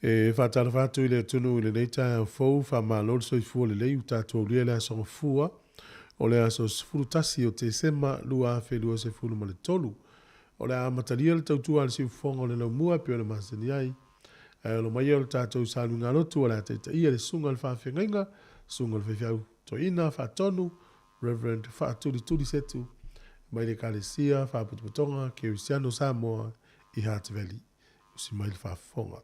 E faatalofa atu i le atunuu i lenei taeao fou, faamalo le soifua lelei ua tatou aulia le aso Gafua o le aso 11 o Tesema 2023. O le a amatalia le tautua a le siufofoga o le laumua e pei ona masani ai. Ae alo maia o le tatou saluigalotu o le a taitaia le susuga i le faafeagaiga, susuga i le faifeau toeaina faatonu, Reverend Faatulituli Setu mai le Ekalesia Faapotopotoga Kerisiano Samoa i Hutt Valley. Usi mai le faafofoga.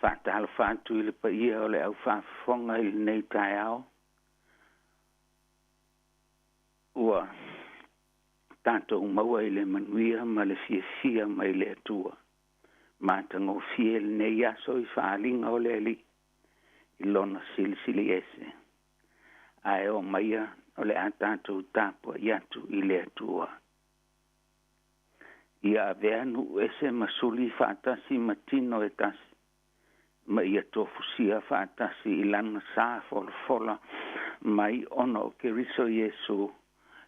Faatalofa atu i le paia o le au faafofoga i lenei taeao. Ua tatou maua i le manuia ma le fiafia mai le Atua. Matagofie lenei aso i faaaliga o le Alii i lona silisili ese. Ae o maia o le a tatou tapuai atu i le Atua. Ia avea nuu ese ma suli faatasi ma tino e tasi, ma ia tofusia faatasi i lana sa folafola mai ona o Keriso Iesu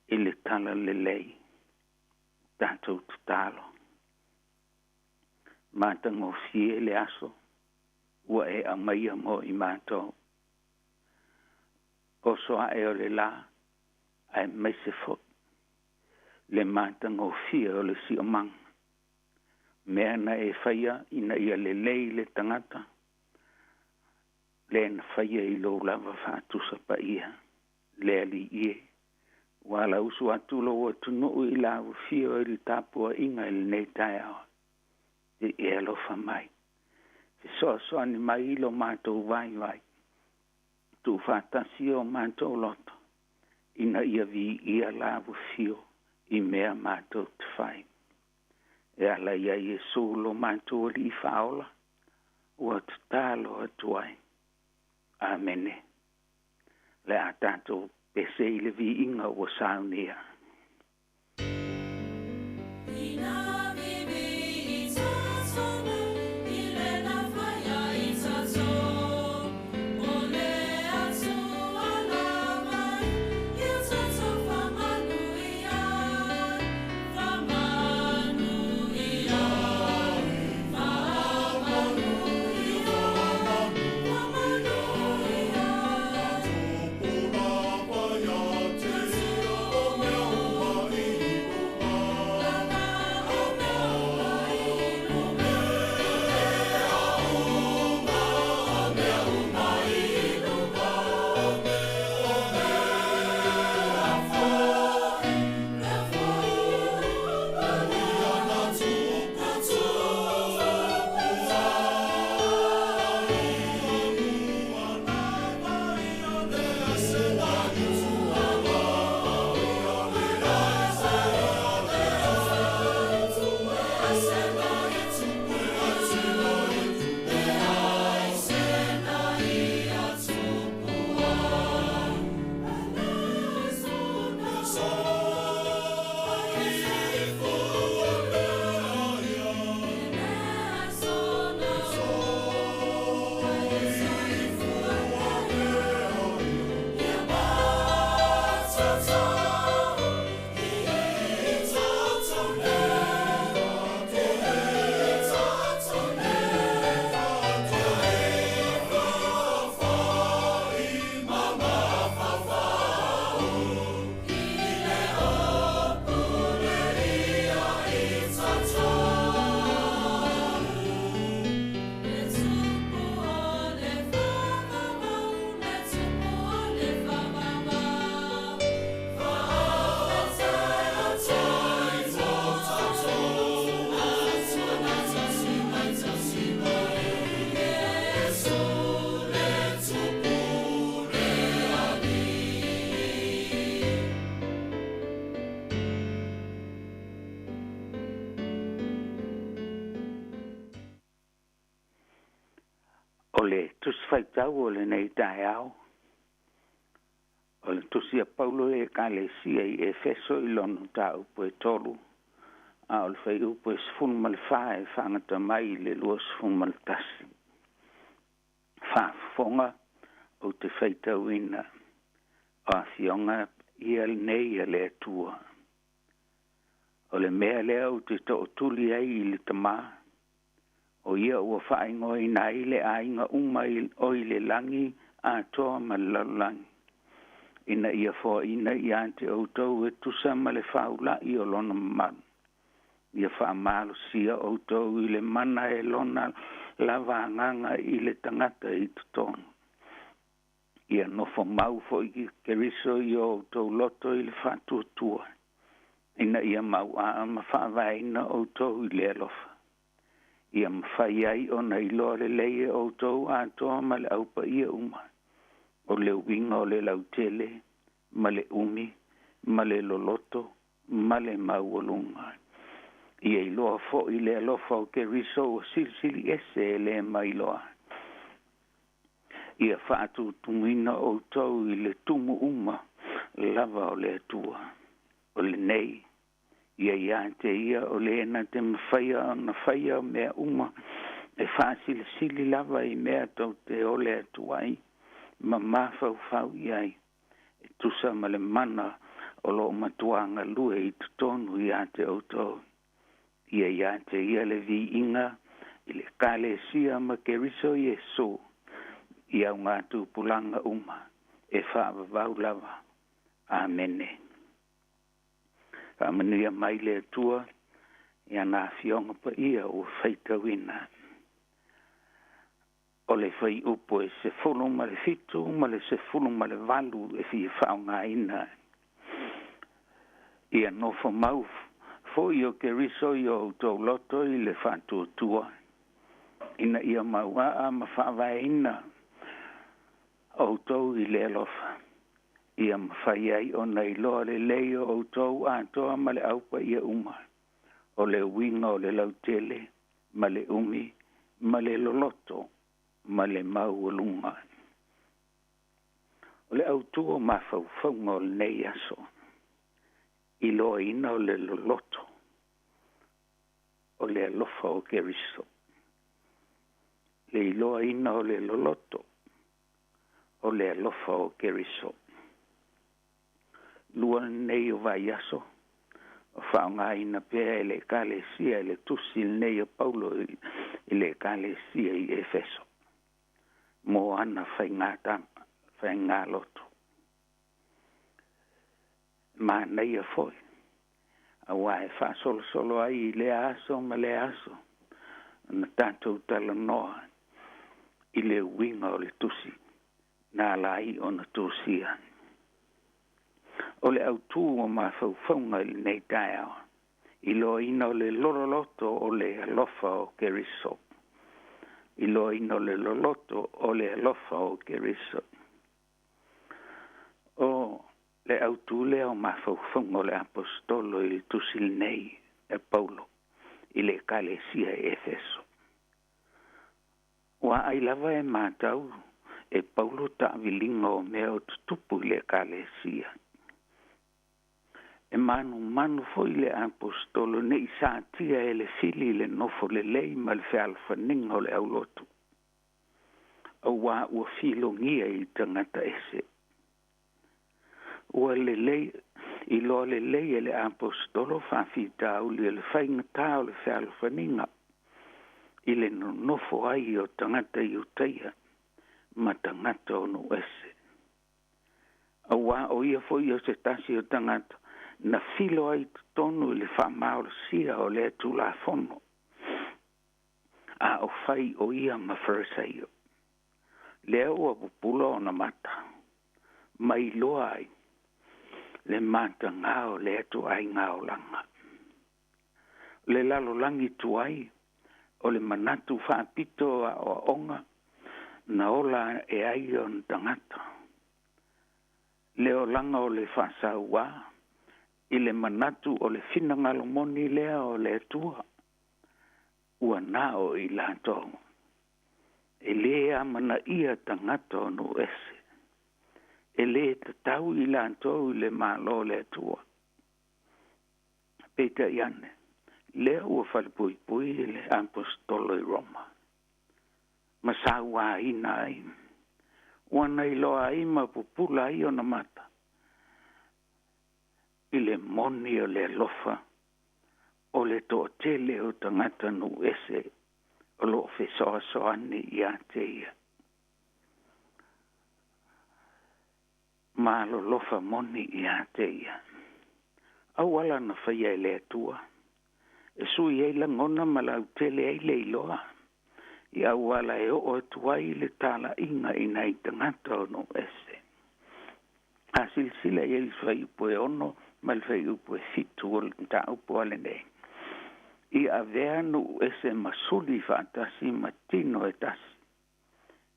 i le talalelei. Tatou tatalo. Matagofie le aso ua e aumaia mo i matou. Oso ae o le la, aemaise foi le matagofie o le siomaga. Mea na e faia ina ia lelei le tagata, le na faia i lou lava faatusa paia, le Alii e. Ua lausu atu lou atunuu i la ufio i le tapuaiga i lenei taeao. Te e alofa mai. Fesoasoani mai i lo matou vaivai. Tuufaatasi o matou loto, ina ia viia la ufio i mea matou te fai. E ala ia Iesu lo matou Alii faaola, ua tatalo atu ai. Amene. Le a tatou pese i le viiga ua saunia. O le tusi faitau o lenei taeao, o le tusi a Paulo e Ekalesia i Efeso i lona mataupu e 3, a o le fuaiupu e 14 e faagata mai i le 21. Fofoga ou te faitauina o afioga ia lenei a le Atua. O le mea lea ou te tootuli ai i le Tamā, o ia ua faaigoaina ai le aiga uma o i le lagi atoa ma le lalolagi, ina ia foaina ia te outou e tusa ma le faula'i o lona mamalu. Ia faamalosia outou i le mana e lona lava agaga i le tagata i totonu. Ia nofo mau fo'i Keriso i o outou loto i le faatuatua, ina ia mauaa ma faavaeina outou i le alofa. Ia mafai ai ona iloa lelei e outou atoa ma le aupaia uma, o le uiga o le lautele, ma le umi, ma le loloto, ma le maualuga. Ia iloa fo'i le alofa o Keriso ua silisili ese e le mailoa. Ia faatutumuina outou i le tumu uma lava o le Atua. O lenei, ia ia te ia o le na te mafaia ona faia mea uma e faasilisili lava i mea tou te ole atu ai ma mafaufau i ai, e tusa ma le mana o loo matua galue i totonu ia te outou. Ia ia te ia le viiga i le Ekalesia ma Keriso Iesu i augatupulaga uma e faavavau lava. Amene. Faamanuia mai le Atua i ana afioga paia ua faitauina. O le fuaiupu e 17 ma le 18 e fia faaaogaina. Ia nofo mau fo'i o Keriso i o outou loto i le faatuatua, ina ia mauaa ma faavaeina outou i le alofa. Ia mafai ai ona iloa lelei o outou atoa ma le aupaia uma, o le uiga o le lautele, ma le umi, ma le loloto, ma le maualuga. O le autū o mafaufauga o lenei aso, iloaina o le loloto o le alofa o Keriso. Le iloaina o le loloto o le alofa o Keriso. Lua lenei o vaiaso, o faaaogaina pea e le Ekalesia i le tusi lenei a Paulo i le Ekalesia i Efeso, mo ana faigalotu. Manaia foi, auā e faasolosolo ai i lea aso ma lea aso, na tatou talanoa i le uiga o le tusi, na ala ai ona tusia. O le autū o mafaufauga i lenei taeao, iloaina o le loloto o le alofa o Keriso. Iloaina o le loloto o le alofa o Keriso. O le autū lea o mafaufauga o le aposetolo i le tusi lenei e Paulo i le Ekalesia e Efeso. Ua ai lava e matau e Paulo taaviliga o mea o tutupu i le Ekalesia. E manumanu fo'i le aposetolo nei satia e le fili le nofo lelei ma le fealofaniga o le aulotu, auā ua filogia i tagata ese. Ua lelei iloa lelei e le aposetolo faafitauli o le faigatā o le fealofaniga i le nonofo ai o tagata Iutaia ma tagata o nuu ese. Auā o ia fo'i o se tasi o tagata na filo ai totonu i le faamalosia o lea Tulafono, a o fai o ia ma Farisaio. Lea ua pupula ona mata, ma iloa ai le matagā o lea ituaiga olaga. O le lalolagi tuai, o le manatu faapito o aoaoga na ola e ai ona tagata. Le olaga o le faasauā, i le manatu o le finagalo moni lea o le Atua, ua na o i latou. E lē amanaia tagata o nuu ese. E lē tatau i latou i le Malo o le Atua. Peitai ane, lea ua falepuipui le aposetolo i Roma, ma sauāina ai. Ua na iloa ai ma pupula ai ona mata i le moni o le alofa o le toatele o tagata nuu ese o loo fesoasoani ia te ia. Malolofa moni ia te ia. Auala na faia e le Atua e sui ai lagona ma lautele ai le iloa i auala e oo atu ai le talaiga i nai tagata o nuu ese. A silasila i ai le fuaiupu e 6 ma le fuaiupu e 7 o le mataupu a lenei. I avea nuu ese ma suli faatasi ma tino e tasi,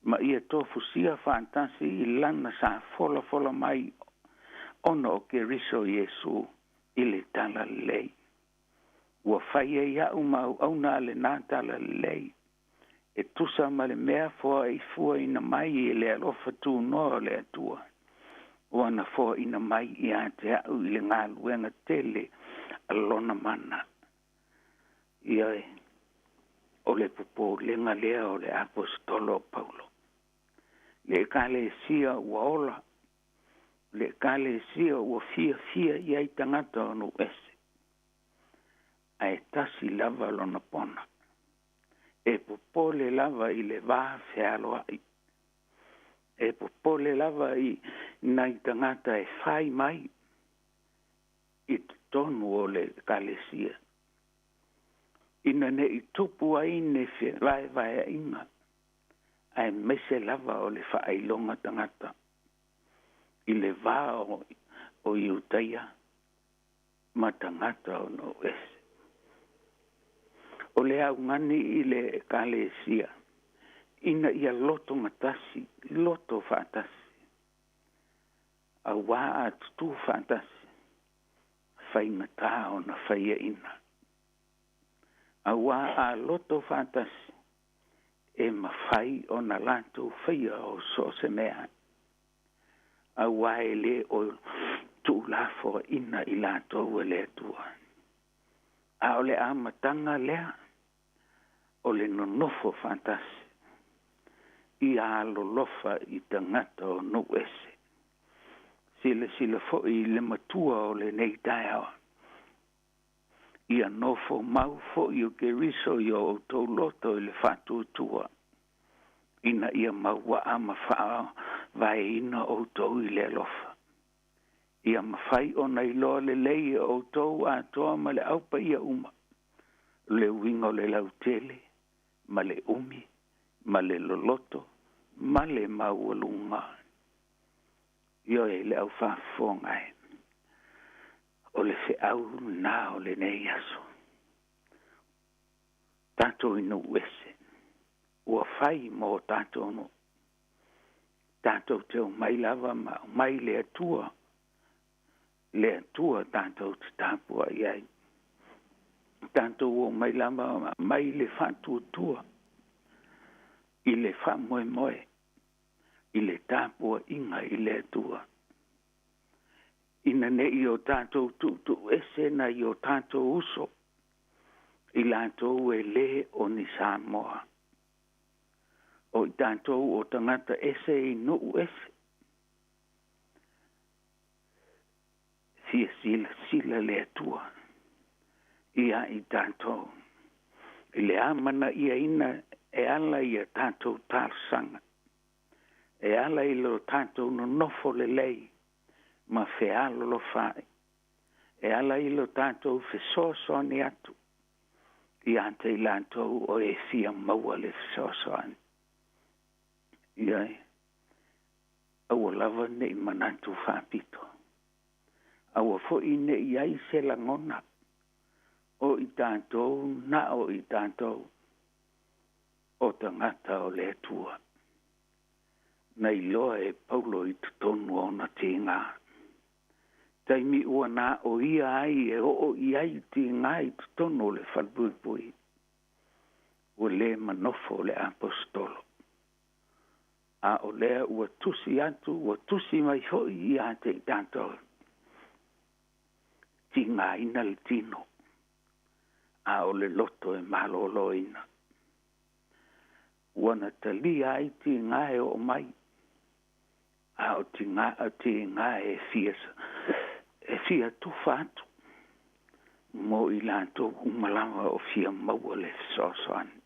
ma ia tofusia faatasi i lana sa folafola mai ona o Keriso Iesu i le talalelei. Ua fai ai a'u ma auauna a lenā talalelei e tusa ma le mea foaifuaina mai e le alofa tunoa o le Atua, ua na foaina mai ia te a'u i le galuega tele a lona mana. Ia e o le popolega lea o le aposetolo o Paulo. Le ekalesia ua ola, le ekalesia ua fiafia i ai tagata o nuu ese, ae tasi lava lona pona. E popole lava i le va fealoai. E popole lava i nai tagata e fai mai i totonu o le ekalesia. Ina nei tupu ai ne fevaevaeaiga, aemaise lava o le faailoga tagata i le va o Iutaia ma tagata o nuu ese. O le augani i le ekalesia ina ia loto gatasi, loto faatasi, auā a tutū faatasi, faigatā ona faiaina. Auā a loto faatasi, e mafai ona latou faia o so o se mea. Auā e lē o tuulafoaina i latou e le Atua. A o le amataga lea o le nonofo faatasi ia alolofa i tagata o nuu ese. Silasila foi i le matua o lenei taeao. Ia nofo mau foi o Keriso i o outou loto i le faatuatua, ina ia mauaa ma faavaeina outou i le alofa. Ia mafai ona iloa lelei e outou atoa ma le aupaia uma, le uiga o le lautele, ma le umi, ma le loloto, ma le maualuga. Ioe le aufaafofoga e, o le feau lenā o lenei aso. Tatou i nuu ese, ua fai mo tatou nuu. Tatou te omai lava ma aumai le Atua, le Atua tatou te tapuai ai. Tatou omai lava ma aumai le faatuatua i le faamoemoe, i le tapuaiga i le Atua. Ina nei o tatou tuutuuese nai o tatou uso, i latou e lē o ni Samoa. O i tatou o tagata ese i nuu ese. Fia silasila le Atua ia i tatou. I le amanaiaina e ala i a tatou talosaga. E ala i lo tatou nonofo lelei ma fealolofaai. E ala i lo tatou fesoasoani atu ia te i latou o e fia maua le fesoasoani. Ia e, aua lava nei manatu faapito. Aua foi nei ai se lagona o i tatou na o i tatou o tagata o le Atua. Na iloa e Paulo i totonu o ona tiga. Taimi ua na o ia ai e oo i ai tiga i totonu o le falepuipui. Ua lē manofo le aposetolo. A o lea ua tusi atu, ua tusi mai foi ia te i tatou. Tigaina le tino, a o le loto e maloloina. Ua na talia ai tiga e oo mai. A o tiga e fia e fia tufa atu mo i latou uma lava o fia maua le fesoasoani.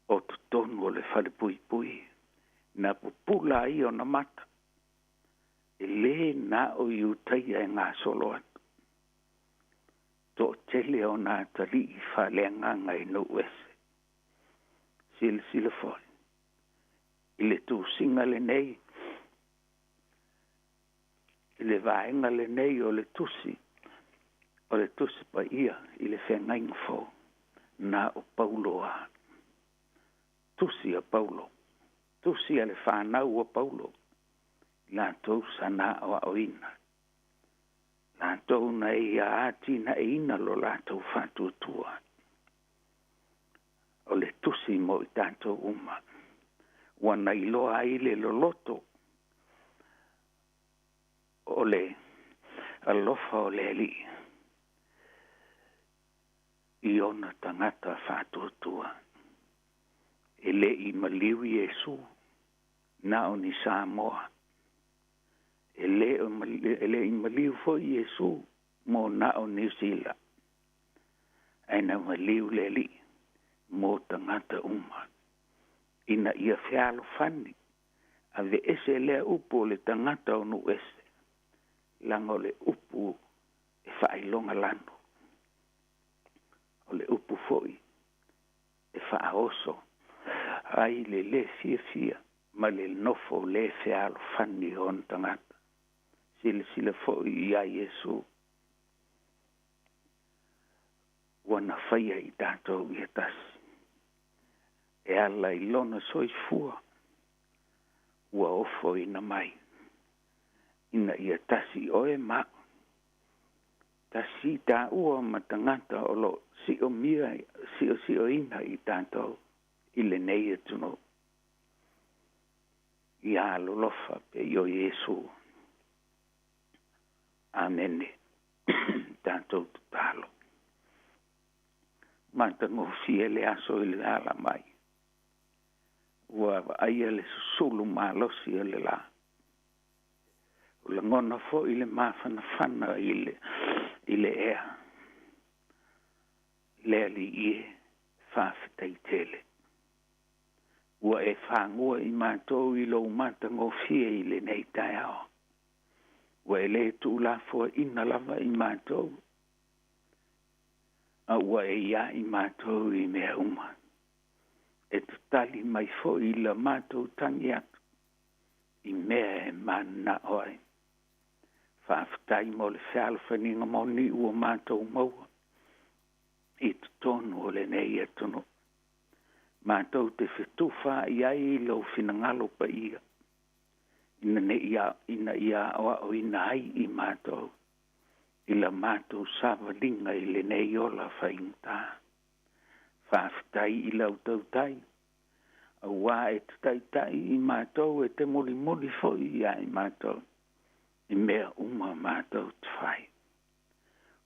O totonu o le falepuipui na pupula ai ona mata, e lē na o Iutaia e gasolo atu. Toʻatele ona atalii faaleagaga i nuu ese. Silasila foi i le tusiga lenei, i le vaega lenei o le tusi, o le tusi paia i le feagaiga fou na o Paulo a. Tusi a Paulo, tusi a le fanau a Paulo, latou sana aoaoina, latou na ia atinaeina lo latou faatuatua. O le tusi mo i tatou uma, ua na iloa ai le loloto o le alofa o le Alii i ona tagata faatuatua. E lē i maliu Iesu na o ni Samoa. E lē i maliu foi Iesu mo na o Niusila. Ae na maliu le Alii mo tagata uma. Ina ia fealofani, aveese lea upu o le tagata o nuu ese, laga o le upu e faailoga lano. O le upu foi e faaoso ai le lē fiafia ma le nofo lē fealofani o ona tagata. Silasila foi ia Iesu ua na faia i tatou ia tasi. E ala i lona soifua ua ofoina mai ina ia tasi oe ma tasi taua ma tagata o lo siomia siosioina i tatou i lenei atunuu. Ia alolofa pe i o Iesu. Amene. Tatou tatalo. Matagofie le aso i le ala mai. Ua vaaia le susulu malosi o le lā. O lagona foi le mafanafana i le ea. Le Alii e faafetai tele. Ua e fagua i matou i lou matagofie i lenei taeao. Ua e lē tuulafoaina lava i matou, a ua e iā i matou i mea uma. E tatali mai foi i la matou tagi atu i mea e mananao ai. Faafetai mo le fealofaniga moni ua matou maua i totonu o lenei atunuu. Matou te fetufaai ai i lou finagalo paia, ina ia aoaoina ai i matou i la matou savaliga i lenei ola faigata. Faafetai i lau tautai, auā e te taitai i matou, e te molimoli foi ia i matou i mea uma matou te fai.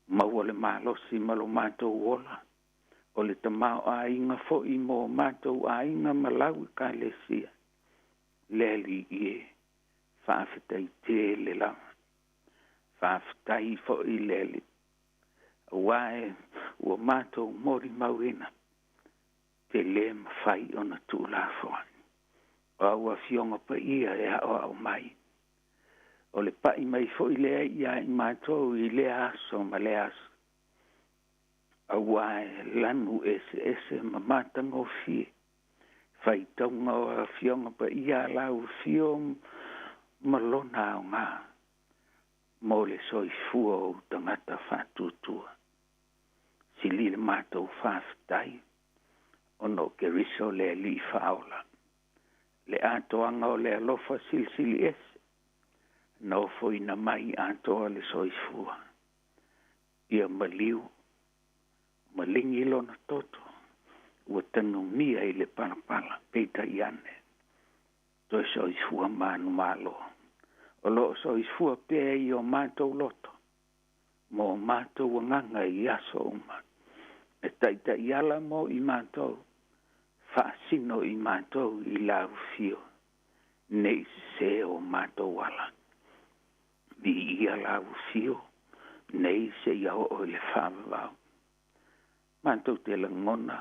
Maua le malosi ma lo matou ola, o le tamaoaiga foi mo matou aiga ma lau ekalesia. Le Alii e, faafetai tele lava. Faafetai foi le Alii, auā e ua matou molimauina te lē mafai ona tuulafoai. O au afioga paia e aoao mai. O le pai mai foi lea ia i matou i lea aso ma lea aso. Auā e lanu eseese ma matagofie. Faitauga o afioga paia a lau afio ma lona aoga mo le soifua o tagata faatuatua. Sili le matou faafetai ona o Keriso le Alii faaola. Le atoaga o le alofa silisili ese na ofoina mai atoa le soifua. Ia maliu, maligi lona toto, ua tanumia i le palapala, peitai ane, toe soifua manumalo. O loo soifua pea i o matou loto, mo matou agaga i aso uma. E taitaiala mo i matou, faasino i matou i lau afio. Nei sesē o matou ala. Viia lau afio nei seia oo i le faavavau. Matou te lagona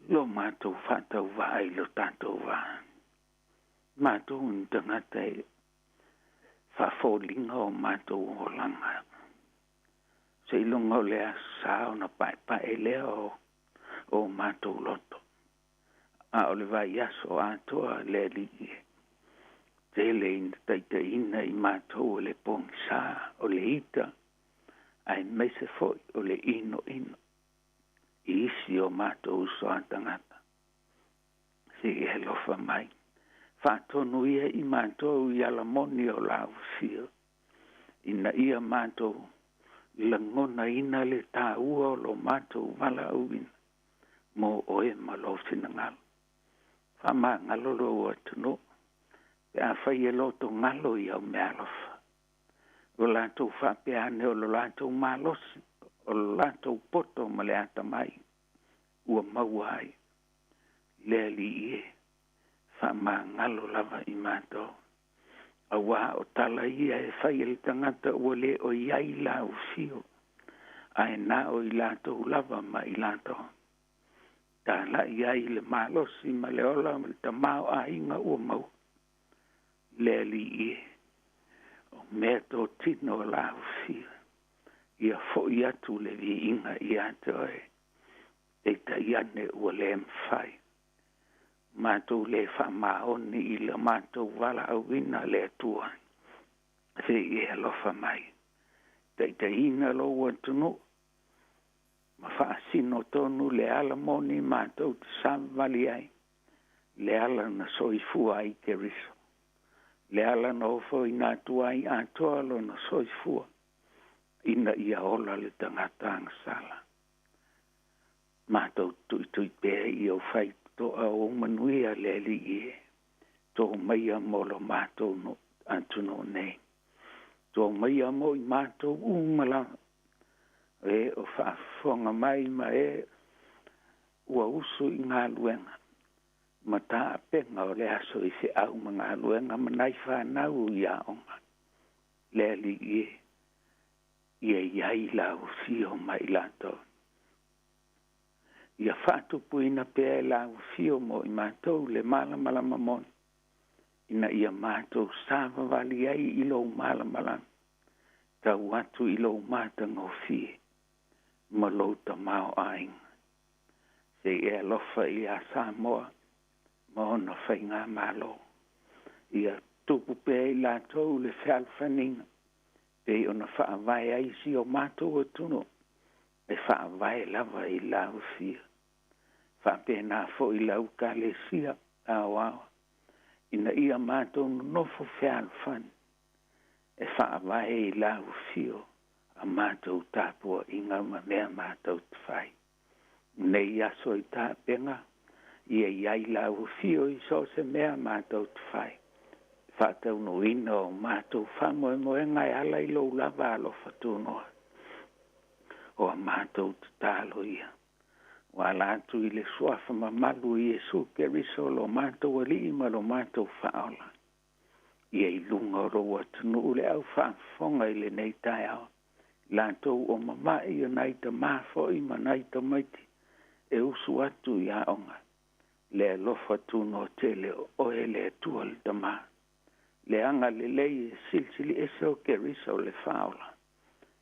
lo matou faatauvaa i lo tatou va. Matou ni tagata e faafoliga o matou olaga. Seiloga o le Aso Sa ona paepae lea o o matou loto. A o le vaiaso atoa le Alii e tele ina taitaiina i matou e le pogisa, o le ita, aemaise foi o le inoino i isi o matou uso a tagata. Se i e alofa mai, faatonu ia i matou i ala moni o lau afio, ina ia matou lagonaina le taua o lo matou valaauina mo oe ma lou finagalo. Faamagalo lou atunuu pe afai e lotogalo i au meaalofa. Ua latou faapea ane o lo latou malosi, o lo latou poto ma le atamai ua maua ai. Le Alii e, faamagalo lava i matou. Auā o tala ia e fai e le tagata ua le o i ai lau afio, ae na o i latou lava ma i latou. Talai ai le malosi ma le ola ma le tamaoaiga ua maua. Le Alii e, o mea totino o lau afio, ia fo'i atu le viiga ia te oe, peitai ane ua le mafai. Matou le faamaoni i le matou valaauina le Atua, se i e alofa mai. Taitaiina lou atunuu, ma faasino tonu le ala moni matou te savavali ai, le ala na soifua ai Keriso, le ala na ofoina atu ai atoa lona soifua, ina ia ola le tagata agasala. Matou tuitui pea i au faitotoa o manuia le Alii e, tō maia mo lo matou no atunuu nei. Tō maia mo i matou uma lava, e o faafofoga mai ma e ua usu i galuega, ma taapega o le aso i feau ma galuega ma nai fanau i aoga. Le Alii e, ia i ai lau afio ma i latou. Ia faatupuina pea e lau afio mo i matou le malamalama moni, ina ia matou savavali ai i lou malamalama, tau atu i lou matagofie ma lou tamaoaiga. Se i e alofa ia Samoa ma ona faigamalo. Ia tupu pea i latou le fealofaniga, pei ona faavae ai si o matou atunuu, e faavae lava i lau afio. Faapena foi lau Ekalesia aoao, ina ia matou nonofo fealofani, e faavae i lau afio a matou tapuaiga ma mea matou te fai. Nei aso i tapega, ia i ai lau afio i so o se mea matou te fai. Faataunuuina o matou faamoemoega e ala i lou lava alofa tunoa. O a matou tatalo ia, ua ala atu i le suafa mamalu o Iesu Keriso lo matou Alii ma lo matou Faaola. Ia i luga o lou atunuu le au faafofoga i lenei taeao, latou o mama'i o nai tamā foi ma nai tamaiti e usu atu i aoga. Le alofa tunoa tele o oe le Atua le Tamā. Le agalelei e silisili ese o Keriso le Faaola,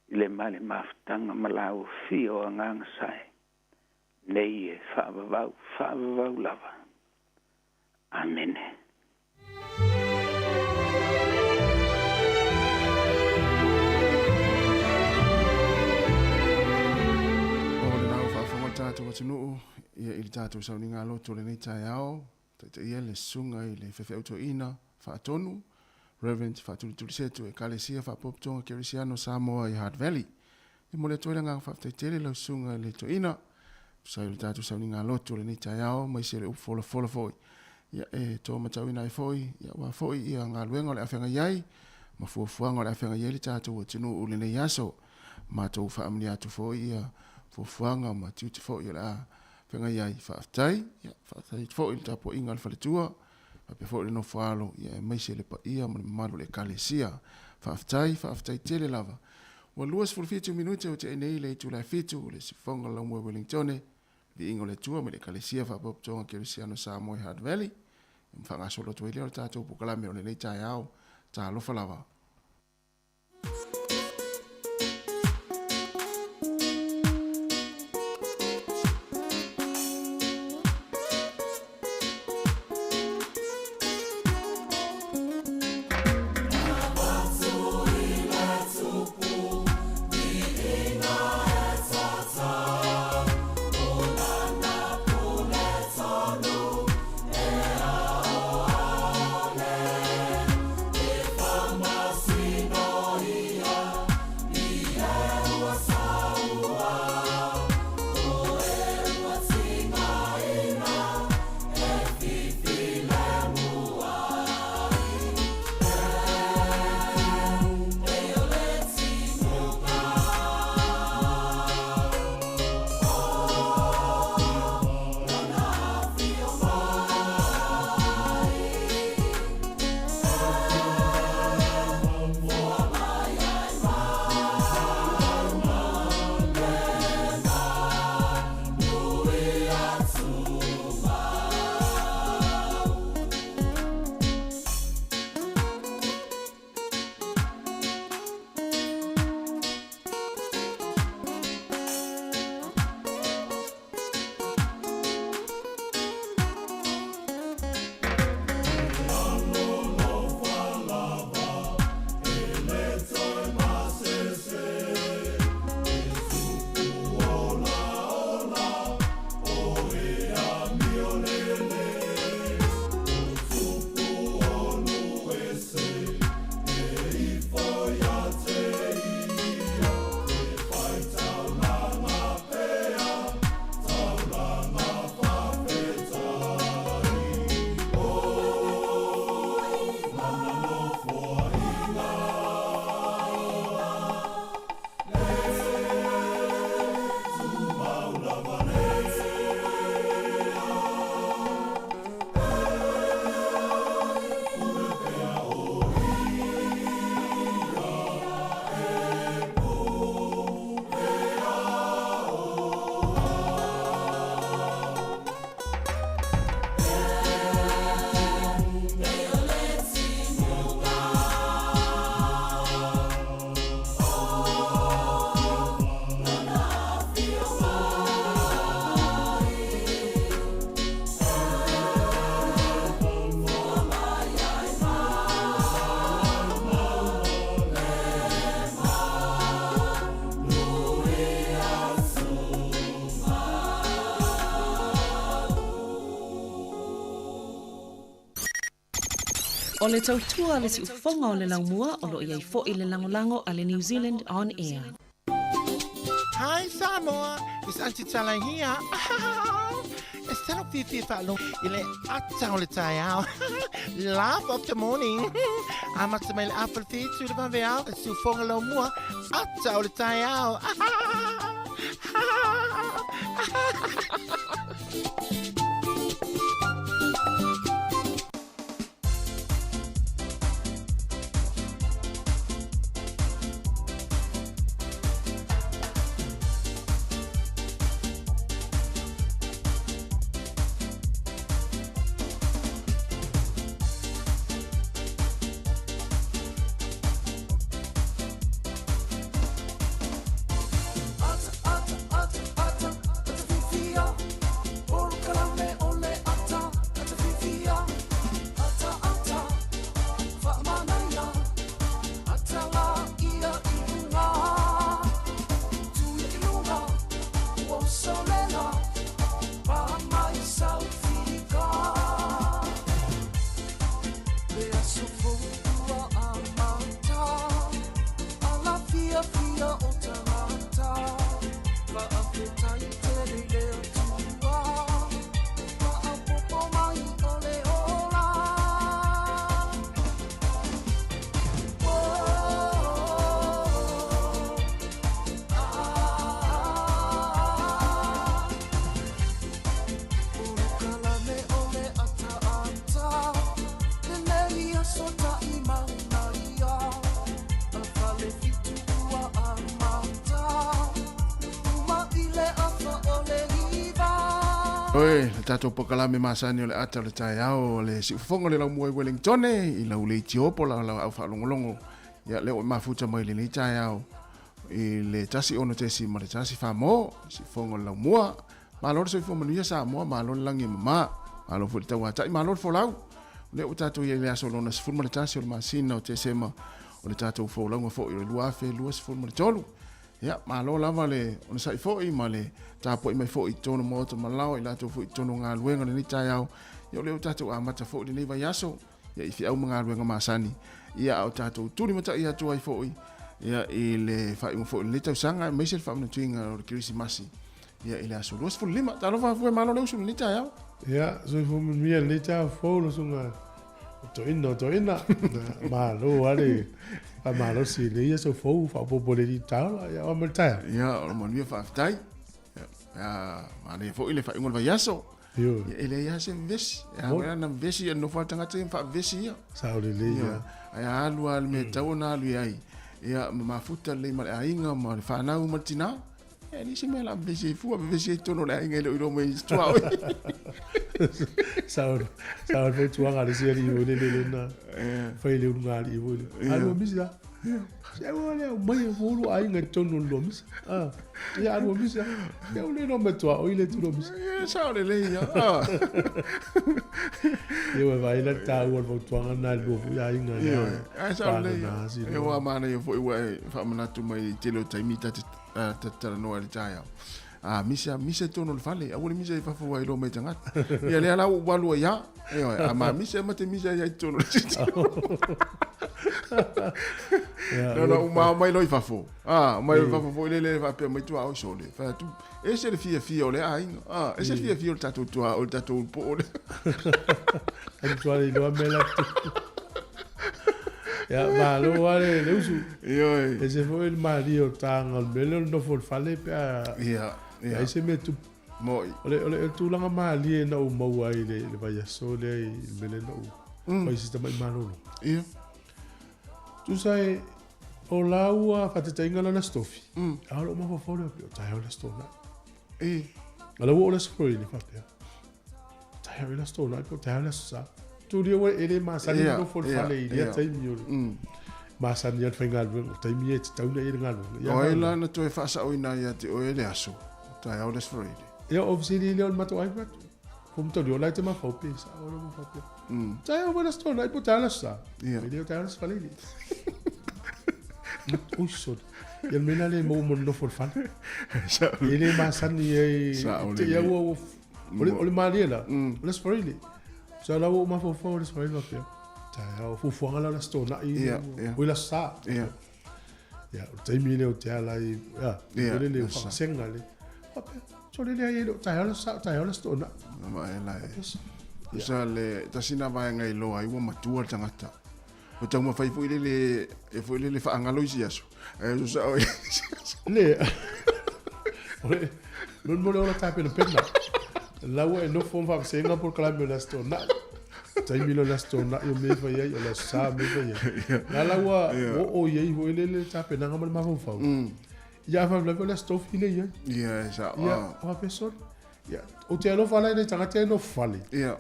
i le male mafutaga ma lau afio o agaga sae, nei e faavavau, faavavau lava. Amene. O lena ua faafofoga le tatou atunuu ia i le tatou sauniga loto o lenei taeao, taitaia le susuga i le faifeau toeaina faatonu, Reverend Faatulitulisetu, Ekalesia Faapopotoga Kerisiano Samoa i Hart Valley. E momoli atu ai le agaga faafetai tele i lau susuga i le toeaina, tusa ai o le tatou sauniga loto o lenei taeao, aemaise le upu folafola foi ia e toa matauina ai foi ia aua foi ia galuega o le a feagai ai ma fuafuaga o le a feagai ai le tatou atunuu i lenei aso. Matou faamanuia atu foi ia fuafuaga ma tiute foi o le a feagai ai. Faafetai, ia faafetai atu foi i le tapuaiga a le faletua. Faapea foi le nofo a alo, ia aemaise le paia ma le mamalu o le Ekalesia. Faafetai, faafetai tele lava. Ua 27 minute ua tea nei le itula e 7, le siufofoga o le Laumua i Wellingtone, le viiga o le Atua mai le Ekalesia Faapotopotoga Kerisiano Samoa i Hutt Valley, ia ma faagasolo atu ai lea o le tatou polokalame o lenei taeao. Talofa lava. O le tautua a le siufofoga o le laumua o lo o i ai foi le lagolago a le New Zealand On Air. Hi Samoa, it's Auntie Tala here. E talo fiafia faalogo i le ata o le taeao. Laugh of the morning. Amata mai le afa le 7 i le vaveao, e siufofoga laumua, ata o le taeao. Ata, ata, ata, ata, ata fifi. Oi, le tatou polokalame masani o le ata o le taeao, le siufofoga o le laumua i Wellingtone, i lau leitio po lau au faalogologo. Ia, lea ua mafuta mai lenei taeao i le 16 ma le 14 mo, siufofoga o le laumua. Malo le soifua manuia Samoa, malo le lagi e mama, malo foi le tauatai, malo le folau. O lea ua tatou i ai i le aso lona 11 o le masina o Tesema o le tatou folauga foi o le 2023. Ia, malo lava le onosai foi ma le tapuai mai foi i totonu o maota malao, i latou foi i totonu o galuega lenei taeao. Ia, o lea ua tatou amata foi lenei vaiaso, ia, i feau ma galuega masani, ia, a o tatou tulimatai atu ai foi, ia, i le faaiuga foi o lenei tausaga, aemaise le faamanatuina o le Kerisimasi, ia, i le aso 25. Talofa Afue, malo le usu i lenei taeao. Ia, soifua manuia lenei taeao fou, le susuga Toeaina o toeaina. Malo lava le faamalosi i lenei aso fou faaopoopo i le taola. Ia, oa mai le taeao. Ia, o le manuia faafetai. Ia, manaia foi le faaiuga o le vaiaso. Ia, e leai lava se vevesi. E a foi na vevesi, ia nofo lava le tagata ia ma faavevesi ia. Sao lelei ia. Ae a alu lava i le mea e tatau ona alu i ai, ia, ma mafuta lelei ma le aiga ma le fanau ma le tina. E leai se mea o le a vevesi ai fua, vevesi ai i totonu o le aiga e le o iloa mai e tuaoi. Sao, sao le fautuaga a le isi alii foi lele lena. Fai le uluga alii foi lele. Alu a misi la. Se ua le au mai e fulu aiga i totonu o le lua misa. Ah, ia alu a misi la. Ia ua le iloa mai tuaoi le tu misa. Ia, sao lelei ia. Ia ua vaai la le taua o le fautuaga lena i le lua foi aiga. Ia, ae sao lelei ia. Ia ua manaia foi ua e faamanatu mai i le tele o taimi ta te talanoa i le taeao. A misa, misa i totonu o le fale, aua le misa i fafo ua iloa mai e tagata. Ia lea la ua ou alu ai lava. Ioe, a ma misa ma te misa ai i totonu o le sitting room. Na ona uma mai loa i fafo. A, omai loa i fafo foi lele faapea mai tuaoi sole. Fai atu, ese le fiafia o lea aiga. A, ese le fiafia o le tatou tuaoi, o le tatou poo lea. Ai tua le iloa mea la tupu. Ia, malo lava le, le usu. Ioe. Ese foi le malie o taga o le mea lea o le nofo i le fale pe a Ia, ia. ai se mea tupu. Moi. O le, o le, o le tulaga malie na ou maua ai i le, le vaiaso lea i le mea lea na ou fai si tamai malolo. Ia. Tusa e, o laua faataitaiga la le Aso Tofi, a o lou mafaufau lea faapea, o taeao le Aso Toonai. E. A la ua oo le Aso Faraile faapea, taeao le Aso Toonai po o taeao le Aso Sa. Tuli ua e le masani yeah, nofo le fale i lea taimi o le masani le faigaluega, o taimi e tatau ona i le galuega. Ia, o ai la na toe faasaoina ia te oe le aso, taeao le Aso Faraile? Ia, o fesili lea o le matou aiga atu. Ko mtoli o lai te mafau pe sa o le mafau pe. Taeao le Aso Toonai po o taeao le Aso Sa. Ia. E le o taeao le Aso Faraile. Ui, sorry. Ia le mea lena le maua mo le nofo i le fale. E le masani ai. Sao Te lelei. ia ua ua o le malie la, o le Aso Faraile. Sa la ua ou mafaufau i le Aso Faraile faapea, taeao, fuafuaga la o le Aso Toonai, Ia, ia. oi le Aso Sa. Ia. Ia, o le taimi lea ou te ala ai, ia, Ia, le le o Aso Sa. faavasega le. Faapea, sole leai e le o taeao le Aso Sa, o taeao le Aso Toonai. Ma e la e. Tusa le tasi na vaega i loa ai ua matua le tagata. O taumafai foi lele e foi lele faagalo isi aso. Ae o sao i isi aso. Le, o le, le mo le ola tapenapena. La ua e nofo ma faavasega polokalame o le Aso Toonai. Taimi lea o le Aso Toonai o mea e fai ai, o le Aso Sa o mea e fai ai. La la ua oo i ai foi lele le tapenaga ma le mafaufau. Ia a faalavelave o le Aso Tofi lea e i ai. Ia, e sao. Ia, o faapea sole. Ia, ou te alofa la i nai tagata ia e nofo fale. Ia.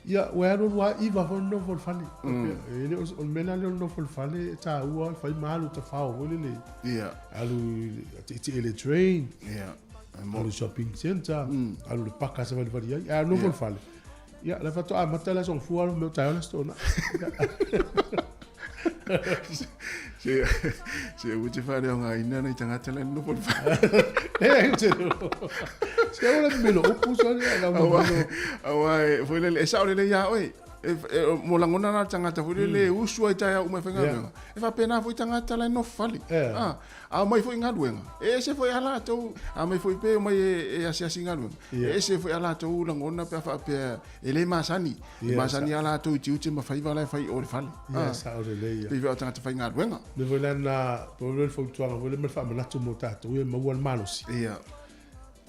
Ia, ua alu alu lava iva foi le nofo i le fale. E le o o le mea la lea o le nofo i le fale e taua le fai ma alu tafao foi lele. Ia. Alu i le tietie i le train. Ia. Alu i shopping centre, alu i le paka e savalivali ai, ae alu nofo i le fale. Ia, la faatoa amata le aso gafua alu mea o taeao le Aso Toonai. Se se ua te faaleaogaina nai tagata la e nonofo i le fale. E te Se aua le melo upu sa le la Aua aua e foi lele e sao lelei ia oe. E, e, mo lagona la le tagata foi lele e usu ai taeao uma e faigaluega. E faapena foi tagata la e nofo fale. Yeah. Ah, a omai foi i galuega. E ese foi a latou, a omai foi pe omai e, e asiasi i galuega. Yeah. E ese foi a latou lagona pe a faapea e le masani. E Yeah, masani a latou i tiute ma faiva la e fai i o i le fale. Ia, Ah, sao lelei ia. pei foi o tagata faigaluega. Le foi la na, po o le fautuaga foi lea ma le faamanatu mo tatou ia maua le malosi. Ia.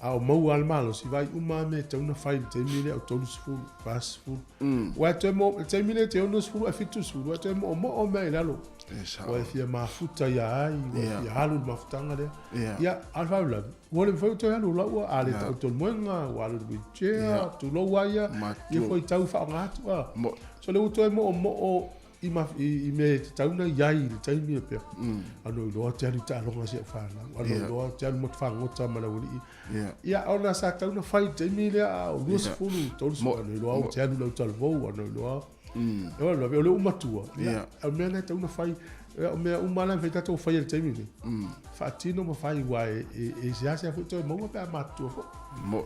A o maua lava le malosi, vaai uma lava mea e tatau ona fai i le taimi lea o 30, 40. Aua e toe mo, le taimi lea e te 60 ae 70, ua e toe moomoo mea i lalo. Ua e fia mafuta ia ai, ua e fia alu i le mafutaga lea. Ia, a o le faalavelave, ua le mafai ona toe alu, la ua a le taoto i le moega, ua alu i le wheelchair, tulou lava ia, ia fuaitau faaaoga atu. So lea ua toe moomoo i, ma, i, i mea e tatau ona i ai i le taimi e pea. Ano iloa te alu i taaloga si au fanau, ano iloa te alu ma te fagota ma le aualii. Ia, ona sa tatau ona fai i le taimi lea a o 20, 30, ano iloa au te alu i lau talavou, ano iloa. E o le o matua. Ia, o mea na e tatau ona fai, o mea uma la e mafai tatou faia i le taimi lenei. Faatino ma fai aua e seasea foi toe maua pe a matutua foi.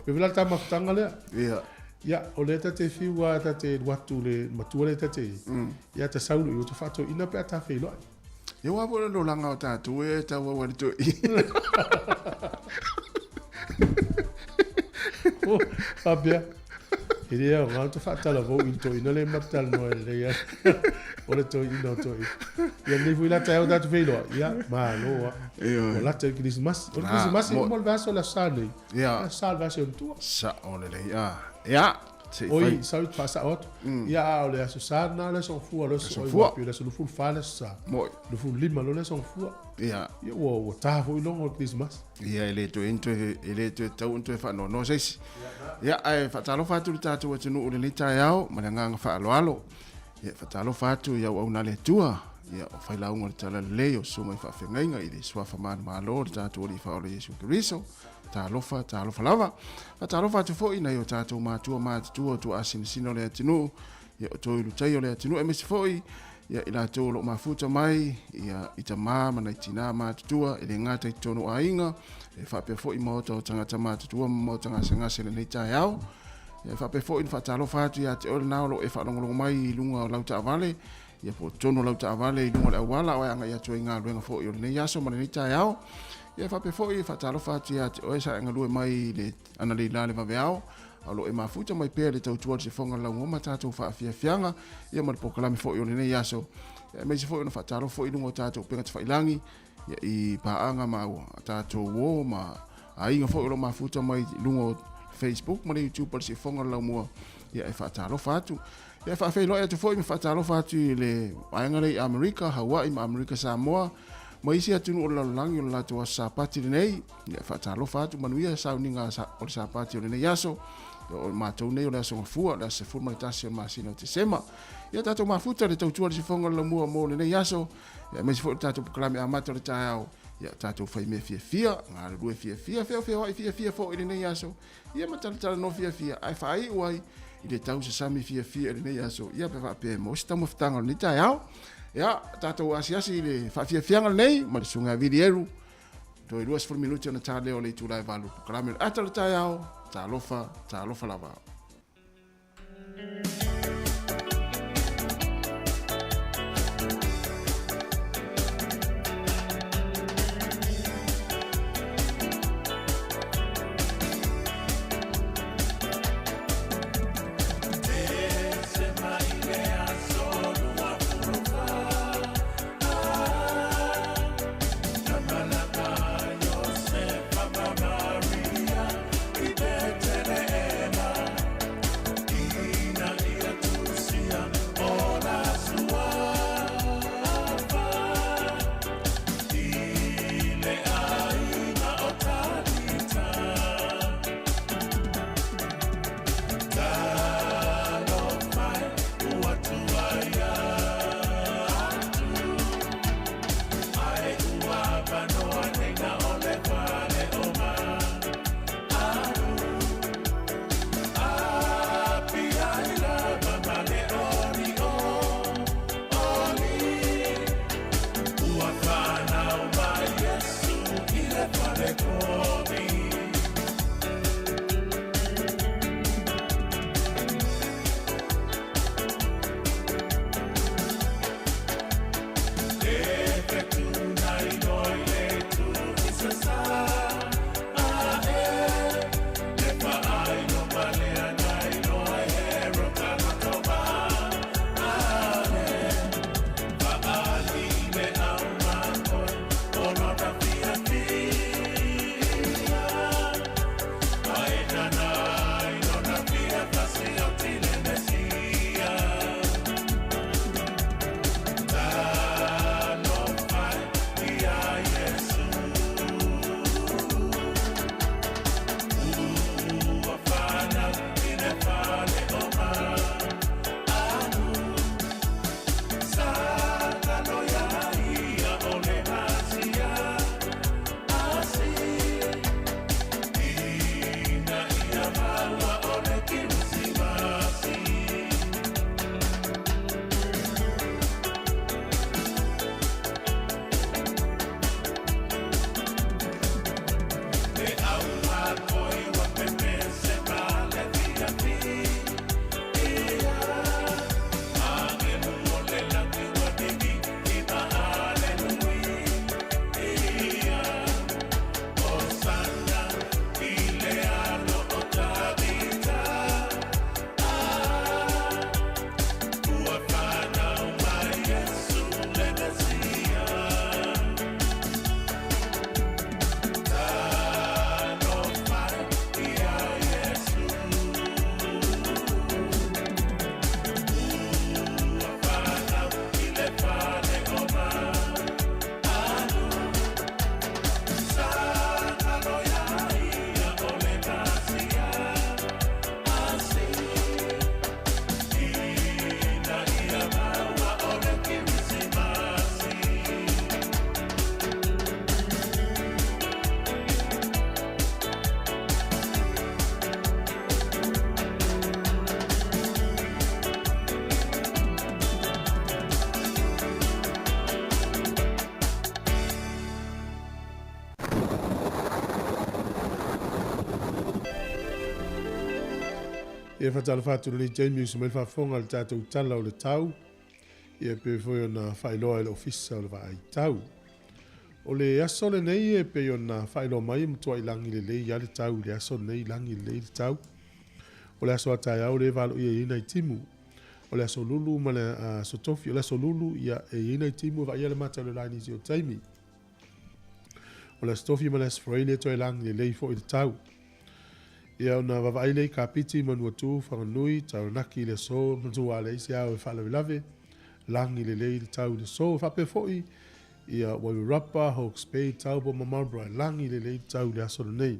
E pei la le ta mafutaga lea. Ia, o lea ta te fiu lava ta te alu atu le matua lea ta te i ai, ia ta sau loa i o ta faatoeaina pe a ta feiloai. Ia ua foi le lolaga o tatou e tau au ai le toeaina. Oh, faapea. E le aoga ona faatalavou i le toeaina lea ma te talanoa lelei ai. O le toeaina o toeaina. Ia lenei foi la taeao tatou feiloai, ia malo lava. Ua lata i le Kerisimasi. O le Kerisimasi uma o le vaiaso o le Aso Sa nei. Ia. Sa le vaiaso i ona tua. Sao lelei, a. Ia, se i fai. Oi, sorry, faasao atu. Ia, a o le Aso Sa lena le Aso Gafua, le Aso Gafua. Oi, le Aso 24 le Aso Sa. Moi. 25 loa le Aso Gafua. Ia. Ia, ua ta foi logo o le Kerisimasi. Ia, e le toe toe, e le toe tatau ona toe faanoanoa se isi. Ia, ae faatalofa atu i le tatou atunuu i lenei taeao ma le agaga faaaloalo. Ia, faatalofa atu i auauna a le Atua, ia, o failauga o le Talalelei, o susuga i faafeagaiga i le Suafa manumalo o le tatou Alii Faaola Iesu Keriso. Talofa, talofa lava. Faatalofa atu foi i nai o tatou matua matutua o tuaasinasina o le atunuu, ia, o toe ulutai o le atunuu, aemaise foi ia, i latou o lo o mafuta mai, ia, i tamā ma nai tinā matutua, e le gata i totonu o aiga, e faapea foi maota o tagata matutua ma maota gasegase i lenei taeao. Ia, e faapea foi ona faatalofa atu ia te oe lena o lo o e faalogologo mai i luga o lau taavale, ia po o totonu o lau taavale i luga o le auala o e agai atu ai i galuega foi o lenei aso ma lenei taeao. Ia, e faapea foi e faatalofa atu ia te oe sa e galue mai i le analeila le vaveao, a o lo o e mafuta mai pea i le tautua i le sifoga o le lauoma tatou faafiafiaga, ia ma le polokalame foi o lenei aso. Ia, aemaise foi ona faatalofa foi i luga o tatou upega tafailagi, ia, i paaga ma tatou uo ma aiga foi o lo o mafuta mai i luga o Facebook ma le YouTube o le sifoga o le laumua, ia, e faatalofa atu. Ia, e faafeiloai atu foi ma faatalofa atu i le vaega lea i Amerika, Hawaii ma Amerika Samoa, ma isi atunuu o le lalolagi o le latou aso Sapati lenei. Ia, e faatalofa atu, manuia sauniga o le Sapati o lenei aso. O matou nei o le aso Gafua, le aso 11 o le masina o Tesema. Ia, tatou mafuta le tautua le sifoga o le laumua mo lenei aso, ia, aemaise foi le tatou polokalame amata o le taeao. Ia, tatou fai mea fiafia, galulue fiafia, feofeoai fiafia foi i lenei aso. Ia ma talatalanoa fiafia, ae faaiu ai i le tausasami fiafia i lenei aso. Ia pe faapea e maua se taumafataga o lenei taeao. Ia, tatou asiasi i le faafiafiaga lenei ma le Susuga ia Vili Eru. Toe 20 minute ona ta lea o le itula e 8. Polokalame o le ata o le taeao. Talofa, talofa lava. Ia whatalofa atu lenei taimi uso mai le faafofoga le tatou tala o le tau, ia pe foi ona faailoa e le ofisa o le vaai tau. O le aso lenei e pei ona faailoa mai e matuai lagi lelei ia le tau i le aso lenei lagi lelei le tau. O le aso a taeao le valoia i ai nai timu. O le aso lulu ma le aso tofi, o le aso lulu ia e i ai nai timu e vaaia le mata o le la i nisi o taimi. O le aso tofi ma le aso Faraile e toe lagi lelei foi le tau. Ia ona vaavaai lea i Kapiti, Manuatu, Whanganui, Taranaki i le aso, matua leai se ao e faalavelave, lagi lelei le tau i le aso. Faapea foi ia Wairarapa, Hawke's Bay, Taupo ma Marlborough, lagi lelei le tau i le aso lenei.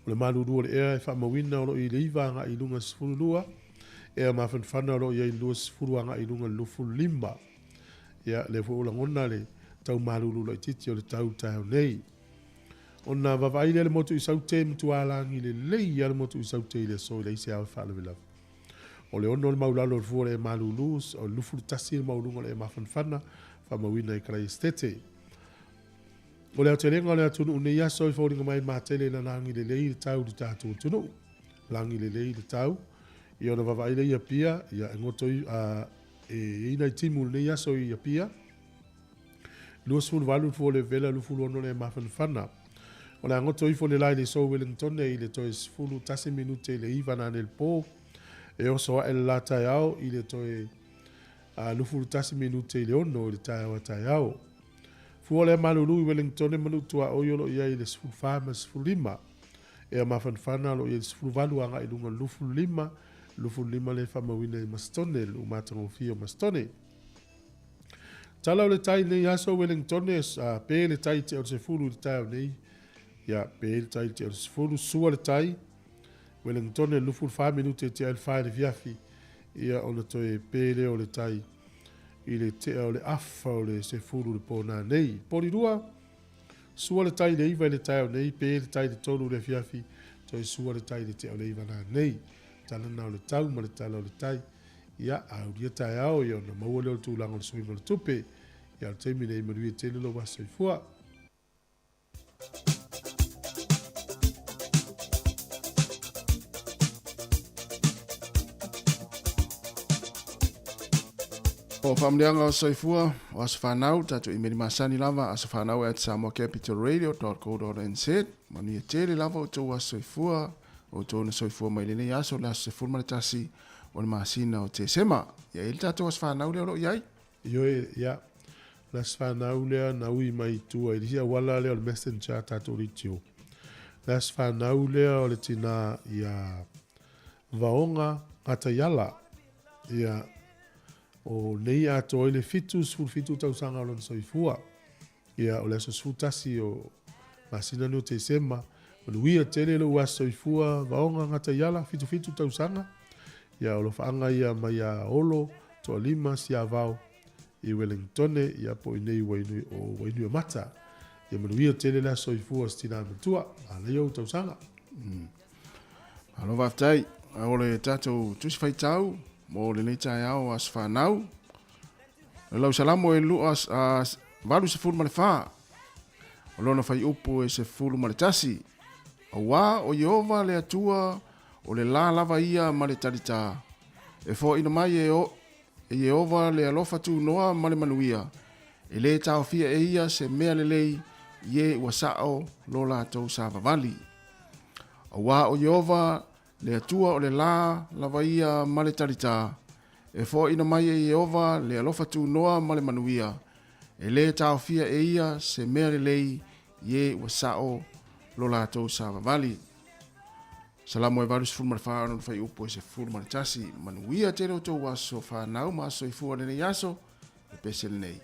O le malulu o le ea e faamauina o lo o i le 9 agai i luga 12, ea mafanafana o lo o i ai le 20 agai i luga le 25. Ia, lea foi ua lagona le tau malulu laitiiti o le tau taeao nei. Ona vaavaai lea le motu i Saute, matua lagi lelei lava le motu i Saute i le aso i leai se ao e faalavelave. O le 6 le maulalo o le fua o le ea malulu, o le 21 le mauluga o le ea mafanafana, faamauina i Karaistete. O le aotelega o le atunuu nei aso e foliga mai matele na lagi lelei le tau i le tatou atunuu. Lagi lelei le tau. Ia ona vaavaai lea i Apia, ia e goto i, e i ai nai timu lenei aso i Apia. 28 le fua o le vela, 26 le mafanafana. O le a goto ifo le la i le aso Wellington i le toe 11 minute i le 9 nanei le po. E oso ae le la taeao i le toe 21 minute i le 6 i le taeao a taeao. Fua lea malulu i Wellington e manu tuaoi o lo o i ai i le 14 ma le 15. Ea mafanafana o lo o i ai i le 18 agai i luga o le 25, 25 le faamauina i Masitone, le umatagofie o Masitone. Tala o le tai nei aso Wellington a pe le tai te o le 10 i le taeao nei. Ia, pe le tai te o le 10, sua le tai. Wellington e 24 minute te ai le 4 i le fiafi. Ia ona toe pe lea o le tai i le tea o le afa o le 10 le pō nei. Poli 2, sua le tai le 9 i le taeao nei, pe le tai le 3 le afiafi, toe sua le tai le tea o le 9 nā nei. Tala na o le tau ma le tala o le tai. Ia, aulia taeao ia ona maua lea o le tulaga o le suiga o le tupe. Ia o le taimi nei manuia tele lou aso soifua. O faamanuiaga o soifua o aso fanau, tatou imeli masani lava, asofanau@samoacapitalradio.co.nz. Manuia tele lava o outou aso soifua, o outou na soifua mai lenei aso, le aso 11 o le masina o Tesema. Ia e i ai le tatou aso fanau lea o lo o i ai. Ioe, ia, le aso fanau lea na ui mai i tua i le isi auala lea o le messenger a tatou leitio. Le aso fanau lea o le tinā ia Vaoga Gataiala, ia, o nei atoa ai le 77 tausaga o lona soifua. Ia, o le aso 11 o masina nei o Tesema, manuia tele lou aso soifua Vaoga Gataiala, 77 tausaga. Ia, o alofaaga ia mai ia Olo, Toalima, Siavao i Wellingtone, ia po o i inei i Wainui, o Wainuiomata. Ia manuia tele le aso soifua o se tinā matua, manaia ou tausaga. Malo faafetai. O le tatou tusi faitau mo lenei taeao aso fanau. O lau salamo e 84, o lona faiupu e 11. Auā o Ieova le Atua, o le la lava ia ma le talitā. E foaina mai e e Ieova le alofa tunoa ma le manuia. E lē taofia e ia se mea lelei i e ua sa'o lo latou savavali. Auā o Ieova le Atua o le la lava ia ma le talitā. E foaina mai e Ieova le alofa tunoa ma le manuia. E lē taofia e ia se mea lelei i e ua sa'o lo latou savavali. Salamo e 84 ona faiupu e 11. Manuia tele o outou aso fanau ma aso soifua lenei aso, le pese lenei.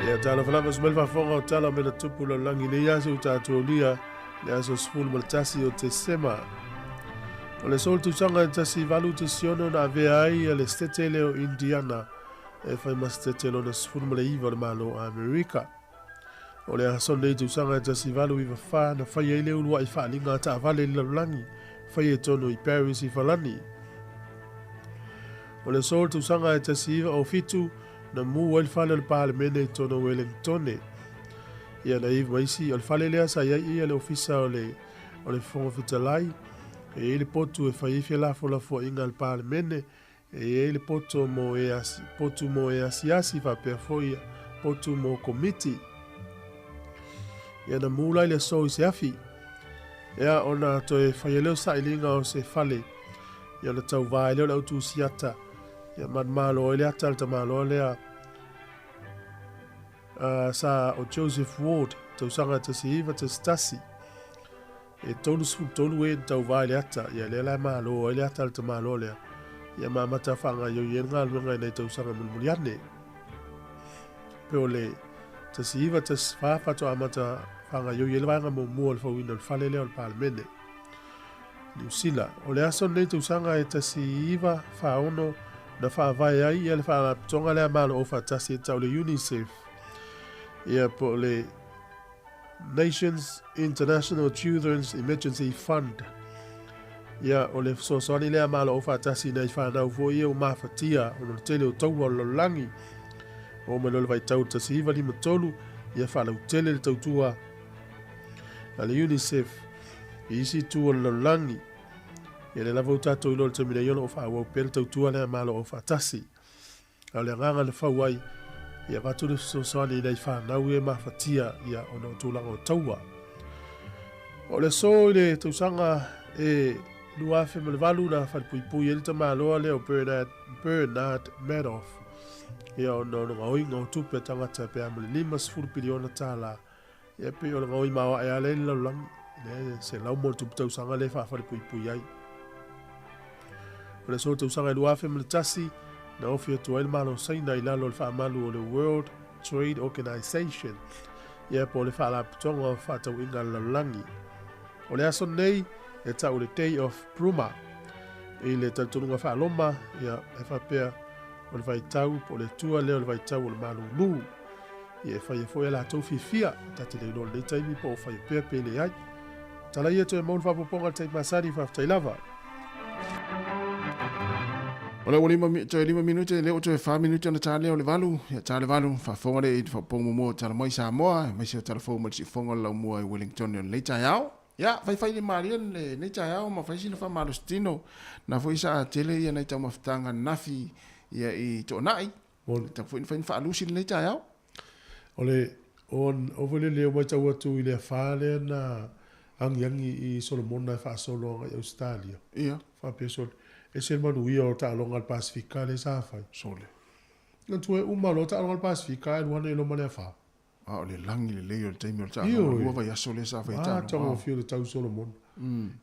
Ia talofa lava se mai le faafofoga o tala o mea na tupu i le lalolagi i lenei aso ua tatou aulia le aso 11 o Tesema. O le aso o le tausaga e 1816 na avea ai le Setete lea o Indiana e fai ma Setete lona 19 o le Malo o Amerika. O le aso lenei tausaga e 1894 na fai ai le uluai faaaliga a taavale i le lalolagi, faia i totonu i Paris i Falani. O le aso o le tausaga e 1907 na mū ai le fale o le Palemene i totonu o Wellingtone. Ia na iv ma isi, o le fale lea sa i ai ia le ofisa o le, o le Fofoga Fetalai, e i ai le potu e fai ai felafolafoaiga a le Palemene, e i ai le poto mo e asi, potu mo e asiasi faapea foi ia potu mo komiti. Ia na mū la i le aso i se afi. Ia ona toe fai ai lea o sailiga o se fale. Ia ona tauvā ai lea o le autusiata. Ia manumalo ai le ata a le tamaloa lea sa o Joseph Ward, tausaga 1911. E 33 e na tauvā i le ata, ia lea la e malo ai le ata a le tamaloa lea. Ia ma amata faagaoioi ai le galuega i nai tausaga mulimuli ane. Pe o le 1914 faatoa amata faagaoioi ai le vaega muamua o le fauina o le fale lea o le Palemene. Niu Sila. O le aso lenei tausaga e 1946 na faavae ai ia le Faalapotopotoga lea a Malo Aufaatasi e tau le UNICEF, ia po o le Nations International Children's Emergency Fund. Ia, o le fesoasoani lea a Malo Aufaatasi i nai fanau foi ia ua mafatia ona o le tele o taua o le lalolagi. Oo mai loa le vaitau 1953, ia faalautele le tautua a le UNICEF i isi itu o le lalolagi. Ia lea lava ua tatou iloa i le taimi nei o lo o faaauau pea le tautua lea a Malo Aufaatasi. A o le agaga na fau ai, ia avatu le fesoasoani i nai fanau ia e mafatia ia ona o tulaga o taua. O le aso i le tausaga e 2008 na falepuipui ai le tamaloa lea o Bernard, Bernard Madoff ia ona o le gaoiga o tupe a tagata pe a ma le $50 piliona tālā. Ia pei o le gaoi maoae lava lea i le lalolagi, lea e 100+ tausaga lea e faafalepuipui ai. O le aso tausaga e 2001, na ofi atu ai le Malo o Saina i lalo o le faamalu o le World Trade Organization, ia po o le Faalapotopotoga o Fefaatauaiga a le Lalolagi. O le aso lenei e tau le Day of Bruma i le talitonuga faa-Roma, ia e faapea o le vaitau po o le Atua lea o le vaitau o le malulu. Ia e faia foi a latou fiafia, ta te le iloa i lenei taimi po o faia pea pe leai. Tala ia toe mau le faaopoopoga i le taimi masani, faafetai lava. O lea ua lima, toe 5 minute, lea ua toe 4 minute ona ta lea o le 8. Ia ta le 8, faafofoga lea i le faaopoopoga muamua o Tala Mai Samoa, aemaise o Tala Fou mai le Siufofoga o le Laumua i Wellington o lenei taeao. Ia, faifai le malie lenei taeao ma fai sina faamalositino. Na foi sa tele ia nai taumafataga ananafi ia i Toonai. Moni. Tau foi na fai ni faalusi lenei taeao. O le, o, o foi lele o matau atu i le afa lea na agiagi i Solomona e faasolo agai Ausetalia. Ia. Faapea sole, ese le manuia o taaloga a le Pasefika lea sa fai. Sole. Manatua e uma loa taaloga a le Pasefika ae alu ane loa ma le afa. A o le lagi lelei o le taimi o le taaloga, lua vaiaso lea sa fai ai taaloga. Matagofie o le tau Solomona.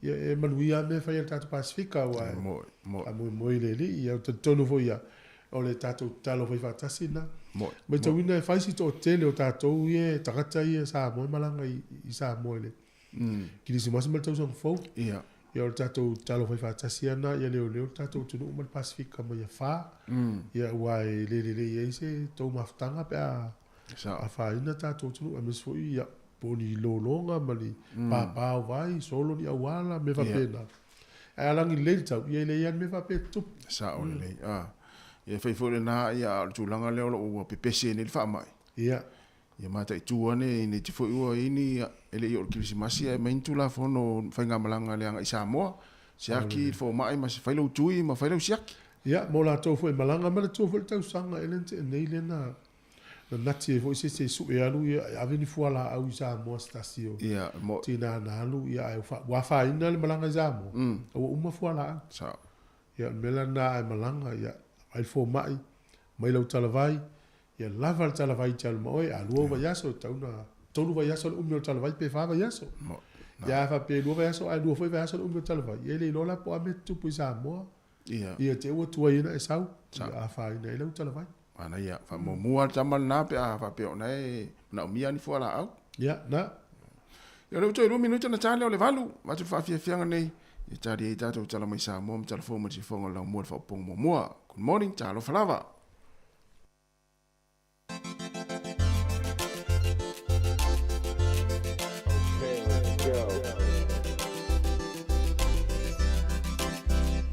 Ia e manuia lava mea e fai e le tatou Pasefika aua e faamoemoe i le Alii. Ia ou te talitonu foi ia, o le tatou tatalo fai faatasi lena. Matauina e fai si toatele o tatou ia tagata ia Samoa e malaga i Samoa i le Kerisimasi ma le tausaga fou. Ia. Ia o le tatou tatalo fai faatasi lava lena ia leoleo le tatou atunuu ma le Pasefika mai afa. Ia aua e le lelei ai se tou mafutaga pe a afaina tatou atunuu aemaise foi ia po o ni lologa ma ni papa o vai, solo ni auala, mea faapena. Ae a lagi lelei le tau, ia e leai lava ni mea faapea e tutupu. Sao lelei. Ia e fai foi lena, ia a o le tulaga lea o lo o ua pepese ai nei le faamai. Ia. Ia mataitu ane nei te foi ua i ni e le i oo i le Kerisimasi ae aumai ni Tulafono faigamalaga le agai i Samoa, siaki le fomai ma fai lou tui ma fai lau siaki. Ia, mo latou foi e malaga, manatua foi le tausaga ea lea na tea nei lea na nati ai foi se isi e sue alu ia e ave ni fualaau i Samoa se tasi o Ia, mo. tina na alu ia ae ua afaina le malaga i Samoa, a ua uma fualaau. Sao. Ia, o le mea la lena a e malaga, ia, vaai le fomai, aumai lau talavai, Ia lava le talavai i te alu ma oe, a lua vaiaso, e tatau ona tolu vaiaso le umi o le talavai pe fa vaiaso. Ia a faapea e lua vaiaso ae lua foi vaiaso le umi o le talavai, ia e le iloa la po o a mea e tutupu i Samoa. Ia. Ia te ua tuai ai ona e sau, ia afaina ai lau talavai. Manaia, faamuamua le tama lena pe a faapea o na e manaomia ni fualaau. Ia, na. Ia, o lea ua toe 2 minute ona ta lea o le 8, avatu le faafiafiaga nei, ia tali ai tatou tala mai Samoa ma tala fou mai le sifofoga o le laumua i le faaopoopoga muamua. Good morning, talofa lava.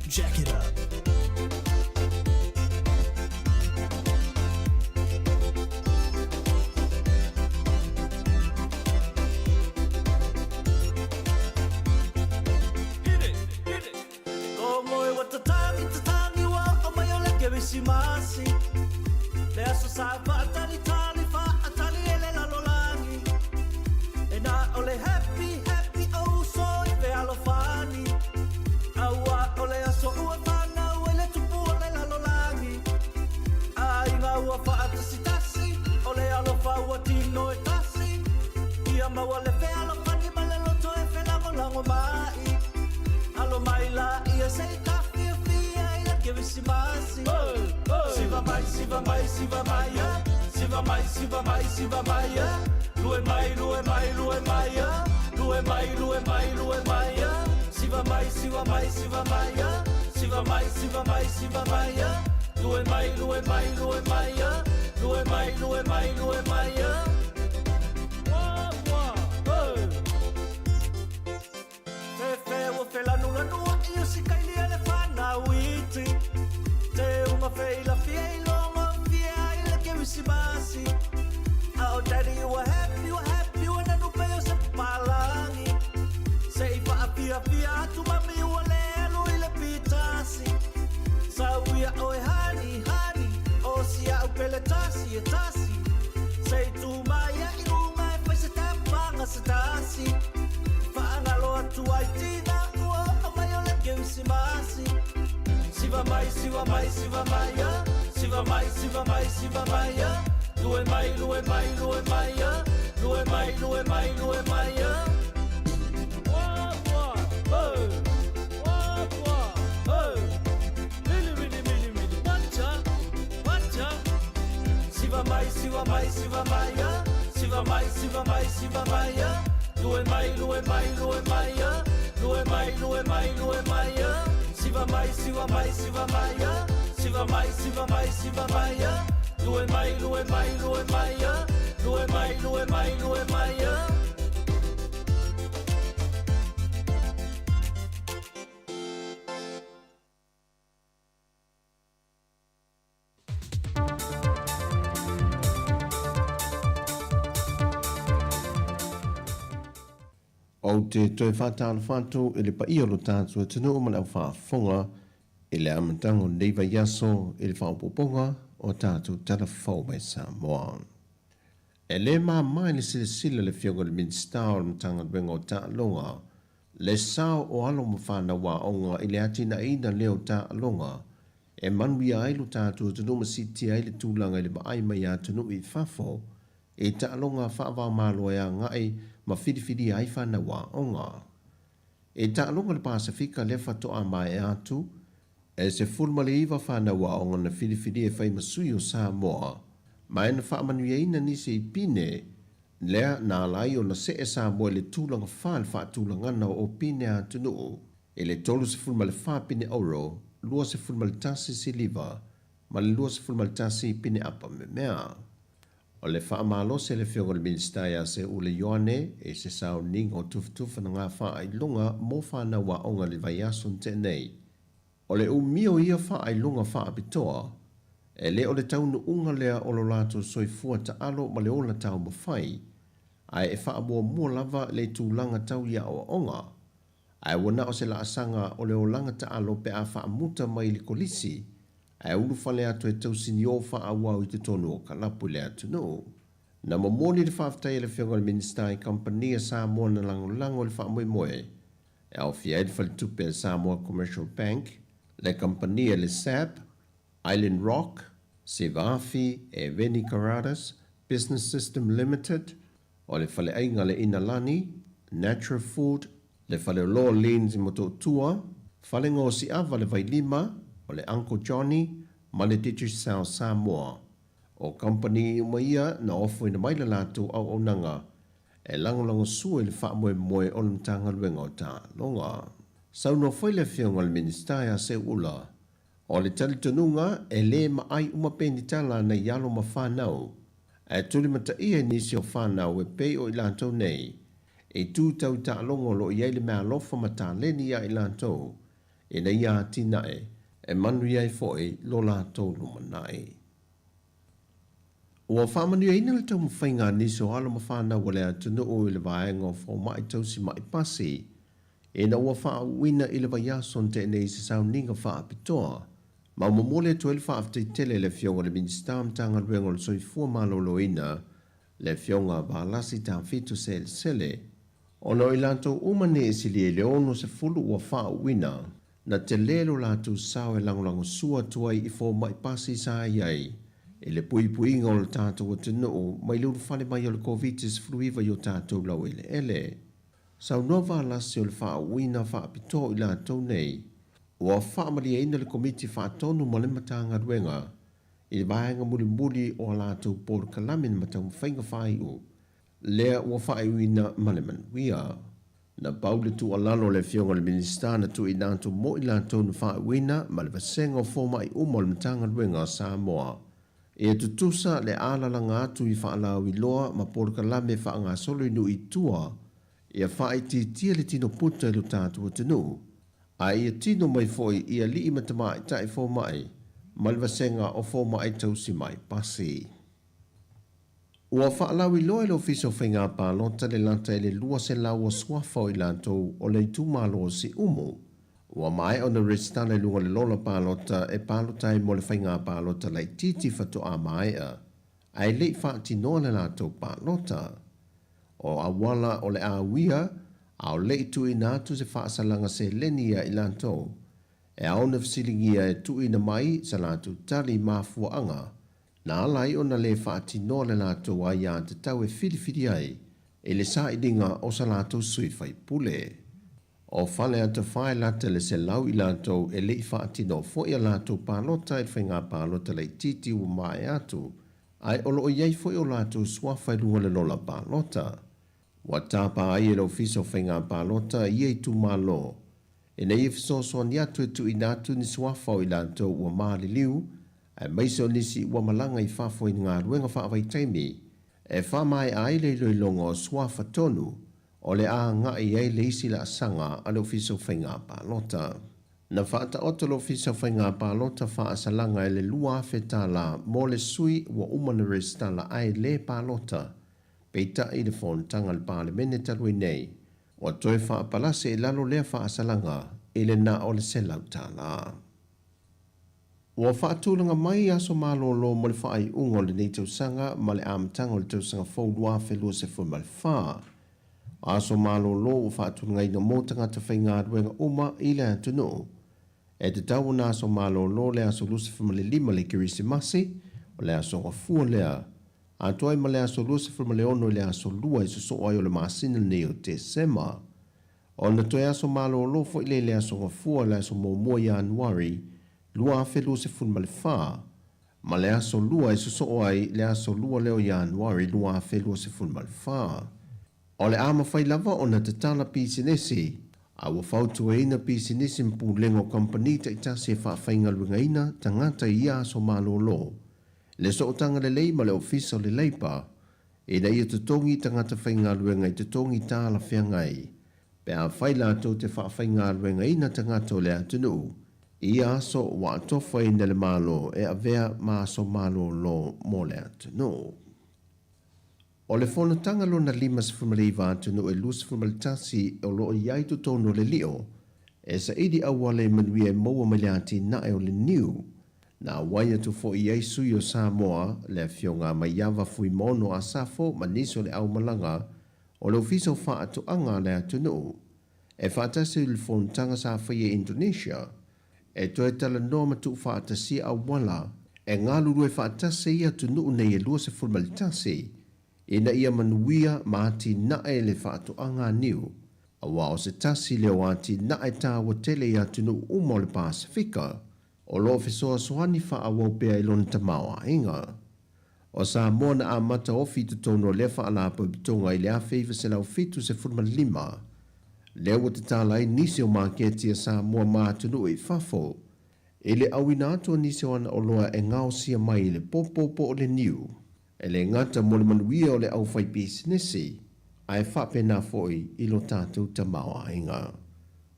Jack it up. Ou te toe faatalofa atu i le paia o lo tatou atunuu ma le aufaafofoga i le amataga o lenei vaiaso i le faaopoopoga o a tatou Tala Fou mai Samoa. E le mama i le silasila a le Afioga i le Minisita o le Matagaluega o Taaloga le sao o alo ma fanau aoga i le atinaeina lea o taaloga e manuia ai lo tatou atunuu ma siitia ai le tulaga i le vaai mai a atunuu i fafo i taaloga faava-o-Malo e agai ma filifilia ai fanau aoga. I taaloga le Pasefika lea faatoa maea atu, e 19 fanau aoga na filifilia e fai ma sui o Samoa, ma e na faamanuiaina nisi i pine, lea na ala ai ona see Samoa i le tulaga fa i le faatulagana o pine a atunuu i le 34 pine oro, 21 siliva ma le 21 pine apa memea. O le faamalosi a le Afioga i le Minisita ia Seule Ioane i se sauniga o tufatufa na gafaailoga mo fanau aoga i le vaiaso na tea nei. O le umi o ia faailoga faapitoa, e le o le taunuuga lea o lo latou soifua taalo ma le ola taumafai, ae e faamuamua lava le tulaga tau i aoaoga, ae ua na o se laasaga o le olaga taalo pe a faamuta mai i le kolisi, ae ulufale atu e tausinio faaauau i totonu o kalapu i le atunuu. Na momoli le faafetai a le Afioga i le Minisita i kamupani a Samoa na lagolago i le faamoemoe e aofia ai le faletupe a Samoa Commercial Bank, le kamupani a le SAB, Island Rock, Sevafi e Veni Karadas Business System Limited, o le Faleaiga le Inalani, Natural Food, le Faleoloa Lens i Motootua, Falegaosiava le Vailima, o le Uncle Johnny ma le Digicel Samoa. O kamupani uma ia na ofoina mai le latou auaunaga e lagolagosua i le faamoemoe o le Matagaluega o Taaloga. Saunoa foi le Afioga i le Minisita ia Seuula, o le talitonuga e lē maai uma penitala nai alo ma fanau, ae tulimataia i nisi o fanau e pei o i latou nei, i tu tau i taaloga o lo o i ai le meaalofa ma taleni ia i latou, ina ia atinae e manuia ai foi lo latou lumanai. Ua faamanuiaina le taumafaiga a nisi o alo ma fanau a le atunuu i le vaega o fomai tausi ma'i pasi ina ua faauuina i le vaiaso na tea nei i se sauniga faapitoa ma ua momoli atu ai le faafetai tele i le Afioga i le Minisita o Matagaluega o le Soifua Maloloina le Afioga Valasi Tafito Selesele ona o i latou uma nei e silia i le 60 ua faauuina Na tele lo latou sao e lagolagosua atu ai i fomai pasi sa i ai i le puipuiga o le tatou atunuu mai le ulufale mai o le Koviti-19 i o tatou laueleele. Saunoa Valasi o le faauuina faapitoa o i latou nei ua faamalieina le Komiti Faatonu ma le Matagaluega i le vaega mulimuli o a latou polokalame ma taumafaiga faaiu lea ua faaiuina ma le manuia. Na pau le tuualalo a le Afioga i le Minisita na tuuina atu mo i latou na faaiuina ma le vasega o fomai uma o le Matagaluega a Samoa ia tutusa le alalaga atu i faalauiloa ma polokalame faagasolo i nuu i tua ia faaitiitia le tino puta i lo tatou atunuu a ia tino mai foi i alii ma tamaitai fomai ma le vasega o fomai tausi mai pasi. Ua faalauiloa e le Ofisa o Faiga Palota le lata i le 200 o suafa o i latou o le itumalo o Siumu ua maea ona resitala i luga o le lola palota e palota ai mo le faiga palota laitiiti faatoa maea ae le i faatinoa le latou palota. O auala o le a uia a o le i tuuina atu se faasalaga seleni ia i latou e ao ona fesiligia e tuuina mai sa latou tali i mafuaaga na ala ai ona lē faatinoa le latou aiatatau e filifili ai i le sailiga o sa latou sui faipule. O Faleata 4 e lata i le 100 i latou e le i faatinoa foi a latou palota i le faiga palota laitiiti ua maea atu, ae o lo o i ai foi o latou suafa i luga o le lola palota. Ua tapa ai e le Ofisa o Faiga Palota i ia itumalo ina ia fesoasoani atu e tuuina atu ni suafa o i latou ua maliliu aemaise o nisi ua malaga i fafo i galuega faavaitaimi e faamaea ai le iloiloga o suafa tonu o le a agai ai le isi laasaga a le Ofisa o Faiga Palota. Na faataoto le Ofisa o Faiga Palota faasalaga i le $2,000 mo le sui ua uma ona resitala ae le palota Peitai i le fonotaga a le Palemene talu ai nei, ua toe faapalase i lalo lea faasalaga i le na o le $100. Ua faatulaga mai aso malolo mo le faaiuga o lenei tausaga ma le amataga o le tausaga fou 2024. O aso malolo ua faatulagaina mo tagata faigaluega uma i le atunuu. E tatau ona aso malolo le aso 25 le Kerisimasi, o le aso gafua lea Atoa ai ma le aso 26 i le aso 2 e sosoo ai o le masina lenei o Tesema. Ona toe aso malolo foi lea i le aso Gafua i le aso muamua Ianuari 2024, ma le aso 2 e sosoo ai le aso 2 lea o Ianuari 2024. O le a mafai lava ona tatala pisinisi, a ua fautuaina pisinisi ma pulega o kamupani taitasi e faafaigaluegaina tagata i ia aso malolo, le sootaga lelei ma le Ofisa o le Leipa ina ia totogi tagata faigaluega i totogi talafeagai pe afai latou te faafaigaluegaina tagata o le atunuu i ia aso ua atofaina e le Malo e avea ma aso malolo mo le atunuu. O le fonotaga lona 59 atunuu e 21 o lo o i ai totonu o le lio, e saili auala i manuia e maua mai le atinae o le niu. Na auai atu foi i ai sui o Samoa, le Afioga a Maiava Fuimaono Asafo ma nisi o le aumalaga o le Ofisa o Faatoaga a le atunuu, e faatasi i le fonotaga sa faia i Indonesia, e toe talanoa ma tuufaatasia auala e galulue faatasi ai atunuu nei e 21 ina ia manuia ma atinae le faatoaga niu, aua o se tasi lea o atinae taua tele i atunuu uma o le Pasefika o lo o fesoasoani faaauau pea i lona tamaoaiga. O Samoa na amata ofi i totonu o lea Faalapotopotoga i le 1975, lea ua tatala ai nisi o maketi a Samoa ma atunuu i fafo, i le auina atu o nisi o ana oloa e gaosia mai i le popo po o le niu, e le gata mo le manuia o le aufaipisinisi, ae faapena foi i lo tatou tamaoaiga.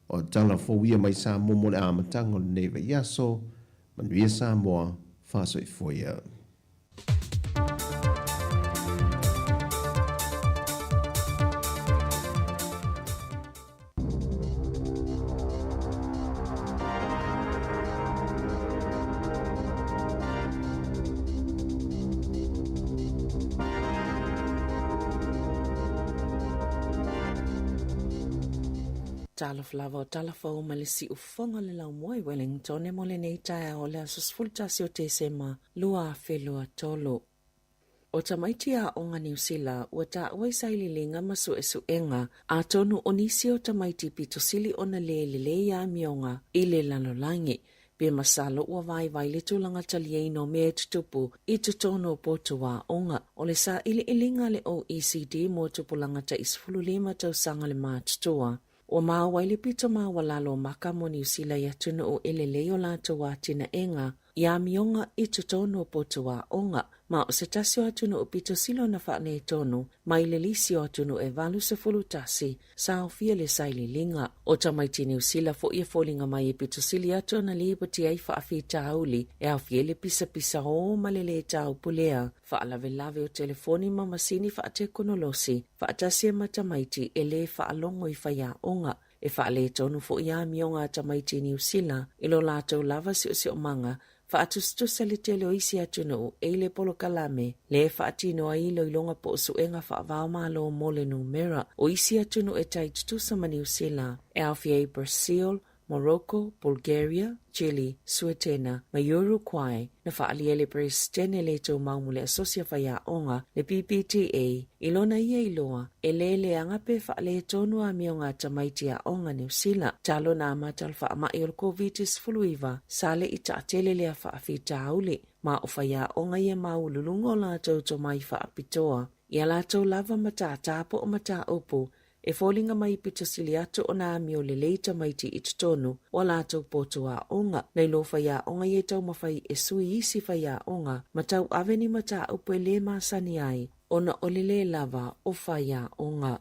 O tala fou ia mai Samoa mo le amataga o lenei vaiaso, Manuia Samoa, faasoifua ia. Talofa lava o tala fou ma le siufofoga o le laumua i Wellington mo lenei taeao o le aso 11 o Tesema 2023. O tamaiti aoga Niu Sila ua taua i sailiiliga ma suesuega, atonu o nisi o tamaiti pito sili ona le lelei amioga i le lalolagi, pe masalo ua vaivai le tulaga taliaina o mea e tutupu i totonu o potu aoga. O le sailiiliga a le OECD mo tupulaga tai 15 tausaga le matutua, Ua maua ai le pito maualalo o maka mo Niu Sila i atunuu e lelei o latou atinaega i amioga i totonu o potu aoga, ma o se tasi o atunuu pito sili ona faaletonu mai le lisi o atunuu e 81 sa aofia le sailiiliga. O tamaiti Niu Sila foi e foliga mai e pito sili atu ona lipoti ai faafitauli e aofia ai le pisapisaō ma le lē taupulea, faalavelave o telefoni ma masini faatekonolosi, faatasi ai ma tamaiti e lē faalogo i faiaoga. E faaletonu foi amioga a tamaiti i Niu Sila i lo latou lava siosiomaga, faatusatusa le tele o isi atunuu e i le polokalame lea e faatino ai iloiloga po o suega faava-o-Malo mo le numera. O isi atunuu e tai tutusa ma Niu Sila e aofia ai Brazil, Morocco, Bulgaria, Chile, Suetena ma Uruguay, na faaalia e le Peresetene le Tumau mo le Asosi a Faiaoga, le PPTA, i lona ia iloa, e le leaga pe faaletonu amioga a tamaiti aoga Niu Sila, talu ona amata le faamai o le Koviti-19, sa le i taatele lea faafitauli, ma o faiaoga ia maualuluga o latou tomai faapitoa i a latou lava matata po o mataupu E foliga mai i pito sili atu ona amio lelei tamaiti i totonu o a latou potu aoga. Nai lo faiaoga ia e taumafai e sui isi faiaoga ma tauave ni mataupu e le masani ai ona o le le lava o faiaoga.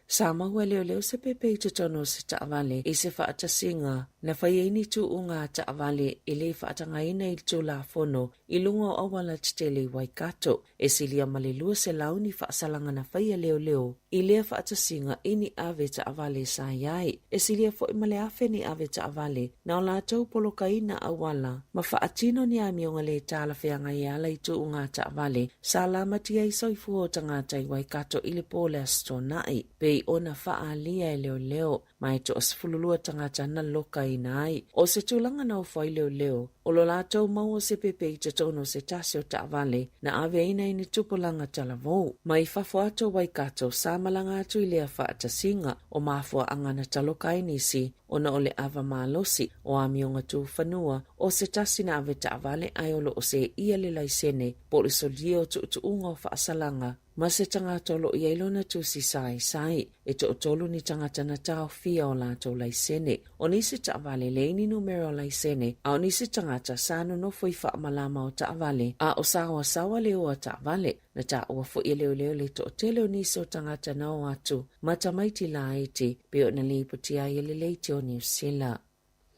Sa maua e leoleo se pepe i totonu o se taavale i se faatasiga na fai ai ni tuuga a taavale e le faatagaina i le Tulafono i luga o auala tetele i Waikato. E silia ma le 200 ni faasalaga na faia leoleo i lea faatasiga i ni ave taavale sa i ai. E silia foi ma le 1,000 ni ave taavale na o latou polokaina auala ma faatino ni amioga le talafeagai e ala i tuuga taavale sa lamatia ai soifua o tagata i Waikato i le po o le Aso Toonai, pei ona faaalia e leoleo. Ma e toa 12 tagata na lokaina ai. O se tulaga na ofo ai leoleo, o lo latou maua se pepe i totonu o se tasi o taavale na aveina i ni tupulaga talavou. Mai fafo atu o Waikato, sa malaga atu i lea faatasiga o mafuaaga na taloka ai nisi ona o le ava malosi o amioga tufanua o se tasi na ave taavale ae o lo o seia le laisene po o le solia o tuutuuga o faasalaga ma se tagata o lo o i ai lona tusi saisai. E toatolu ni tagata na taofia o latou laisene. O nisi taavale leai ni numera o laisene, a o nisi tagata sa nonofo i faamalama o taavale, a o saoasaoa le o a taavale. Na taua foi e leoleo le toatele o nisi o tagata na o atu ma tamaiti laiti, pei ona lipoti ai e le Leitio Niu Sila.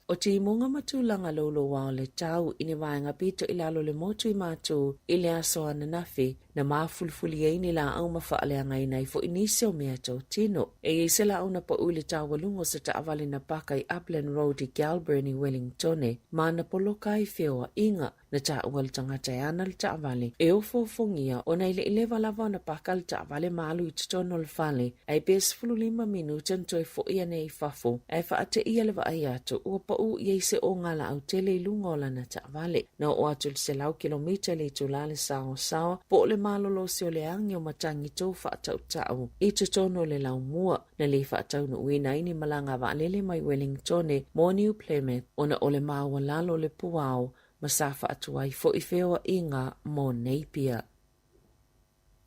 O timuga ma tulaga louloua o le tau i ni vaega pito i lalo o le motu i Matu i le aso ananafi, na mafulifuli ai ni laau ma faaleagaina ai foi nisi o mea totino. E i ai se laau na pau i le taualuga o se taavale na paka i Upland Road i Kelburn i Wellingtone, ma na poloka ai feoaiga. Na taua le tagata e ana le taavale e ofoofogia ona e le i leva lava ona paka le taavale ma alu i totonu o le fale, ae pe 15 minute ona toe foi ane i fafo ae faateia le vaai atu ua pau i ai se ogalaau tele i luga o lana taavale. Na oo atu i le 100 kilomita i le itula le saoasaoa po o le malolosi o le agi o matagi tou faatautau i totonu o le laumua. Na le faataunuuina ai ni malaga vaalele mai Wellingtone mo New Plymouth ona o le maualalo o le puao. ma sa faatuai foi feoaiga mo Napier.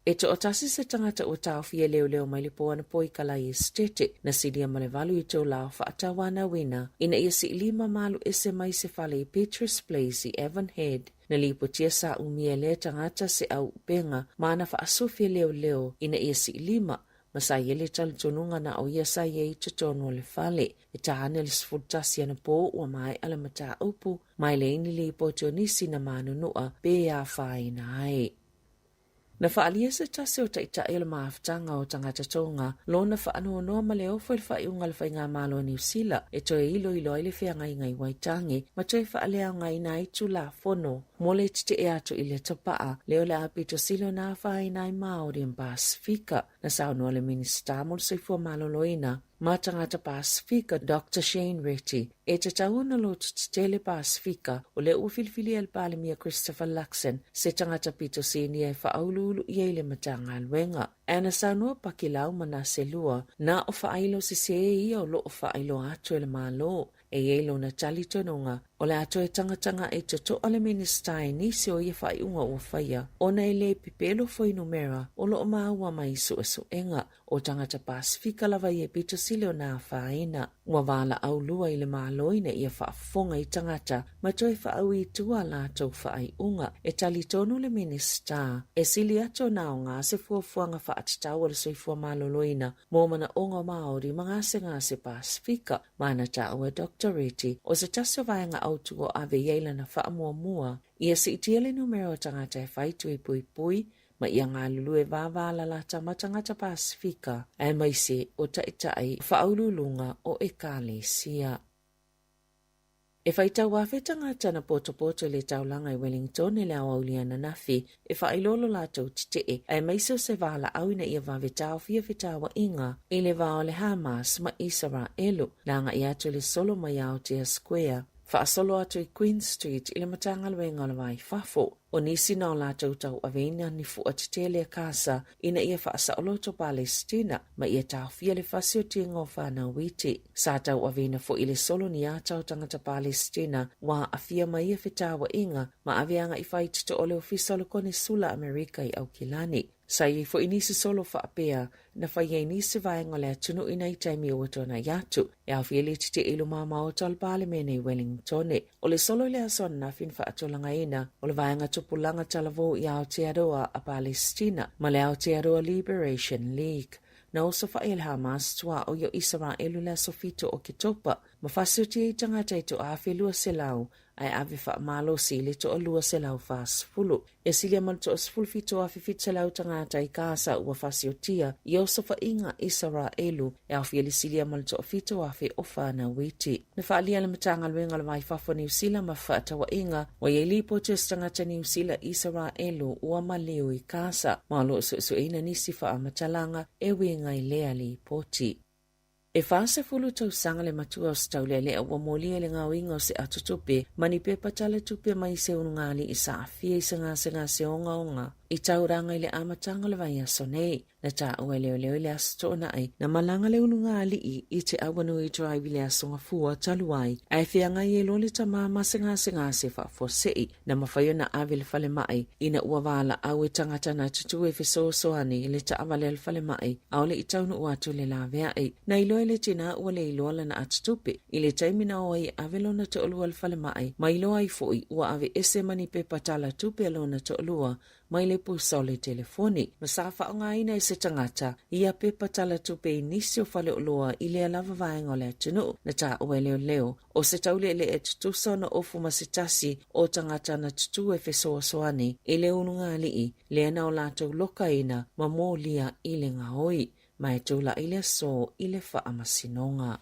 E toatasi se tagata ua taofia e leoleo mai le po anapo i Kalai Esetete, na silia ma le 8 itula o faatauanauina ina ia siilima malu ese mai se fale i Petrus Place i Avonhead. Na lipotia sa umia e lea tagata se au upenga ma ana faasufi e leoleo ina ia siilima ma sa i ai le talitonuga na o ia sa i ai i totonu o le fale. E ta ane le 11 anapo ua maea le mataupu, ma e leai ni lipoti o nisi na manunua pe afaina ai. Na faaalia se tasi o taitai o le mafutaga o tagata Tonga lona faanoanoa ma le ofo i le faaiuga a le Faigamalo a Niu Sila e toe iloilo ai le feagaiga i Waitangi ma toe faaleaogaina ai Tulafono mo le tetee atu i le tapaa lea o le a pito sili ona afaina ai Māori ma Pasifika. Na saunoa le Minisita mo le Soifua Maloloina ma Tagata Pasifika Doctor Shane Reti e tatau ona loto tetele Pasifika o lea ua filifilia e le Palemia Christopher Luxon se tagata pito sinia e faauluulu i ai le Matagaluega. Ae na saunoa Pakilau Manase Lua, na o faailo sese ia o loo faailoa atu e le Malo. E i ai lona talitonuga, o le a toe tagatagaʻi totoa le Minisita i nisi o ia faaiuga ua faia, ona e le pepelo fuainumera o lo o maua mai i suesuega. O tagata Pasifika lava ia e pito sili ona afaina. Ua valaau lua i le Malo ina ia faafofoga i tagata ma toe faaui i tua a latou faaiuga. E talitonu le Minisita, e sili atu ona aoga se fuafuaga faatatau a le soifua maloloina mo manaoga o Māori ma gasegase Pasifika. Ma na taua e Doctor Reti, o se tasi o vaega autu o ave i ai lana faamuamua, ia siitia le numera o tagata e fai tui puipui ma ia galulue vāvālalata ma tagata Pasifika, aemaise o taitai faauluuluga o Ekalesia. E faitau afe tagata na potopoto i le taulaga i Wellington i le aoauli ananafi e faailoa lo latou tetee, aemaise o se valaau ina ia vave taofia fetauaiga i le va o le Hamas ma Isaraelu. Na agai atu le solo mai Aotea Square, faasolo atu i Queen Street i le Matagaluega o le Va i Fafo. O nisi na o latou tauaveina ni fua tetele a Kasa ina ia faasaoloto Palesitina ma ia taofia le fasi o tiga o fanau iti. Sa tauaveina foi le solo ni ata o tagata Palesitina ua aafia mai ia fetauaiga ma ave agai fai totoo o le Ofisa o le Konesula Amerika i Aukilani. Sa i ai foi nisi solo faapea na fai ai nisi vaega o le atunuu i nai taimi ua tuanai atu, e aofia le tetee i luma maota o le Palemene i Wellingtone. O le solo i le aso ananafi na faatulagaina o le Vaega Tupulaga Talavou i Aotearoa a Palesitina ma le Aotearoa Liberation League. Na osofai e le Hamas tuaoi o Isaraelu i le aso 7 o Oketopa ma fasioti ai tagata e 1,200 ae ave faamalosi i le 240. E silia ma le 17,700 tagata i Kasa ua fasiotia i osofaiga Isaraelu, e aofia le silia ma le 7,000 o fanau iti. Na faaalia e le Matagaluega o le Va i Fafo o Niu Sila ma Fefaatauaiga, ua i ai lipoti o se tagata Niu Sila Isaraelu ua maliu i Kasa, ma o lo o suesueina nisi faamatalaga e uiga i lea lipoti. E 40 tausaga le matua o se taulealea ua molia i le gaoiga o se ato tupe ma ni pepa tala tupe mai se ulugalii sa aafia i se gasegase ogaoga i taulaga i le amataga o le vaiaso nei. Na taua e leoleo i le Aso Toonai, na malaga le ulugalii i Te Awanui Drive i le Aso Gafua talu ai, ae feagai ai loa le tama ma se gasegase faafuasei. Na mafai ona ave i le falemai ina ua valaau e tagata na tutū e fesoasoani i le taavale a le falemai, ʻaʻole i taunuu atu le laveai. Na iloa e le tinā ua le iloa lana atutupe i le taimi na o ai e ave lona toalua i le falemai, ma iloa ai foi ua ave ese ma ni pepa tala tupe a lona toalua mai le pusa o le telefoni. Ma sa faaaogaina e se tagata ia pepa tala tupe i nisi o faleoloa i lea lava vaega o le atunuu. Na taua e leoleo, o se tauleelee e tutusa ona ofu ma se tasi o tagata na tutū e fesoasoani i le ulugalii lea na o latou lokaina ma molia i le gaoi, ma e tulaʻi le aso i le faamasinoga.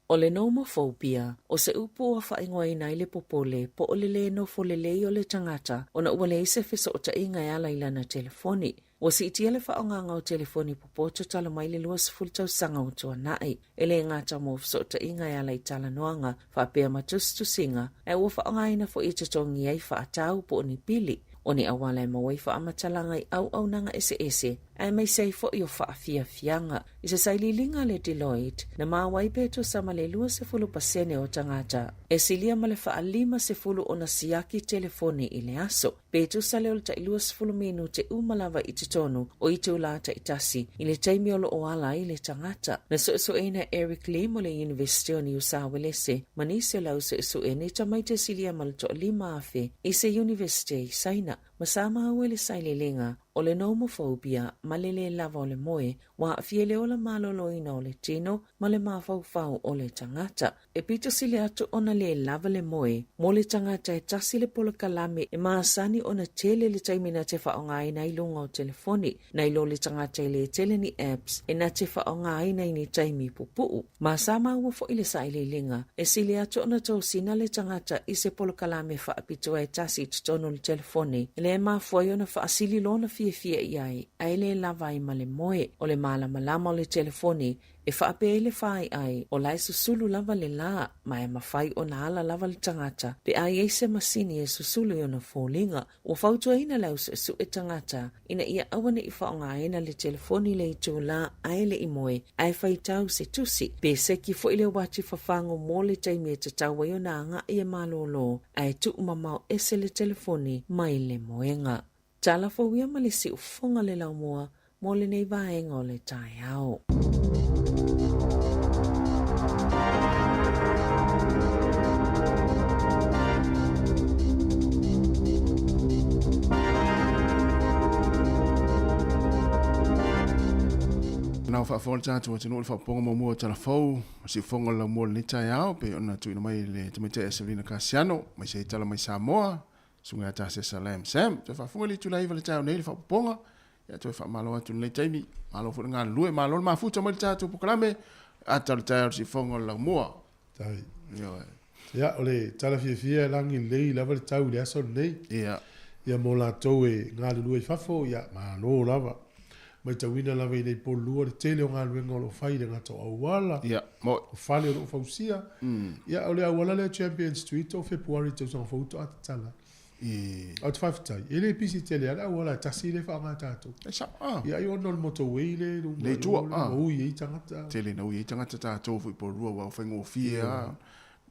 O le nomophobia, o se upu ua faaigoaina ai le popole po o le lē nofo lelei o le tagata ona ua leai se fesootaiga e ala i lana telefoni. Ua siitia le faaaogaga o telefoni popoto talu mai le 20 tausaga ua tuanai. E le gata mo fesootaiga e ala i talanoaga faapea ma tusitusiga, ae ua faaaogaina foi e totogi ai faatau po o ni pili. O ni auala e maua ai faamatalaga i auaunaga eseese. aemaise ai foi o faafiafiaga. I se sailiiliga a le Deloitte, na maua ai pe tusa ma le 20% o tagata e silia ma le faa-50 ona siaki telefoni i le aso, pe tusa lea o le tai 20 minute uma lava i totonu o itulā taitasi i le taimi o lo o ala ai le tagata. Na suesueina e Eric Lim o le Iunivesite o Niu Sauelese ma nisi o le au suesue ni tamaiti e silia ma le 5,000 i se Iunivesite i Saina ma sa maua i le sailiiliga o le nomophobia ma le lē lava o le moe ua aafia i le ola maloloina o le tino ma le mafaufau o le tagata. E pito sili atu ona lē lava le moe mo le tagata e tasi le polokalame e masani ona tele le taimi na te faaaogaina ai luga o telefoni, nai lo le tagata e lē tele ni apps e na te faaaogaina i ni taimi pupuu. Ma sa maua foi le sailiiliga, e sili atu ona tosina le tagata i se polokalame faapitoa e tasi i totonu o le telefoni, lea e mafua ai ona faasili lona fiafia i ai, ae le lava ai ma le moe. O le malamalama o le telefoni e faapea ai le faiai, o la e susulu lava le lā, ma e mafai ona ala lava le tagata pe a i ai se masini e susulu i ona foliga. Ua fautuaina le au suesue tagata ina ia aua ne i faaaogaina le telefoni i le itulā ae le i moe, ae faitau se tusi, pe seki foi le uati fafago mo le taimi e tatau ai ona agai e malōlō, ae tuumamao ese le telefoni mai le moega. Tala fou ia ma le siufofoga le laumua mo lenei vaega o le taeao. Nao faafofoga le tatou atunuu i le faaopoopoga muamua o Tala Fou ma Siufofoga o le Laumua o lenei taeao pei ona tuuina mai le tamaitai a Selina Kasiano mai se tala mai Samoa Susuga ia Tasesa Lam Sam. Toe faafofoga i le itula 9 i le taeao nei le faaopoopoga. Ia toe faamalo atu i lenei taimi. Malo foi le galulue, malo le mafuta mai le tatou polokalame. Ata o le taeao i le siufofoga o le Laumua. Tai. Ioe. Ia, o le tala fiafia e lagi lelei lava le tau i le aso lenei. Ia. Ia mo latou e galulue i fafo, ia malo lava. Matauina lava i nei po lua le tele o galuega o lo o fai i le gata o auala, Ia, mo. o fale o lo o fausia. Ia, o le auala lea Champion Street o Fepuari i tausaga fou faatoa tatala. I. Ae ou te faafetai, e le pisi tele lava le auala e tasi lea e faaaoga e tatou. E sao, ah. Ia, ai ona o le motorway lea i luga Le i tua, ah. ua ui ai tagata. Tele ina ui ai tagata tatou foi po lua aua ua faigofie lava.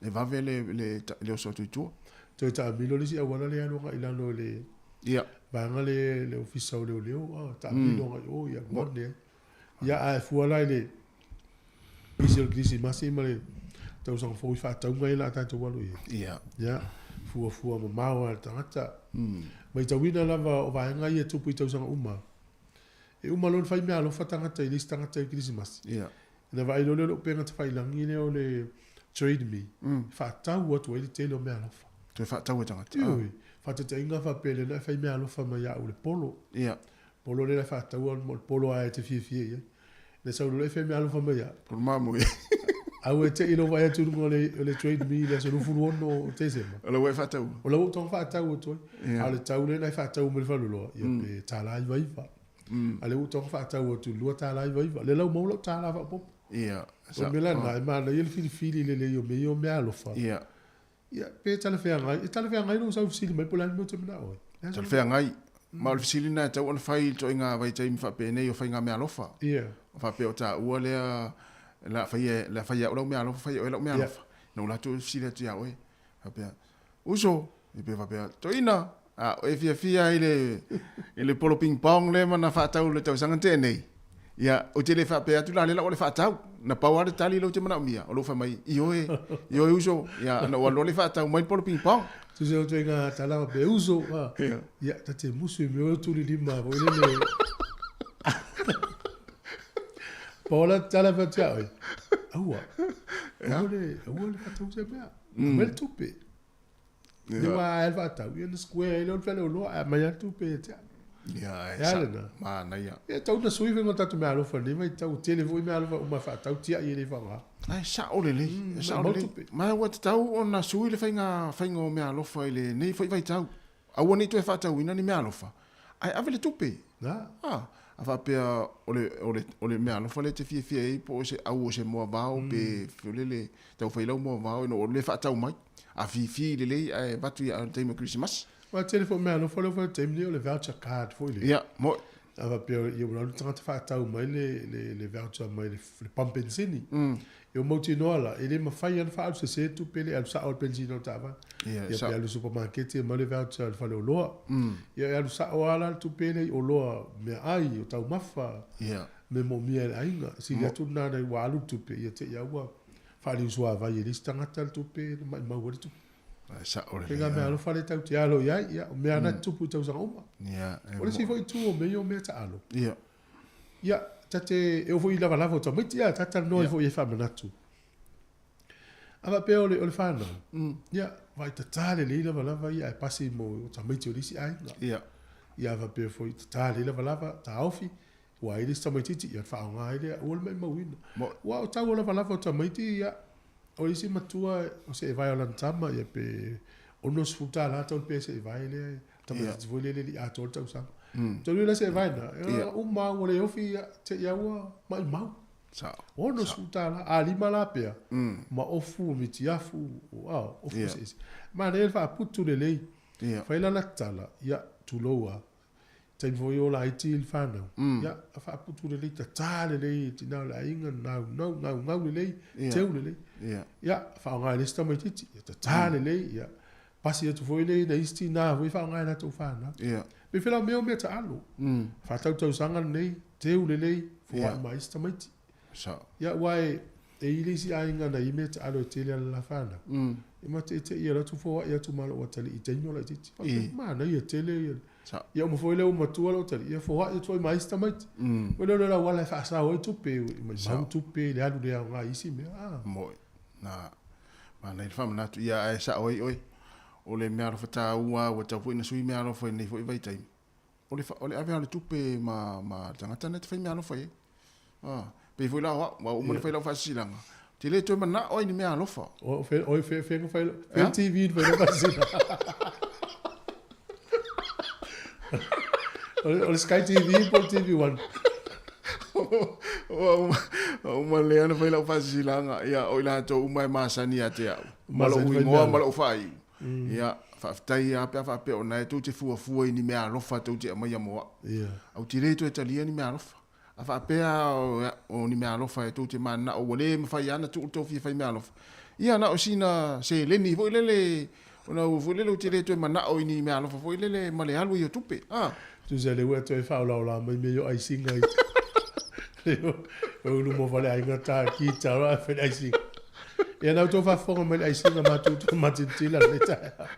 E vave le, le, le oso atu i tua. Toe taamilo le isi auala lea e alu agai i lalo i le Ia. vaega lea le ofisa o leoleo, ah, taamilo agai i o, ia, gone ai. Ia, ae fua la i le pisi o le Kerisimasi ma le tausaga fou i faatauga ia o le a tatou alu i ai. Ia. Ia, fuafua mamao lava e le tagata. Matauina lava o vaega ia e tupu i tausaga uma. E uma loa ona fai meaalofa tagata i le isi tagata i le Kerisimasi. Ia. Ona vaai loa lea o le upega tafailagi lea o le Trade Me, e faatau atu ai le tele o meaalofa. Toe faatau e tagata. Ioe. Faataitaiga faapea lea na e fai meaalofa mai ia au i le polo. Ia. Polo lea na e faataua o le polo lava e te fiafia i ai. Na sau loa e fai meaalofa mai ia au. Polo mamoe. Ae ua te i lou vaai atu i luga o le Trade Me i le aso 26 o Tesema. O la ua e faataua. O la ua ou tago faatau atu ai. A o le tau lea na e faatau mai le faleoloa, ia pe $1.99. A lea ua ou tago faatau atu i le $2.99. Lea la ua maua lau $1 faaopoopo. Ia. O le mea la lena, e manaia le filifili lelei o mea ia o meaalofa. Ia. Ia, pe talafeagai, e talafeagai lou sau fesili mai po o le a le mea ou te manao ai. Le a Talafeagai. Ma o le fesili lena e tatau ona fai i le ituaiga vaitaimi faapenei o faiga meaalofa. Ia. Faapea o taua lea, o le a faia, o le a faia e au lau meaalofa, faia e oe lau meaalofa. Na ou alu atu fesili atu ia oe, faapea, uso, ia pe faapea, toeaina, a oe fiafia i le, i le polo ping pong lea ma na faatau i le tausaga na tea nei. Ia, ou te le faapea atu la lea la ua le faatau. Na pau lava le tali lea ou te manaomia, o lou fai mai, ioe, ioe uso, ia, ona ou alu loa lea faatau mai le polo ping pong. Tusa o ituaiga tala faapea, uso, a, ia, ta te musu i mea o tuli lima foi lele. Pau la tala fai atu ia oe, aua, aua le, aua le faatau se mea, aumai le tupe. Le wā e whaatau, ia na square ai lea o le faleoloa, ae aumai lava le tupe ia te au. Ia, e E a sa, lena? manaia. Ia, tau na sui faiga o tatou meaalofa nei vaitau, ua tele foi meaalofa uma e faatau tiai e le faaaoga. Ae sao lelei, e sao Mau lelei. tupe. Ma ua tatau ona sui le faiga, faiga o meaalofa i lenei foi vaitau. Aua ne i toe faatauina ni meaalofa, ae ave le tupe. Na. A, a faapea o le, o le, o le meaalofa lea e te fiafia ai po o se au o se moavao pe o le le tau fai lau moavao ina ua le faatau mai. A fifi lelei ae avatu ia le taimi o Kerisimasi. Aua tele foi meaalofa lea ua fai i le taimi nei o le voucher card foi lea. Ia, moe. A faapea ia ua alu le tagata faatau mai le le le voucher mai le le pump penisini. Ia ua mautinoa la, e le mafai lava ona faaalu sese le tupe lea e alu sao i le penisini o le taavale. Ia, Ia sao. pe alu i le supamaketi e aumai le voucher i le faleoloa. Ia e alu sao lava la le tupe lea i oloa meaai, o taumafa, Ia. mea moomia e le aiga. Sili atu lena nai ua alu le tupe, ia te i lava ua faaliusuavai e le isi tagata le tupe na maumau ai le tupe. Ae sao lelei. Faiga meaalofa lea tatou te alo i ai, ia, o mea lava na tutupu i tausaga uma. Ia, e O le isi foi itu o mea ia o mea taalo, Ia. ia, ta te, e oo foi i lavalava o tamaiti, a, ta talanoa ai foi e faamanatu. A faapea o le, o le fanau, ia, vaai tata lelei lavalava ia ae pasi mo tamaiti o le isi aiga. Ia. Ia, a faapea foi, tata lelei lavalava, taofi, ua ai le isi tamaitiiti, ia ona faaaoga ai lea, aua le maumauina. Aua o tau o lavalava o tamaiti, ia, o isi matua o seevae o lana tama, ia pe $60 tau le pe seevae lea, tamaitiiti foi lea e le i atoa le tausaga. Tau le seevae na, ia, uma lava ua le ofi, ia, te i lava ua maumau. $60, a lima la pea, ma ofu, o mitiafu, o, a, ofu eseese. Manaia le faaputu lelei. Fai la lata tala, ia, tulou lava. Taimi foi o laiti le fanau, ia, faaputu lelei, tata lelei e tina o le aiga, naunau, gaugau lelei, teu lelei. Ia, faaaoga e le isi tamaitiiti, ia tata lelei, ia, pasi atu foi lea i nai isi tina foi e faaaoga e latou fanau. Pei foi la o mea o mea taalo. Faatau tausaga lenei, teu lelei, foai ma isi tamaiti. Ia, aua e i le isi aiga na i mea taalo e tele ana la fanau. E mate'ete'i alu atu foai atu ma lou atalii i taimi o laitiiti. Faapea, manaia tele ia. Ia uma foi lea ua matua lou atalii, ia foai atu ai ma isi tamaiti. Foi lea o le auala e faasao ai tupe, maumau tupe i le alu le aoga i isi mea. A. Moe. Na, manaia le faamanatu. Ia, ae sao ai oe. O le meaalofa taua ua tatau foi ona sui meaalofa i lenei foi vaitaimi. O le, o le ave lava o le tupe ma, ma le tagata lena e te fai meaalofa i ai. Ah, pei foi la o au, ua uma ona fai lau faasilasilaga, ou te le toe manao ai i ni meaalofa. O fe, o fe, fe, fe, fe TV na fai lau faasilasilaga. O le Sky TV po o le TV One. Ua uma lea ona fai lau faasilasilaga, ia, o i latou uma e masani ia te au, ma lou igoa ma lou faaiu. Ia, faafetai lava pe a faapea o lena e tou te fuafua i ni meaalofa tou te aumaia mo au. Ou te le toe talia ni meaalofa. A faapea o ni meaalofa e tou te mananao ua le mafai lava ona tuu le tou fia fai meaalofa, ia na o sina seleni foi lele, ona ua foi lele ou te le toe manao i ni meaalofa foi lele ma le alu ai o tupe. A. Tusa lea ua e toe faaolaola mai mea ia o aisiga i te o luma o faleaiga ta ki talo ae fai le aisiga. Ia na outou faafofoga mai le aisiga matou toe matiltila lenei taeao.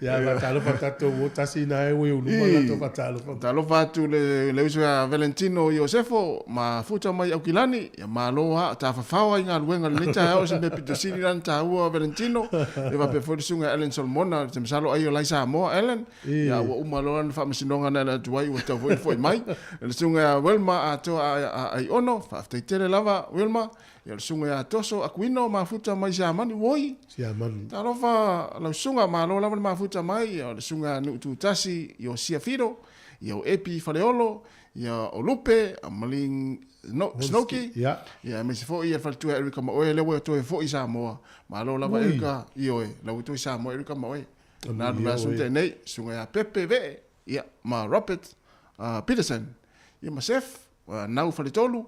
Ia faatalofa tatou o tasi na e ua i ou luma la tou faatalofa. Talofa atu le, le uso ia Valentino Iosefo ma futa mai Aukilani. Ia malo a tafafao ai galuega lenei taeao se mea pito sili la na taua Valentino. Ia faapea foi le susuga ia Allen Solomona, te masalo ai o la i Samoa Allen. Ia ua uma loa le faamasinoga na ala atu ai ua tatau foi ona foi mai. Le susuga ia Wilma Atoa a Aiono, faafetai tele lava Wilma. Ia le susuga ia Toso Akuino mafuta mai Siamani, oi. Siamani. Talofa lau susuga, malo lava le mafuta mai. Ia le susuga ia Nuututasi Iosia Fido, ia o Epi Faleolo, ia o Lupe, Maling no, Snowki, Ia. ia aemaise foi ia le faletua ia Erika Maoe, lea ua toe foi i Samoa. Malo lava Ui. Erika, ioe, la ua toe i Samoa Erika Maoe. Na alu Amuia le aso oe. tea nei, susuga ia Pepe Vee, ia, ma Robert Peterson, ia ma Seth, Nau Faletolu,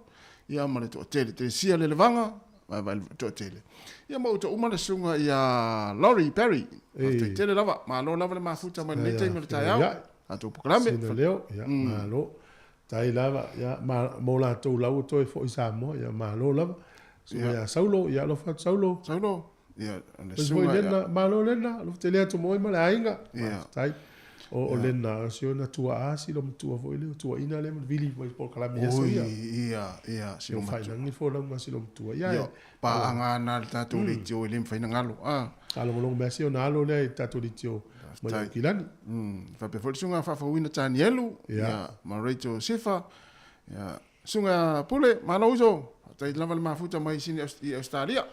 ia ma le toatele, Teresia Lelevaga, vaevae le toatele. Ia ma outou uma le susuga ia Laurie Perry, faafetai tele lava, malo lava le mafuta mai lenei taimi o le taeao, tatou polokalame. Sina leo, ia, malo. Tai lava, ia, ma, mo latou la ua toe foi i Samoa, ia, malo lava. Susuga ia Saulo, ia alofa atu Saulo. Saulo, ia, le Foi foi susuga ia. Lena, malo Lena, alofa tele atu mo oe ma le aiga. Ia. Faafetai. O, o Lena, o si ona tuaa, si lo matua foi lea, o tuaina lea ma le vili mai polokalame i aso Oi, ia. ia, ia, si Ia lo matua. failagi le folauga a si lo matua. Ia, Ia, paaga na le tatou leitio e le mafai ona galo. Ah. Faalogologo mai si ona alo lea i tatou leitio mai Faafetai. Aukilani. Faapea foi le susuga faafouina Tanielu, Ia. ia, ma Rachel Sifa, ia, susuga Pule, malo uso. Faafetai lava le mafuta mai Sini i Australia.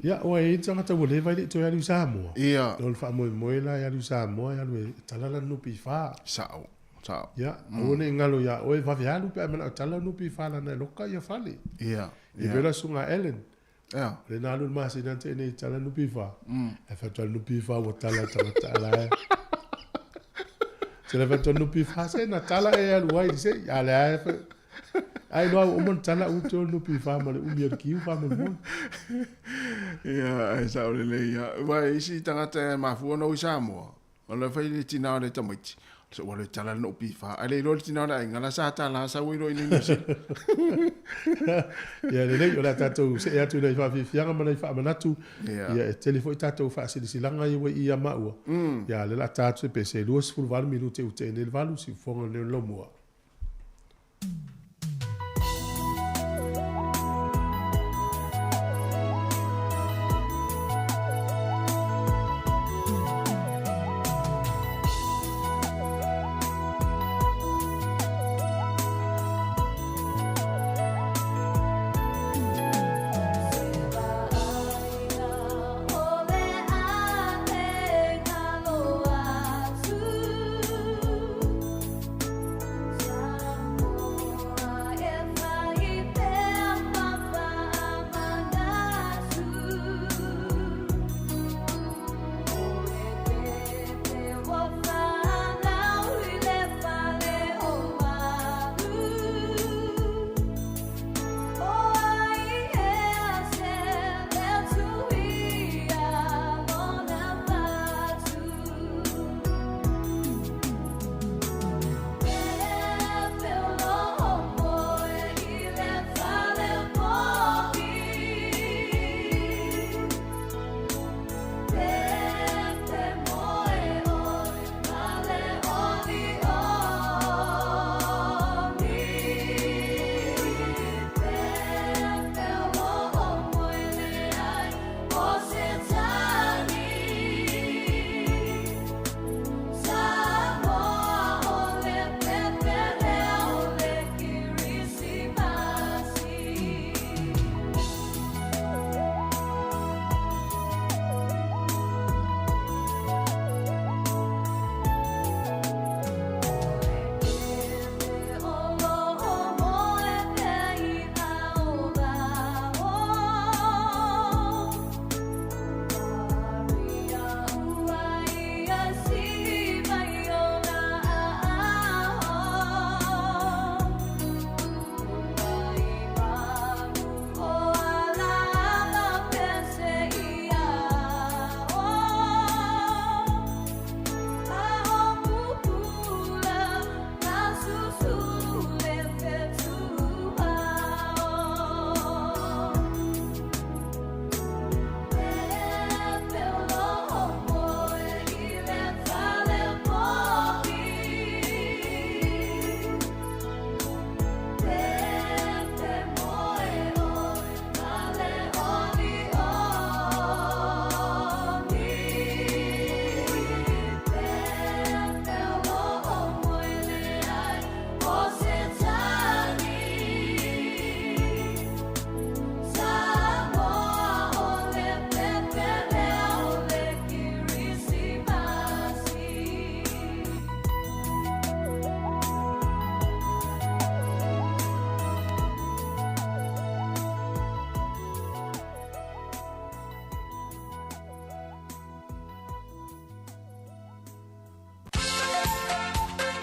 Ia, ua e i ai tagata ua leva e le i toe alu i Samoa. Ia. O le faamoemoe la e alu i Samoa e alu e tala lana NPF. Sao, sao. Ia, aua ne i galo ia oe vave alu pe a manao e tala lau NPF lana e loka ia fale. Ia, Ia pei la susuga Ellen. Ia. Lea na alu i le masina na tea nei e tala NPF. Ae fai atu lava le NPF ua tala e tagata a la e. Se le faatoa NPF se na tala e alu ai se a le ai ai loa ua uma ona tala ua o le NPF ma le umi o le kiu faamolemole. Ia, ai sao lelei ia. Ua e isi tagata e mafua ona o i Samoa, o le fai le tina o le tamaiti, so ua le tala le NPF, ae le iloa le tina o le aiga, la sa tala sau ai loa i inei Niu Sila. Ia lelei, o le a tatou see atu i nai faafiafiaga ma nai faamanatu. Ia e tele foi tatou faasilasilaga ia ua i i ia maua. Ia a o lea o le a ta atu pe se 28 minute ua tea nei le 8, siufofoga lenei o le Laumua.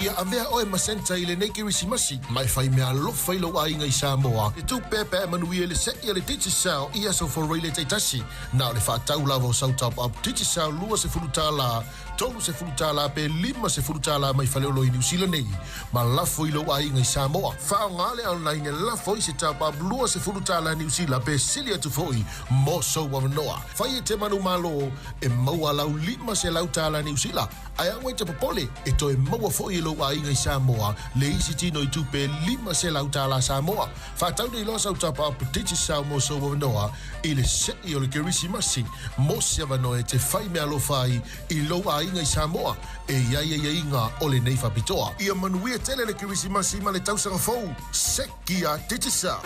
Ia avea oe ma Santa i lenei Kerisimasi, ma e fai meaalofa i lou aiga i Samoa. E tupe pe a e manuia i le se'i a le Digicel i aso Foraile taitasi. Na o le faatau lava o sau top up Digicel $20, $30 pe $50 mai Faleolo i Niu Sila nei, ma lafo i lou aiga i Samoa. Faaaoga le online e lafo ai se top up $20 Niu Sila pe sili atu foi mo sou avanoa. Fai e te manumalo e maua lau $500 Niu Sila, ae aua e te popole, e toe maua foi e lou aiga i Samoa le isi tino i tupe $500 Samoa. Faatau nei loa sau top up Digicel mo sou avanoa i le se'i o le Kerisimasi mo se avanoa e te fai meaalofa ai i lou aiga i Samoa e i ai aiaiga o lenei faapitoa. Ia manuia tele le Kerisimasi ma le tausaga fou! Sekia Digicel!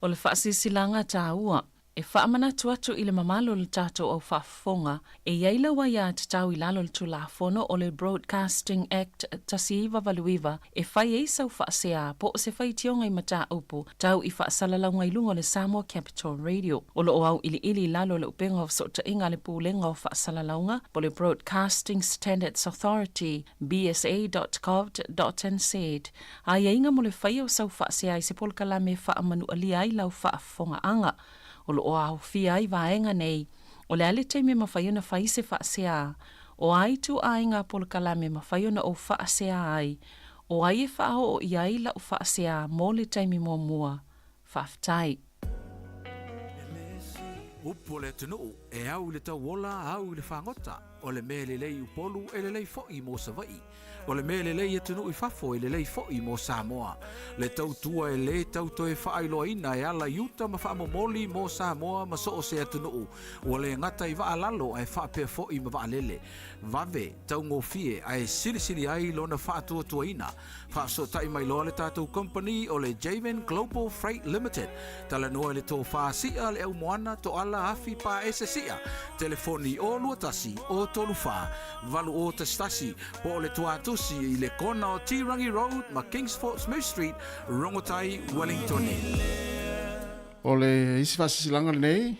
O le faasilasilaga taua. E faamanatu atu i le mamalu o le tatou au faafofoga, e i ai lau aiatatau i lalo o le Tulafono o le Broadcasting Act 1989 e fai ai sau faasea po o se faitioga i mataupu tau i faasalalauga i luga o le Samoa Capital Radio. O lo o auiliili i lalo o le upega o fesootaiga a le Pulega o Faasalalauga po o le Broadcasting Standards Authority, bsa.govt.nz, aiaiga mo le faia o sau faasea i se polokalame e faamanualia ai lau faafofogaaga. O lo o aofia ai vaega nei, o le a le taimi e mafai ona fai se faasea, o a ituaiga polokalame e mafai ona ou faasea ai, o ai e faaoo i ai lau faasea mo le taimi muamua. Faafetai. Upu o le atunuu, e au i le tauola, au i le fagota. O le mea e lelei i Upolu, e lelei foi mo Savaii. O le mea e lelei i atunuu i fafo, e lelei foi mo Samoa. Le tautua e lē tau toe faailoaina e ala i uta ma faamomoli mo Samoa ma so o se atunuu, ua le gata i vaa lalo ae faapea foi ma vaalele. Vave, taugofie ae silisili ai lona faatuatuaina. Faafesootai mai loa le tatou company o le Javan Global Freight Limited. Talanoa i le tofa si'a le aumoana toala afi paese si'a. Telefoni 021 034 8011 po o le tuatusi i le kona o Tirangi Road ma Kingsfort Smith Street, Rongotai, Wellingtone. O le isi faasilasilaga lenei,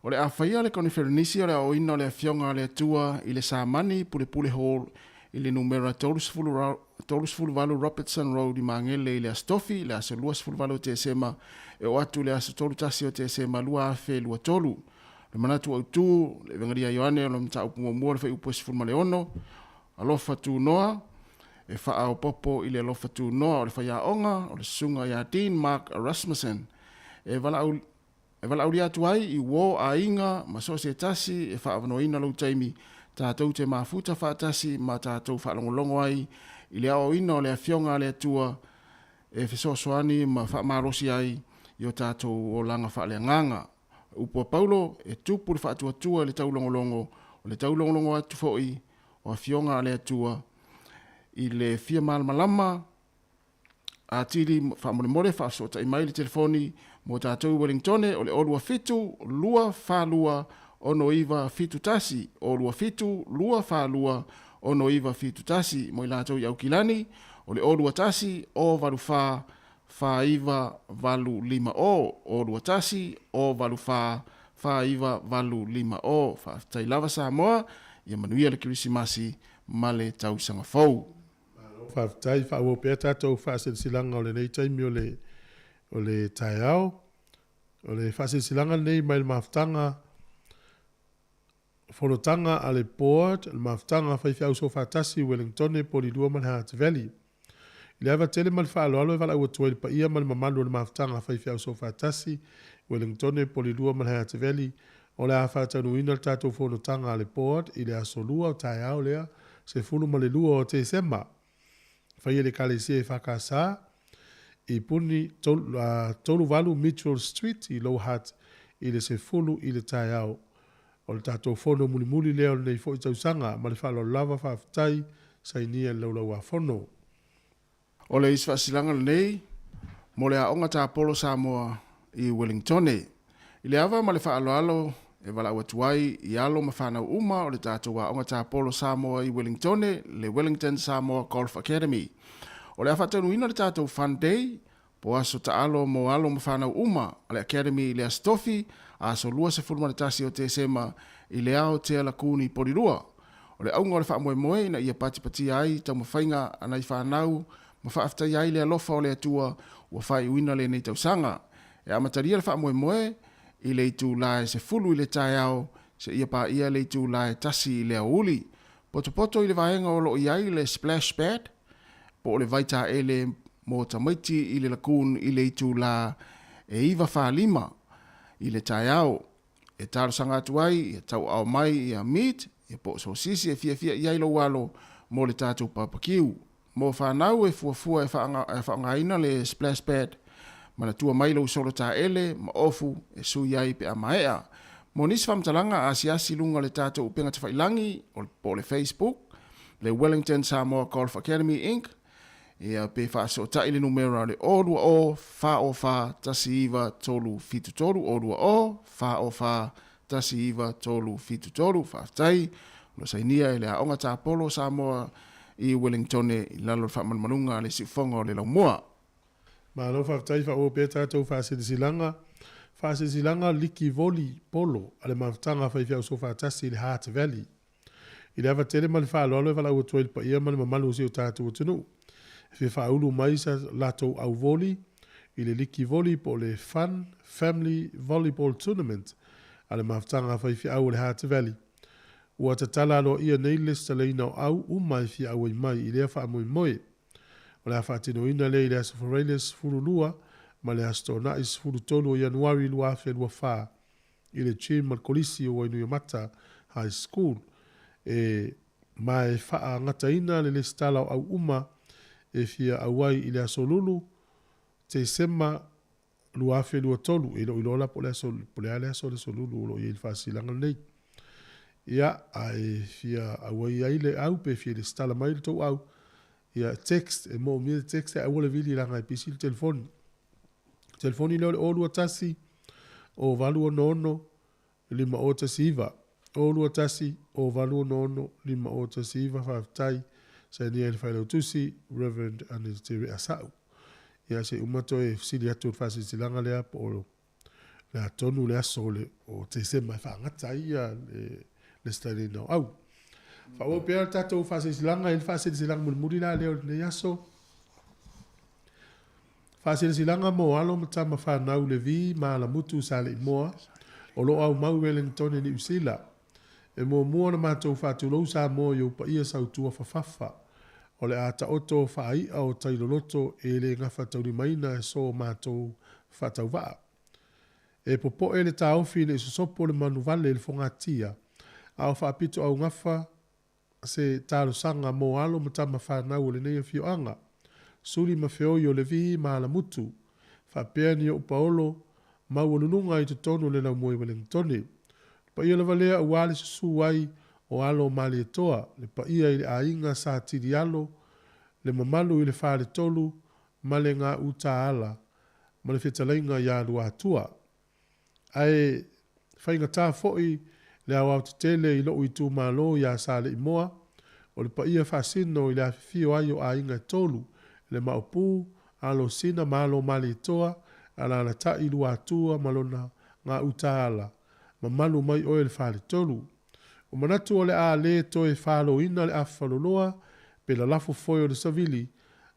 o le a faia le koniferenisi o le aoaoina o le Afioga a le Atua i le Samani Pulepule Hall i le numera 38 Robertson Road i Magele i le Aso Tofi, le aso 28 o Tesema e oo atu i le aso 31 o Tesema 2023. Le manatu autu, le Evegalia a Ioane o le mataupu muamua o le fuaiupu e 16, Alofa Tunoa, e faaopoopo i le alofa tunoa o le faiaoga o le Susuga ia Dean Mark Rasmussen, e valaau E valaaulia atu ai i uō aiga ma so o se tasi e faaavanoaina lou taimi tatou te mafuta faatasi ma tatou faalogologo ai i le aoaoina o le Afioga a le Atua e fesoasoani ma faamalosi ai i o tatou olaga faaleagaga. O upu a Paulo, e tupu le faatuatua i le taulogologo, o le taulogologo atu foi o Afioga a le Atua i le fia malamalama atili faamolemole faafesootai mai le telefoni mo tatou i Wellingtone o le 027 242 6971 027 242 6971 mo i latou i Aukilani o le 021 084 4985 021 084 4985. Faafetai lava Samoa, ia manuia le Kerisimasi ma le tausaga fou. Malo faafetai, faaauau pea tatou faasilasilaga o lenei taimi o le o le taeao. O le faasilasilaga lenei mai le mafutaga Fonotaga a le Board, le mafutaga Faifeau Soofaatasi i Wellingtone, Polilua ma le Hutt Valley. I le ava tele ma le faaaloalo e valaau atu ai i le paia ma le mamalu o le mafutaga Faifeau Soofaatasi, Wellingtone, Polilua ma le Hutt Valley, O le a faataunuuina le tatou fonotaga a le Board i le aso Lua o taeao lea, 12 o Tesema. Faia le Ekalesia EFKS i Puni 38 Mitchell Street i Lower Hutt i le 10 i le taeao. O le tatou fono mulimuli lea o lenei foi tausaga. Ma le faaaloalo lava, faafetai, sainia i le Laulau-a-Fono. O le isi faasilaga lenei mo le Aoga Tapolo Samoa i Wellingtone. I le ava ma le faaaloalo e valaau atu ai i alo ma fanau uma o le tatou Aoga Tapolo Samoa i Wellingtone, le Wellington Samoa Golf Academy. O le a faataunuuina le tatou Fun Day, po aso taalo mo alo ma fanau uma a le Academy i le Aso Tofi, aso 21 o Tesema i le ao tea Lakuni Polilua. O le auga o le faamoemoe ina ia patipatia ai taumafaiga a nai fanau ma faafetaia ai le alofa o le Atua ua faaiuina lenei tausaga. E amatalia le faamoemoe i le itula e 10 i le taeao seia paia le itula e 1 i le aoauli. Potopoto i le vaega o lo o i ai le splash pad po o le vaitaele mo tamaiti i le lagoon i le itula e 9:45 i le taeao. E talosaga atu ai ia tauaao mai ia meat ia po o sosisi e fiafia i ai lou alo mo le tatou papakiu. Mo fanau e fuafua e faaaogaina le splash pad, manatua mai lou solo taele ma ofu e sui ai pe a maea. Mo nisi faamatalaga asiasi i luga o le tatou upega tafailangi po o le Facebook, le Wellington Samoa Golf Academy Inc. Ia, pe faasootai le numera o le 020 404 1933, 020 404 1973. Faafetai. O lo o sainia e le Aoga Tapolo o Samoa i Wellingtone i lalo o le faamalumaluga a le Siufofoga o le Laumua. Malo faafetai faaauau pea tatou faasilasilaga. Faasilasilaga liki voli polo a le mafutaga a faifeau soofaatasi i le Heart Valley. I le ava tele ma le faaaloalo e valaau atu ai i le paia ma le mamalu o si o tatou atunuu e fia faaulu mai sa latou au voli i le liki voli po o le Fun Family Volleyball Tournament a le mafutaga a faifeau o le Heart Valley. Ua tatala aloaia nei le lesitalaina o au uma e fia auai mai i lea faamoemoe. O le a faatinoina lea i le Aso Faraile 12 ma le Aso Toonai 13 o Ianuari 2024 i le Gym a le Kolisi o Wainuiomata High School e ma e faagataina le lesitala o au uma e fia auai i le Aso Lulu, Tesema 2023, e le o iloa la po o le aso, po o le a le aso o le Aso Lulu o lo o i ai i le faasilasilaga lenei. Ia, a e fia auai ai le au pe fia lesitala mai le tou au, ia text, e moomia le text ae aua le vili leaga e pisi le telefoni. Telefoni lea o le 021 0866 5019. 021 0866 5019 Faafetai sainia i le Failautusi, Rev. Ernest Te Asau. Ia se i uma toe fesili atu o le faasilasilaga lea po o le a tonu le aso o le o Tesema e faagata ai ia le lesitalaina o au. Faaauau pea le tatou faasilasilaga i le faasilasilaga mulimuli la lea o lenei aso. Faasilasilaga mo alo ma tama fanau Levi ma Alamutu Saleimoa o lo o aumau i Wellingtone Niu Sila. E muamua ona matou faatulou Samoa i ou paia sautua fafafa. O le a taoto faai'a o tai loloto e le gafataulimaina e so matou faatauvaa. E popo'e le taofi ne i sosopo le manuvale i le fogatia, a o faapitoaugafa se talosaga mo alo ma tama fanau o lenei afioaga, Suli ma Feoi o Levi ma Alamutu, faapea ni o'u paolo maualuluga i totonu o le laumua i Wellingtone. Le paia lava lea aua le susu ai o alo o Malietoa, le paia i le aiga Sa Tilialo, le mamalu i le Faletolu ma le Gautaala ma le fetalaiga ia Luatua. Ae faigata foi le aoaotetele i lou itumalo ia Saleimoa, o le paia faasino i le afifio ai o aiga e tolu, le Maopu, Alosina ma Alo Malietoa, alaalatai Luatua ma lona Gautaala, mamalu mai oe le Faletolu. Ua manatu o le a le toe faloina le afaloloa pe lalafo foe o le savili,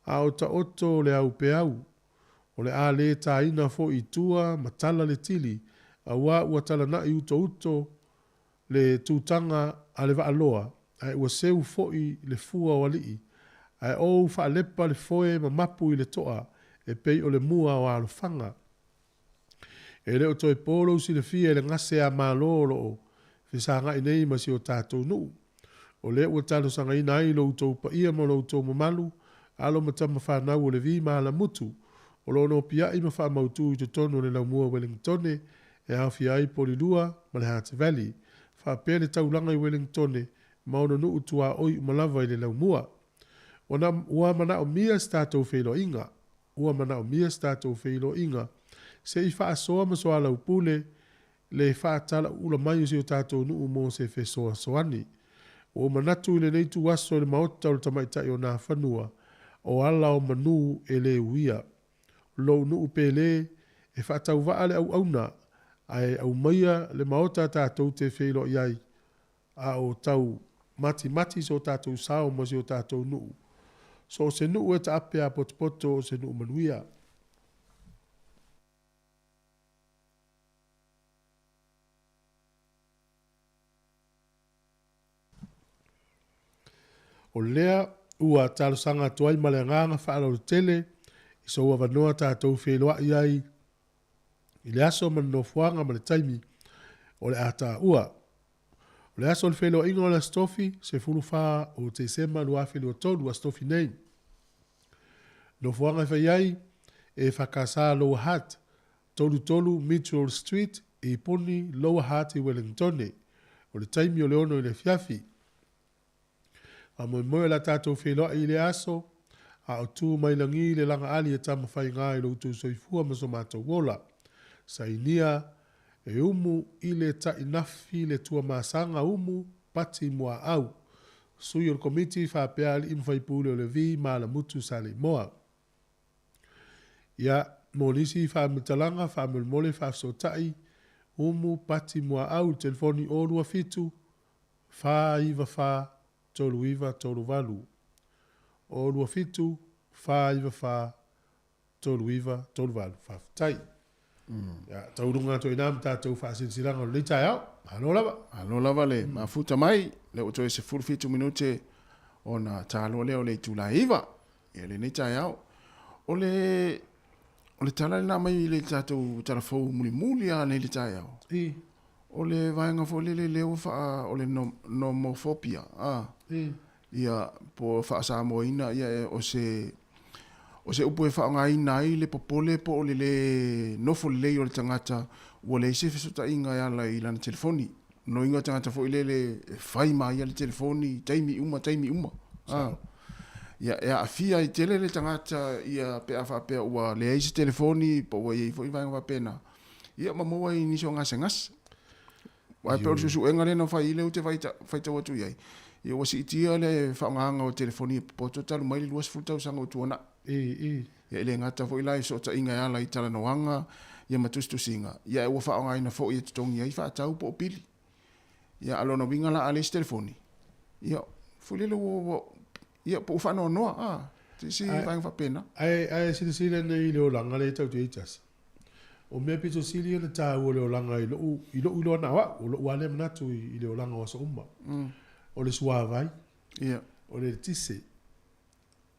a o taoto le au peau. O le a le taina foi i tua ma tala le tili, auā ua talanai utouto le tutaga a le vaaloa, ae ua seu foi le fua o alii, ae ou faalepa le foe ma mapu i le toa e pei o le mua o alofaga. E le o toe po lou silafia i le gase a Malo o lo o fesagai nei ma si o tatou nuu. O lea ua talosagaina ai lo outou paia ma lo outou mamalu, alo ma tama fanau o Levi ma Alamutu, o lo o nopiai ma faamautu i totonu o le laumua Wellingtone e aofia ai Polilua ma le Hutt Valley, faapea le taulaga i Wellingtone ma ona nuu tuaoi uma lava i le laumua. Ua manaomia se tatou feiloaiga. Ua manaomia se tatou feiloaiga se i faasoa ma soalaupule le faatalauula mai o si o tatou nuu mo se fesoasoani. Ua ou manatu i lenei ituaso i le maota o le tamaitai o Nafanua, o ala o manu e le uia. Lou nuu pele, e faatauvaa le auauna, ae aumaia le maota tatou te feiloai ai, a o tau matimati so tatou sao ma si o tatou nuu. So o se nuu e taape a potopoto o se nuu manuia. O lea ua talosaga atu ai ma le agaga faaaloalo tele i sou avanoa tatou feiloai ai i le aso ma le nofoaga ma le taimi o le a taua. O le aso o le feiloaiga o le Aso Tofi, 14 o Tesema 2023, Aso Tofi nei. Nofoaga e fai ai, EFKS Lower Hutt, 33 Mitchell Street, i Puni, Lower Hutt i Wellingtone. O le taimi o le 6 i le afiafi. Faamoemoe o le a tatou feiloai i lea aso, A o tu mai lagi le lagaali e Tamafaiga i lo outou soifua ma so matou ola. Sainia e umu i le tainafi le Tuamasaga umu Pati Muaau, sui o le Komiti faapea alii ma faipule o le Vi ma Alamutu Saleimoa. Ia, mo nisi faamatalaga, faamolemole faafesootai umu Pati Muaau i le telefoni 027 494 3938. 027 494 3938. Faafetai. Ia, tauuluga atu ai i ina ma tatou faasilasilaga o lenei taeao. Malo lava. Malo lava le mafuta mai, lea ua toe 17 minute ona taloa lea o le itula e 9 i lenei taeao. O le, o le tala lena mai i le tatou tala fou mulimuli lava nei le taeao. I. O le vaega foi lele lea ua faa, o le nomophobia, a. I. Ia, po o faa-Samoaina, ia, o se, o se upu e faaaogaina ai le popole po o le lē nofo lelei o le tagata ua leai se fesootaiga e ala i lana telefoni. Loiga o tagata foi lele e fai ma ia le telefoni i taimi uma taimi uma. A. Ia, e aafia ai tele le tagata ia pe a faapea ua leai se telefoni po ua i ai foi vaega faapena, ia ma maua ai nisi o gasegase. Aua e pei o le suesuega lea na fai ai lea ou te faitau atu i ai, ia ua siitia le faaaogaina o telefoni e popoto talu mai le 20 tausaga ua tuanai. Ia e le gata foi la i fesootaiga e ala i talanoaga ia ma tusitusiga, ia ae ua faaaogaina foi e totogi ai faatau po o pili. Ia a o lona uiga la a leai se telefoni, ia foi lele ua, ia po ua faanoanoa, a, se vaega faapena. Ae silasila nei i le olaga lea e tatou te i ai tasi. O mea pito sili ona taua o le olaga i lou, i lou iloa na o au, o lou lava lea manatu i, i le olaga o aso uma. O le suavai, o le eletise.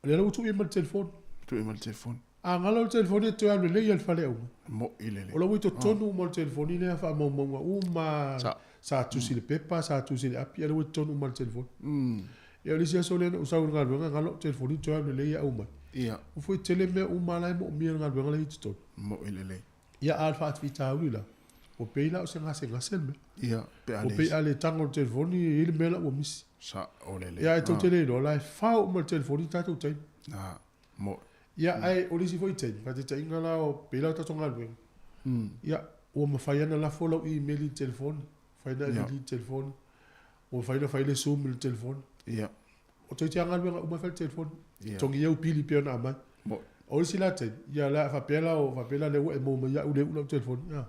O lea la ua tuu i ai ma le telefoni. Tuu i ai ma le telefoni. A galo le telefoni e toe alu lelei lava i le faleauga. Mo'i lelei. O la ua i totonu uma o le telefoni lea faamaumauga uma sa tusi i le pepa, sa tusi i le api, a o lea ua i totonu uma o le telefoni. Ia o le isi aso lea na ou sau i le galuega, galo lau telefoni toe alu lelei au mai. Ua foi tele mea uma la e moomia e le galuega la e i totonu. Mo'i lelei. Ia a o le faafitauli la, ua pei la o se gasegase le mea. Ia, pe a Ua pei a le tago i le telefoni e i ai le mea la ua misi. Sa'o lelei. Ia ae tou te le iloa la e fao uma e le telefoni tatou taimi. A, mo'i. Ia ae o le isi foi taimi, faataitaiga la o pei la o tatou galuega. Ia ua mafai lava ona lafo lau email i le telefoni, mafai ona e delete le telefoni, ua mafai ona fai le zoom i le telefoni. Ia. O toeitiiti lava galuega uma e fai i le telefoni. Totogi au pili pei ona aumai. O isi la taimi, ia la faapea la o faapea la lea ua e maua mai ia au lea e uu lau telefoni. A.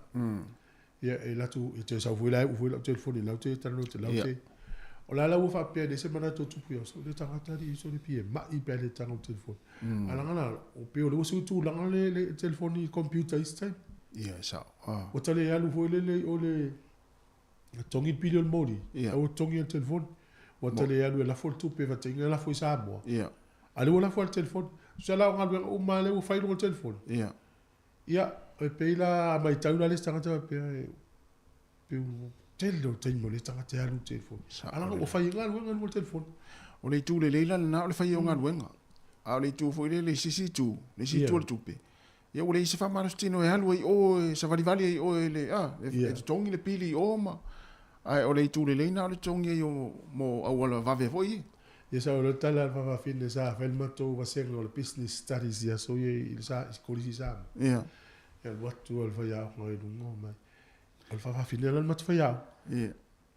Ia e alu atu e toe sau foi la e uu foi lau telefoni la ou te talanoa atu la ou te. O la la ua faapea e leai se manatu o tupu ia, so le tagata alii so le pei e mai pe a le tago i le telefoni. A laga la, o pei o lea ua sui tulaga le le telefoni i computer i isi taimi. Ia e sao. Ua ta le alu foi lele i o le totogi le pili o le moli, a ua totogi e le telefoni. Ua ta le alu e lafo le tupe faataitaiga e lafo i Samoa, a o lea ua lafo lava i le telefoni. Tusa la o galuega uma lava lea ua fai i luga o le telefoni. Ia, e pei la a matau la le isi tagata faapea, e pei ua tele o taimi o lea tagata e alu i le telefoni. A leaga ua fai ai galuega i luga o le telefoni. O le itu lelei la lena o le fai ai o galuega. A o le itu foi lele i se isi itu, le isi itu o le tupe, Ia ua leai se faamalositino e alu ai i o e savalivali ai i oe i le, a, e totogi le pili i o ma, ae o le itu lelei na o le totogi ai o, mo auala vave foi ia. Ia sa o le tala a le faafafine sa fai le matou vasega o le Business Studies i aso ia i le sa, i kolisi i Samoa. Ia. E alu atu lava le faiaoga i luga o mai. O le faafafine la le matou faiaoga. Ia.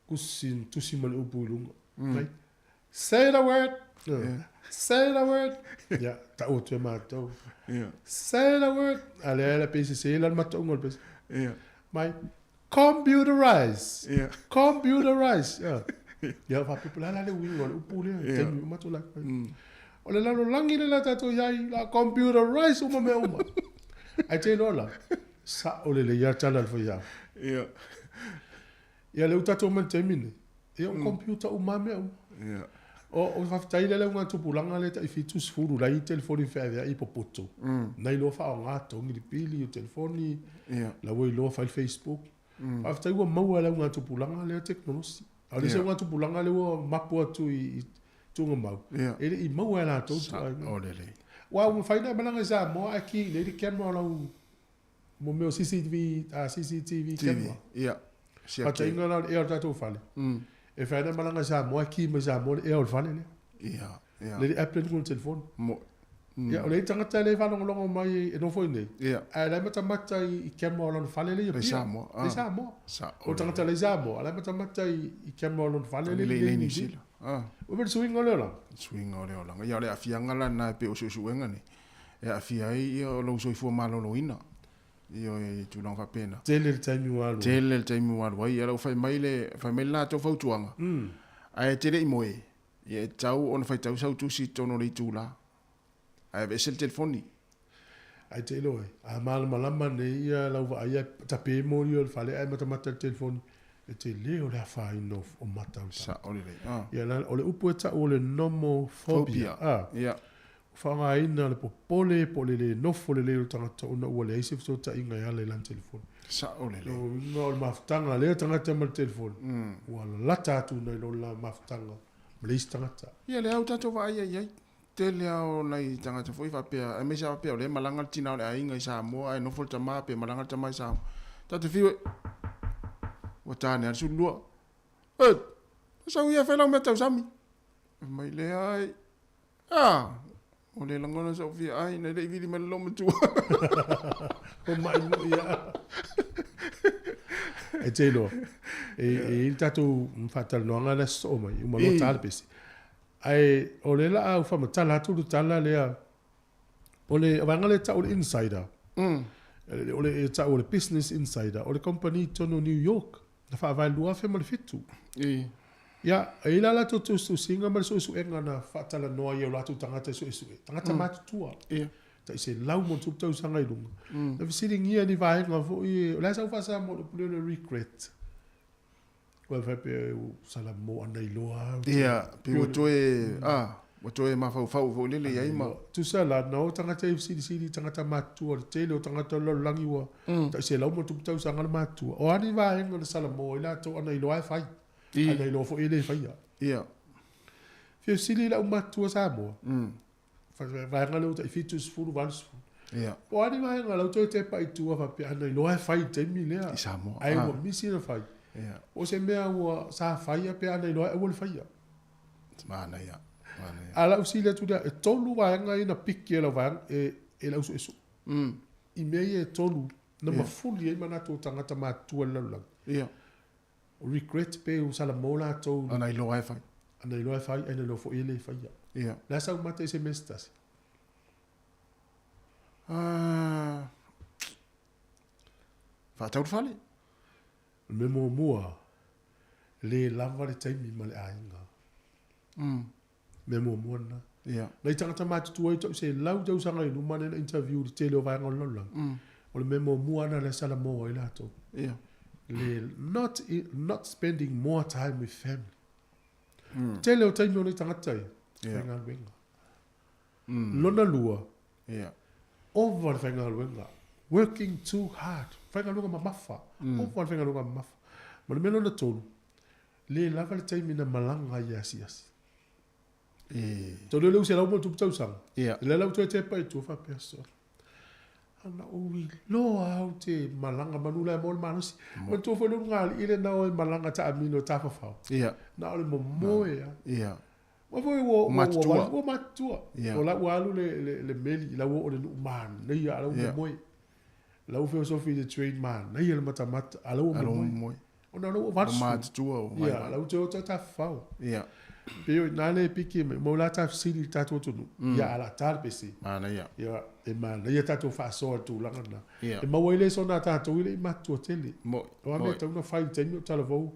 Kusi, tusi ma le upu i luga. Mai, Say the word! Yeah. Say the word! Ia, tau atu e matou. Yeah. Say the word! A lea la pei sese la le matauga o le pese. Yeah. Mai, computerize! Yeah. Computerize! Yeah. Ia, faapea po o le a la le uiga o le upu lea, yeah. Taimi uma matou la. O le lalolagi lea la tatou i ai, la computerize uma mea uma. Ae te iloa la, sao lelei lava tala a le faiaoga. Yeah. Ia lea ua tatou omai i le taimi lenei, ia o computer uma lava mea uma. Ia. O le faafetai lea le augatupulaga lea tai 70 la e i ai telefoni feaveai i popoto, na iloa faaaoga togi le pili o telefoni, la ua iloa fai le Facebook. Faafetai ua maua e le augatupulaga lea tekonolosi. A o le isi augatupulaga lea ua mapu atu i tuugamau, e le i maua e latou ituaiga. Aua ua mafai ona e malaga i Samoa ae ki i inei le camera o lau Mo mea o CCTV, CCTV camera. Ia. Faataitaiga la o le ea o le tatou fale. E fai ana malaga i Samoa e ki mai Samoa le ea o le fale lea. Ia, ia. Le app lea i luga o le telefoni. Mo. Ia, o le isi tagata e le faalogologo mai e nofo i inei, Ia. ae la e matamata i camera o lona fale lea i Lea i Apia. Samoa, Lea i ah. Samoa. Sao O le tagata lea i Samoa, a la e matamata i camera o lona fale lea Lea i i Niu Niu Sila. Sila. Ah. Ua pei o le suiga o le olaga. Suiga o le olaga. Ia, o le aafiaga la lena e pei o suesuega nei, e aafia ai ia lou soifua maloloina. Ioe, i tulaga faapena. Tele le taimi ua alu ai. Tele le taimi ua alu ai. Ia, la ua fai mai le, fai mai le latou fautuaga, ae e te le i moe, ia e tatau ona faitau sau tusi i totonu o le itula, ae aveese le telefoni. Ae te iloa ai, a malamalama nei ia lau vaai ae tape moli o le fale ae matamata i le telefoni, e tele o le afaina o mata o le tagata. Sao lelei, a. Ia la, o le upu e tau o le nomophobia, Phobia, a. ia. Ua faaaogaina le popole po o le le nofo lelei o le tagata ona ua leai se fesootaiga e ala i lana telefoni. Sao lelei. Lona uiga o le mafutaga a lea tagata ma le telefoni, ua lalata atu nai lo la mafutaga ma le isi tagata. Ia lea ua tatou vaai ai i ai. Tele lava o nai tagata foi faapea, aemaise lava faapea o lea e malaga le tina o le aiga i Samoa ae nofo le tama pe malaga le tama i Samoa. Ta te fiu e, ua ta ane lava le 12. Oi, sau ia e fai lau mea tausami. Fai mai, leai. Ah, ua le lagona sou fia ai, na e le i vili mai le loomatua. O mai moi ia. E te iloa, e i ai le tatou faatalanoaga lea sosoo mai, uma loa ta le pese. Ae o lea la a ou faamatala atu le tala lea, o le vaega lea e tau o le Insider, o le e tau o le Business Insider, o le company i totonu o New York, na faavae i le 2007. Ia, e i ai la latou tusitusiga ma le suesuega na faatalanoa ai e o latou tagata e suesue, tagata matutua, tai 100+ tausaga i luga, na fesiligia ni vaega foi, o le a sau faa-Samoa o le upu lea o le regret? Ua faapea ua salamo ana iloa au. Ia, pe ua toe, a, ua toe mafaufau foi lele i ai ma. Tusa la, na o tagata e fesilisili i tagata matutua, o le tele o tagata o le lalolagi ua tai 100+ tausaga le matutua. O a ni vaega na salamo ai latou ana iloa e fai, ana iloa foi e le faia. Ia. Fia fesili i lau matutua Samoa, vaega lea ua tai 70, 80. Ia. Po o a ni vaega lau toe tepa i tua faapea ana iloa e fai i le taimi lea. I Samoa. Ae ua misi ona fai. Ia. Po o se mea ua sa faia pe ana iloa e aua le faia. Manaia. Manaia. A lau fesili atu lea, e tolu vaega ia na piki e lau vaega, e lau suesue. I mea ia e tolu na mafuli ai manatu o tagata matutua i le lalolagi. Ia. O regret pe ua salamo latou. Ana iloa e fai. Ana iloa e fai, ana iloa foi e le faia. Ia. Le a sau mata i se mea se tasi? Ah. Faatau le fale. O le mea muamua, le lava le taimi ma le aiga. Mea muamua lena. Ia. Nai tagata matutua ai tau 100 tausaga i luma lea na interview i le tele o vaega o le lalolagi. O le mea muamua lena lea salamo ai latou. Ia. Le not, not spending more time with family. Tele o taimi o nei tagata ia, faigaluega. Lona lua, Ia. ova le faigaluega. Working too hard. Faigaluega mamafa. Ova le faigaluega mamafa. Ma le mea lona tolu, le lava le taimi na malaga ai e asiasi. E. Tau lea 100+ tausaga. Ia. Le la ua toe tepa i tua faapea so. Ana ou iloa au te malaga manu la e maua le malosi. Manatua foi le ulugalii lena o e malaga taamilo tafafao. Ia. Na o le momoe lava. Ia. Ua foi ua Matutua. Ua matutua. Ia. O la ua alu le meli, la ua oo i le nuu manaia, a la ua momoe. La ua feosofi i le train manaia le matamata, a la ua momoe. Ona o la ua 80. Ua matutua ua Ia, la ua toe o tafafao. Ia. Pei o i ina le piki mai, mau la ta fesili i le tatou atunuu, ia a la ta le pese. Manaia. Ia, e manaia tatou faasoa i le tulaga lena. Ia. E maua ai le soona a tatou i le i matutua tele. Moi. O a mea e tatau ona fai i le taimi o talavou,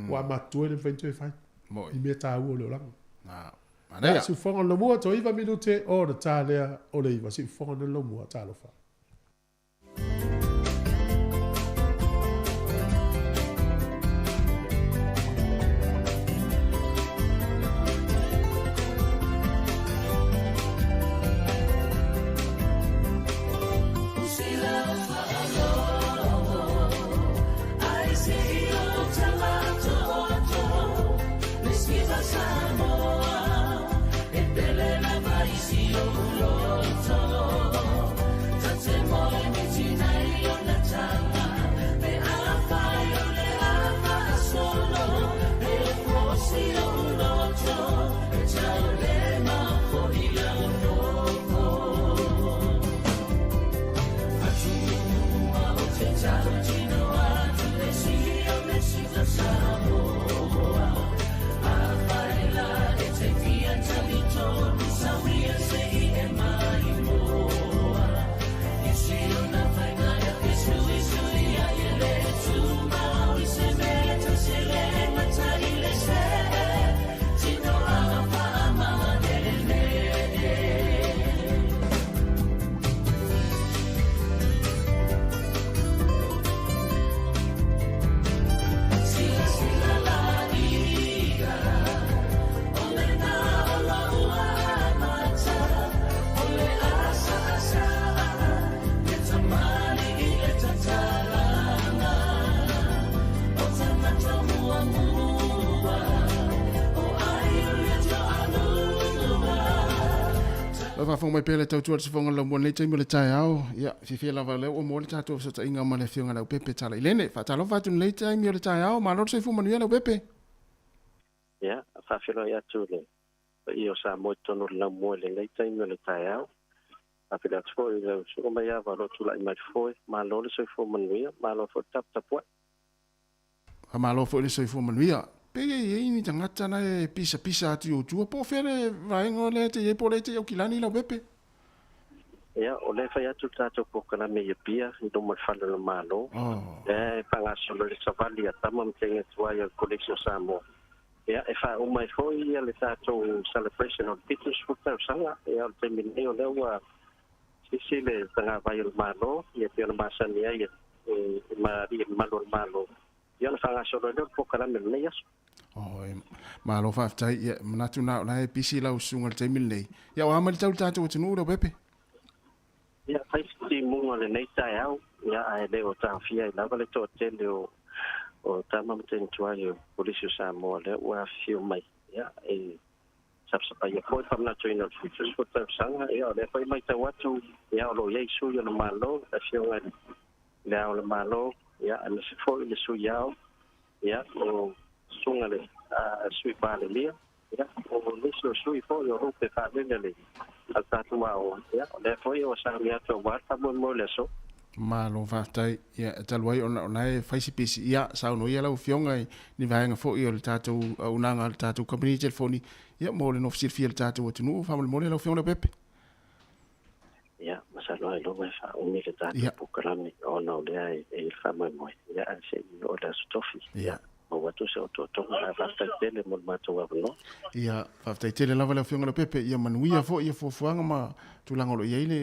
ua a matutua e le mafai ona toe fai. Moi. I mea taua o le olaga. Na, manaia. Ia, siufofoga o le lomua, toe 9 minute ona ta lea o le 9. Siufofoga o le lomua, talofa. faafofoga mai pea le tautua i le sifoga o le laumua i lenei taimi o le taeao. Ia, fiafia lava o lea ua maua le tatou fesootaiga ma le Afioga i le Leaupepe Talailene. Faatalofa atu i lenei taimi o le taeao. Malo le soifua manuia Leaupepe. Ia, faafeiloai atu i le paia o Samoa i totonu o le laumua i lenei taimi o le taeao. Faafeiloai atu foi i lau Susuga Maiava o lo o tulai mai le foe. Malo le soifua manuia, malo foi le taputapuai. Faamalo foi le soifua manuia. Pe e i ai ni tagata na e pisapisa atu i ou tua, po o fea le vaega lea e te i ai, po o lea e te i Aukilani Leaupepe? Ia, o lea e fai atu le tatou polokalame i Apia i luma o le Fale o le Malo. Lea e faagasolo le savali a tama ma teine tuai o le Kolisi o Samoa. Ia, e faauma ai foi ia le tatou celebration o le 70 tausaga. Ia, o le taimi nei o lea ua sisi le tagavai o le Malo, ia pei ona masani ai e ma alii mamalu o le Malo, ia ona faagasolo ai lea o le polokalame o lenei aso. Oi, malo faafetai. Ia, manatu na o la e pisi lau susuga i le taimi lenei. Ia, o a mai le tau i le tatou atunuu, Leaupepe? Ia, fai se timuga o lenei taeao, ia, ae le o taofia ai lava le toatele o o tama ma teine tuai o Kolisi o Samoa lea ua afifio mai, ia, e sapasapaia foi le faamanatuina o le 70 tausaga. Ia, o lea foi e matau atu, ia, o lo o i ai sui o le Malo, le Afioga i Le Ao o le Malo, ia, aemaise foi le Sui Ao, ia, o Susuga le Sui Palemia, ia, o nisi o sui foi o lupe faalele a le tatou aoga, ia, o lea foi ua sauni atu aua le faamoemoe o le aso. Malo faafetai. Ia, e talu ai ona o la e fai si pisi, ia, saunoa ia lau Afioga i ni vaega foi o le tatou auaunaga a le tatou kamupani telefoni, ia, mo le nofo silafia e le tatou atunuu. Faamolemole lau Afioga Leaupepe. Ia, masalo ailoga e faaumi le tatou polokalame ona o lea e i ai le faamoemoe, ia, ae se i oo i le Aso Tofi, ia, maua atu se otootoga. Ae faafetai tele mo le matou avanoa. Ia, faafetai tele lava lau Afioga Leaupepe. Ia manuia foi ia fuafuaga ma tulaga o lo o i ai le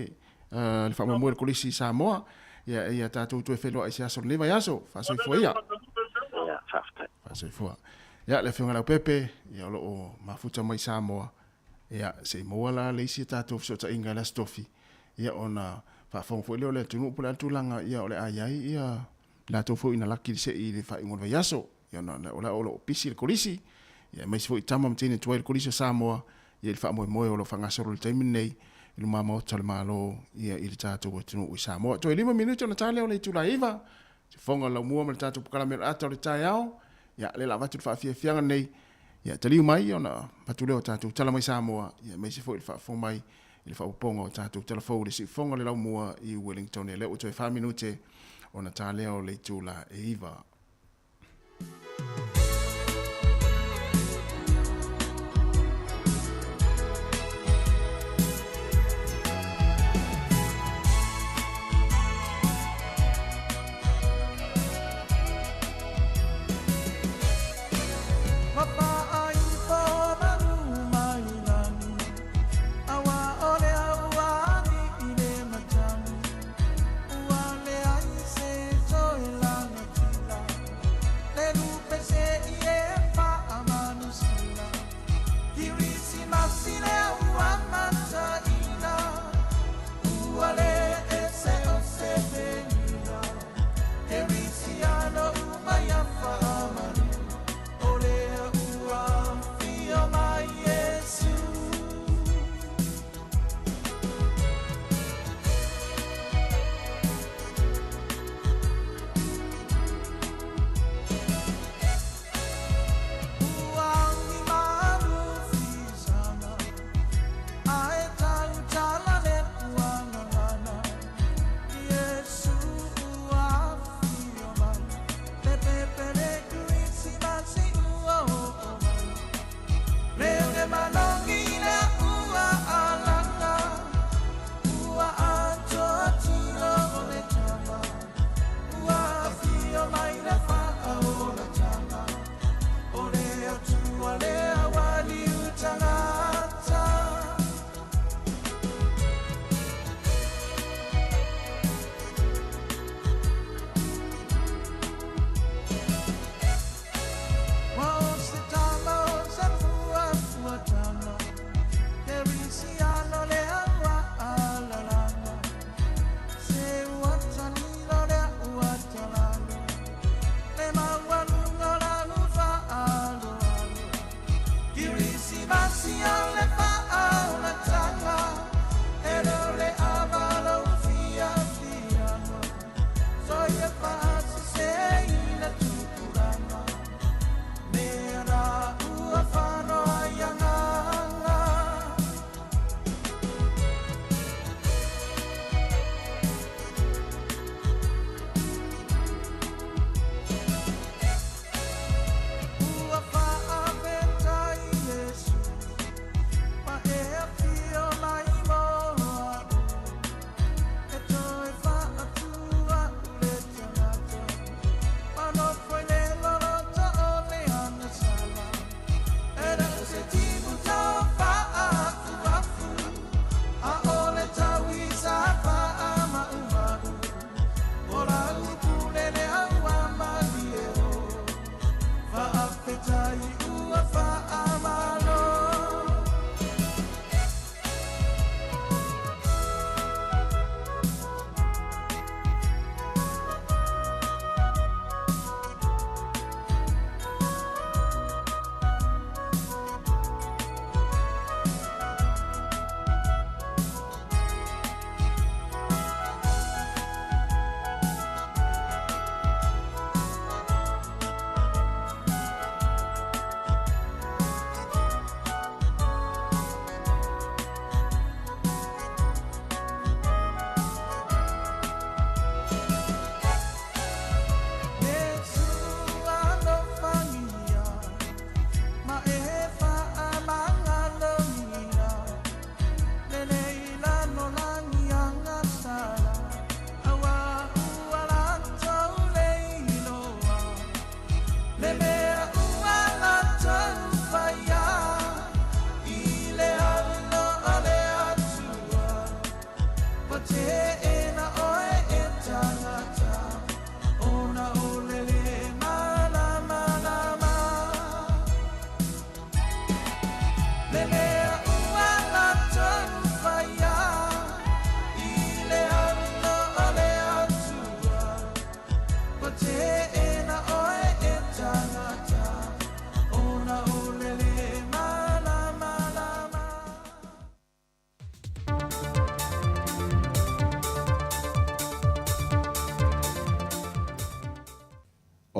le faamoemoe o le Kolisi i Samoa. Ia, ia tatou toe feiloai i se aso o lenei vaiaso. Faasoifua ia. Ia, faafetai. Faasoifua. Ia, le Afioga Leaupepe, ia, o lo o mafuta mai Samoa. Ia, se i maua la le isi a tatou fesootaiga i le Aso Tofi, ia ona faafofoga foi lea o le atunuu po o le a le tulaga ia o le a i ai ia latou foi ina laki le se'i i le faaiuga o le vaiaso. Ia ona o la o lo o pisi le kolisi, ia aemaise foi tama ma teine tuai le kolisi o Samoa, ia i le faamoemoe o lo o faagasolo i le taimi lenei i luma maota o le Malo ia i le tatou atunuu i Samoa. Toe 5 minute ona ta lea o le itula e 9, sifoga o le laumua ma le tatou polokalame o le ata o le taeao. Ia, lea o le a avatu le faafiafiaga lenei. Ia, taliu mai ona avatu lea o tatou tala mai Samoa, ia aemaise foi le faafofoga mai i le faaopoopoga o tatou tala fou i le siufofoga o le laumua i Wellington. Ia, lea ua toe 4 minute ona ta lea o le itula e 9.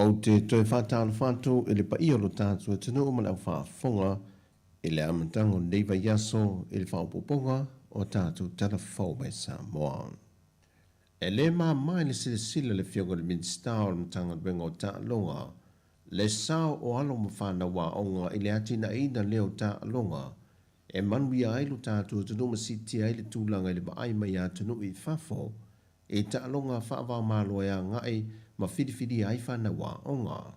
Ou te toe faatalofa atu i le paia o lo tatou atunuu ma le aufaafofoga i le amataga o lenei vaiaso i le faaopoopoga o tatou Tala Fou mai Samoa. E le mama i le silasila le Afioga i le Minisita o le Matagaluega o Taaloga le sao o alo ma fanau aoga i le atinaeina lea o taaloga e manuia ai lo tatou atunuu ma siitia ai le tulaga i le vaai mai a atunuu i fafo i taaloga faava-o-Malo e agai ma filifilia ai fanau aoga.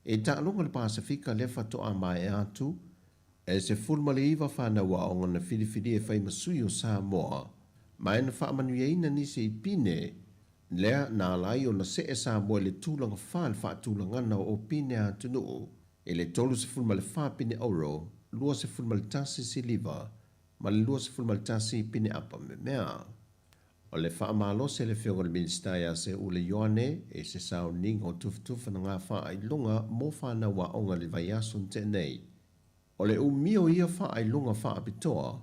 I taaloga le Pasefika lea faatoa maea atu, e 19 fanau aoga na filifilia e fai ma sui o Samoa, ma e na faamanuiaina nisi i pine, lea na ala ai ona see Samoa i le tulaga fa i le faatulagana o pine a atunuu i le 34 pine auro, 21 siliva ma le 21 pine apa memea. O le faamalosi a le Afioga i le Minisita ia Seuula Ioane i se sauniga o tufatufa na gafaailoga mo fanau aoga i le vaiaso na tea nei. O le umi o ia faailoga faapitoa,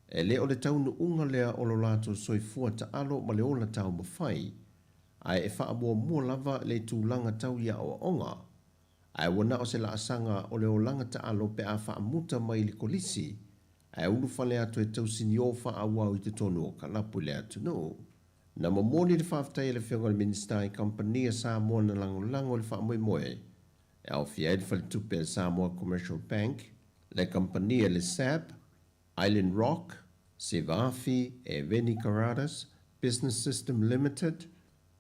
e le o le taunuuga lea o lo latou soifua taalo ma le ola taumafai, ae e faamuamua lava le tulaga tau i aoaoga. Ae ua na o se laasaga o le olaga taalo pe a faamuta mai i le kolisi, ae ulufale atu e tausinio faaauau i totonu o kalapu i le atunuu. Na momoli le faafetai a le Afioga i le Minisita i kamupani a Samoa na lagolago i le faamoemoe e aofia ai le faletupe a Samoa Commercial Bank, le kamupani a le SAB, Island Rock, Sevafi e Veni Karadas Business System Limited,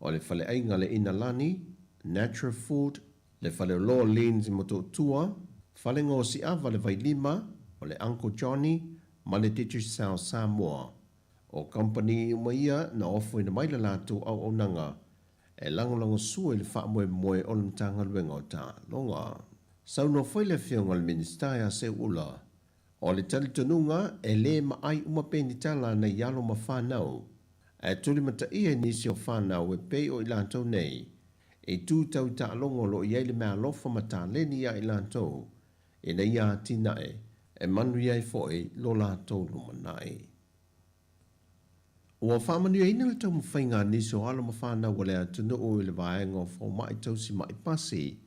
o le Faleaiga le Inalani, Natural Food, le Faleoloa Lens i Motootua, Falega o Siava le Vailima, o le Uncle Johnny ma le Digicel Samoa. O kamupani uma ia na ofoina mai le latou auaunaga e lagolagosua i le faamoemoe o le Matagaluega o Taaloga. Saunoa foi le Afioga i le Minisita ia Seuula, O le talitonuga, e lē maai uma penitala nei alo ma fanau, ae tulimataia i nisi o fanau e pei o i latou nei, i tu tau i taaloga o lo o i ai le meaalofa ma taleni ia i latou, ina ia atinae, e manuia ai foi lo latou lumanai. Ua faamanuiaina le taumafaiga a nisi o alo ma fanau a le atunuu i le vaega o fomai tausi ma'i pasi,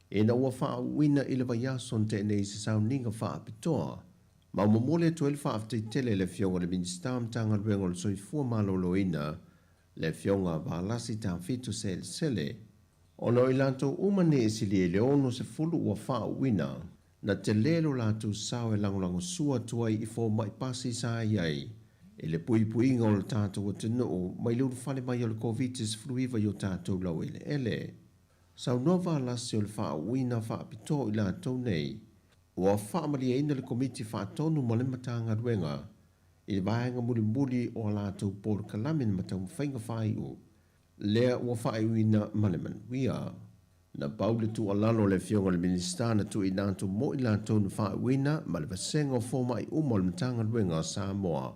ina ua faauuina i le vaiaso na tea nei i se sauniga faapitoa, ma ua momoli atu ai le faafetai tele i le Afioga i le Minisita o Matagaluega o le Soifua Maloloina, le Afioga Valasi Tafito Selesele, ona o i latou uma nei e silia i le 60 ua faauuina, na tele lo latou sao e lagolagosua atu ai i fomai pasi sa i ai i le puipuiga o le tatou atunuu mai le ulufale mai o le Koviti-19 i o tatou laueleele. Saunoa Valasi o le faauuina faapitoa o i latou nei, ua faamalieina le Komiti Faatonu ma le Matagaluega i le vaega mulimuli o a latou polokalame ma taumafaiga faaiu, lea ua faaiuina ma le manuia. Na pau le tuualalo a le Afioga i le Minisita na tuuina atu mo i latou na faaiuina ma le vasega o fomai uma o le Matagaluega a Samoa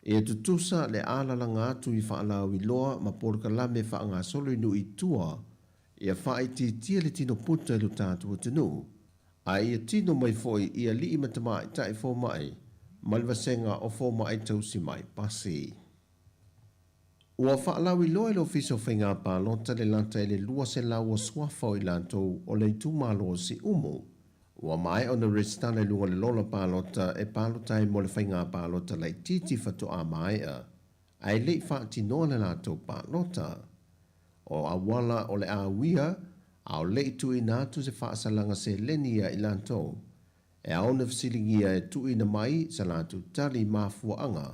Ia tutusa le alalaga atu i faalauiloa ma polokalame faagasolo i nuu i tua, ia faaitiitia le tino puta i lo tatou atunuu, a ia tino mai foi i alii ma tamaitai fomai ma le vasega o fomai tausi mai pasi. Ua faalauiloa e le Ofisa o Faiga Palota le lata i le 200 o suafa o i latou o le itumalo o Siumu Ua maea ona resitala i luga o le lola palota e palota ai mo le faiga palota laitiiti faatoa maea, ae le i faatinoa le latou palota. O auala o le a uia, a o le i tuuina atu se faasalaga seleni ia i latou, e ao ona fesiligia e tuuina mai sa latou tali i mafuaaga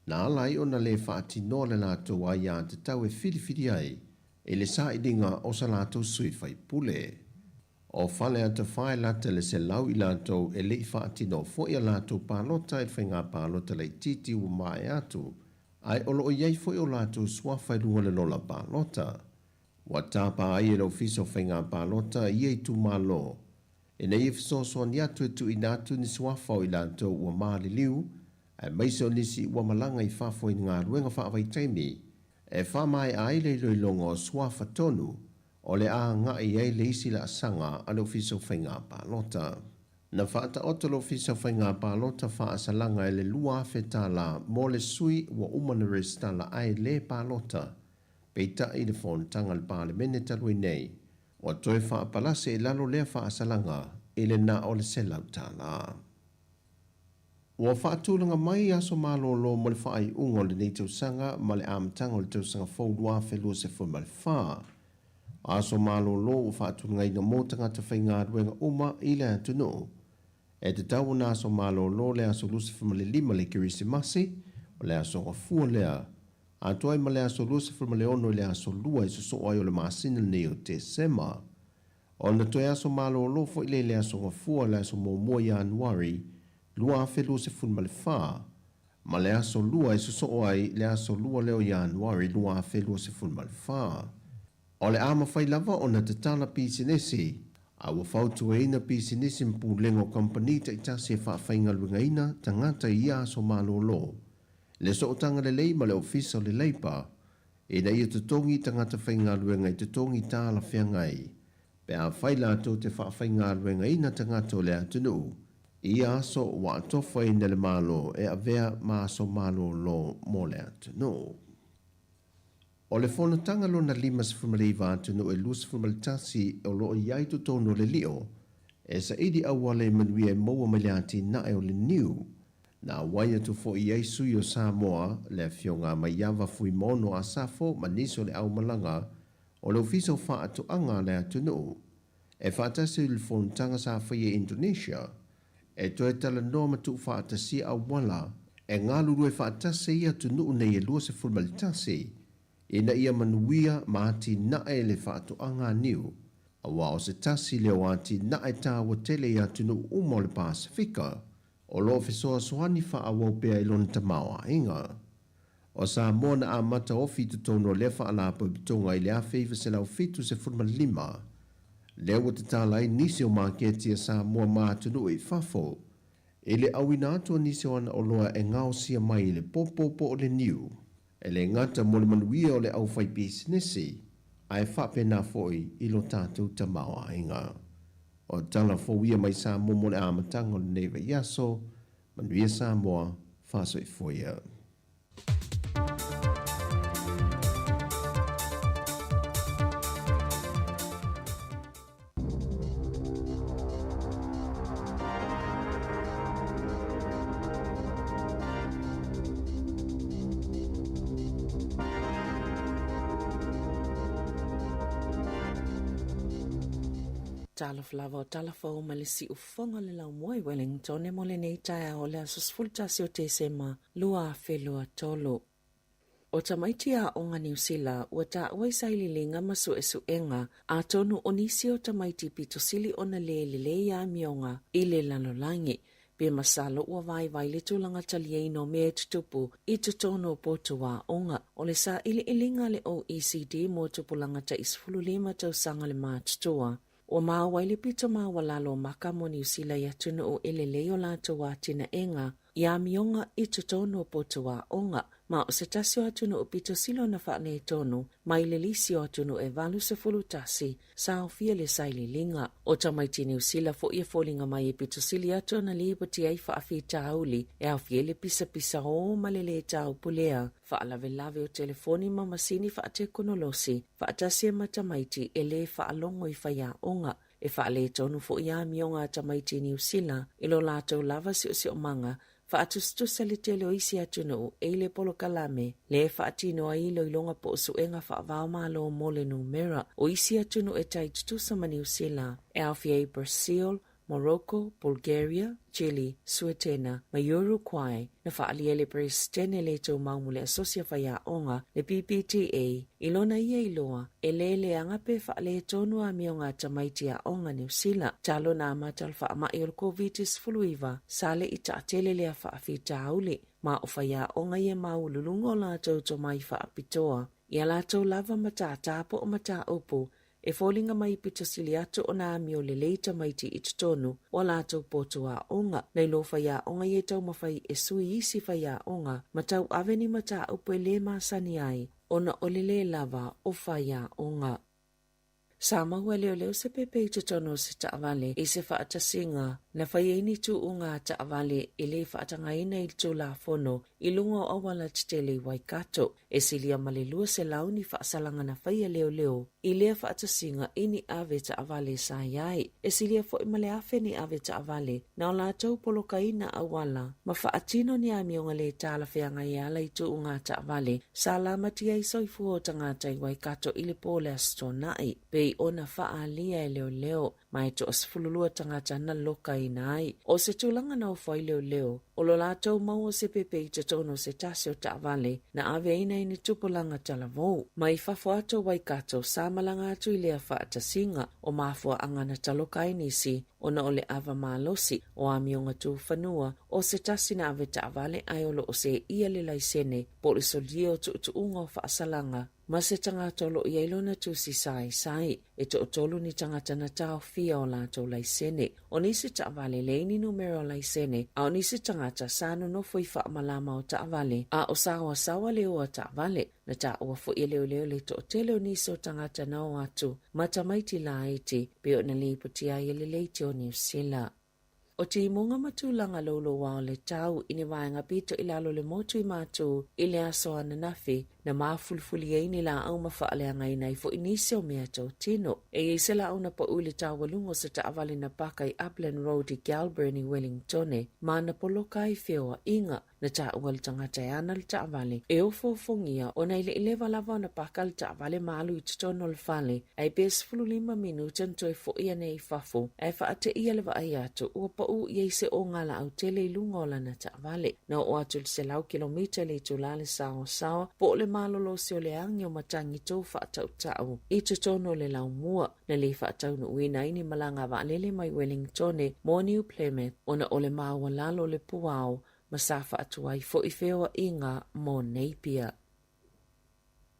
na ala ai ona le faatinoa le latou aiatatau e filifili ai i le sailiga o sa latou sui faipule. O Faleata 4 e lata le 100 i latou e le i faatino foi a latou palota i le faiga palota laitiiti ua maea atu, ae o lo o i ai foi o latou suafa i luga o le lola palota. Ua tapa ai e le Ofisa o Faiga Palota i ia itumalo ina ia fesoasoani atu e tuuina atu ni suafa o i latou ua maliliu aemaise o nisi ua malaga i fafo i ni galuega faavaitaimi e faamaea ai le iloiloga o suafa tonu o le a agai ai le isi laasaga a le Ofisa o Faiga Palota. Na faataoto le Ofisa o Faiga Palota faasalaga i le $2,000 mo le sui ua uma na resitala ae le palota, peitai i le fonotaga a le Palemene talu ai nei. Ua toe faapalase i lalo lea faasalaga i le na o le $100. Ua faatulaga mai aso malolo mo le faaiuga o lenei tausaga ma le amataga o le tausaga fou 2024. O aso malolo ua faatulagaina mo tagata faigaluega uma i le atunuu. E tatau ona aso malolo le aso 25 le Kerisimasi, o le aso Gafua lea, atoa ai ma le aso 26 i le aso 2 e sosoo ai o le masina lenei o Tesema. Ona toe aso malolo foi lea i le aso Gafua le aso 1 Ianuari 2024, ma le aso 2 e sosoo ai le aso 2 lea o Ianuari 2024. O le a mafai lava ona tatala pisinisi, a ua fautuaina pisinisi ma pulega o kamupani taitasi e faafaigaluegaina tagata i ia aso malolo, le sootaga lelei ma le Ofisa o le Leipa, ina ia totogi tagata faigaluega i totogi talafeagai, pe afai latou te faafaigaluegaina tagata o le atunuu i ia aso ua atofaina e le Malo e avea ma aso malolo mo le atunuu. O le fonotaga lona 59 atunuu e 21 o lo o i ai totonu o le lio, e saili auala e manuia e maua mai le atinae o le niu. Na auai atu foi i ai sui o Samoa, le Afioga a Maiava Fuimaono Asafo ma nisi o le aumalaga o le Ofisa o Faatoaga a le atunuu, e faatasi i le fonotaga sa faia i Indonesia, e toe talanoa ma tuufaatasia auala e galulue faatasi ai atunuu nei e 21 ina ia manuia ma atinae le faatoaga niu, aua o se tasi lea o atinae taua tele i atunuu uma o le Pasefika o lo o fesoasoani faaauau pea i lona tamaoaiga. O Samoa na amata ofi i totonu o lea faalapotopotoga i le 1975, lea ua tatala ai nisi o maketi a Samoa ma atunuu i fafo, i le auina atu o nisi o ana oloa e gaosia mai i le popo po o le niu, e le gata mo le manuia o le aufaipisinisi, ae faapena foi i lo tatou tamaoaiga. O tala fou ia mai Samoa mo le amataga o lenei vaiaso, manuia Samoa, faasoifua ia. Talofa lava o tala fou mai le siufofoga o le laumua i Wellington mo lenei taeao o le aso 11 o Tesema 2023. O tamaiti aoga Niu Sila ua taua i sailiiliga ma suesuega, atonu o nisi o tamaiti pito sili ona lē lelei amioga i le lalolagi, pe masalo ua vaivai le tulaga taliaina o mea e tutupu i totonu o potu aoga. O le sailiiliga a le OECD mo tupulaga tai 15 tausaga le matutua, Ua maua ai le pito maualalo o maka mo Niu Sila i atunuu e lelei o latou atinaega i amioga i totonu o potu aoga, ma o se tasi o atunuu pito sili ona faaletonu mai le lisi o atunuu e 81 sa aofia le sailiiliga. O tamaiti Niu Sila foi e foliga mai e pito sili atu ona lipoti ai faafitauli e aofia ai le pisapisaō ma le lē taupulea, faalavelave o telefoni ma masini faatekonolosi, faatasi ai ma tamaiti e lē faalogo i faiaoga. E faaletonu foi amioga a tamaiti i Niu Sila i lo latou lava siosiomaga faatusatusa le tele o isi atunuu e i le polokalame lea e faatino ai iloiloga po o suega faava-o-Malo mo le numera. O isi atunuu e tai tutusa ma Niu Sila e aofia ai Brazil, Morocco, Bulgaria, Chile, Suetena ma Uruguay na faaalia e le Peresetene le tumau mo le Asosi a Faiaoga, le PPTA, i lona ia iloa e lē leaga pe faaletonu amioga a tamaiti aoga Niu Sila talu ona amata le faamai o le Koviti-19 sa le i taatele lea faafitauli ma o faiaoga ia maualuluga o latou tomai faapitoa i a latou lava matātā po o mataupu E foliga mai pito sili atu ona amio lelei tamaiti i totonu o a latou potu aoga, nai lo faiaoga ia e taumafai e sui isi faiaoga ma tauave ni mataupu e lē masani ai ona o le lē lava o faiaoga. Sa maua e leoleo se pepe i totonu o se taavale i se faatasiga na fai ai ni tuuga a taavale e le faatagaina i le Tulafono i luga o auala tetele i Waikato. E silia ma le 200 ni faasalaga na fai e leoleo i lea faatasiga i ni ave taavale sa i ai. E silia foi ma le 1,000 ni ave taavale na o latou polokaina auala ma faatino ni amioga lē talafeagai e ala i tuuga taavale sa lamatia ai soifua o tagata i Waikato i le po o le Aso Toonai, pei ona faaalia e leoleo ma e toa-12 tagata na lokaina ai. O se tulaga na ofo ai leoleo, o lo latou maua o se pepe i totonu o se tasi o taavale na aveina i ni tupulaga talavou. Mai fafo atu o Waikato, sa malaga atu i lea faatasiga o mafuaaga na taloka ai nisi ona o le ava malosi o amioga tufanua o se tasi na ave taavale ae o lo o seia le laisene po o le solia o tuutuuga o faasalaga ma se tagata o lo o i ai lona tusi saisai. E toatolu ni tagata na taofia o latou laisene. O nisi taavale leai ni numera o laisene, a o nisi tagata sa nonofo i faamalama o taavale, a o saoasaoa le o a taavale. Na taua foi e leoleo le toatele o nisi o tagata na o atu ma tamaiti laiti pei ona lipotia ai e le Leitio Niu Sila. O timuga ma tulaga louloua o le tau i ni vaega pito i lalo o le motu i Matū i le aso ananafi, na mafulifuli ai ni laau ma faaleagaina ai foi nisi o mea totino. E i ai se laau na pau i le taualuga o se taavale na paka i Upland Road i Kelburn i Wellingtone ma na poloka ai feoaiga. Na taua le tagata e ana le taavale e ofoofogia ona e le i leva lava ona paka le taavale ma alu i totonu o le fale, ae pe 15 minute ona toe foi ane i fafo ae faateia le vaai atu ua pau i ai se ogalaau tele i luga o lana taavale. Na oo atu i le 100 kilomita i le itula le saoasaoa po o le malolosi o le agi o matagi faatautau i totonu o le laumua. Na le faataunuuina ai ni malaga vaalele mai Wellingtone mo New Plymouth ona o le maualalo o le puao ma sa faatuai foi feoaiga mo Napier.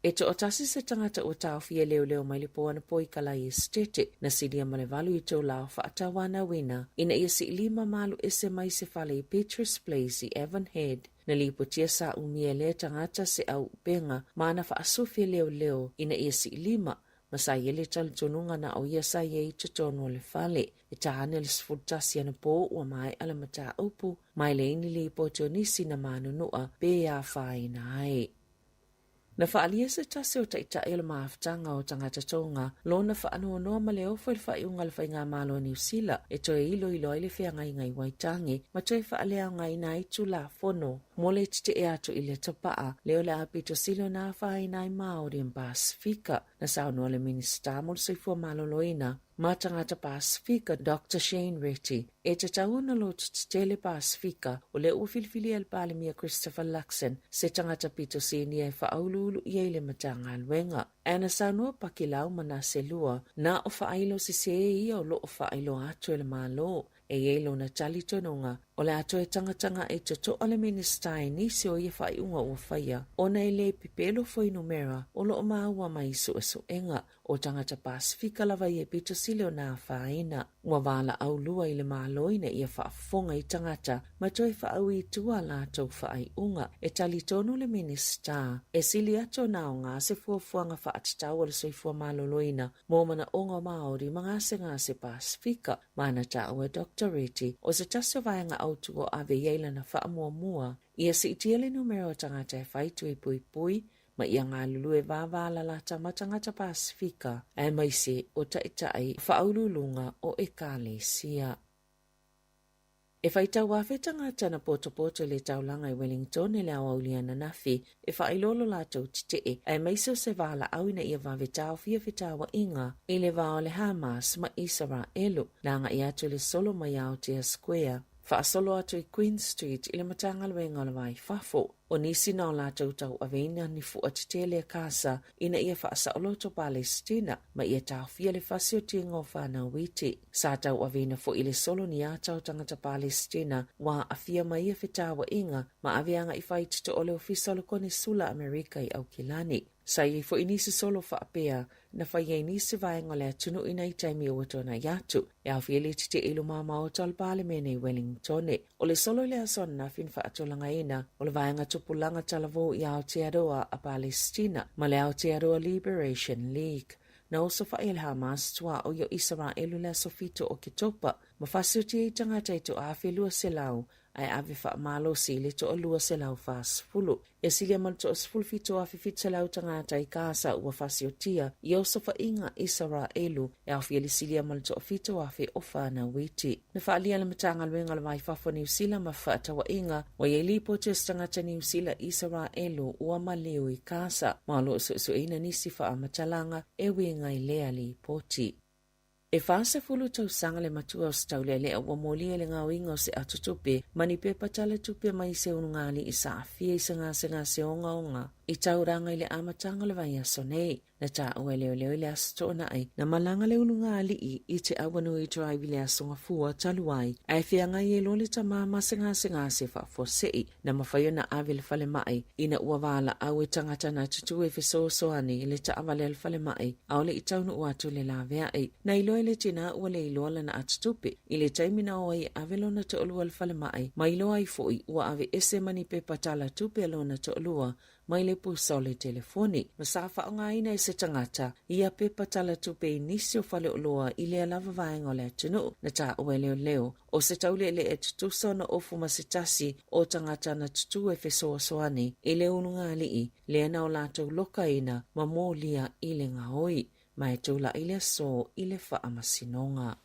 E toatasi se tagata ua taofia e leoleo mai le po anapo i Kalai Esetete, na silia ma le 8 itula o faatauanauina ina ia siilima ma alu ese mai se fale i Petrus Place i Avonhead. Na lipotia sa umia e lea tagata se au upenga ma na faasufi e leoleo ina ia siilima ma sa i ai le talitonuga na o ia sa i ai i totonu o le fale. E tā ane le 11 anapo ua maea le mataupu, ma e leai ni lipoti o nisi na manunua pe afaina ai. Na faaalia se tasi o taitai o le mafutaga o tagata Tonga lona faanoanoa ma le ofo i le faaiuga a le Faigamalo a Niu Sila e toe iloilo ai le feagaiga i Waitangi ma toe faaleaogaina ai Tulafono mo le tetee atu i le tapaa lea o le a pito sili ona afaina ai Māori ma Pasifika. Na saunoa le Minisita mo le Soifua Maloloina ma Tagata Pasifika Doctor Shane Reti e tatau ona loto tetele Pasifika o lea ua filifilia e le Palemia Christopher Luxon se tagata pito sinia e faauluulu i ai le Matagaluega. Ae na saunoa Pakilau Manase Lua na o faailo sese ia o loo faailoa atu e le Malo. E i ai lona talitonuga, o le a toe tagataga i totoa le Minisita i nisi o ia faaiuga ua faia, ona e le pepelo fuainumera o lo o maua mai i suesuega. O tagata Pasifika lava ia e pito sili ona afaina. Ua valaau lua i le Malo ina ia faafofoga i tagata ma toe faaui i tua a latou faaiuga. E talitonu le Minisita, e sili atu ona aoga se fuafuaga faatatau a le soifua maloloina mo manaoga o Māori ma gasegase Pasifika. Ma na taua e Doctor Reti, o se tasi o vaega autu o ave i ai lana faamuamua, ia siitia le numera o tagata e fai tui puipui ma ia galulue vāvālalata ma tagata Pasifika, aemaise o taitai faauluuluga o Ekalesia. E whai tauafe tagata na potopoto i le taulaga i Wellington i le aoauli ananafi e faailoa lo latou tetee aemaise o se valaau ina ia vave taofia fetauaiga i le va o le Hamas ma Isaraelu. Na agai atu le solo mai Aotea Square faasolo atu i Queen Street i le Matagaluega o le Va i Fafo. O nisi na o latou tauaveina ni fua tetele a Kasa ina ia faasaoloto Palesitina ma ia taofia le fasi o tiga o fanau iti. Sa tauaveina foi le solo ni ata o tagata Palesitina ua aafia ma ia fetauaiga ma ave agai faitotoa o le Ofisa o le Konesula Amerika i Aukilani. Sa i ai foi nisi solo faapea na fai ai nisi vaega o le atunuu i nai taimi ua tuanai atu, e aofia le tetee i luma maota o le Palemene i Wellingtone. O le solo i le aso ananafi na faatulagaina o le vaega tupulaga talavou i Aotearoa a Palesitina ma le Aotearoa Liberation League. Na osofaʻi e le Hamas tuaoi o Isaraelu i le aso 7 o Oketopa, ma fasioti ai tagata e 1,200 ae ave faamalosi i le 240. E silia ma le 17,700 tagata i Kasa ua fasiotia i osofaʻiga a Isaraelu, e aofia le silia ma le 7,000 o fanau iti. Na faaalia e le Matagaluega o le Va i Fafo o Niu Sila ma Fefaatauaiga, ua i ai lipoti o se tagata Niu Sila Isaraelu ua maliu i Kasa, ma o lo o suesueina nisi faamatalaga e uiga i lea lipoti. E 40 tausaga le matua o se taulealea ua molia i le gaoiga o se atotupe ma ni pepa talatupe mai se ulugalii sa aafia i se gasegase ogaoga i taulaga i le amataga o le vaiaso nei. Na taua e leoleo i le Aso Toonai, na malaga le ulugalii i Te Awanui Drive i le Aso Gafua talu ai, ae feagai ai loa le tama ma se gasegase faafuasei. Na mafai ona ave i le falemai ina ua valaau e tagata na tutū e fesoasoani i le taavale a le falemai, ʻaʻole i taunuu atu le laveai. Na iloa e le tinā ua le iloa lana atotupe i le taimi na o ai e ave lona toalua i le falemai, ma iloa ai foi ua aveese ma ni pepa tala tupe a lona toalua mai le pusa o le telefoni, ma sa faaaogaina e se tagata ia pepa tala tupe i nisi o faleoloa i lea lava vaega o le atunuu. Na taua e leoleo, o se tauleelee tutusa ona ofu ma se tasi o tagata na tutū e fesoasoani i le ulugalii lea na o latou lokaina ma molia i le gaoi, ma e tulaʻi le aso i le faamasinoga.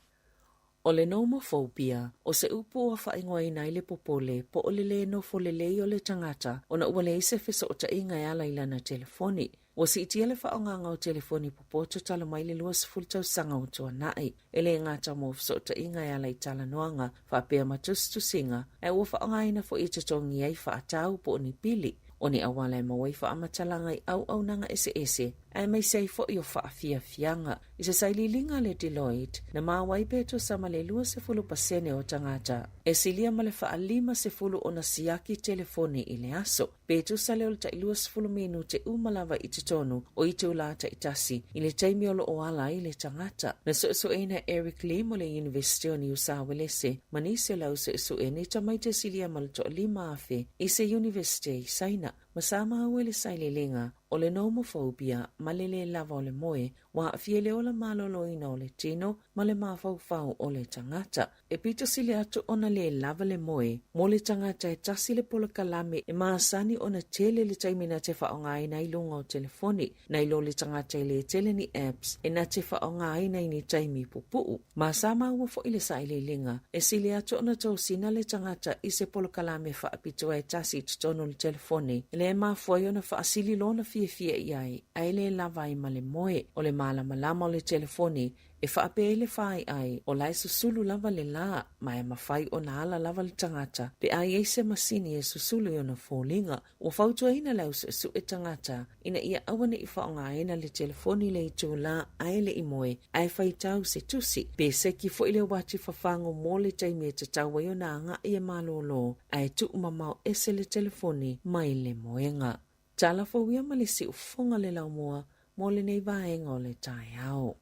O le nomophobia, o se upu ua faaigoaina ai le popole po o le lē nofo lelei o le tagata ona ua leai se fesootaiga e ala i lana telefoni. Ua siitia le faaaogaga o telefoni popoto talu mai le 20 tausaga ua tuanai. E le gata mo fesootaiga e ala i talanoaga faapea ma tusitusiga, ae ua faaaogaina foi e totogi ai faatau po o ni pili, o ni auala e maua ai faamatalaga i auaunaga eseese, aemaise ai foi o faafiafiaga. I se sailiiliga a le Deloitte, na maua ai pe tusa ma le 20% o tagata e silia ma le faa-50 ona siaki telefoni i le aso, pe tusa lea o le tai 20 minute uma lava i totonu o itulā taitasi i le taimi o lo o ala ai le tagata. Na suesueina e Eric Lim o le Iunivesite o Niu Sauelese ma nisi o le au suesue ni tamaiti e silia ma le 5,000 i se iunivesite i Saina, ma sa maua i le sailiiliga o le nomophobia ma le lē lava o le moe ua aafia i le ola maloloina o le tino ma le mafaufau o le tagata. E pito sili atu ona lē lava le moe mo le tagata e tasi le polokalame e masani ona tele le taimi na te faaaogaina ai luga o telefoni, nai lo le tagata e lē tele ni apps e na te faaaogaina i ni taimi pupuu. Ma sa maua foi le sailiiliga, e sili atu ona tosina le tagata i se polokalame faapitoa e tasi i totonu o le telefoni, lea e mafua ai ona faasili lona fiafia i ai, ae le lava ai ma le moe. O le malamalama o le telefoni e faapea ai le faiai, o la e susulu lava le lā, ma e mafai ona ala lava le tagata pe a i ai se masini e susulu i ona foliga. Ua fautuaina le au suesue tagata ina ia aua ne i faaaogaina le telefoni i le itulā ae le i moe, ae faitau se tusi, pe seki foi le uati fafago mo le taimi e tatau ai ona agai e malōlō, ae tuumamao ese le telefoni mai le moega. Tala fou ia ma le siufofoga le laumua mo lenei vaega o le taeao.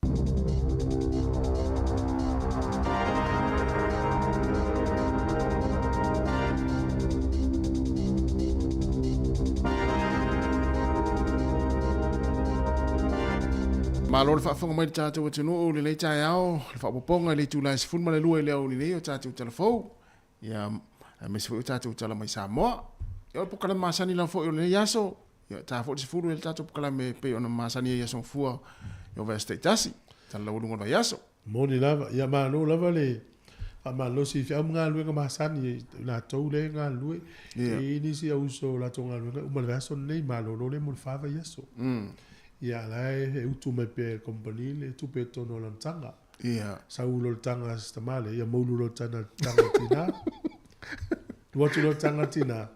Malo le faafofoga mai le tatou atunuu i lenei taeao, le faaopoopoga i le itula e 12 i le aoauli nei o tatou tala fou, ia, aemaise foi o tatou tala mai Samoa. Ia, o le polokalame masani lava foi o lenei aso, ia, ta foi le 10 i le tatou polokalame e pei ona masani ai i aso gafua o vaiaso taitasi, tala laualuga o le vaiaso. Moni lava, ia malo lava le faamalosi i feau ma galuega masani i latou lea e galulue. E i ai nisi au uso o latou galuega e uma i le vaiaso lenei, malolo lea mo le fa vaiaso. Ia, la e utu mai pea e le kompani le tupe i totonu o lana taga. Ia. Sau loa le taga a si tama lea, ia moulu loa le tana taga i tina. Tuu atu loa le taga tina,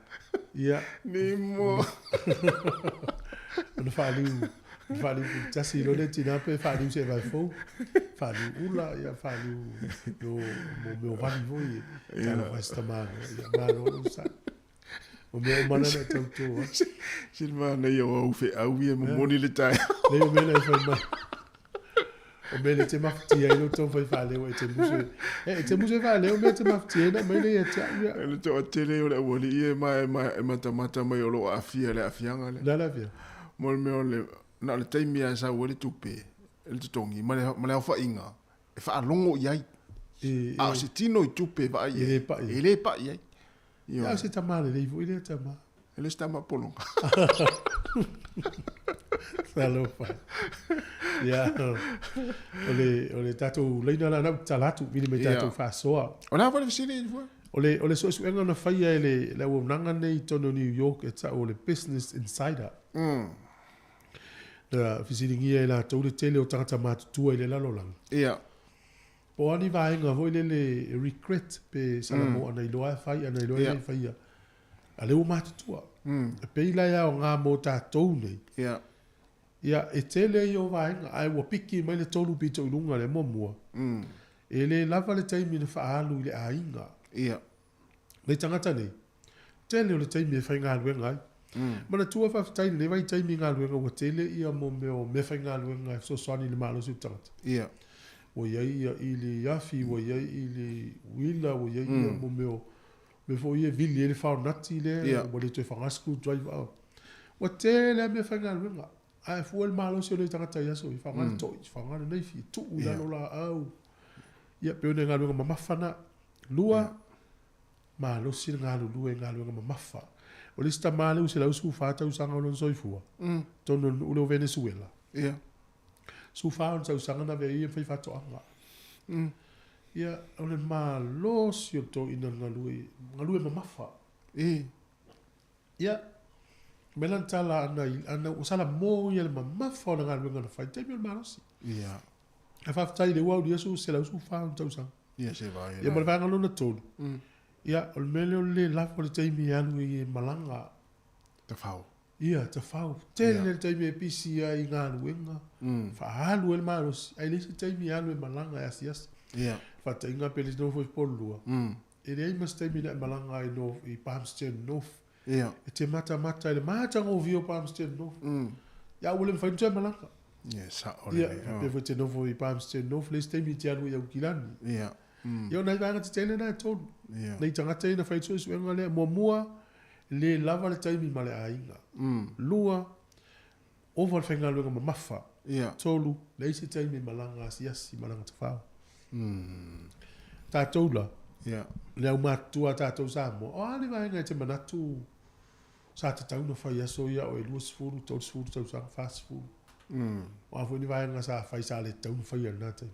ia. Nimo. Ona faaliu, ona faaliu tasi loa lea tina pe faaliu se vae fou. Faaliu ula, ia faaliu no mo mea o vali foi. Tala fai si tama lea, ia malo le usai. O mea uma na na tauto ai. Sili manaia o au feau ia momoli le taeao. Nei o mea na e fai mai. O mea le te mafatia ai lo tau fai faaleo e te musu. E te musu e faaleo mea te mafatia ai na mai le ia te au ia. Le toatele o le aualii e ma e matamata mai o lo o aafia i le aafiaga lea. Le a le aafia? Mo le mea o le, na o le taimi lava e sau ai le tupe. le totogi ma le, ma le aofaiga e faalogo i ai. A o se tino i tupe e vaai ai, e le pai ai. Ioe. A o se tama lelei foi lea tama. E le o se tama pologa. Talofa. Ia, o le, o le tatou laina la na ou tatala atu, vili mai tatou faasoa. O le a foi le fesili foi? O le, o le suesuega na faia e le, le auaunaga nei i totonu o New York e tau o le Business Insider. Na fesiligia e latou le tele o tagata matutua i le lalolagi. Ia. Po o a ni vaega foi lele e regret pe salamo ana iloa e fai ana iloa e le faia. A lea ua matutua. E pei la e aoga mo tatou nei. Ia. Ia, e tele ia o vaega, ae ua piki mai le tolu pito i luga lea muamua. E le lava le taimi na faaalu i le aiga. Ia. Nei tagata nei, tele o le taimi e faigaluega ai. Manatua faafetai i lenei vaitaimi i galuega ua tele ia mo mea o meafaigaluega e fesoasoani i le malosi o le tagata. Ia. Ua i ai ia ili afi, ua i ai ili uila, ua i ai ia mo mea o mea foi ia e vili ai le faonati lea, ua le toe faga screwdriver. Ua tele lava meafaigaluega. Ae fua le malosi o nei tagata i aso ia, faga le toi, faga le naifi, tuu i lalo laau. Ia pei o nai galuega mamafa na. Lua, malosi le galulue i galuega mamafa. O le isi tama lea ua 114 tausaga o lona soifua, totonu o le nuu lea o Venezuela. 14 ona tausaga na avea ai ia ma fai faatoaga. Ia, o le malosi o le toeaina i le galue, galue mamafa. Ia, mai lana tala ana, ana ua salamo ia le mamafa o le galuega na fai, taimi o le malosi. Ae faafetai i le ua aulia 114 ona tausaga. Ia, se vaai Ia, ma le vaega lona tolu, ia, o le mea lea o le le lava o le taimi e alu ai e malaga. Tafao. Ia, tafao. Tele le taimi e pisi ai i galuega, faaalu ai le malosi, ae leai se taimi e alu e malaga e asiasi. Faataitaiga pe le nofo i Upolu, e leai ma se taimi na e malaga ai i Palmerston North. E te matamata i le matagofie o Palmerston North. Ia, ua le mafai ona toe malaga. Ia, sao Ia, lelei. faapea foi te nofo i Palmerston North, leai se taimi e te alu ai i Aukilani. Ia, o nai vaega tetele na e tolu. Nai tagata ia na fai suesuega lea. Muamua, le lava le taimi ma le aiga. Lua, ova le faigaluega mamafa. Tolu, leai se taimi e malaga asiasi, malaga tafao. Tatou la, le aumatutua a tatou Samoa, o a le vaega e te manatu sa tatau ona fai aso ia o e 20, 30 tausaga, 40. O a foi ni vaega sa fai sa le tatau ona faia i lena taimi.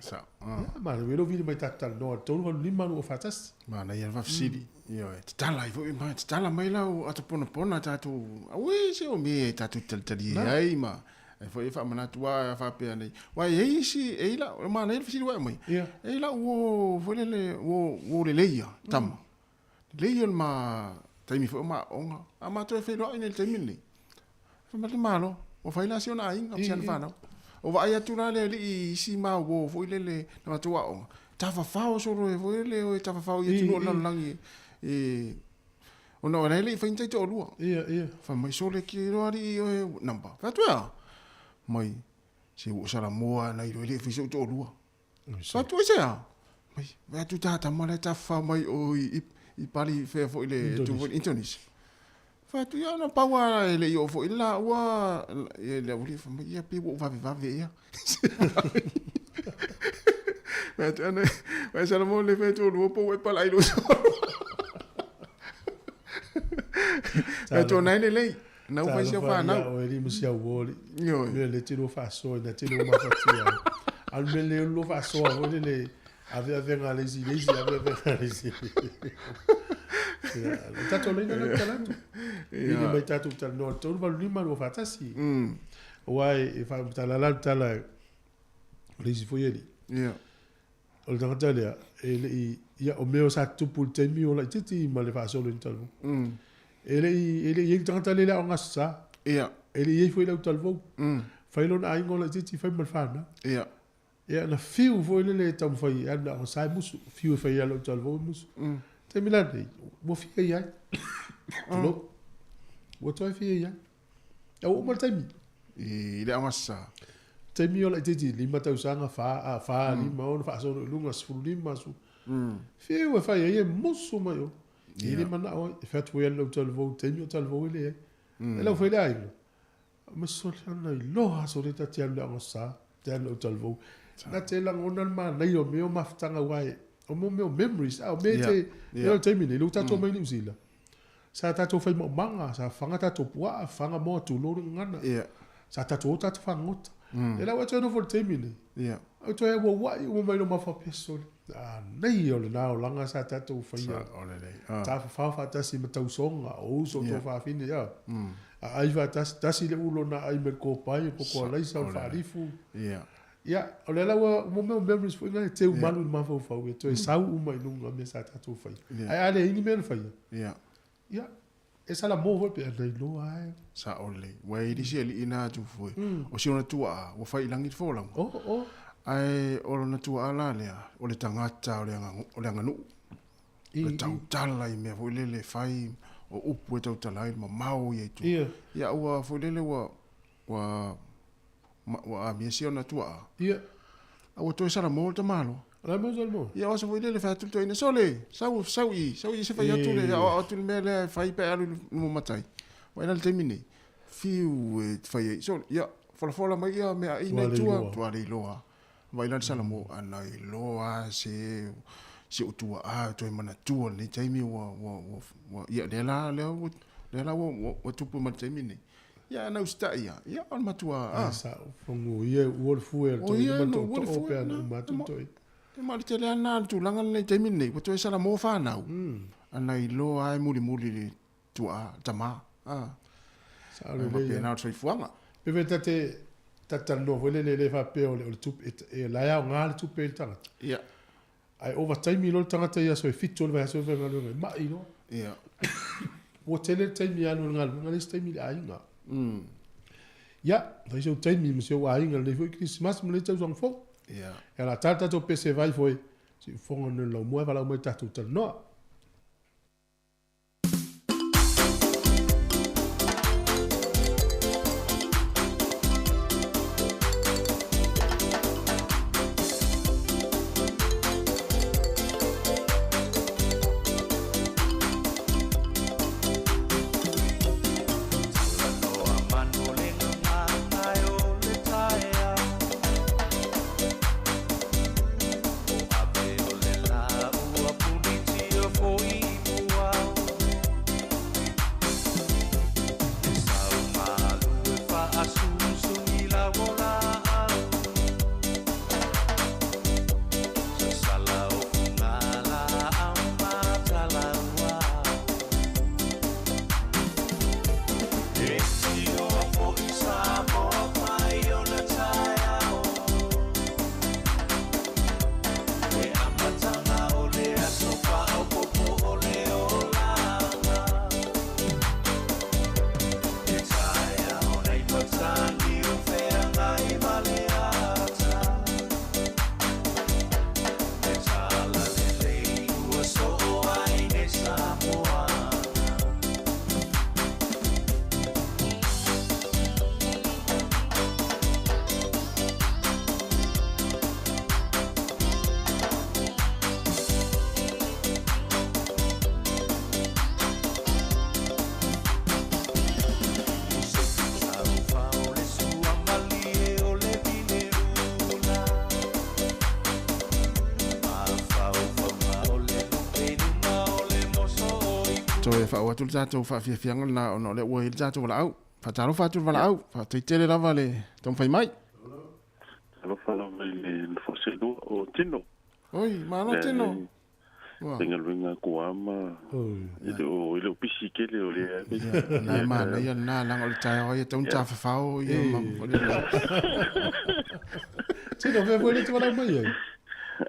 Sao. Ia, manaia lou vili mai tatou talanoa i le 3, 8, 5, 2, 4, 1. Manaia le faafesili. Ioe, tatala ai foi ma tatala mai lau ata ponapona tatou, auē se o mea e tatou talitalie ai ma e foi e faamanatu lava faapea nei. Aua e i ai isi, e i ai lau, manaia le fesili ua e aumai. E i ai lau uo foi lele, uo, uo lelei ia, tama. Lelei ia o le ma taimi foi o ma aoga. A matou e feiloai nei i le taimi lenei. Fai mai le Malo, ua fai la si ona aiga ma si ana fanau. O vaai atu la le alii i isi mau uo foi lele na matou aoga, tafafao solo e foi lele o e tafafao i atunuu o le lalolagi e, ona o la e le i fai ni taitoalua. Fai mai sole ke iloa alii oe number. Fai atu e a? Mai, se ua ou salamoa na iloa e le i fai sou toalua. Fai atu ai se a? Mai, vai atu tā tama la e tafafao mai o i, i Pali fea foi le tu foi Indonesia. Fai atu ia na pau a e le i oo foi la ua ia le uli fai mai ia pe ua ou vavevave ea. Fai atu ana vai Salomon le fai atu lua po ua e pala ai lo Fai atu ona e lelei. Na ua fai si au fanau. Talofa ia oe alii ma si au uo alii. Ioe. Mea le te lua faasoa ina te lua mafatia ai. A o le mea le lua faasoa foi lele aveavega a le isi i le isi, aveavega a le isi. Ia, o tatou laina lea ou te tala atu. Vili mai tatou talanoa i le 3, 8, 5, 2, 4, 1. Aua e faamatala la le tala o le isi foi alii. O le tagata lea, e le i, ia, o mea sa tutupu i le taimi o laitiiti ma le faasolo i Talavou. E le i, e le i i ai le tagata lea i le aoga Aso Sa. E le i i ai foi i le au talavou. Fai lona aiga o laitiiti, fai ma le fanau. Ia, na fiu foi lele e taumafai e alu i le aoga Sa e musu. Fiu e fai e alu i le au talavou e musu. Taimi la nei, ua fia i ai. Tulou. Ua toe fia i ai. Ia ua uma le taimi. I le aoga Sa. Taimi o laitiiti, 5 tausaga, 4, 4, 5, 6 faasolo i luga, 15, Fiu e fai ai e musu mai o. I le manao ai, e fai atu foi alu i lau talavou, taimi o talavou e leai. E lau foi le aiga, ma sole ana iloa aso lea ta te alu i le aoga Sa. Te alu au talavou. Na te lagona le manaia o mea o mafutaga aua e, o mo mea o memories, a o mea te, mea o le taimi nei, lea ua tatou omai i Niu Sila, sa tatou fai maumaga, sa faga tatou puaa, faga moa tulou le gagana. Sa tatou o tatou fagota. Lea la ua e toe nofo i le taimi nei, ua toe auauai uma mai lou mafaufau, sole, manaia o lena olaga sa tatou faia. Tafafao faatasi ma tausoga, o uso o tuafafine, a. Aai faatasi, tasi le ulo na aai mai le kopai, o koko alaisa, o le faalifu. Ia, o lea la ua mo mea o memories foi na e teu malu i le mafaufau e toe sau uma i luga mea sa tatou faia. Ae a leai ni mea na faia, ia, e salamo foi pe ana iloa lava e. Sao lelei. Ua i ai le isi alii na atu foi, o si ona tuaa ua fai i lagi le folauga. Ae o lona tuaa la lea, o le tagata o le aganuu. O le tautala i mea foi lele e fai, o upu e tautala ai, mamao ia i tua. Ia ua foi lele ua ua ua amia si ona tuaa. Ia. A ua toe salamo le tamaloa. O le a mea ua salamo? Ia o aso foi lele fai atu le toeaina, sole, sau, sau i, sau i se fai atu le aoao atu le mea lea e fai pe a alu i luma matai. Vaai la i le taimi nei, fiu e fai ai, sole, ia, folafola mai ia meaai na i tua, tua le iloa. Vaai la le salamo, ana iloa se si ou tuaa e toe manatua i lenei taimi ua, ua, ua, ua, ia lea la, lea ua, lea la ua, ua, ua tupu mai le taimi nei. Ia ana usitai ia, ia o le matua, ah. Sa fongo ia ua le fue o ia no ua le fue na uma atu toi. E ma le tele ana le tulaga lenei taimi lenei, ua toe salamo whanau. Ana iloa ai muli muli le tuaa, tama. Ah. Sa o le lei. Pena o le soifuaga. Pe fe tate talanoa foi lele le faapea o le tupe, e la e aoga le tupe i le tagata. Ia. Ae ova taimi loa le tagata i aso e 7 o le vaiaso e faigaluega ai, mai loa. Ia. Ua tele le taimi e alu i le galuega, leai se taimi i le aiga. Ia, fai sou taimi ma si ou aiga lenei foi Kerisimasi ma lenei tausaga fou. Ia. Ia la tala tatou pese vai foi, siufofoga nei o le laumua e valaau mai tatou talanoa. Toe faaoo atu le tatou faafiafiaga lena ona o lea ua i ai le tatou valaau. Faatalofa atu le valaau, faafetai tele lava le taumafai mai. Talofa lava i le nofoa seelua o Tino. Oi, malo Tino. Faigaluega kuama e le o e le o pisi tele o lea. Ia, na e manaia lena leaga o le taeao ai e tatau ona tafafao ia ma Tino, fea foi le te valaau mai ai?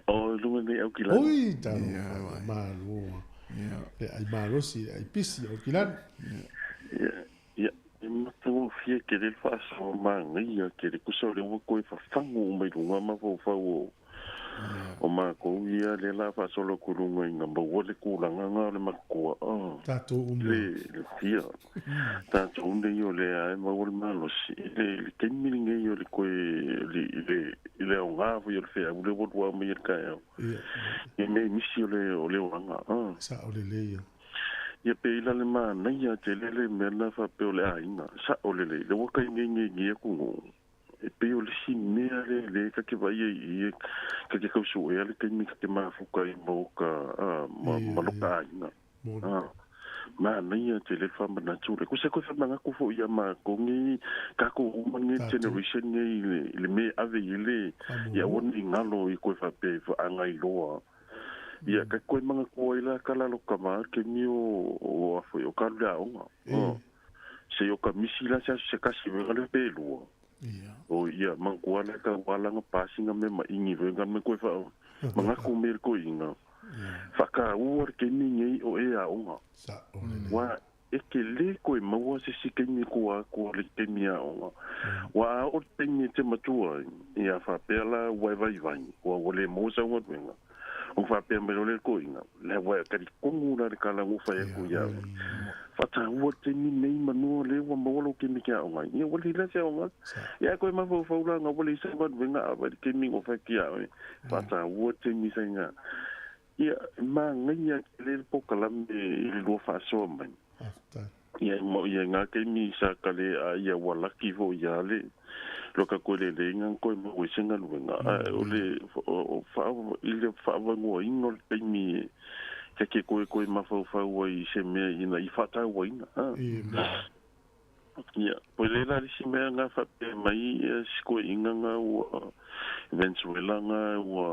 O luga nei Aukilani. Oi, talofa, malo. Le ai malosi, le ai pisi o Aukilani. Ia, e matagofie tele le faasoa manaia tele tusa o lea ua toe fafagu uma i luga mafaufau o O matou ia lea la faasolo atu i luga ina maua le tulaga na o le matua Tatou uma. Le fia. Tatou nei o lea e maua le malosi i le taimi lenei o le toe i le aoga foi o le feau lea ua lua mai i le taeao. I mea i nisi o le olaga. Sao lelei ia. Ia pe i la le manaia tele le mea lena faapea o le aiga. Sao lelei. Lea ua taingeingeingi atu nuu. E pei o le isi mea lea lea ta te vaai ai i i, ta te tau suea le taimi ta te mafuta ai ma oka, ma, ma loka aiga. Manaia tele le faamanatu lea. Kusa koe faamanatu foi ia matou nei, tatou uma nei generation nei i le mea e ave i ai le, ia aua ne i galo i koe faapea i faagailoa. Ia ka koe manatua ai la ka lalo kama le taimi o, o a foi o ka alu i le aoga. Se o ka misi la se aso se kasi wega le pe lua. O ia manatua lea ka ualanga pasinga me ma ingi wega me koe wha mangaku me le koe inga. Whakaua le kemi ngei o e aoga. Wa e ke le koe maua se si kemi ko a ko le kemi aoga. Wa a o le taimi e te matua ia whapea la wai vai vai. Wa wa le maua sa unga wenga. O whapea mai le ko inga. Le wa kari kongu la le kala ngo whai aku ia. Whataua te ni nei manua le wa maua lo kemi kia aoga. Ia wa le se aoga. Ia koe mawhau la nga wale sa unga wenga a wale kemi ngo whai kia oe. Whataua te ni sa inga. Ia ma ngaia ke le pokalame i le lua whaasoa mai. Ia mo ia ngā kemi sa kale a ia wa laki fo ia le lo ka koe le le inga koe mo se ngaluenga o le o fa i le whaavangoa inga o le taimi e ke koe koe mawhauwhau ai se mea ina i whataua ina. Ia, po le la le si mea ngā whapea mai ia si koe inga ngā ua Venezuela ngā ua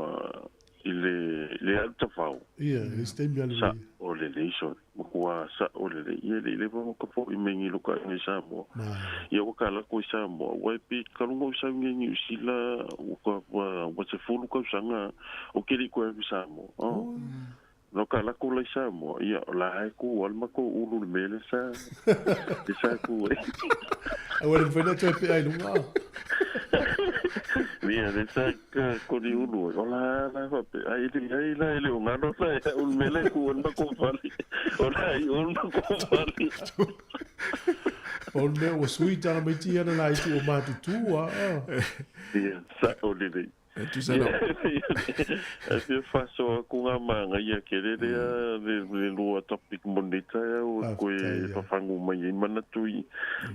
i le le alu tawhao. Ia, le stemi alu Sa o le leiso, makua sa o le le ia le le wa ka fo i mengi loka i Samoa. Ia wa ka lako i Samoa, wa e pi kalunga o sa ngi New Zealand, wa wa wa se fulu ka sanga o keri ko i Samoa. Oh. No ka lako la i Samoa, ia la hai ku al mako ulu le mele sa. Le sa ku. A ua le mawhai na toe pe ai lunga. Ia, le sa ka kori ulu. O la la fa pe ai le ai la ele o ngano la e ul mele ku al mako fali. O la ai ul mako fali. O le mea ua sui tana mai tia na la i tu o matutua. Ia, sa o le le. E tusa no. E fia whasoa ko ngā māngai ia ke rerea le lua topic mo nei taeao e koe whawhangu mai ai manatu i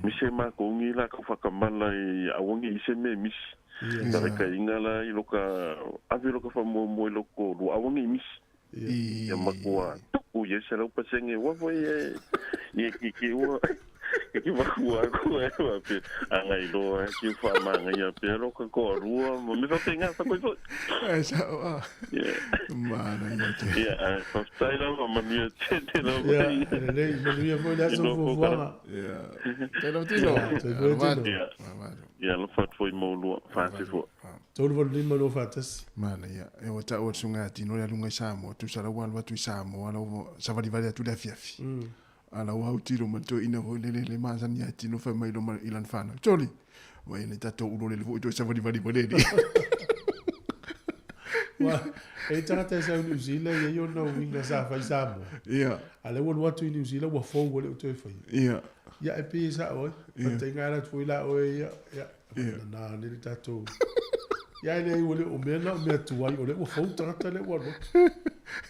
mise mā ko ngi la ka whakamala i awangi i se me misi. Ka reka inga la i loka ave loka whamoa i loko lua awangi i misi. Ia makua tuku ia se lau pasenge wawa ia ia ki ki ua ki ki makua aku e wa pe angai loa ki wha manga ia pe ro ka ko rua mo me fa penga fa koi foi e sa o a mana ia te ia a fa tai la ma manuia te te la ia le manuia foi le aso fuafuaga ia te lo tino ia ia lo fa foi mo lua fa te fo 385 241. Mana ia, e ua taua le susuga tino le aluga i Samoa, tusa la ua alu atu i Samoa la ua savalivali atu le afiafi. A la ua autilo ma le toeaina foi lele le masani ia tino fai mai loma i lana fanau. Jolly! Ua ia nei tatou ulo lele foi toe savalivali mai lele. Ua, e tagata e sau New Zealand, e i ona uiga sa fai Samoa. Ia. A lea ua alu atu i New Zealand, ua fou ua le o toe faia. Ia. Ia, e pei e sao ai. Ia. Fataiga ala atu foi la oe, ia, ia. Ia. Na, nei le tatou. Ia, e leai ua le o mea na o mea tuai, o lea ua fou tagata lea ua alu atu.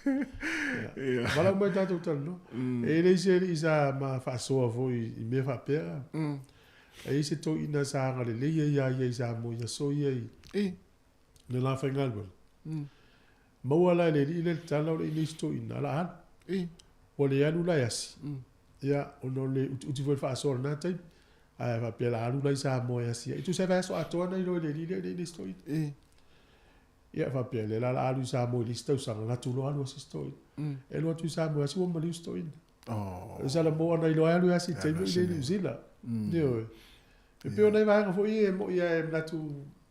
Ia. Ia. Valaau mai tatou talanoa. E leai se alii sa ma faasoa foi i mea faapea. E i se toeaina sa agalelei ai ia ia i Samoa i aso ia i I. le la faigaluega. Maua la e le alii lea le tala o le ina isi toeaina, ala alu. I. Ua le alu la e asi. Ia, ona o le utiuti foi o le faasoa o lena taimi. Ae faapea la alu la i Samoa e asi ai. E tusa e vaiaso atoa na iloa e le alii lea i le ina isi toeaina. I. Ia, faapea lea la la alu i Samoa i le isi tausaga, alu atu loa alu asi si toeaina. E alu atu i Samoa e asi ua maliu si toeaina. Oh. Sa la mo ana iloa e alu e asi i taimi o i le New Zealand. Ioe. E pei o nai vaega foi ia e moi lava e manatu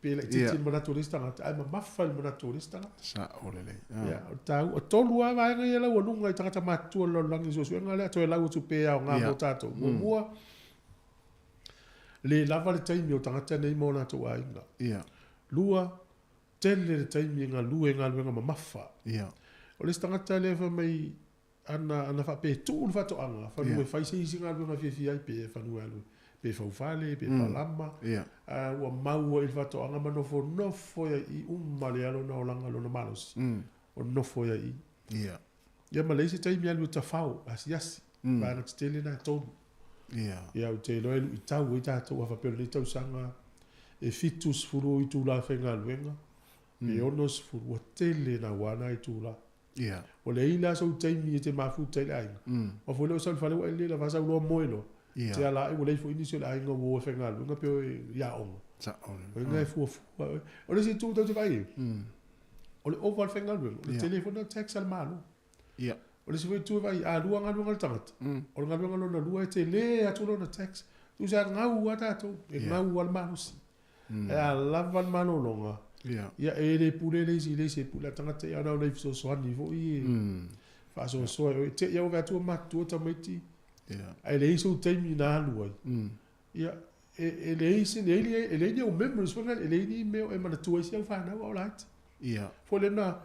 pe laitiiti le manatu o le isi tagata, ae mamafa le manatu o le isi tagata. Sao lelei. Ia, o le tāua. O tolu lava vaega ia laualuga i tagata matutua o le lalolagi i suesuega lea, toe lau atu pe aoga mo tatou. Muamua, le lava le taimi o tagata nei ma o latou aiga. Lua, tele le taimi e galue i galuega mamafa. O le isi tagata lea fai mai, Ana, ana faapea e tuu le faatoaga, whanua e whai se isi galuega fiafia ai, pe whanua e alu, pe faufale, pe palama. A ua maua i le faatoaga ma nofonofo ia i uma le alo na olaga lona malosi. O nofo ia i. Ia ma leai se taimi alu e tafao, asiasi, vaega tetele na e tolu. Ia, ou te iloa e luitau ai tatou a faapea o lenei tausaga, E 70 itula e faigaluega, pe 60, ua tele naua na itula. Ua leai la sou taimi e te mafuta i le aiga. Aua foi le o sau i le fale ua e le lava sau loa moe loa. Te ala ai ua leai foi nisi o le aiga ua o e faigaluega pe o e i aoga. O ina e fuafua oe. O le isi itu tatou te vaai ai, o le ova o le faigaluega, o le tele foi lena o tax a le Malo. O le isi foi itu e vaai, a lua galuega a le tagata, o le galuega lona lua e tele atu lona tax. Tusa e gau lava tatou, e gau lava le malosi. Ae a lava le malologa, ia e le pule le isi i le isi, e pule lava le tagata ia ona o nai fesoasoani foi e faasoasoa e oe. Te i ua vaai atu ua matutua tamaiti, ae leai sou taimi na alu ai. Ia, e leai se, e leai ni ou memories foi lea, e leai ni mea o e manatua ai si au fanau a o laiti. Foi lena,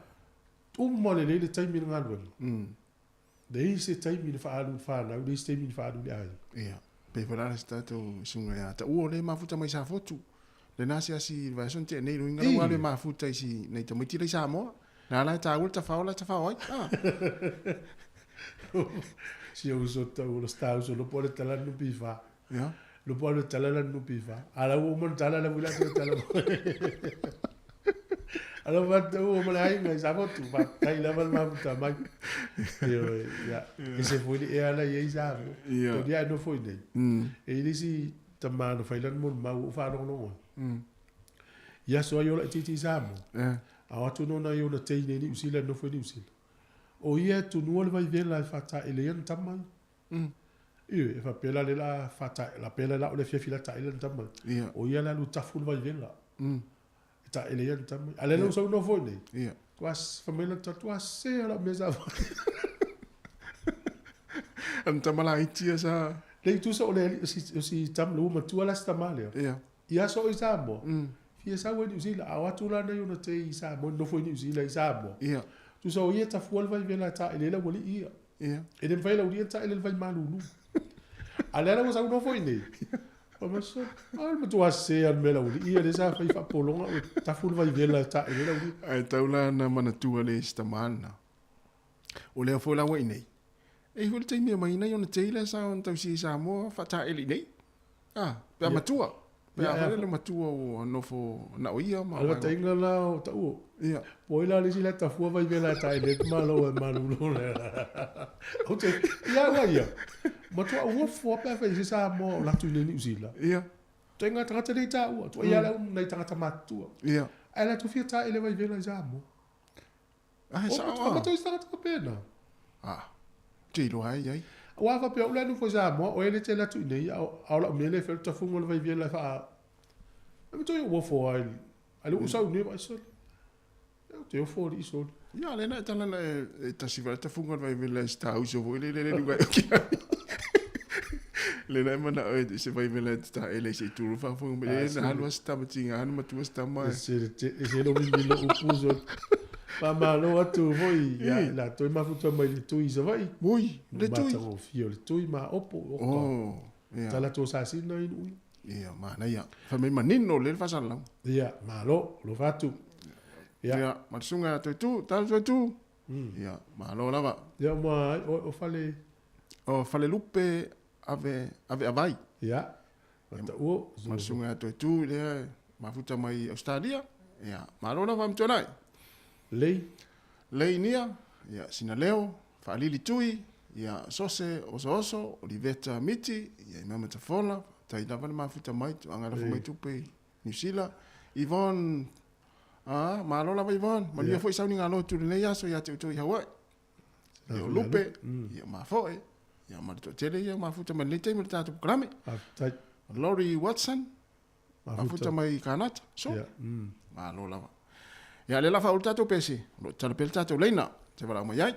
uma lelei le taimi i le galuega. Leai se taimi na faaalu i le fanau, leai se taimi na faaalu i le aiga. Ia, pei foi la se tatou susuga ia Taua o lea e mafuta mai Safotu. Lena asiasi i le vaiaso na tea nei, luiga la ua alu e mafuta i si nai tamaiti la i Samoa. Na la e taua le tafao la e tafao ai. Ah. Si ou uso tau o le star uso lopo le tala nupi fa. Ia. Lopo le tala la nupi fa. Ala ua uma tala la wila te tala. Ala ua tau o mala aiga i Safotu fa tai lava le mafuta mai. Ioe, ia. E se foi le ea la i ai Samoa. Ia. Tau ia e nofo i nei. E i le isi tama na fai lana molimau ua ou faalogologo ai. I aso ai o laitiiti i Samoa. A o atu nō nai ona teine i Niu Sila, nofo i Niu Sila. O ia e tunua le vaivela e faataele ai ana tama ia. Ioe, e faapea la lea la faataele, la pea la o le afiafi la taele ana tama ia. O ia la alu tafu le vaivela. E taele ai ana tama ia. A lea la ua sau nofo i nei. Tua, fai mai lana tama, tua sea lau mea sa fai. Ana tama laiti ia sa. Leai tusa o le alii, o si tama, le ua matua la si tama lea. I aso o i Samoa, fia sau ai Niu Sila, a o atu la nei ona te i Samoa, nofo i Niu Sila i Samoa. Tusa o ia e tafua le vaivela e taele ai le aualii ia. E le mafai e le aualii ona taele i le vai malulu. A lea la ua sau nofo i inei, fai mai, so, a le matua sese lava o le mea le aualii ia lea sa fai faapologa ua tafu le vaivela e taele ai le aualii. Ae tau la na manatua le isi tama lena. O lea foi la ua i inei, e i ai foi le taimi e aumai ai ona tei lea sa ona tausia i Samoa faataele i inei. Ah, pe a matua. Pe a fai le matua ua nofo na o ia ma. Ala tainga la o tau. Ia. Poi la le sila tafua vai vela ta ele malo e malulo le. O te ia wa ia. Matua ua fua pe fai se sa mo la tu le New Zealand. Ia. Tenga tangata nei ta ua. Tu ia la nei tangata matua. Ia. Ai la tu fia ta ele vai vela sa mo. Ah, sa o. O matua tangata ka pena. Ah. Te iloa ai ai. Aua faapea o le nofo i Samoa, o ele tele atu i nei, a o lau mea lea e fai o le tafuga o le vaivela e faa... E matua i ofo ai, a le uu sau nei vai soli. Ou te ofo alii soli. Ia, lena e tala na e tasi vai tafuga o le vaivela e si uso foi le le luga e oki ai. Lena e manao e se vaivela e taele se i tulu faafofoga mai le na alu a si tama tiga na matua si tama. E se lo mimi lo upu soli. Faamalo atu foi ia i latou e mafuta mai le tui i Savaii. Ui, le tui. Matagofie o le tui ma opo. Oh, ia. Tala atu o Sasina i Nuui. Ia, manaia. Fai mai manino le faasalalau. Ia, malo, alofa atu. Ia. Ia, ma le susuga ia Toetu, tala Toetu. Ia, malo lava. Ia, ma o fale. O Falelupe ave ave avai. Ia, ma tauo. Ma le susuga ia Toetu lea mafuta mai Australia. Ia, malo lava Matuanai. Lei. Lei nia, ia, sina leo, faalili tui, ia, sose, osooso, Oliveta Miti, ia, imama Tafola, tai lava le mafuta mai, tuaga lafo mai tupe i Niu Sila. Yvonne, ah, malo lava Yvonne, manuia foi sauniga lotu i lenei aso ia te outou i Hawaii. Ia o Lupe, ia o Mafoe, ia ma le toatele ia mafuta mai lenei taimi o le tatou polokalame. Faafetai. Lori Watson, mafuta mai Kanata, so, malo lava. Ia, lea la faaulu tatou pese, o lo o tatalo pea le tatou laina, te valaau mai ai.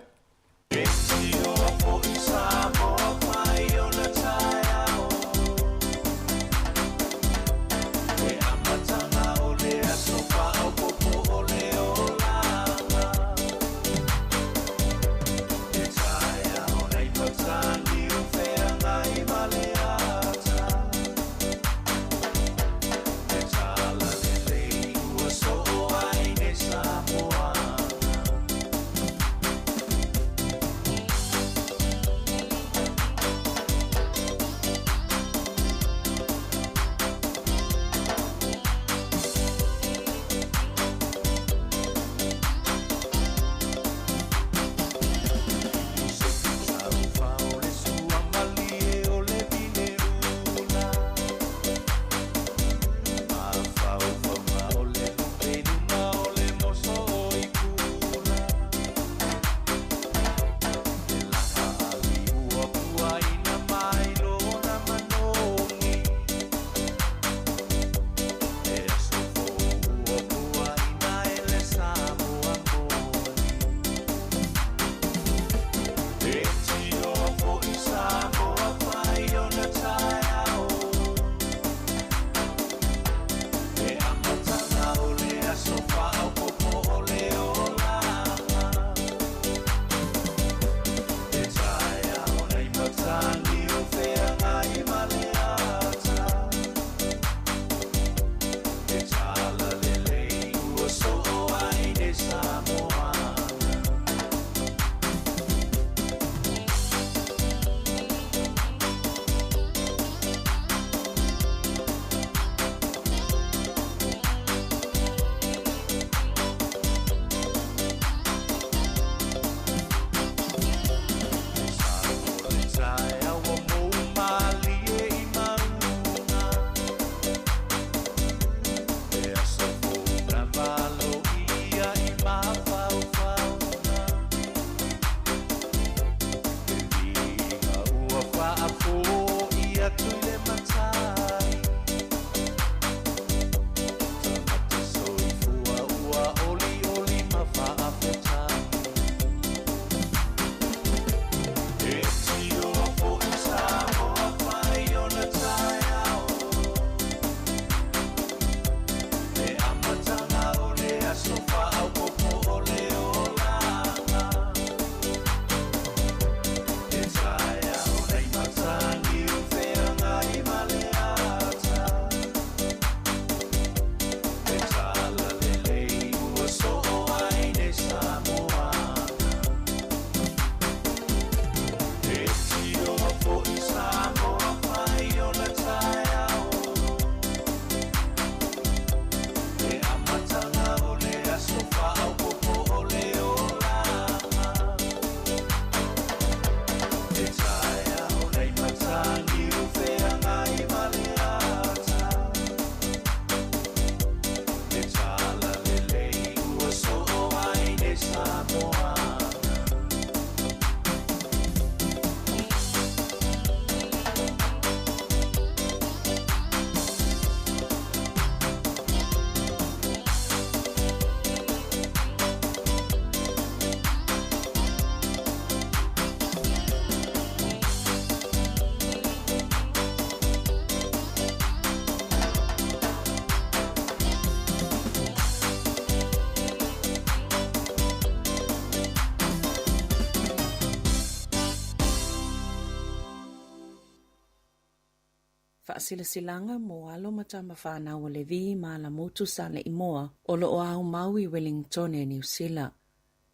Faasilasilaga mo alo ma tama fanau a Levi ma Alamutu Saleimoa o lo o aumau i Wellingtone, Niu Sila.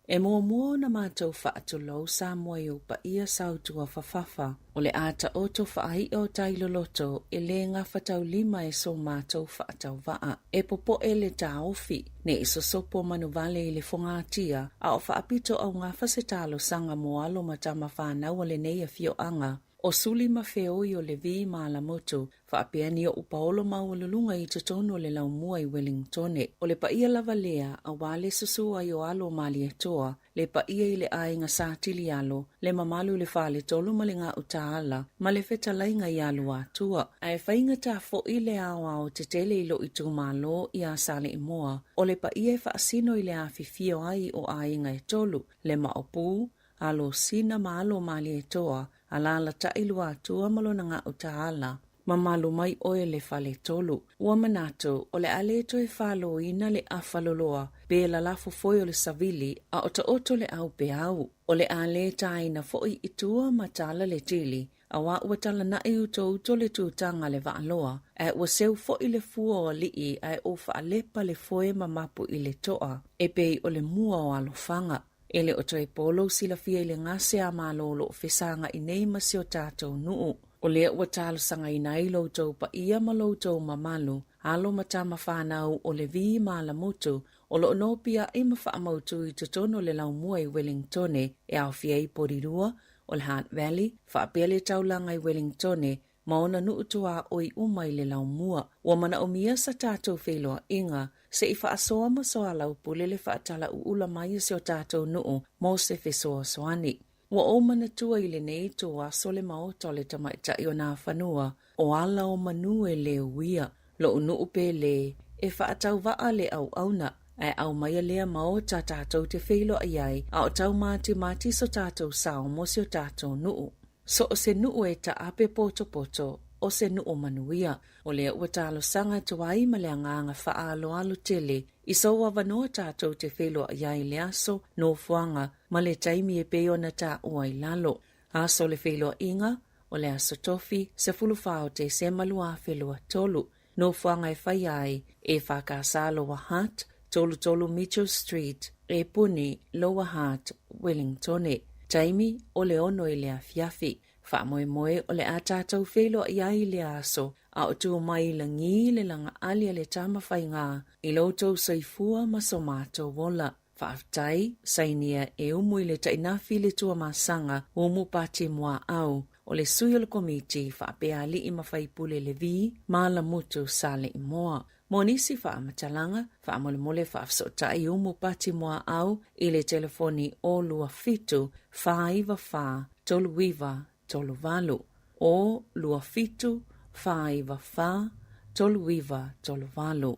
E muamua ona matou faatulou Samoa i ou paia sautua fafafa, o le a taoto faai'a o tai loloto e le gafataulima e so matou faatauvaa. E popo'e le taofi, ne i sosopo manuvale i le fogatia, a o faapito augafa se talosaga mo alo ma tama fanau a lenei afioaga, O Suli ma Feoi o Levi ma Alamutu, faapea ni oʻu paolo maualuluga i totonu o le laumua i Welingtone. O le paia lava lea, auā le susu ai o alo o Malietoa, le paia i le aiga Sa Tilialo, le mamalu i le Faletolu ma le Gautaala, ma le fetalaiga ia Luatua. Ae faigata foi le aoao tetele i lou itumalo iā Saleimoa, o le paia e faasino i le afifio ai o aiga e tolu, le Maopu, alo Sina ma alo Malietoa, alaalatai Luatua ma lona Gautaala. Mamalu mai oe le Faletolu. Ua manatu, o le a le toe faloina le afa loloa pe lalafo foi o le savili a o taoto le au peau. O le a le taina foi i tua ma tala le tili, auā ua talanai utouto le tutaga a le Vaaloa, ae ua seu foi le fua o alii ae ua faalepa le foe ma mapu i le toa, e pei o le mua o alofaga. E le o toe po lou silafia i le gase a Malo o lo o fesagaʻi nei ma si o tatou nuu. O lea ua talosagaina ai lo outou paia ma lo outou mamalu, alo ma tama fanau o Levi ma Alamutu, o lo o nopiaʻi ma faamautu i totonu o le laumua i Wellingtone e aofia ai Porirua, o le Hutt Valley, faapea le taulaga i Wellingtone, ma ona nuu tuaoi uma i le laumua. Ua manaomia sa tatou feiloaiga, se i faasoa ma soalaupule le faatalauula mai o si o tatou nuu mo se fesoasoani. Ua ou manatua i lenei ituaso le maota o le tamaitai o Nafanua, o ala o manu e le uia. Loʻu nuu pele, e faatauvaa le auauna, ae aumaia lea maota tatou te feiloai ai a o taumatimati so tatou sao mo si o tatou nuu. So o se nuu e taape potopoto, o se nuu manuia. O lea ua talosaga atu ai ma le agaga faaaloalo tele i sou avanoa tatou te feiloai ai i le aso, nofoaga, ma le taimi e pei ona taua i lalo. Aso o le feiloaiga, o le Aso Tofi, 14 o Tesema 2023. Nofoaga e faia ai, EFKS Lower Hutt, 33 Mitchell Street, Epuni, Lower Hutt, Wellingtone. Taimi, o le 6 i le afiafi. Faamoemoe o le a tatou feiloai ai i lea aso, a o tu mai i lagi le lagaali a le Tama Faiga i lo outou soifua ma so matou ola. Faafetai, sainia e umu i le tainafi le Tuamasaga, Umu Pati Muaau, o le sui o le Komiti faapea Alii ma Faipule Levi ma Alamutu Saleimoa. Mo nisi faamatalaga, faamolemole faafesootai Umu Pati Muaau i le telefoni 027 494 3938, 027 494 3938.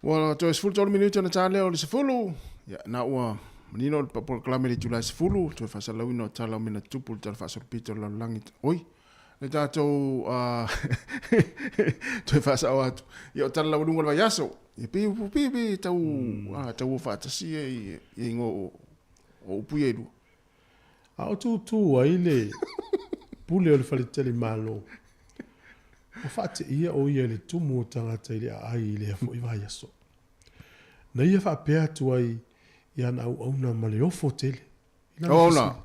Ua toe 13 minute ona ta lea o le 10. Ia, na ua manino le polokalame i le itula e 10, toe faasalalauina o tala o mea na tutupu i le Tala Faasolopito o le Lalolagi. Oi, le tatou toe faasao atu. Ia, o tala laualuga o le vaiaso. Ia, pe, pe, pe, tau, tau o faatasi ia i igoa o upu ia e lua. A o tūtū ai le pule o le faletalimalo, ua faateia ʻo ia i le tumu o tagata i le aai i lea foi vaiaso. Na ia faapea atu ai i ana auauna ma le ofo tele. I lana Auauna! fesili.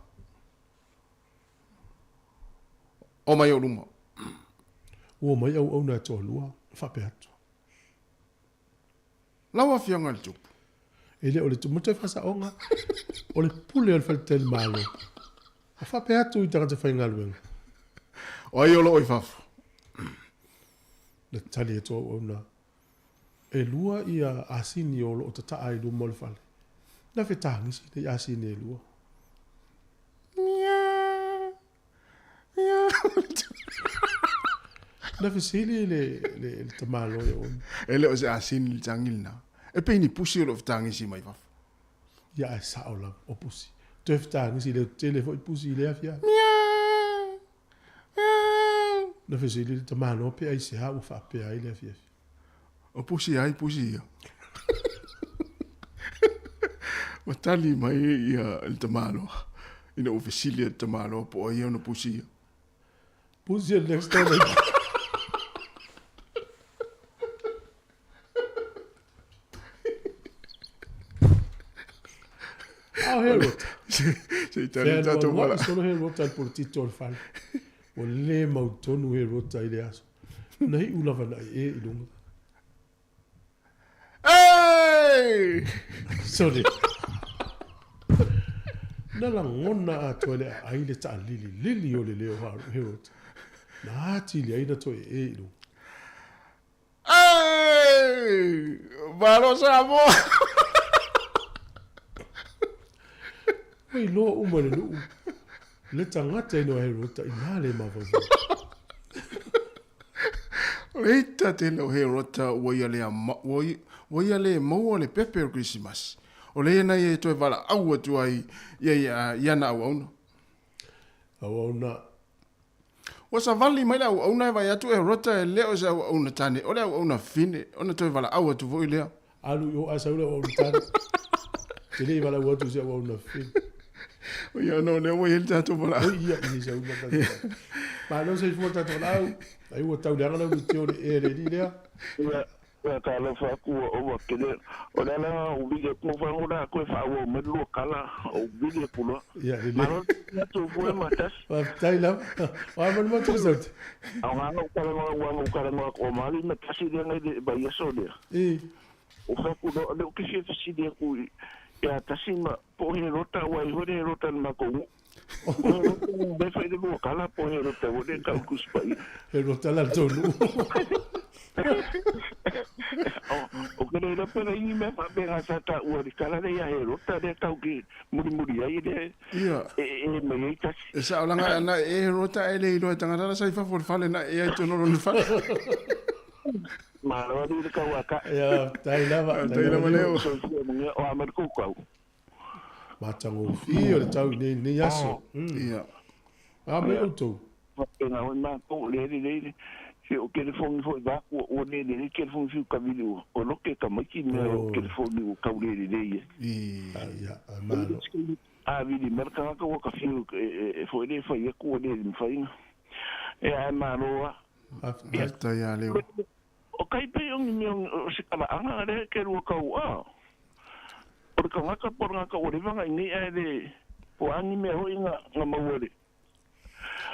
O mai ou luma. Ua omai auauna e toalua, na faapea atu. Lau Afioga i le Tupu. E le o le tupu ma toe faasaoga, o le pule o le faletalimalo. Ua faapea atu i tagata faigaluega. O ai o lo o i fafo? Na tali atu auauna, E lua ia asini o lo o tataa i luma o le fale. Na fetagisi nei asini e lua. Na fesili le, le, le tamalo ia ona. E le o se asini le tagi lena. E pei ni pusi o lo o fetagisi mai fafo. Ia ae sao lava, o pusi. Toe fetagisi le tele foi pusi i le afiafi. Na fesili le tamalo pe aisea ua faapea ai le afiafi. O pusi ai pusi ia. Ua tali mai ia le tamaloa ina ua fesili le tamaloa po o ai ona pusi ia. Pusi o le next door neighbor. Ao he rota. Se i tali tātou mala. Solo he rota i polotito o le fale. Ua lē mautonu he rota i le aso. Na iʻu lava na i e i luga. Hey! Sorry. Na lagona atoa i le aai le taalililili o le leo he rota. Na atili ai na toe ee i luga. Hey! Malo Samoa! Ua iloa uma le nuu le tagata ina o Herota inā le mafaufau. O le ita tele o Herota ua ia le ua ia le maua le pepe o le Kerisimasi. O le ia na ia e toe valaau atu ai ia ia i ana auauna. Auauna. Ua savali mai le auauna e vaai atu e Herota e le o se auauna tane, o le auauna fine, ona toe valaau atu foi lea. Alu i o ae sau le auauna tane. Te le i valaau atu i se auauna fine. O ia no lea ua i ai le tatou valaau. Oi ia i sau le tatou valaau. Malo soifua le tatou valaau. Ai ua tau leaga lau leitio i le ea le alii lea. Ia, ia talofa atu ua ova tele. O le ala ou vili atu ma fagu la atu e faaauau mai le lua tala, ou vili atu loa. Ia lelei. Malo le atu fua ma tasi. Faafetai lava. O a ma le matou saute? Aoga na ou talanoa ua na ou talanoa atu o Mali ma tasi lea na i le vaiaso lea. I. Ou fai atu loa, o lea ou te fia fesili atu ia Tasi ma po o he rota aua e iho le rota i le matou nuu. Po o he rota lea e fai le lua tala po o he rota foi lea e tau Tusi Paia. He rota la le tou nuu. Ou te le iloa pe leai ni mea faapena sa taua i le tala lea ia he rota lea tau te mulimuli ai lea e mai ai tasi. E sao langa ana e he rota e le iloa e tangata la sa i fafo o le fale na e ai tonu o lona fale. Malo alii le tauata. Ia, faafetai lava. Faafetai lava Leo. Soifua manuia o a mai le kou tau. Matagofie o le tau i nei, nei aso. Ia. A mai outou. Faapena foi matou, lea lelei le se o telefoni foi vaku ua le lelei telefoni fiu kavili ua o loke tamaiti mea o telefoni ua tau le lelei ai. Ia, malo. A vili mai le tagata ua ka fiu e foi le fai atu ua le mafai na. Ia ae malo a. Faafetai ia Leo. O kai pei o ni mea o se kalaaga lea ke lua kau a. O le tagata po o le tagata ua leva na i nei ae le po a ni mea foi na maua le.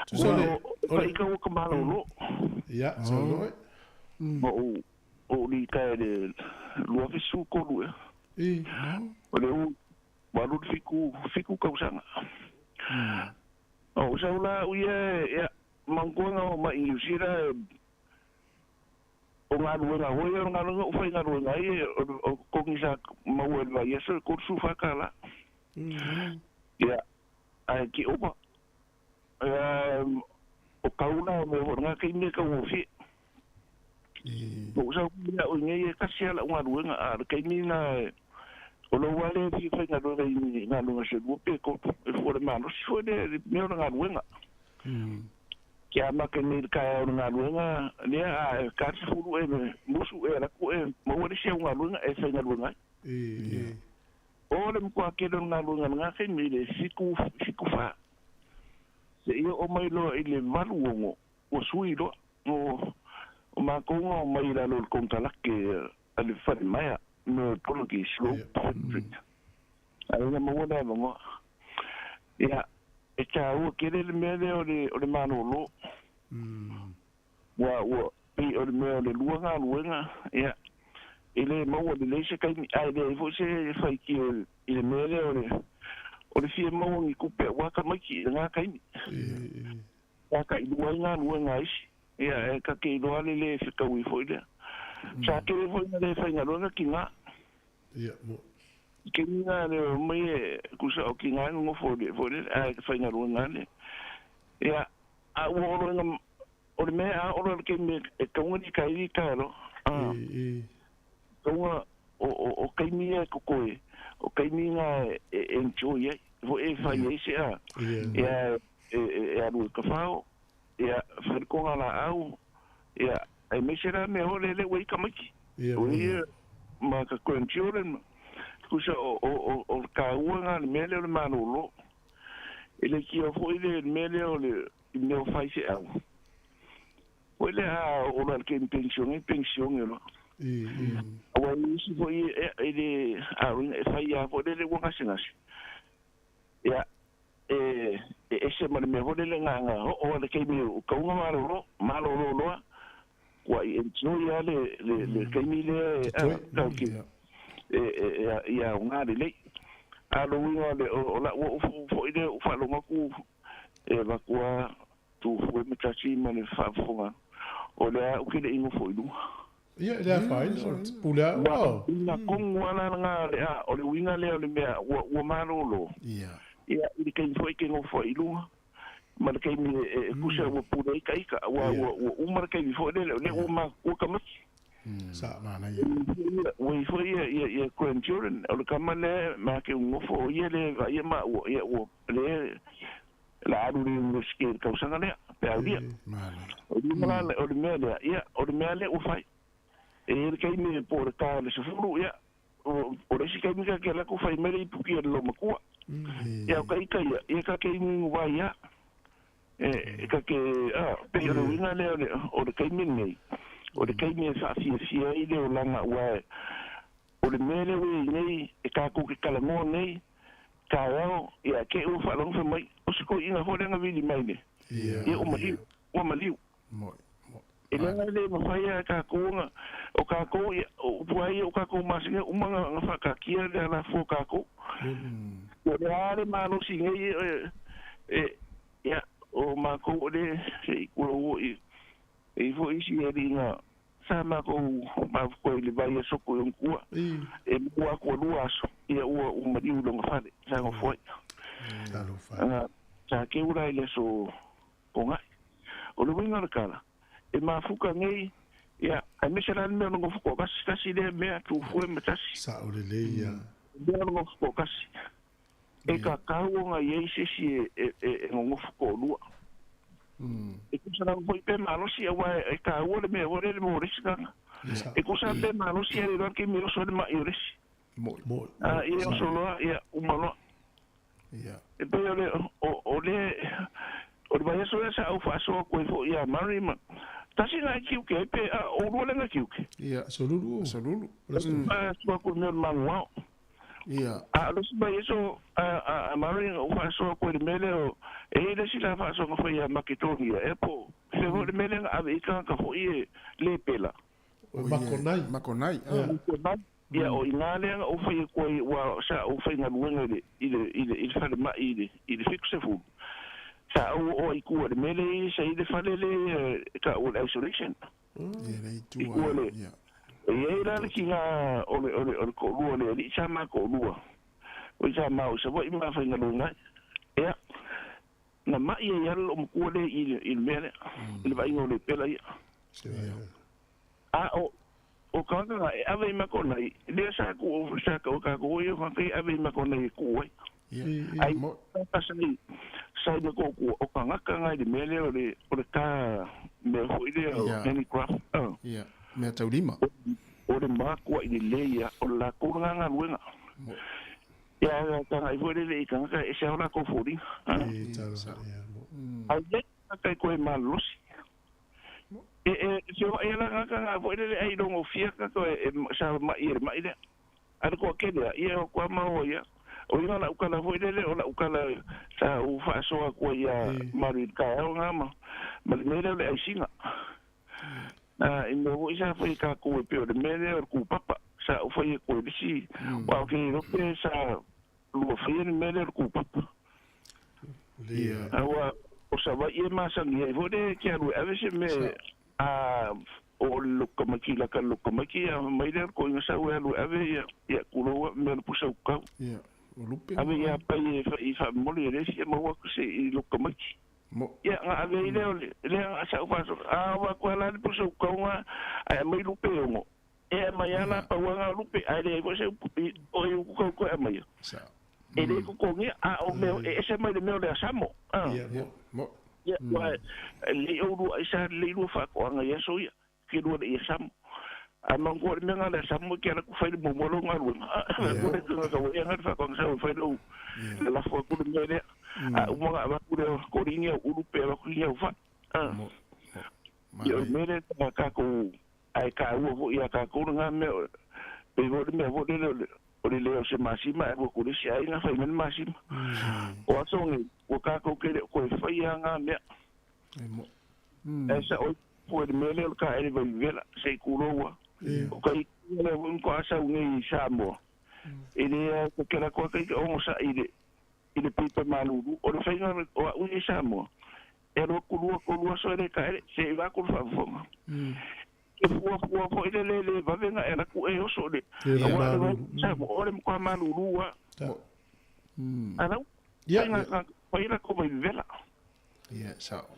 Tusa le o le ika ua ka malolo. Ia, saunoa. Ma o o li ka le 2013 ea. I. O le u 87 fitu tausaga. O sau la uia ia manatua na oo mai i New Zealand o galuega foi ia o le galuega ua faigaluega ai o totogi sa maua i le vaiaso e $34. Ia ae te ova ia o tau la o mea foi lena taimi e taugofie. Ou sau ia au i nei e tasi lava lau galuega a o le taimi lena o lou lava lea e fia faigaluega i galuega se lua pe tolu e fua i le malosi foi lea i le mea o le galuega. Ke amata nei i le taeao o le galuega lea a e ta le 10 e musu e alu atu e maua le isi au galuega e faigaluega ai. O le matua tele o le galuega i lena taimi i le 7, 7 fa. Seia oo mai loa i le 8 6 ua sui loa. O matou na omai i lalo o le konekarate a le falemaea me o Toloki Slope Factory. Ae na maua le avanoa. Ia, e taua tele le mea lea o le, o le malolo. Ua, ua, pei o le mea o le lua galuega, ia, e le maua lelei se taimi, ae leai foi se faitio i le mea lea o le, o le fia maua ni tupe aua tamaiti i lena taimi. Sa tailua ai galuega a isi, ia, e ta te iloa le le fetaui foi lea. Sa tele foi ina le faigaluega tina. Ia, mo. I taimi na le omai e tusa o tina e nonofo foi lele, ae faigaluega le. Ia, a ua olo ina, o le mea a olo i le taimi e tauga ni taili tae loa. Tauga o taimi ia e totoe, o taimi na e enjoy ai, foi e fai ai se a, ia e alu i ka fao, ia fai le toga laau, ia aemaise la mea foi lele ua i tamaiti. O ia ma ka grandchildren, tusa o le taua na le mea lea o le malolo. E le kia foi le mea lea o le mea o fai se au. Foi lea a oo loa i le taimi penisione, penisione loa. Aua e isi foi e le a e fai lava foi lele ua gasegase. Ia e ese ma le mea foi lele nga oo le keimi o kaunga malolo malolo loa ua i enjoy a le keimi le tau ki e ia o ngā lelei. A lo uiga le o la ua ufu foi le u faalogo aku e vakua tufue ma tasi ma le faafofoga o le a uke le ingo foi luga. Ia le afai pule a ua. Ina kongu ala nga le a o le uiga lea o le mea ua malolo. Ia. Ia i le keimi foi ke ngofo i luga. Ma le keimi e kusa ua pule ika ika ua uma le keimi foi lele o le ua makua kamaki. Sa mana ia. Ua ifo ia ia grandchildren o le kama le ma ke ngofo o ia le va ia ma ua ia ua le la alu le university le kausaga lea pe aulia. O le mea o le mea lea ia o le mea lea ua fai. E le keimi po le ka le sefulu ia o le isi keimi ka ke la ku fai mai le ipuki e le lomakua. Ia o ka ika ia ia ka keimi ngua ia. E ka ke a pe o le uiga lea o le keimi nei. O le keimi e faafiafia ai le olaga ua o le mea lea ua i nei e kākou ke kalagoa nei taeao ia ke ua faalogo fai mai o se koiʻiga foi lea gavili mai le ia ua maliu ua maliu. E lega le mafai a kākou ona o kākou ia o upu ai o kākou masina uma nga faakākia le alafua o kākou. O le a le malosi nei e ia o mākou o le se i kula ua i e ifo isi e linga sa mākou mafukoa i le vai a soko i onkua e mua aku lua aso ia ua maliu longa fale sa ngofoai. Sa ke ura i le aso pongai. O le uiga o le kala e mafuka nei ia ai mese la le mea o le ngofuko kasi tasi lea mea tufue ma tasi. Sa o le lei ia. Mea o le ngofuko kasi. E kakau o ngai ei sesi e ngofuko o lua. E kusa na foi pe malosi awa e ka ua le mea le mo resi kanga. E kusa pe malosi ale loa ke miro so le mai o resi. Mo. A ia o soloa ia umaloa. Ia. E pe o le o le o le vai so sa au faasoa koe fo ia Mary ma tasi na kiuke pe a o lua le kiuke. Ia solulu. Solulu. A sua ku mea manguao. Ia. A lo si vai so a Mary o faasoa koe le mele o e le sila faasoa foi ia Makedonia e po se ho le mele a ve ka ka foi e le pela. O Makonai. Makonai. Ia o ina le o foi koe ua sa o foi ngaluenga i le fale mai i le fiku se fu. Sa o i kua le mele i sa i le fale le ka o le isolation. Ia le tua. Ia. E ei la le ki ngā o le ko'olua le ali'i sa ma ko'olua. O i sa mau sa foi ma faigaluega ai. Ia na ma'i ai ala lo'o makua le i le mea lea. I le vaaiga o le pela ia. A o kanga e ave i makonai lea sa ku sa ka o kākou ia ka e ave i makonai e ku'u ai. Ai sai sai me ko ku o kangaka ngai le mea lea o le ka mea foi lea o handicraft. Ia mea taulima. O le makua i le leia o la lākou lagaga luega. Ia tagai foi lele i kangaka e se ao lākou foliga. Ai le kai koe malolosi. E se o e lagaga nga foi lele ai longo fia ka koe e sa ma'i e le ma'i lea. A le koa kelea ia o koa maoa ia. O inga la ukala foi lele o la ukala sa u faasoa koe ia maru i kaeao ngā ma le mea lea o le aisiga. I mea foi sa fai kākou e pe o le mea lea o le kūpapa sa o fai e koe lisi wa o ke rope sa lua faia le mea lea o le kūpapa. Aua o sa vai e masangi ai foi le ke alu e ave se mea a o lokamaki la ka lokamaki a mai lea ko inga sa ue alu e ave ia kuloua mea le pusa ukau. O lupe. Ave ia pai e i faamoli e le isi e maua ku se i lokamaki. Ia nga ave i lea o le lea sa u faaso a wa ko ala le pusa ukau nga ai mai lupe ongo. E mai ala pauanga lupe ai le foi se o i ukau ko e mai. E le kokogia a o mea e ese mai le mea o le asamo. Ia mo. Ia wa le oulu ai sa le lua faakoaga ia so ia ke lua le ia samo. A mangoa le mea nga le asamo ke ala ku fai le muamua lou galuega. Ko le tulaga ka ia nga le faakoaga sa fai lou le lafo aku le mea lea. A uma nga avaku le korigia au ulu pe avaku i au fa'i. Ia o le mea lea ta kākou ai kāua foi ia kākou lagā mea pe foi le mea foi lele O le lē o se masima ae ua ku le isi aiga fai mai le masima. O aso nei, ua kākou ke le o koe faia ngā mea. Ae sa'o ai fua i le mea lea o le kāʻele vaivevela, se i kūlou a. O ka ituga lea foi matua sau nei i Samoa, e le ao kekela atu a ka ogosaʻi i le i le paipa malūlū. O le faiga o a'u ia i Samoa, e alu atu lua tolu aso e le kāʻele, se i vaeatu le faafofoga. E fuafua foi le le le vave ona e alu atu e oso i le auā o le vai Samoa, o le matua malūlū lava. A lau faiga fai latou vaivevela. Ia, sa'o.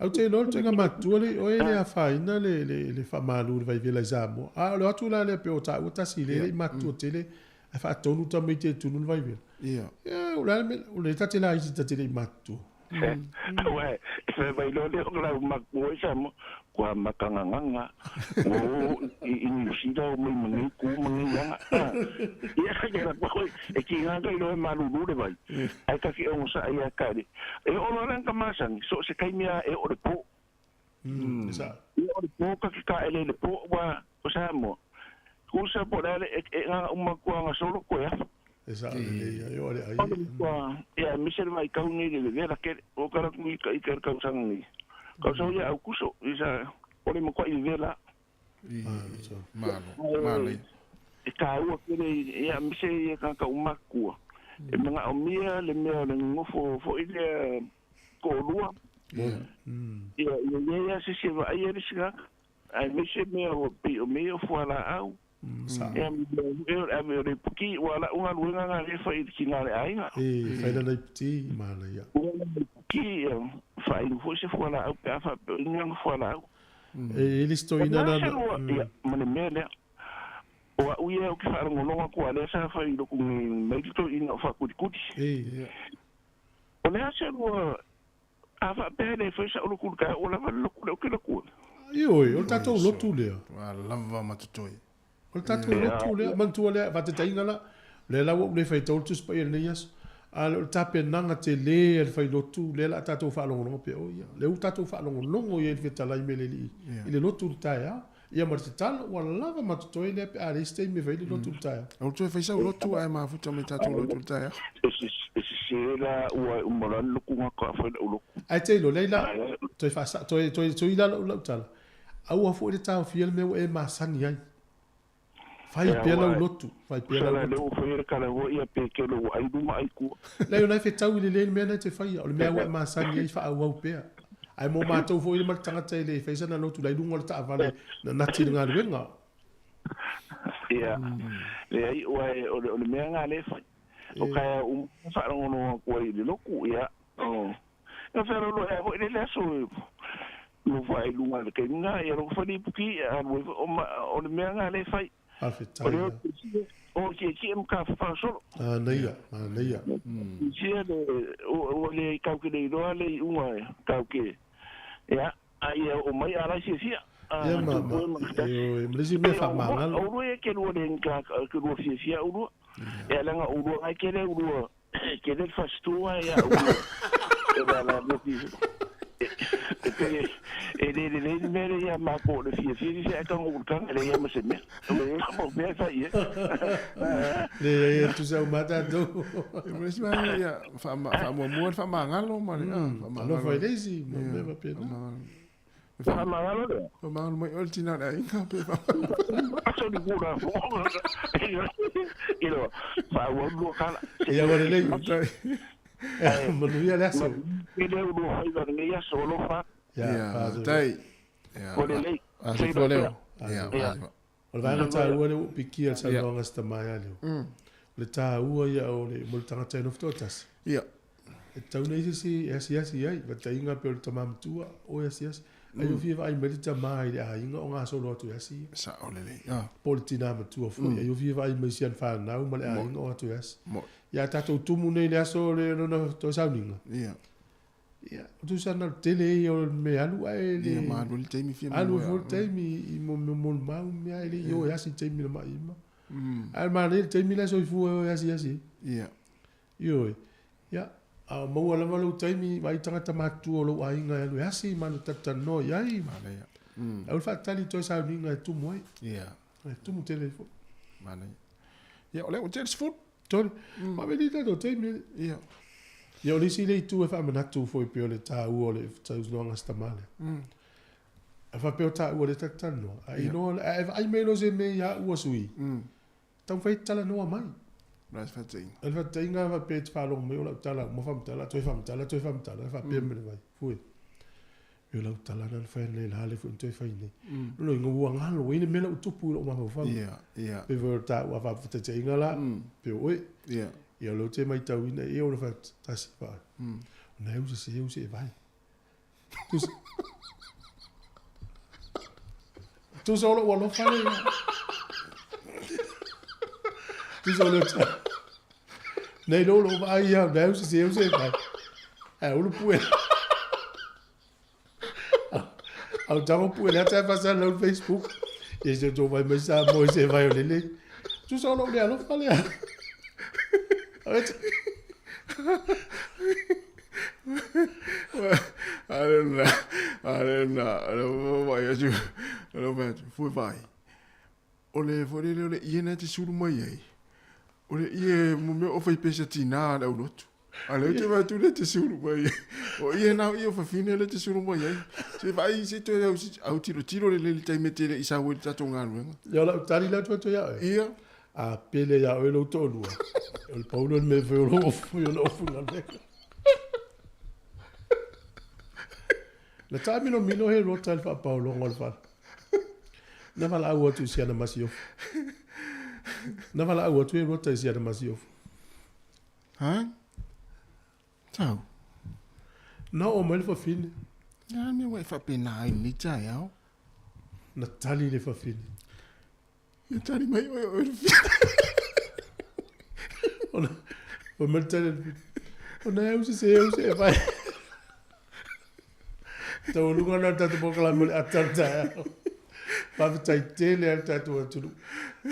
Ou te iloa o le ituaiga matutua le oe e le afaina le, le, le faamalu i le vaivela i Samoa. A o le o atu la lea pei o taua tasi lea e le i matutua tele ae faatonu tamaiti e tunu le vaivela. Ia. Ia, o le a le mea, o lea ta te laiti ta te le i matutua. Aua e fai mai loa lea o lau matua i Samoa, kua makagagaga, ua o i Niu Sila o mai ma nei ku ma nei aga. Ia, ke la koe, e tiga ka iloa e malūlū le vai, ae ta te ogosaʻi ia ka le. E oo loa la ka masani, so o se taimi lava e oo le pō. E oo le pō ka te kāʻele i le pō, ua o Samoa. Tusa po o le a le e gaga uma atu lava gasolo koe afa. E sao lelei ia, e oo le ai. O le matua, ia aemaise le vaitau nei i le vevela tele, ua tala atu i ka i ka tausaga nei. Tausaga ia Aukuso, i sa, o le matuaʻi vevela. Malo, manaia. E tāua tele ia aemaise ia tagata uma matua. E manaʻomia le mea o le nonofo foi lea toʻalua. Ia, ia i ai lava se isi e vaaia le isi tagata. Aemaise mea o pei o mea ia o fualaau. Ia ma mea o le ave o le iputi, ua lau galuega na lea e fai i le tina o le aiga. E fai lana iputi, manaia. Ua lana iputi, ia faainu foi se fualaau pe a faapea o inu lana fualaau. E i ai le isi toeaina na. Ia, ma le mea lea. O a'u ia ou te faalogologo atu a lea sa fai i loku nei mai le toeaina o faakulikuli. O le a se lua A faapea e le fai sa'u lotu i le taeao ua lava le lotu lea ou te lotu ai. Ioe, o le tatou lotu lea. Ua lava ma totoe. O le tatou lotu lea, manatua lea, faataitaiga la, o lea la ua ou le faitau le Tusi Paia i lenei aso, a o le tapenaga tele a le fai lotu, lea o le a tatou faalogologo pea, oh ia, lea ua tatou faalogologo i ai i le fetalai mai le Alii i le lotu i le taeao. Ia ma le tatalo, ua lava ma totoe lea pe a leai se taimi e fai ai le lotu i le taeao. Ou toe fai sau lotu ae mafuta mai tatou lotu i le taeao. E sese la ua e uma loa le lotu na faatoa fai lau lotu. Ae te iloa, leai la, toe faasa, toe, toe, toe ila lau, lau tala, aua foi le taofia le mea ua e masani ai. Fai pea lau lotu, fai pea lau lotu. Lea ua faia le tala foi ia pe kelo ua ai luma ai tua. Leai o la e fetau i le le mea na e te faia, o le mea ua e masani ai faaauau pea. Ae mo matou foi le ma le tagata e le fai sana lotu la i luga o le taavale na nati i le galuega. Ia, leai, ua e, o le, o le mea na lea e fai. O taeao uma e faalogologo atu ai i le lotu, ia, o, na fealoaloai foi le le aso e nofo ae i luga i le taimi na, ia lou fale ipuki, ia alu ai foi, o ma, o le mea na lea e fai. Faafetai. O lea o tietie ma tafafao solo. Manaia, manaia. Sia le ua le tau ke le iloa le iuga e tau ke ia a ia o mai a lai fiafia. Ia ma ma e ma le isi mea faamagalo. O lua ia ke lua le ka ke lua fiafia o lua. Ia leaga o lua ngai ke le lua ke le fasitua ia o lua. E la la lua fiafia. E pei e le lelei le mea lea ia matou o le fiafia fiafia ae tago ulutaga e leai lava ma se mea. O le mau mea e fai i ai. Leai e tusa uma lava tatou. E mo le isi vaega ia faamuamua le faamagalo ma le faamagalo. Alofa i le isi ma mea faapena. Faamagalo lea? Faamagalo mai oe le tina o le aiga pe faamagalo. Aso ni kura fo. Ilo, faaauau lua tala. Ia ua lelei. Manuia le aso. E le ulu faiva lenei aso, alofa. Ia, faafetai. Ia, Ua lelei. a soifua leo. Ia, O le vaega taua lea ua ou pikia i le saunoaga a si tama ia Leo. O le taua ia o le, mo le tagata e nofo toatasi. Ia. E tatau ona i ai se isi e asiasi ai, vaataiga pei o le tama matua, o e asiasi. Ai o fia vaai mai le tama i le aiga o gasolo atu e asi ia. Sao lelei. Po o le tina matua foi, ai o fia vaai mai si ana fanau ma le aiga o atu e asi. Ia a tatou tumu nei i le aso o le lona toe sauniga. Ia. Ia, o tusa na tele ia o le mea alu ae le... Ia, ma alu ai le taimi fia Alu ai foi le taimi i mo mea molimau mea e le i o e asi i le taimi na mai ima. Ae manaia le taimi la e soifua e o e asiasi ai. Ia. Ioe. Ia, a o maua lava lou taimi, vaai tagata matutua o lou aiga e alu e asi ma alu talatalanoa i ai. Manaia. Aua le faatali i toe sauniga e tumu ai. Ia. E tumu tele ai foi. Manaia. Ia, o lea ua tele 10. Tolu. Ma veli tatou taimi. Ia. Ia o le isi lea itu e faamanatu foi pei o le taua o le saunoaga a si tama lea. A faapea o taua lea ta te talanoa, a iloa, a e vaai mai loa se mea ia au ua sui, taumafai e te talanoa mai. O le a se faataitaiga? O le faataitaiga a faapea e te faalogo mai o lau tala uma faamatala, toe faamatala, toe faamatala, faapea mai le vai, fue. E o lau tala na fai nei la le foi toe fai nei. Lona uiga ua galo ai le mea la ua tupu i lou mafaufau. Ia, ia. Pei foi o le taua faataitaiga la, pei o oe. Ia. Ia o lea ou te matauina ia ona fai atu, tasi faa. Ona e usa se usa e vai. Tusa. Tusa o lou alofa lea. Tusa o le Nei lou lou vaai ia, na usa se usa e vai. Ae ulu pue. Au tago pue le ata e fasa lau Facebook. Ia se tō vai mai sa mo se vai o lele. Tusa o lou le alofa lea. Ale na, ale na, ale vai atu, ale vai atu, fue vai. O le foi lele o le ie na te sulu mai ai. O le ie mo mea o fai pesa tina le aulotu. A lea ou te vaai atu le te sulu mai ai. O ie na o ie o fafine le te sulu mai ai. Se vaai se toe au, au tilotilo le lele taimi e tele i sau ai le tatou galuega. Ia o lau tali la atu atu ia oe. Ia. A pele ia oe lou toalua, o le pau lea o le mea e fai o lou ofu i ona ofu galuega. Na taamilomilo he rota i le faapaologa o le fale. Na valaau atu i si ana masiofo. Na valaau atu e rota i si ana masiofo. Ha? Tau. Na oo mai le fafine. Le a le mea ua e faapena ai i lenei taeao? Na tali le fafine. Ia tali mai oe o oe le fafine. Ona, fai mai le tali a le fafine. Ona e au sese, e au se e fai. Taualuga lena o le tatou polokalame o le ata o le taeao. Faafetai tele lava i le tatou atunuu.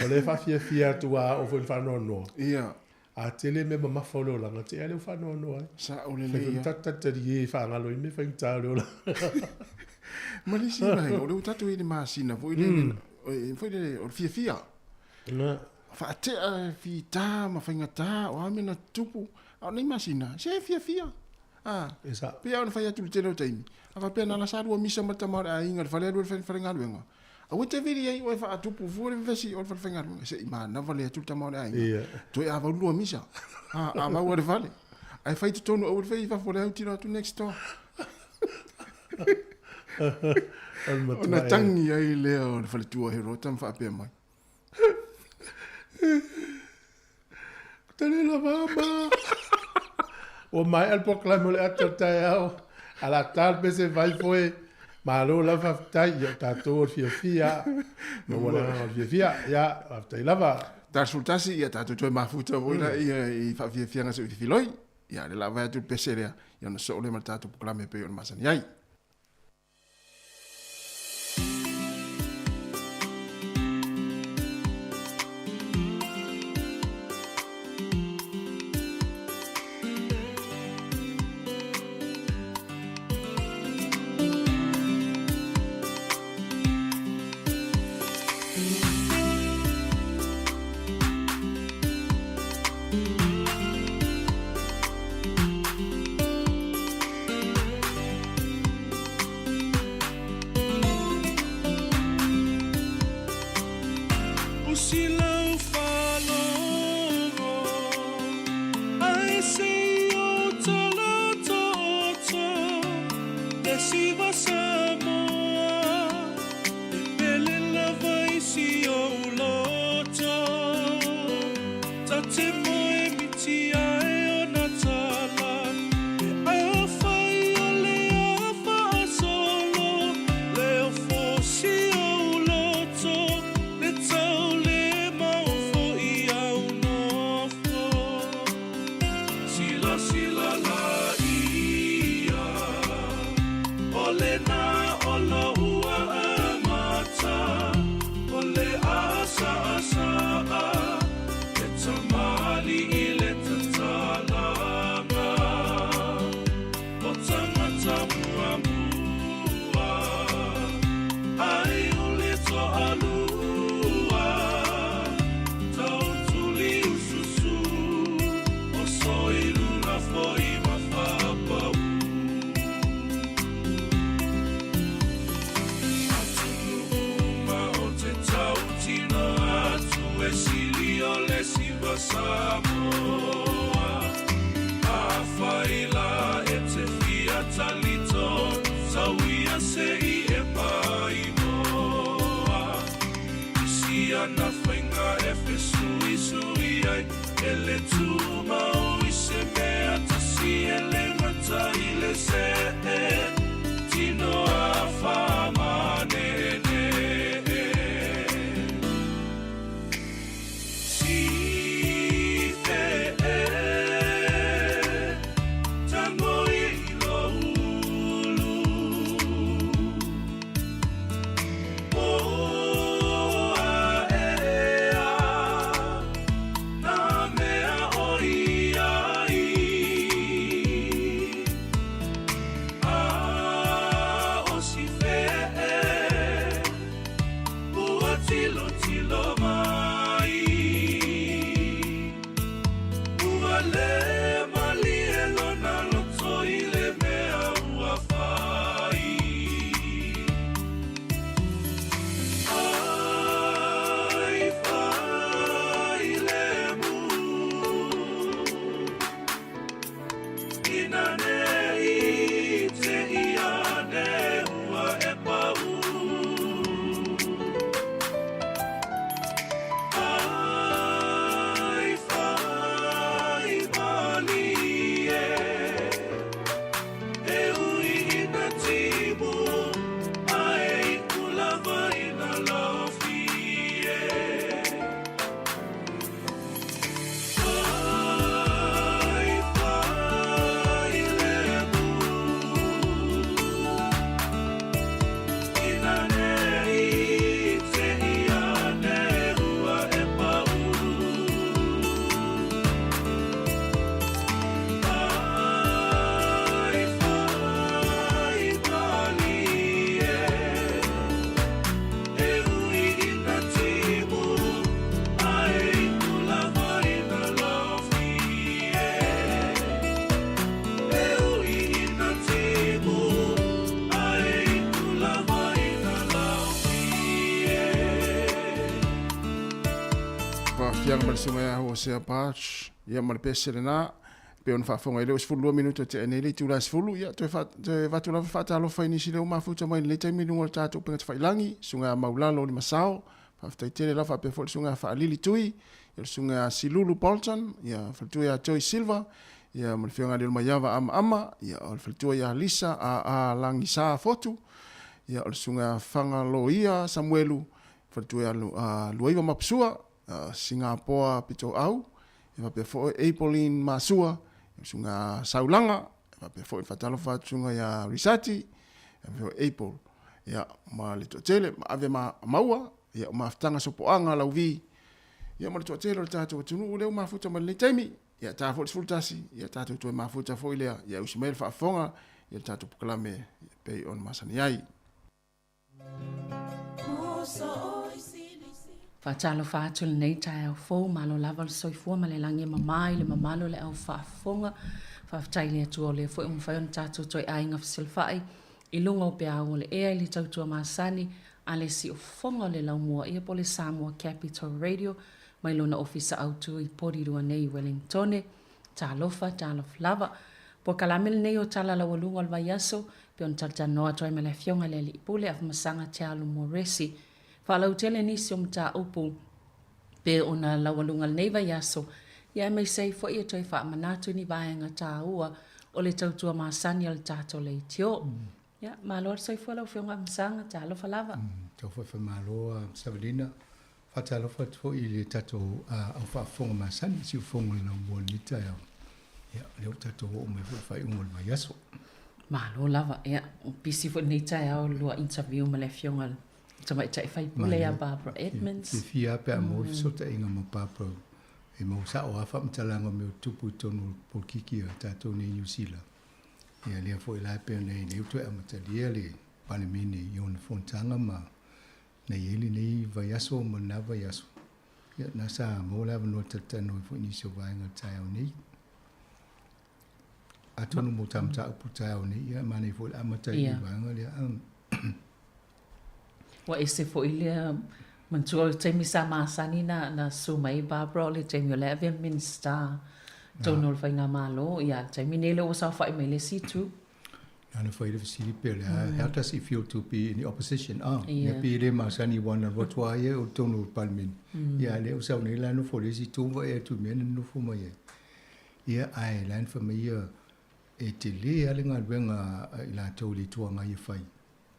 O lea e faafiafia atu ua oo foi i le faanoanoa. Ia. A tele mea mamafa o le olaga, tea lea ua faanoanoa ai. Sao lelei Fai foi ma tatali e faagalo ai mea faigata o le olaga. Ma le isi vaega, o lea ua tatou i le masina foi lele, foi lele o le fiafia. Na. Faatea fita ma faigata, o a mea na tutupu, a o nei masina, se fiafia. A, E sao. pei lava ona fai atu i le tele o taimi, a faapea na ala sa lua misa ma le tama o le aiga i le fale alu ai le falegaluega, Aua te vili ai oe faatupu fua le vevesi o le falefaigaluega se i manava le atu le tama o le aiga. Ia. Toe avau lua misa. Ha, avau a le fale. Ae fai totonu aua le fai i fafo le autilo atu next door. O le matua Ona e. tangi ai lea o le faletua he rota ma faapea mai. Tali lava ma. Ua maea le polokalame o le ata o le taeao. A la ta le pese vai foe. Malo lava faafetai. Ia o tatou o le fiafia. Maua le agaga o le fiafia. Ia, faafetai lava. Ta 11, ia tatou toe mafuta foi la ia i faafiafiaga se i filoi. Ia le la vae atu le pese lea, ia ona soo lea ma le tatou polokalame e pei ona masani ai. Samoa. Afai la e te fia talito, tauia se i e paimoa. I si ana faiga e fesuisui ai, e le tumau i se mea tasi e le gata i le see, tino a faamaneenee. Si fe e, tango i lo ulu. O a e a, nā mea o i ai. A o si fe e, ua tilotilo mai. Ua le malie lona loto i le mea ua fai. Ai fai le mu, ina ne i te ia ne ua e pau. Ai fai malie, e ui ina timu, ae i ulava ina laofie. Ai fai le mu, ina ne i te ia ne ua e pau. Ai fai malie, e ui ina timu, ae i ulava ina laofie. E ui ina timu, ae i ulava ina laofie. Faafiaga ma le susuga ia Hosea Patch, ia ma le pese lena, pei ona faafofoga ai lea ua 12 minute o tea nei le itula e 10, ia toe faa, toe avatu lava faatalofa i nisi lea ua mafuta mai i lenei taimi i luga o le tatou upega tafailagi, susuga ia Maulalo Limasao, faafetai tele lava faapea foi le susuga ia Faalili Tui, ia le susuga ia Silulu Bolton, ia faletua ia Joy Silva, ia ma le afioga ia Leolomaiava Amaama, ia o le faletua ia Lisa a a Lagisa Fotu, ia o le susuga ia Fagaloia Samuelu, faletua ia Luaiva Mapusua, Sigapoa Pitoau, e faapea foi Apolline Masua, susuga Saulaga, e faapea foi le faatalofa atu susuga ia Risati, e faapea foi Apple, ia, ma le toatele, ma ave ma maua, ia, o mafutaga sopoaga lauvi, ia, ma le toatele o le tatou atunuu lea ua mafuta mai lenei taimi, ia, ta foi le 11, ia, tatou toe mafuta foi lea, ia, usi mai le faafofoga, ia, le tatou polokalame, ia, pei ona masani ai. Faatalofa atu i lenei taeao fou, malo lava le soifua ma le lagi e mama i le mamalu o le au faafofoga. Faafetai i le Atua o lea foi ua mafai ona tatou toe aiga fesilafai i luga o peau o le ea i le tautua masani a le siufofoga o le laumua ia po o le Samoa Capital Radio mai lona ofisa autu i Porirua nei i Wellingtone. Talofa, talofa lava. Polokalame lenei o Tala Laualuga o le Vaiaso, pei ona talatalanoa atu ai ma le Afioga i le Alii Pule Afamasaga Tealu Moresi. Faalautele nisi o mataupu pei ona laualuga lenei vaiaso, ia aemaise ai foi e toe faamanatu ni vaega taua o le tautua masani a le tatou leitio. Ia, malo le soifua lau Afioga Afamasaga, talofa lava. Tau foi faamalo Savalina. Faatalofa atu foi i le tatou au faafofoga masani, siufofoga o le laumua i lenei taeao. Ia, o lea ua tatou oo mai foi i le faaiuga o le vaiaso. Malo lava. Ia, ua pisi foi lenei taeao i le lua interview ma le Afioga i le Tamaitai Faipule ia Barbara Edmonds. Fiafia lava pe a maua le fesootaiga ma Barbara e maua sao lava faamatalaga o mea o tupu i totonu o le polokiki a tatou nei i Niu Sila. Ia, lea foi la e pei ona i ai nei ua toe amatalia le Palemene i ona fonotaga ma na i ai lenei vaiaso ma lena vaiaso, ia, na sa maua le avanoa e talatalanoa ai foi i nisi o vaega o le taeao nei. Atonu mo ta mataupu i le taeao nei, ia, manaia foi le amata i le vaega lea. Ua ese foi lea Manatua o le taimi sa masani na na susu mai ai Barbara o le taimi o la e avea ma Minista totonu o le Faigamalo, ia le taimi nei lea ua saofai mai le isi itu. Na na fai le fesili pe le a, how does it feel to be in the opposition? Ah, yeah. Pe le masani wana roa tua ia o tonu o Parliament. Ia le o sau nei la nofo le isi tu va e tu mea na nofo mai ai. Ia ai la fa mai ia e te le ale galuega a i latou i le Itu Agai e fai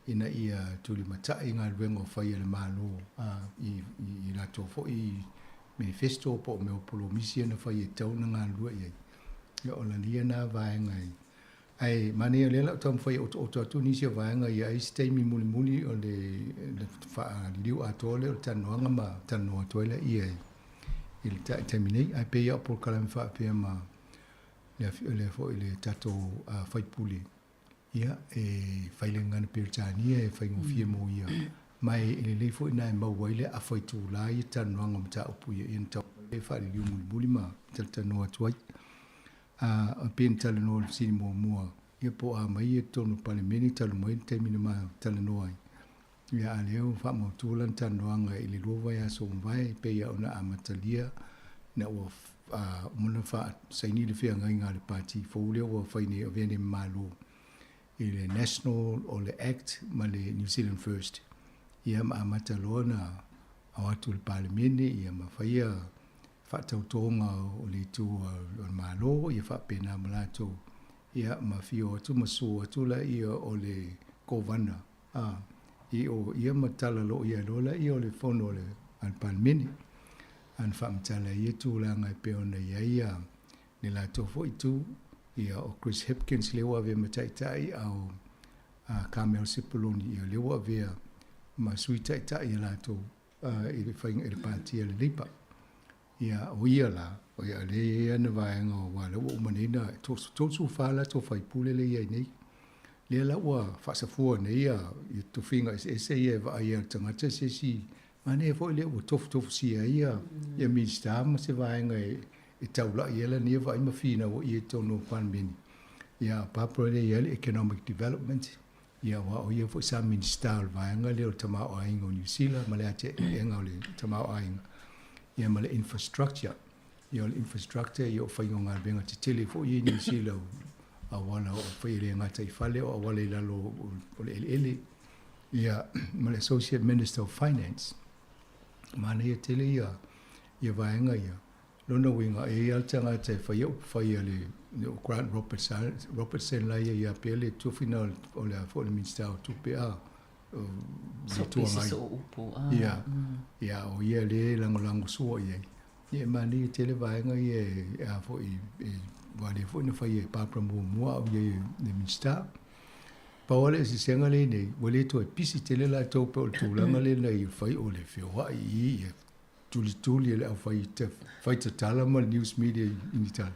ina ia tulimatai galuega o fai e le Malo i i latou foi manifesto po o mea o polomisi ia na fai e tatau ona galulue i ai. Ia o lana ia na vaega e Ae manaia o lea la ou taumafai e otooto atu nisi o vaega ia ai se taimi mulimuli o le faaliliu atoa lea o le talanoaga ma talanoa atu ai laia i le taimi nei. Ae pei lava o polokalame faapea ma le foi le tatou faipule, ia, e fai le gagana Peretania e faigofie mo ia, ma e lelei foi ina e maua ai le afa itula i talanoaga o mataupu ia, ia na taumafai lea e faaliliu mulimuli ma talatalanoa atu ai. A pei ona talanoa i le fesili muamua, ia po o a mai ia i totonu o le Palemene talu mai le taimi na ma talanoa ai. Ia a lea ua faamautu lana talanoaga i le 2 vaiaso ua mavae, e pei lava ona amatalia ina ua uma ona faasaini le feagaiga a le Pati fou lea ua fai nei avea nei ma Malo i le National o le Act ma le New Zealand First. Ia ma amata loa ona ao atu i le Palemene ia ma faia faatautoga o le itu o le Malo ia faapena ma latou ia ma afio atu ma susu atu laia o le Kovana a i o ia ma tala loa i ai loa laia o le fono a le Palemene a na faamatala ai ia tulaga e pei ona i ai ia le latou foi itu ia o Chris Hipkins lea ua avea ma taitai a o Carmel Sepuloni ia lea ua avea ma sui taitai a latou i le faiga i le pati a le Labour. Ia, o ia la, o ia lea e i ai ana vaega o aua lea ua uma nei na 34 latou faipule lea e i ai nei. Lea la ua faasafua nei ia tofiga eseese ia e vaai ai le tagata se isi manaia foi lea ua tofutofusia ai ia ia Minisita ma se vaega e taulai ai lana ia vaai ma finau ai i totonu o le Palemene. Ia, Barbara lea e i ai le Economic Development, Ia, aua o ia foi sa Minisita o le vaega lea o le tamaoaiga o Niu Sila ma le atiaega o le tamaoaiga, ia ma le infrastructure. Ia, o le infrastructure, ia o faiga o galuega tetele foi ia i Niu Sila, o auala o fai e le gata i fale, o auala i lalo o le eleele. Ia, ma le Associate Minister of Finance. Manaia tele ia, ia vaega ia. Lona uiga, e i ai lava le tagata e faia upu fai a le o Grant Robertson, Robertson la ia ia pea le tofi na o le a foi le Minista o Tupe a o le Itu Agai. So upu. Ah, ia, ia o ia le lagolago sua i ai. Ia e manaia tele vaega ia e a foi e aua lea foi na fai e Barbara muamua a o ia le Minista. Pau lava le eseesega lea nei, ua le toe pisi tele latou pei o le tulaga lea na i fai o le feoai i ia tulituli e le aufai fai tatala ma le news media i ni tala.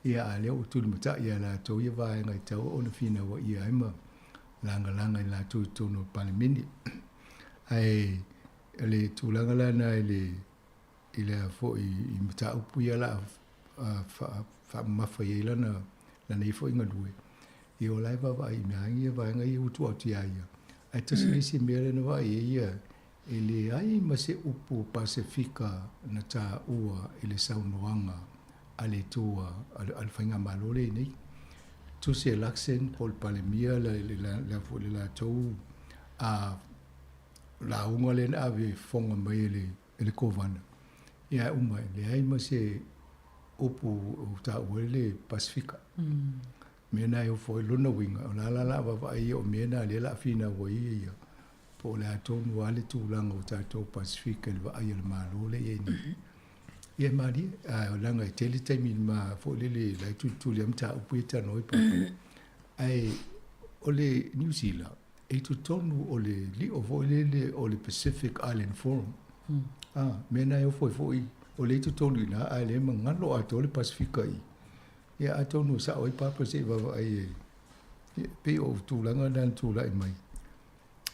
Ia, a lea ua tulimatai ia latou ia vaega e tatau ona finauaia ai ma lagalaga i latou i totonu o le Palemene. Ae o le tulaga la lena i le i le a foi i mataupu ia la a faamamafa i ai lana lana ia foi galue. Ia o la e vaavaai i mea ia vaega ia ua tuu atu ia ia. Ae tasi le isi mea lea na vaai ai ia E leai ma se upu Pasefika na taua i le saunoaga a le itu a le Faigamalo lenei. Tusi e Luxon po o le Palemia le le latou lauga lea na ave e fofoga mai e le Kovana, ia e uma, e leai ma se upu o taua ai le Pasefika. Mea na e ofo ai lona uiga, o la la la vaavaai ia o mea na lea la finau ai ia po o le a tonu lava le tulaga o tatou Pasefika i le vaai a le Malo lea e i ai nei. Ia e malie, ae leaga e tele taimi ma foi lele la e tulituli ai mataupu ia e talanoa ai papa. Ae o le Niu Sila, e i totonu o le lio foi lele o le Pacific Island Forum. Ah, mea na e ofo ai foi, o lea e i totonu i ina, ae lea e magalo atoa le Pasefika i. Ia atonu e sao ai papa se i vaavaai e pei o tulaga na na tulai mai.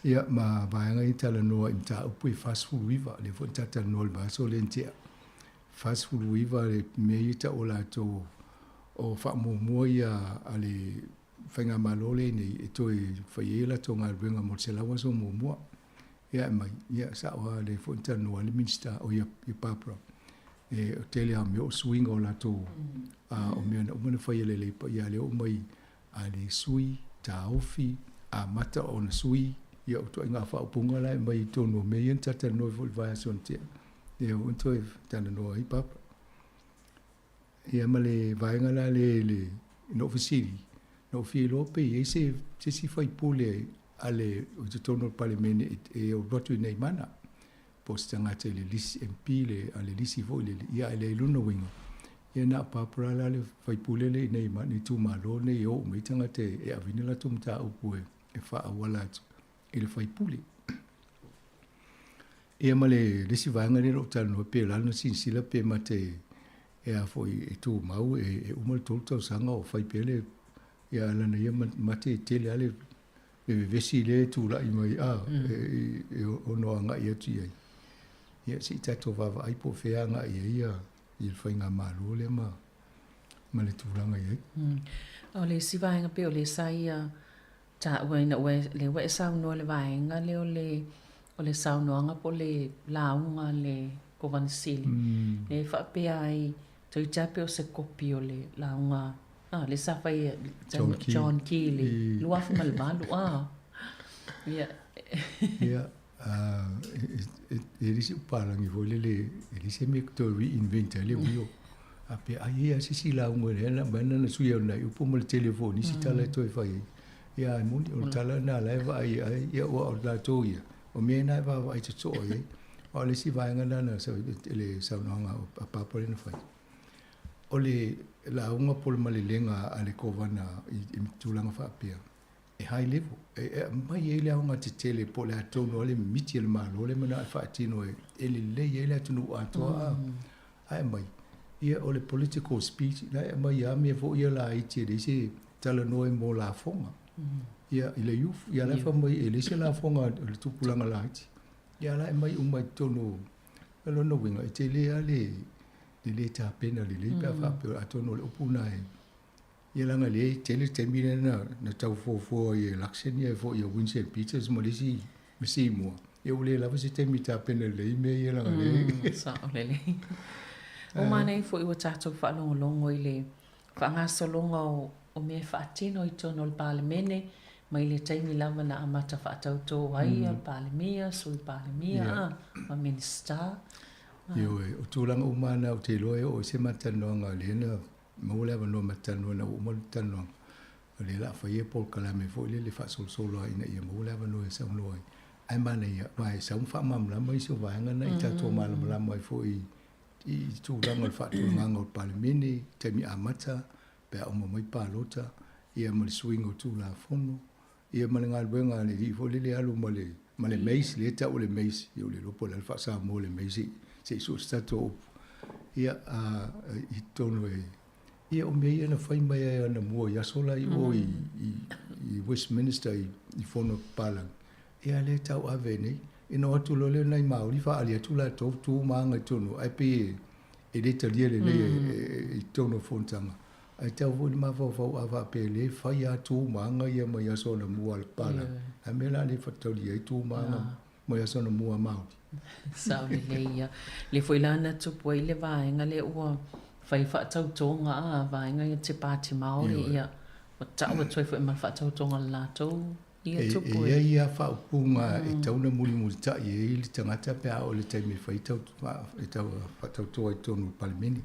Ia ma vaega ia talanoa i mataupu e 49, lea foi na ta talanoa i le vaiaso lea na tea. 49 le mea ia tau o latou o faamuamua ia a le Faigamalo lenei e toe fai ai a latou galuega mo le 100 aso muamua. Ia e aumai, ia sao lava lea foi na talanoa ai le Minisita, oi ia Barbara, e o tele lava o mea o suiga o latou, a o mea na uma ona fai e le Leipa, ia lea ua aumai a le sui, taofi, amata ona sui, ia o ituaiga faaupuga la e aumai i totonu o mea ia na talatalanoa ai foi i le vaiaso na tea, lea foi na toe talanoa ai Barbara. Ia ma le vaega la lea i le, na ou fesili, na ou fia iloa pe i ai se se isi faipule a le o i totonu o le Palemene e e alu atu i inei mana, po o se tagata i le lisi MP le a le lisi foi lele, ia ae leai lona uiga, ia na o Barbara la le faipule lea i inei i le itumalo lenei e o uma ai tagata e ave ina latou mataupu e faaauala atu i le faipule. Ia ma le isi vaega lea na ou talanoa pe o le a lona silasila pe mate e a foi e tumau e uma le 3 tausaga o fai pea le ia lana ia mate e tele lava le vevesi lea e tulai mai a e ono agai atu i ai. Ia se i tatou vaavaai po o fea e agai i ai ia le faigamalo lea ma ma le tulaga i ai. O le isi vaega pei o lea sa ia taua ina ua lea ua e saunoa i le vaega lea o le o le saunoaga po o le lauga a le Kovana Sili, lea e faapea ai, toeitiiti lava pei o se kopi o le lauga a lea sa fai e John Key i le 2008 a. Ia. Ia, e leai se palagi foi lele, e leai se mea e toe reinvent ai le wheel. A pea, ai e i ai se isi lauga lea na aumai na sui ai nai upu ma le tele foi o nisi tala e toe fai ai. Ia, e moni, o le tala lena o la e vaai ai, ia aua o latou ia, o mea na e vaavaai totoa i ai. A o le isi vaega lena na le saunoaga a Papa lea na fai, o le lauga po o le malelega a le Kovana i tulaga faapea, e high level, e aumai ai le aoga tetele po o le a tonu lava le mimiti a le Malo lea e manao e faatino e lelei ai le atunuu atoa a. Ae aumai, ia o le political speech, la e aumai lava mea foi ia laiti e leai se talanoa mo lafoga. Ia i le youth, ia la e fai mai e leai se lafoga a le tupulaga laiti. Ia la e aumai uma i totonu o lona uiga, e tele lava le le tapena lelei pe a faapea atonu o le upu lena e Ia leaga lea e tele le taimi lea na, na tau fuafua ai e election ia foi ia Winston Peters ma le isi ma Seymour. Ia ua le lava se taimi e tapena lelei mea ia leaga lea. Sao lelei. Ua manaia foi ua tatou faalogologo i le faagasologa o, o mea e faatino i totonu o le Palemene mai le taimi lava na amata faatautō ai le Palemia, Sui Palemia ma Minisita. Ioe, o tulaga uma na ou te iloa e oo i se matalanoaga lea na Maua le avanoa ma te talanoa ina ua uma le talanoaga, o lea o le a fai e polokalame foi lele faasolosolo lava ina ia maua le avanoa e saunoa ai. Ae manaia, aua e sau ma faamalamalama isi o vaega na i tatou malamalama ai foi i tulaga o le faatulagaga o le Palemene, taimi amata, pe a uma mai palota, ia ma le suiga o Tulafono, ia ma le galuega a le alii foi lele e alu ma le ma le mace, lea e tau o le mace, ia ua le iloa po o le a le faa-Samoa o le mace, se i sue se tatou upu, ia, a, i totonu e, ia o mea ia na fai mai ai anamua i aso la i o i, i, i Westminster i, i fono papalagi, ia lea e tauave nei. Ina o atu loa lea nai Māori faaali atu latou tu ma aga i totonu, ae pei e, e le talia lelei e, e, i totonu o fonotaga. Ae tau foi le mafaufau a faapea le fai a tu ma aga ia mai aso anamua a le papalagi. A mea la le faatauli ai tu ma aga mai aso anamua a Māori. Sao lelei ia. Le foi la na tupu ai le vaega lea ua fai faatautoga a vaega ia te Pāti Māori ia ua tau atu ai foi ma le faatautoga a le latou ia tupu e. E i ai a faaupuga e tau na mulimulitai ai le tagata pe a oo i le taimi e fai tau e tau faatauto ai i totonu o le Palemene.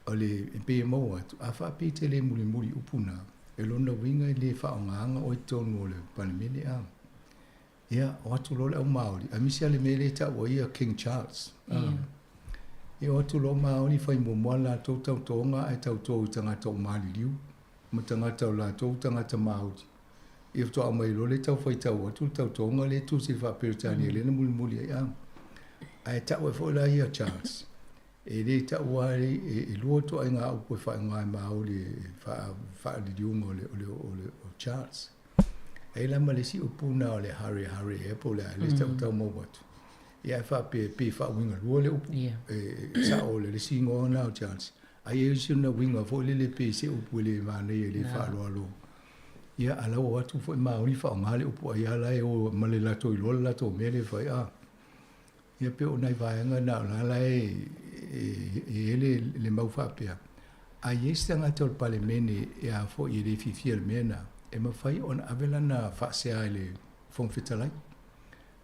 O le e pei e maua atu, a faapea e te le mulimuli upu na, e lona uiga e le faaaogaina oe i totonu o le Palemene a. Ia, o atu loa le au Māori, aemaise lava le mea lea e tau ai ia King Charles. A. Ia o atu loa Māori fai muamua latou tautoga ae tauto i tagata o maliliu ma tagata o latou tagata Māori. Ia faatoa aumai loa le tau faitau atu le tautoga lea e tusi i le faa-Peretania lea na mulimuli ai a. Ae tau ai foi la ia Charles. E le taua ai, e lua ituaiga upu e faaigoa ai Māori e faaliliuga o le, o le, o le o Charles. E la ma le isi upu na o le hare hare ea po o le a le tautau mau atu. Ia e faapea e pei e faauiga lua le upu. E sao le isi igoa na o Charles. Ai e isi ona uiga foi lele pei se upu e le manaia e le faaaloalo. Ia, a la ua o atu foi maoli faaaoga le upu ai lava la e o ma le latou iloa le latou mea lea e fai, a. Ia pei o nai vaega na o la la e i ai le mau faapea, a i ai se tagata o le Palemene e a foi e le fiafia i le mea lena, e mafai ona ave lana faasea i le Fofoga Fetalai.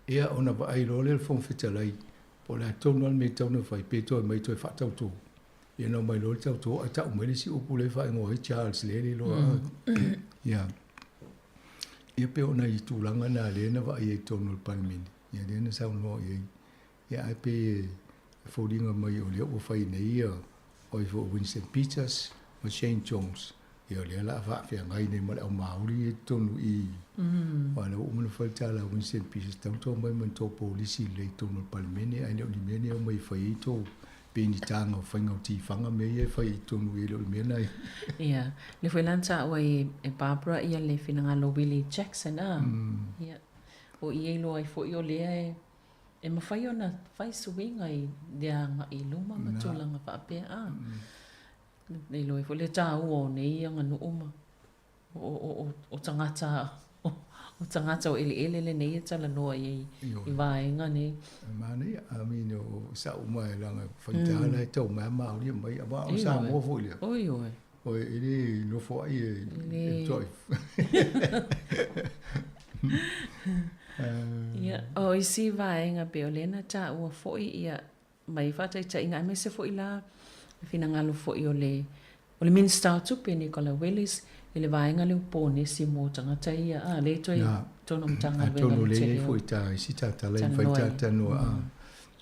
Ia ona vaai loa lea o le Fofoga Fetalai po o le a tonu lava le mea e tatau ona fai, pe toe aumai e toe faatauto. Ia ona omai loa le tauto ae tau mai le isi upu lea e faaigoa ai Charles lea e le iloa. Ia, ia pei o nai tulaga na lea na vaai ai i totonu o le Palemene, ia lea na saunoa i ai. Ia ae pei e foliga mai o lea ua fai nei ia o ai foi Winston Peters ma Shane Jones, ia o lea o le a faafeagai nei ma le aumāuli ia i totonu i i. Aua o lea ua uma ona fai le tala a Winston Peters, tatau ona tou omai ma ni tou polisi lelei i totonu o le Palemene, ae le o ni mea nei e omai e fai ai tou penitaga o faiga o tifaga mea ia e fai i totonu i e le o le mea lena e. Ia, lea foi la na taua ai e Barbara ia le finagalo o Willie Jackson a. Ia, o i e iloa ai foi o lea e E mafai ona fai suiga i le agai i luma ma tulaga faapea a. E iloa ai foi le taua o nei aganuu ma o tagata o tagata o eleele lenei e talanoa i ai i vaega nei. E manaia, I mean, o sa'u uma e leaga faigata la e tau mai maoli mai aua o Samoa foi lea. Oi oi. O e le nofo ai e toi. Ia, o isi vaega pei o lea na taua foi ia mai faataitaiga aemaise foi la le finagalo foi o le o le Minista o Tupe Nicola Willis i le vaega lea o ponesi mo tagata ia a lea toe tonu Matagaluega Atonu lea i ai foi ta isi tatala i mafai ta talanoa a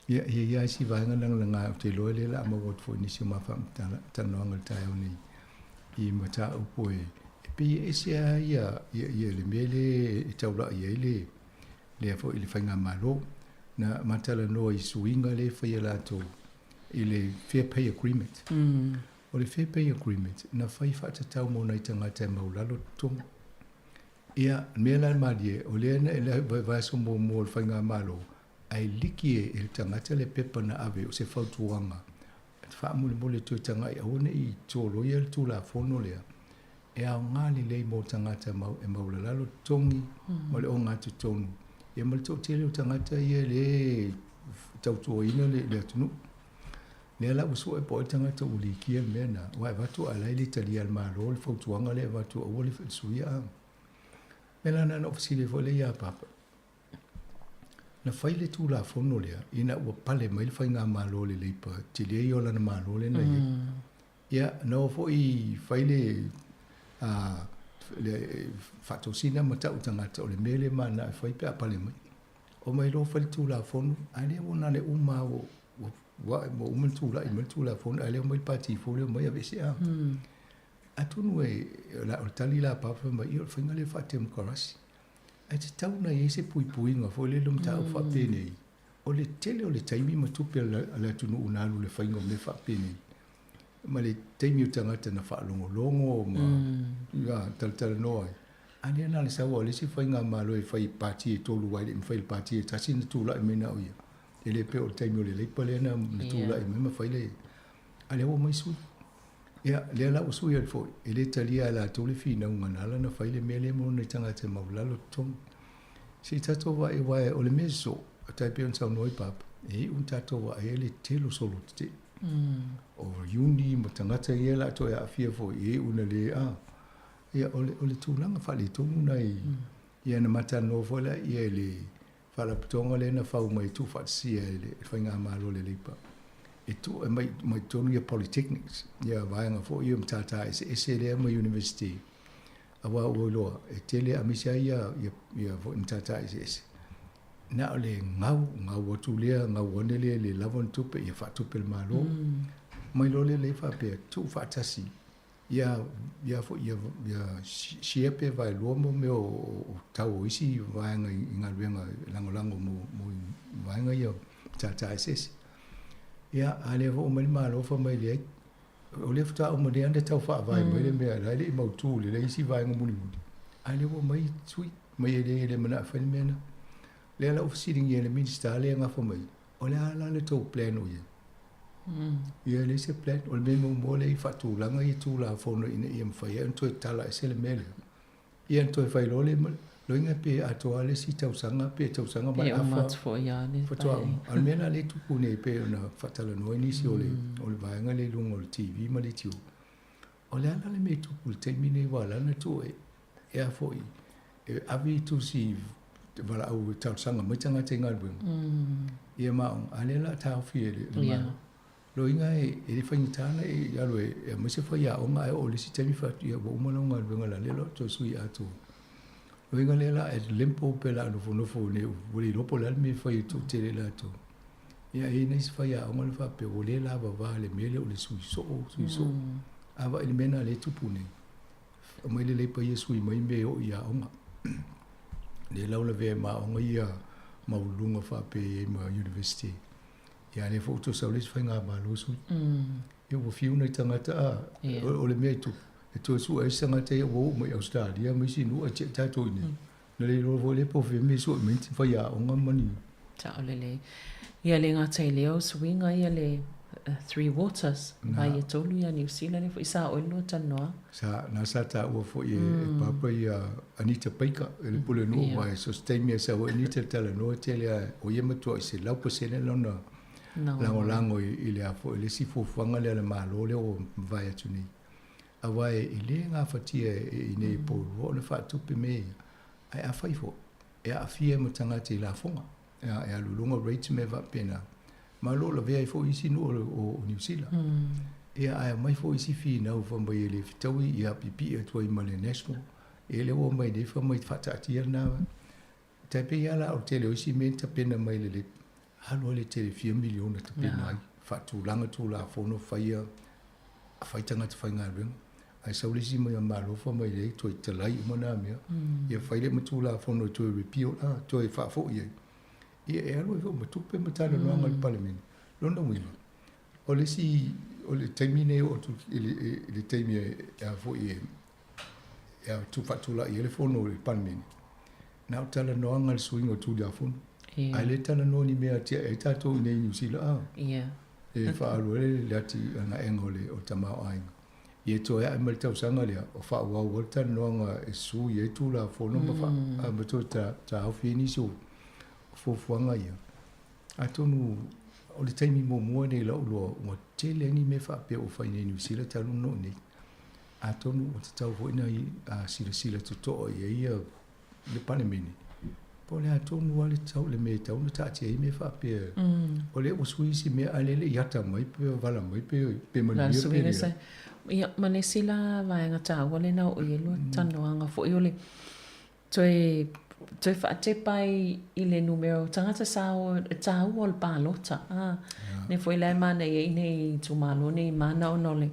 ia e i ai isi vaega lagalaga ou te iloa lea o le a maua atu foi i nisi o ma faatalanoaga i le taeao nei i mataupu e pei e ese lava ia ia le mea lea e taulai ai le lea foi le faigamalo na ma talanoa i suiga lea e faia latou i le Fair Pay Agreement. O le Fair Pay Agreement na fai faatatau mo nai tagata e maulalo totogi. Ia, le mea la e malie, o lea na le vaiaso muamua o le faigamalo, ae liki e le tagata le pepa na ave o se fautuaga faamolemole toe tagai aua ne i toloia le Tulafono lea e aoga lelei mo tagata e maulalalo totogi ma le ogatotonu ia ma le toatele o tagata ia e le tautuaina le atunuu. Lea la ua sue po o ai le tagata ua likia le mea lena, aua e avatu ae la e le talia e le Malo le fautuaga lea e avatu aua le suia. O le mea la lena na ou fesili ai foi lea ia Papa, na fai le Tulafono lea ina ua pale mai le faigamalo a le Labour, tele ia o lana Malo lea na i ai. Ia, na o foi fai le le faatosina ma tau tagata o le mea lea mananao e fai pe a pale mai. Omai loa fai le Tulafono, a lea ua na o le uma lava ua ua ua uma ona tulai mai le Tulafono, ae lea ua omai le Pati fou lea omai aveese a. Atonu e o le tali la a Papa fai mai, ia o le faiga lea faatemokarasi. Ae tatau ona i ai se puipuiga foi lele o mataupu faapenei. O le tele o le taimi ma tupe a le atunuu na alu i le faiga o mea faapenei, ma le taimi o tagata na faalogologo ma ia talatalanoa ai. A lea na o le sau o le isi faigamalo e fai i pati e tolu aua e le i mafai e le pati e tasi ona tulai mai na o ia. E le pei o le taimi o le Labour lea na tulai mai ma fai le... A lea ua omai sui. Ia, lea la ua sui atu foi, e le talia e latou le finauga na ala ona fai le mea lea mo nai tagata e maualalo totogi. Se i tatou vaai aua o le mea sosoo, e tai pei ona saunoa ai Papa, e iu ina tatou vaai ai le tele o solo tetee. O iuni ma tagata ia o le a toe aafia foi, e iu ina le, a. Ia, o le, o le tulaga faaletonu lena i, ia na ma talanoa foi lea i le Faalapotopotoga lea na fau mai e tuufaatasia e le Faigamalo a le Leipa e tuu e mai mai totonu ia Polytechnics, ia vaega foi ia matata eseese lea ma University aua ua iloa e tele aemaise ai ia ia ia foi matata eseese. Na o le gau, gau atu lea, gau ane lea le lava ni tupe ia faatupe e le Malo. Mai loa lea lea faapea tuufaatasi Ia, ia foi, ia, ia share pe vaelua mo mea o tau o isi vaega i galuega lagolago mo, mo vaega ia matata eseese. Ia, a lea foi omai le Malo fai mai leai, o lea faatoa uma nei lava ona tau faavae mai le mea, la e le i mautu lelei isi vaega mulimuli, a lea ua omai sui mai e le manao e fai le mea lena. Lea la ua fesiligia e le Minisita lea e gafa mai, o le a la le tou plan o i ai? Ia e leai se plan. O le mea muamua lea i faatulaga ia Tulafono ina ia mafai ai ona toe tala ese le mea lea. Ia na toe fai loa lea ma loiga pe atoa lava le isi tausaga pe tausaga ma le Pe uma afa. atu foi lava le Faatoa paeaiga. uma. A o le mea lena lea e tupu nei pei ona faatalanoa ai nisi o le o le vaega lea i luga o le TV ma leitio. O le a la le mea e tupu i le taimi lenei aua o la na tuu e e a foi e ave tusi valaau e talosaga mai tagata i galuega. Ia ma aoga, a o lea o le a taofi e le Malo. Loiga e le faigata ona e alu e aumai se faiaoga ae oo i le isi taimi fai atu, ia ua uma lau galuega la lea o le a ou toe sui atoa. Loiga lea la e limpo pe la nofonofo nei ua le iloa po o le a le mea e fai e toatele latou. Ia e i ai nisi faiaoga na faapea ua le lavava i le mea lea o le sui soo, sui soo. A vaai i le mea lena lea e tupu nei, aumai le labour ia sui mai mea e oo i aoga. Lea la ua lavea ai ma aoga ia maualuluga faapea e i ai ma university. Ia lea foi ua toe sau le isi faigamalo sui. Ia ua fiu nai tagata a, o le mea e tupu, e toe sue ai se tagata ia ua oo mai Ausetalia ma isi nuu ae tiai tatou i inei. Na le iloa foi lea po o fea mea e sue mai ni faiaoga ma ni. Sao lelei. Ia le gata i lea o suiga ia le Three Waters, vai e tolu ia Niu Sila lea foi sa oe lua talanoaga. Sa, na sa taua foi e Papa ia Anita Baker e le Pulenuu aua e so o se taimi e sau ai Anita e talanoa tele lava o ia matuai 100% lona lagolago i le a foi le isi fuafuaga lea a le Malo lea ua mavae atu nei. Aua e le gafatia e i inei i Porirua ona faatupe mea ia, ae afai foi e aafia ma tagata i lafoga, e alu i luga rates ma mea faapena, ma o lo o lavea ai foi isi nuu o Niu Sila. Ia ae aumai foi isi finau fai mai e le fetaui ia piipii atu ai ma le National. Ia lea ua omai nei fai mai faataatia lena. Tai pei lava la o le tele o isi mea na tapena mai le le alu ai le tele fia miliona tapena ai, faatulaga Tulafono faia, fai tagata faigaluega. Ae sau le isi mai a Malo fai mai leai toe talai uma na mea. Ia fai lea ma Tulafono e toe repeal, toe faafoi ai. Ia e alu ai foi ma tupe ma talanoaga i le Palemene. Lona uiga, o le isi, o le taimi lenei e oo atu i le taimi e a foi e e faatulai ai le fono i le Palemene, na o talanoaga i le suiga o Tulafono. Ae le talanoa ni mea atiae ai tatou i inei i Niu Sila a. E faaalu ai le atiaegaega o le tamaoaiga. Ia toe ae mai le tausaga lea, o faaauau ai le talanoaga e sui ai Tulafono ma ma toe taofi ai nisi o fuafuaga ia. Atonu o le taimi muamua lenei i lou iloa ua tele ai ni mea faapea ua fai nei i Niu Sila talu ona oo nei. Atonu ua tatau foi ona silasila totoa i ai ia le Palemene, po o le a tonu lava le tau, le mea e tatau ona taatia ai mea faapea. O lea ua sui isi mea, ae le i ata mai pe vala mai pe manuia pe leai. Ia, ma le isi la vaega taua lena o i ai lua talanoaga foi o le toe toe faatepa ai i le numera o tagata sa o e taua o le palota. A, lea foi la e manaia i nei itumalo nei mana ona o le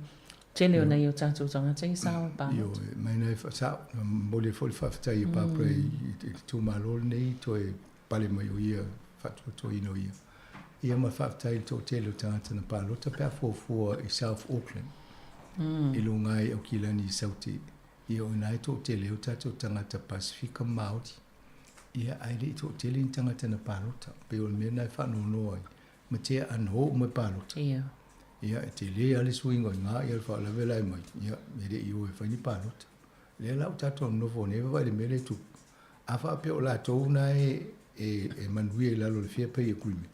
Tele o nai o tatou tagata ia sa o i palota. Ioe, mai na e faasao, na momoli ai foi le faafetai a Barbara i le itumalo lenei toe pale mai o ia, faatuatuaina o ia. Ia ma faafetai i le toatele o tagata na palota pe a fuafua i South Auckland, i luga ai Aukilani i Saute. Ia o ina e toatele ai o tatou tagata Pasifika ma Maori. Ia ae le i toatele ni tagata na palota. Pei o le mea lena e faanoanoa ai, ma tea anō uma e palota. Ia. Ia, e tele lava le suiga i ngā, ia le faalavelave la e mai, ia, e le i o e fai ni palota. Lea la ua tatou nonofo nei vaavaai i le mea lea e tupu. A faapea o latou na e, e, e manuia i lalo o le Fair Pay Agreement.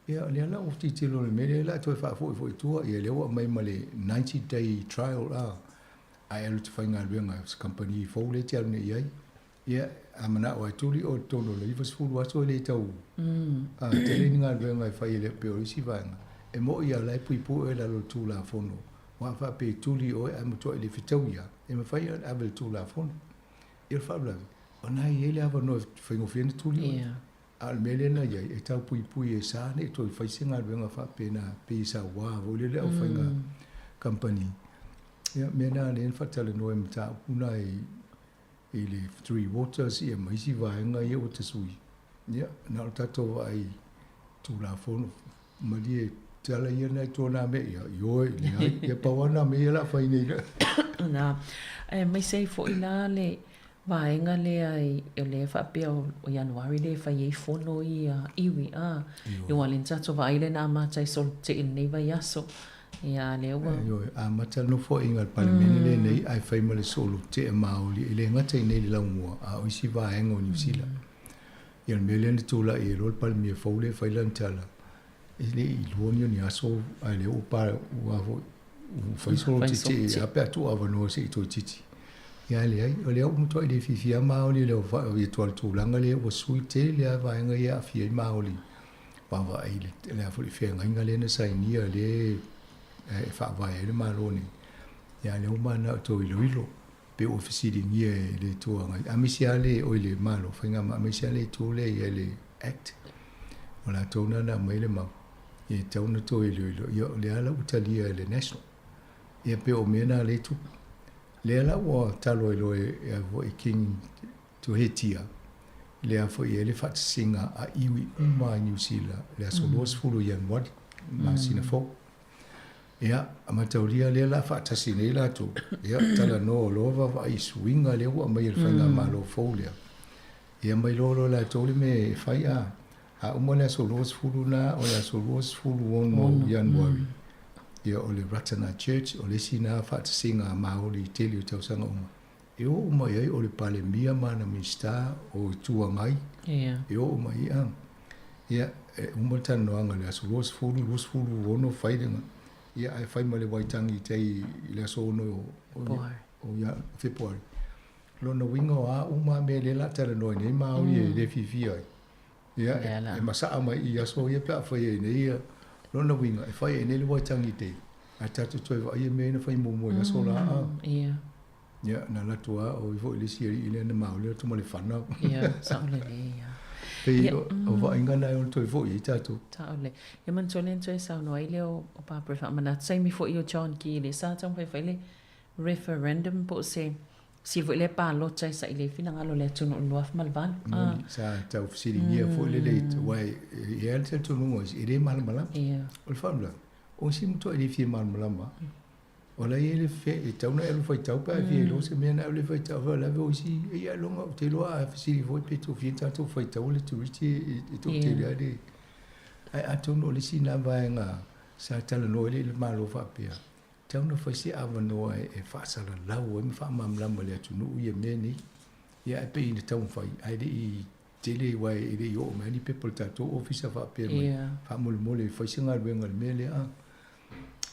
Ia, o lea la ua tilotilo i le mea lea la toe faafoi foi i tua, ia lea ua aumai ma le 90 day trial a, ae alu e te faigaluega i se kamupani fou lea e te alu nei i ai. Ia, a manao lava e tuli oe i totonu o le 90 aso e le tau tele ni galuega e fai e le pei o isi vaega. E mo'i lava o la e puipui oe i lalo o le Tulafono. Aua a faapea e tuli oe ae matuai le fetaui lava, e mafai ona ave i le Tulafono. Ia o le faalavelave, o lena e i ai le avanoa e faigofie ona tuli oe. A o le mea lea na i ai, e tau puipui e sa ne i toe fai se galuega faapena pei e saua foi lele au faiga kamupani. Ia, mea na lea na faatalanoa i mataupu na i i le Three Waters ia ma isi vaega ia ua tasui, ia, na o tatou vaai i Tulafono malie tala ia nai tua nā mea, ia, ioe, leai, ia pau lava nā mea ia o le a fai nei. Na, aemaise ai foi la le vaega lea i, o lea faapea o Ianuari lea e fai ai fono ia iwi, a, aua o lea na tatou vaai lea na amata ai solo te i lenei vaiaso. Ia, a lea ua. Ioe, amata le Nofoaiga a le Palemene lenei ae fai ma le solotea maoli e le gata i inei i le Laumua a o isi vaega o Niu Sila. Ia o le mea lea na tulai ai loa le Palemia fou lea e fai lana tala, e le i lua ni o ni aso ae lea ua pa, ua foi, ua fai solo tetee a pe a tuu avanoa se i toeitiiti. Ia ae leai, o lea ua matuai le fiafia lava maoli i le o le tulaga lea ua sui tele lava vaega ia e aafia ai maoli. Vaavaai i le a foi le feagaiga lea na sainia lea e faavae ai le Malo nei, ia lea ua mananao e toe iloilo pe ua fesiligia e le Itu Agai, aemaise lava le, oi le Malo, Faigamalo, aemaise lava le itu lea e i ai le Act, o latou lena na aumai le mau, ia e tatau ona toe iloilo, ia o lea la ua talia e le National. Ia pei o mea na lea e tupu. Lea la ua talo ai loa e a foi King Tuhetia, lea foi e i ai le faatasiga a iwi uma i Niu Sila i le aso 20 o Ianuari, masina fou. Ia, a mataulia lea la faatasi nei latou, ia, talanoa loa vaavaai i suiga lea ua aumai e le faigamalo fou lea. Ia ma iloa loa e latou le mea e fai, a, a uma le aso 20 na, o le aso 26 o Ianuari, ia o le Ratana Church, o le isi na faatasiga a Maori i tele o tausaga uma. E oo mai ai o le Palemia ma ana Minisita o Itu Agai, e oo mai ai, ia, e uma le talanoaga i le aso 20, 26 fai le, ia, ae fai ma le Waitangi i tai i le aso 6 o Fepuari. Lona uiga o a uma lava mea lea o le a talanoa ai nei Māori e le fiafia ai, ia, e masaa mai i aso ia pe a fai ai nei ia, lona uiga e fai ai nei le Waitangi Day, ae tatou toe vaai i mea ia na fai muamua i aso la, a. Ia, na alu atu lava o ia foi le isi alii lea na maoli atu ma le fana. Ia, sao lelei ia. Pei o vaaiga na e ono toe foi ai tatou. Sao lelei. Ia manatua lea na toe saunoa ai lea o Barbara e faamanatu, taimi foi o John Key lea sa taumafai fai le referendum po o se sili foi lea palota e saili ai finagalo o le atunuu i le 2008. Moni, sa tau fesiligia foi lele, aua e i ai lava le talitonuga o isi, e le malamalama. O le faalavelave, o isi matuai le fia malamalama. O la e i ai le fe, e tatau ona e alu faitau pe a e fia iloa se mea na e alu e faitau. Faalavelave o isi, e i ai loga, ou te iloa a fesili foi pe toafia ni tatou faitau o le tourist e toatele lava le... Ae atonu o le isi lena vaega sa talanoa ai le Malo faapea, e tatau ona fai se avanoa e faasalalau ai ma faamalamalama i le atunuu ia mea nei. Ia ae pei na taumafai ae le i tele aua e le i oo mai ni pepa i le tatou ofisa faapea mai, faamolemole e fai se galuega i le mea lea a.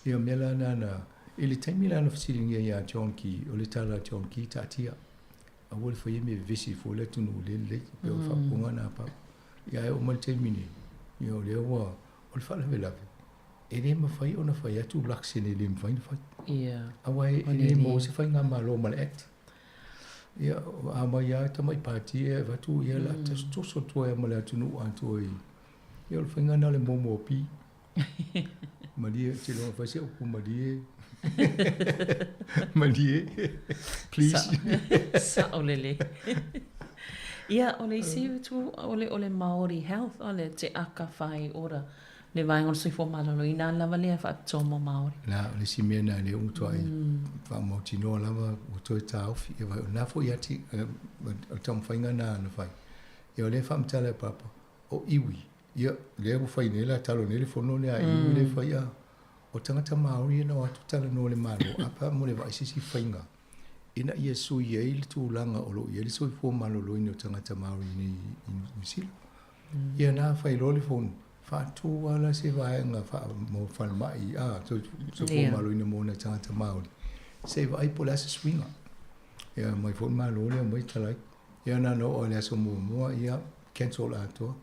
Ia o mea la na na, i le taimi la na fesiligia ia John Key, o le tala a John Key, taatia, aua le faia mea vevesi fua le atunuu le lelei, pei o le faaupuga na pau. Ia ae oo mai le taimi nei, ia o lea ua, o le faalavelave, e le mafai ona fai atu Luxon e le mafai ona fai. Aua e le maua se faigamalo ma le Act. Ia, a mai lava tamai pati e avatu, ia la toso atu ai ma le atunuu atoa i, ia o le faiga lena o le momo o pi. Malie, te iloa fai se upu malie. Malie, please. Sao lelei. Ia, o le isi itu, o le, o le Māori Health, o le Te Aka Whai Ora, le vaega o le soifua maloloina lava lea e faapitoa mo Māori. La, o le isi mea lena lea ua matuai faamautinoa lava ua toe taofi. Ia, o lena foi ati, o le taumafaiga lena na fai. Ia, o lea e faamatala e Papa, o iwi, ia, lea ua fai nei la, talo nei le fono lea a iwi lea e fai, a o tagata Māori ia na o atu talanoa i le Malo, a pe a mo le vaai se isi faiga ina ia sui ai le tulaga o lo o i ai le soifua maloloina o tagata Māori i nei i Niu Sila. Ia na fai loa le fono, faatu lava la se vaega faa, mo falemai, a, soifua maloloina mo nai tagata Māori, se i vaai po o le a se suiga. Ia mai foi le Malo lea mai talai. Ia na ona oo lava i le aso muamua, ia cancel atoa.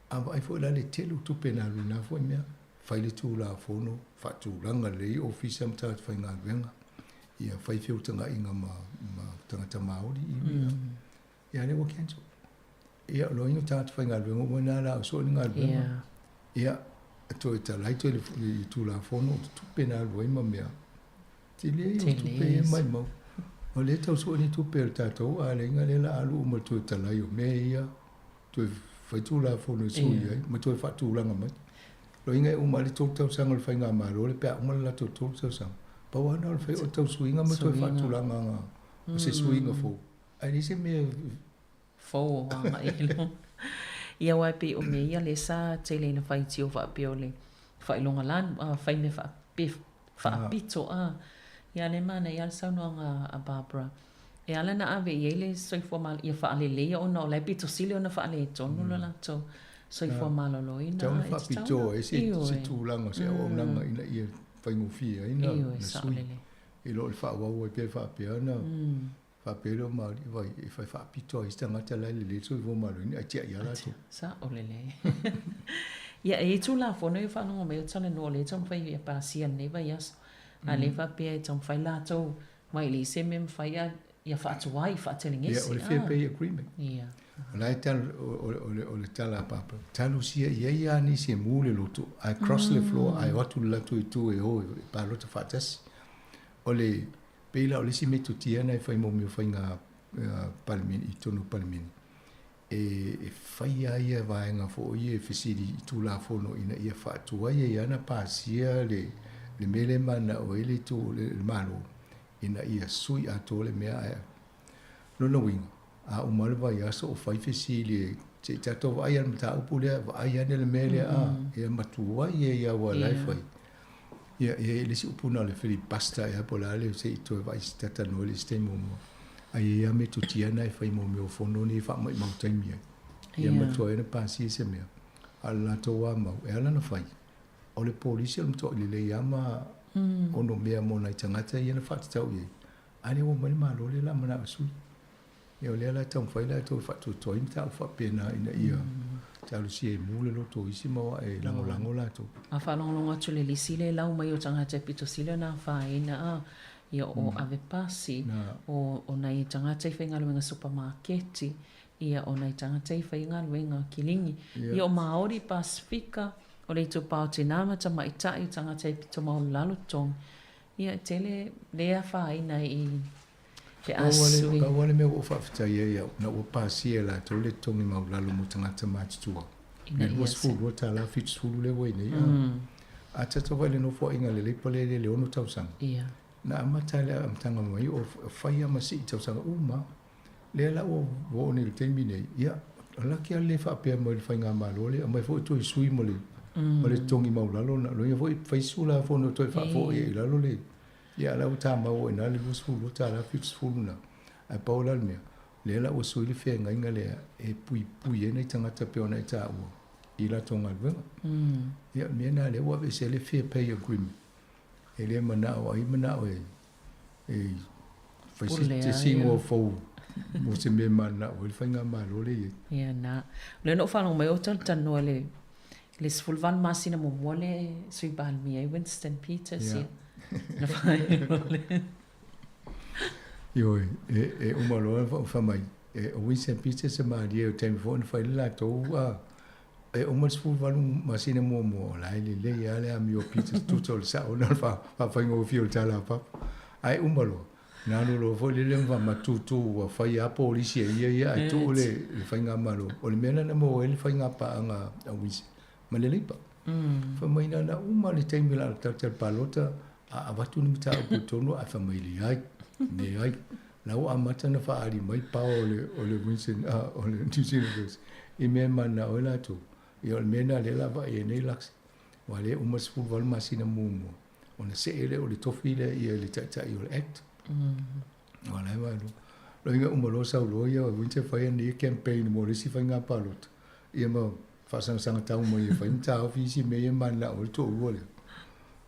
A vaai foi la le tele o tupe na alu i na foi mea, fai le Tulafono, faatulaga lelei ofisa ma tagata faigaluega, ia fai feutagaiga ma tagata Māori iwi. Ia lea ua cancel. Ia o loa tagata faigaluega uma na la o soo ni galuega. Ia toe talai toe le Tulafono o tupe na alu ai ma mea. Tele ia o tupe ia maimau. O lea tau sue ni tupe a le tatou aiga lea la alu uma toe talai o mea ia, toe fai Tulafono e sui ai ma toe faatulaga mai. Loiga e uma ai le 3 tausaga o le faigamalo lea pe a uma le latou 3 tausaga, pau lava lena o le fai o le tau suiga ma toe faatulagaga o se suiga fou. Ae leai se mea fou o agai i luma. Ia aua e pei o mea ia lea sa tele ina faitio faapea o le faailoga lanu, a fai mea faapea. Faapito a. Ia le manaia le saunoaga a Barbara. E ala na ave i ai le soifua maloloina, ia faaleleia ona o la e pito sili ona faaletonu lo latou soifua maloloina. Tatau ona faapitoa ai se tulaga o se auaunaga ina ia faigofie ai na sui i lo le faaauau ai pea faapea ona faapea lea o Maori, vai, e fai faapito ai se tagata la e lelei le soifua maloloina ae tiai lava latou. Sao lelei. Ia, e i ai Tulafono ia faalogo mai o talanoa o lea e taumafai ia pasia i lenei vaiaso. A lea e faapea e taumafai latou mai e leai se mea e mafai a ia faatuai, faatelegese. Ia, o le Fair Pay Agreement. Ia. O la e tala, o le tala a Papa, talosia i ai lava nisi e mu le loto, ae cross le floor, ae o atu le latou itu e o e palota faatasi. O le, pei la o le isi metotia lena e fai mo mea o faiga Palemene, i totonu o Palemene, e fai lava ia vaega foi ia e fesili i Tulafono ina ia faatuai ai lava ona pasia le mea lea e mananao ai le itu o le Malo ina ia sui atoa le mea. Ae lona uiga, a uma le vaiaso o fai fesili e se i tatou vaai i le mataupu lea, vaai ane le mea lea, a, ia matuai ai lava aua o la e fai. Ia, e i ai le isi upu na o le filibuster ea po o le a le se i toe vaai se talanoa i le isi taimi muamua. Ae i ai lava metotia na e fai mo mea o fono nei e faamaumau taimi ai. Ia matua ai ona pasia se mea. A o le latou lava mau, e ala ona fai, o le polisi o le matuai lelei lava ma ono mea mo nai tagata ia na faatatau i ai. A lea ua omai le Malo lea o le a manao e sui. Ia o lea la e taumafai latou e faatoatoa ai mataupu faapena ina ia talosia e mu le loto o isi ma oa e lagolago latou. A faalogologo atu i le lisi lea e lau mai o tagata e pito sili ona afaina a ia o ave pasi, o nai tagata i faigaluega supamaketi, ia o nai tagata i faigaluega kiligi, ia o Maori, Pasifika, o le itupa o tinā ma tamaitai, o tagata e pito maualalo totogi. Ia e tele le afaina i Pe a sui. Pau lava le mea ua ou faafetai ai au, ina ua pasia e latou le totogi maualalo mo tagata matutua, le $22 70 lea ua i nei. A tatou vaai i le nofoaiga a le Leipa lea i le 6 tausaga, na amata i le amataga mai o fai lava ma sii tausaga uma lava. Lea la ua oo nei i le taimi nei, ia, laki lava le le faapea mai le faigamalo lea, aumai foi toe sui ma le totogi maualalo lena. Lona uiga foi, fai si Tulafono e toe faafoi ai i lalo le Ia, la ua tamau ai i ina le $22 70 lena. Ae pau la le mea, lea la ua sui le feagaiga lea e puipui ai nai tagata pei ona e taua i latou galuega. Ia, o le mea lena lea ua aveese ai le Fair Pay Agreement. E le manao ai manao e fai se isi igoa fou mo se mea e mananao ai le faigamalo lea e i ai. Ia na. O lea na ou faalogo mai o talatalanoa i le 18 masina muamua le Sui Palemia ai Winston Peters ia. Na faailoa le. Ioe, e uma loa ona fai mai, o Winston Peters e malie o le taimi foi na fai le latou a e uma le 18 masina muamua o la e lelei lava le amio a Peters tusa o le sao lena o le faafaigofie o le tala a Papa. Ae uma loa, Na alu loa foi lele ma matutu ua fai lava polisi e ia ia ae tuu le faigamalo. O le mea lena na maua ai le faigapaaga a Winston ma le Leipa. Fai mai na ona uma le taimi o le a talatala palota a avatu ni mataupu i totonu ae fai mai leai, leai. La ua amata ona faaali mai power o le Winston, o le New Zealand First i mea e mananao ai latou. Ia o le mea lena lea o le a vaai ai nei Lux, aua o lea e uma le 18 masina muamua. Ona see lea o le tofi lea ia i le taitai o le Act. Aua la e vaelua. Loiga uma loa sau loa ia Winter fai ana ia campaign mo le isi faiga palota. Ia ma faasagasaga tau mai e fai ma taofi isi mea ia mananao ai le toalua lea.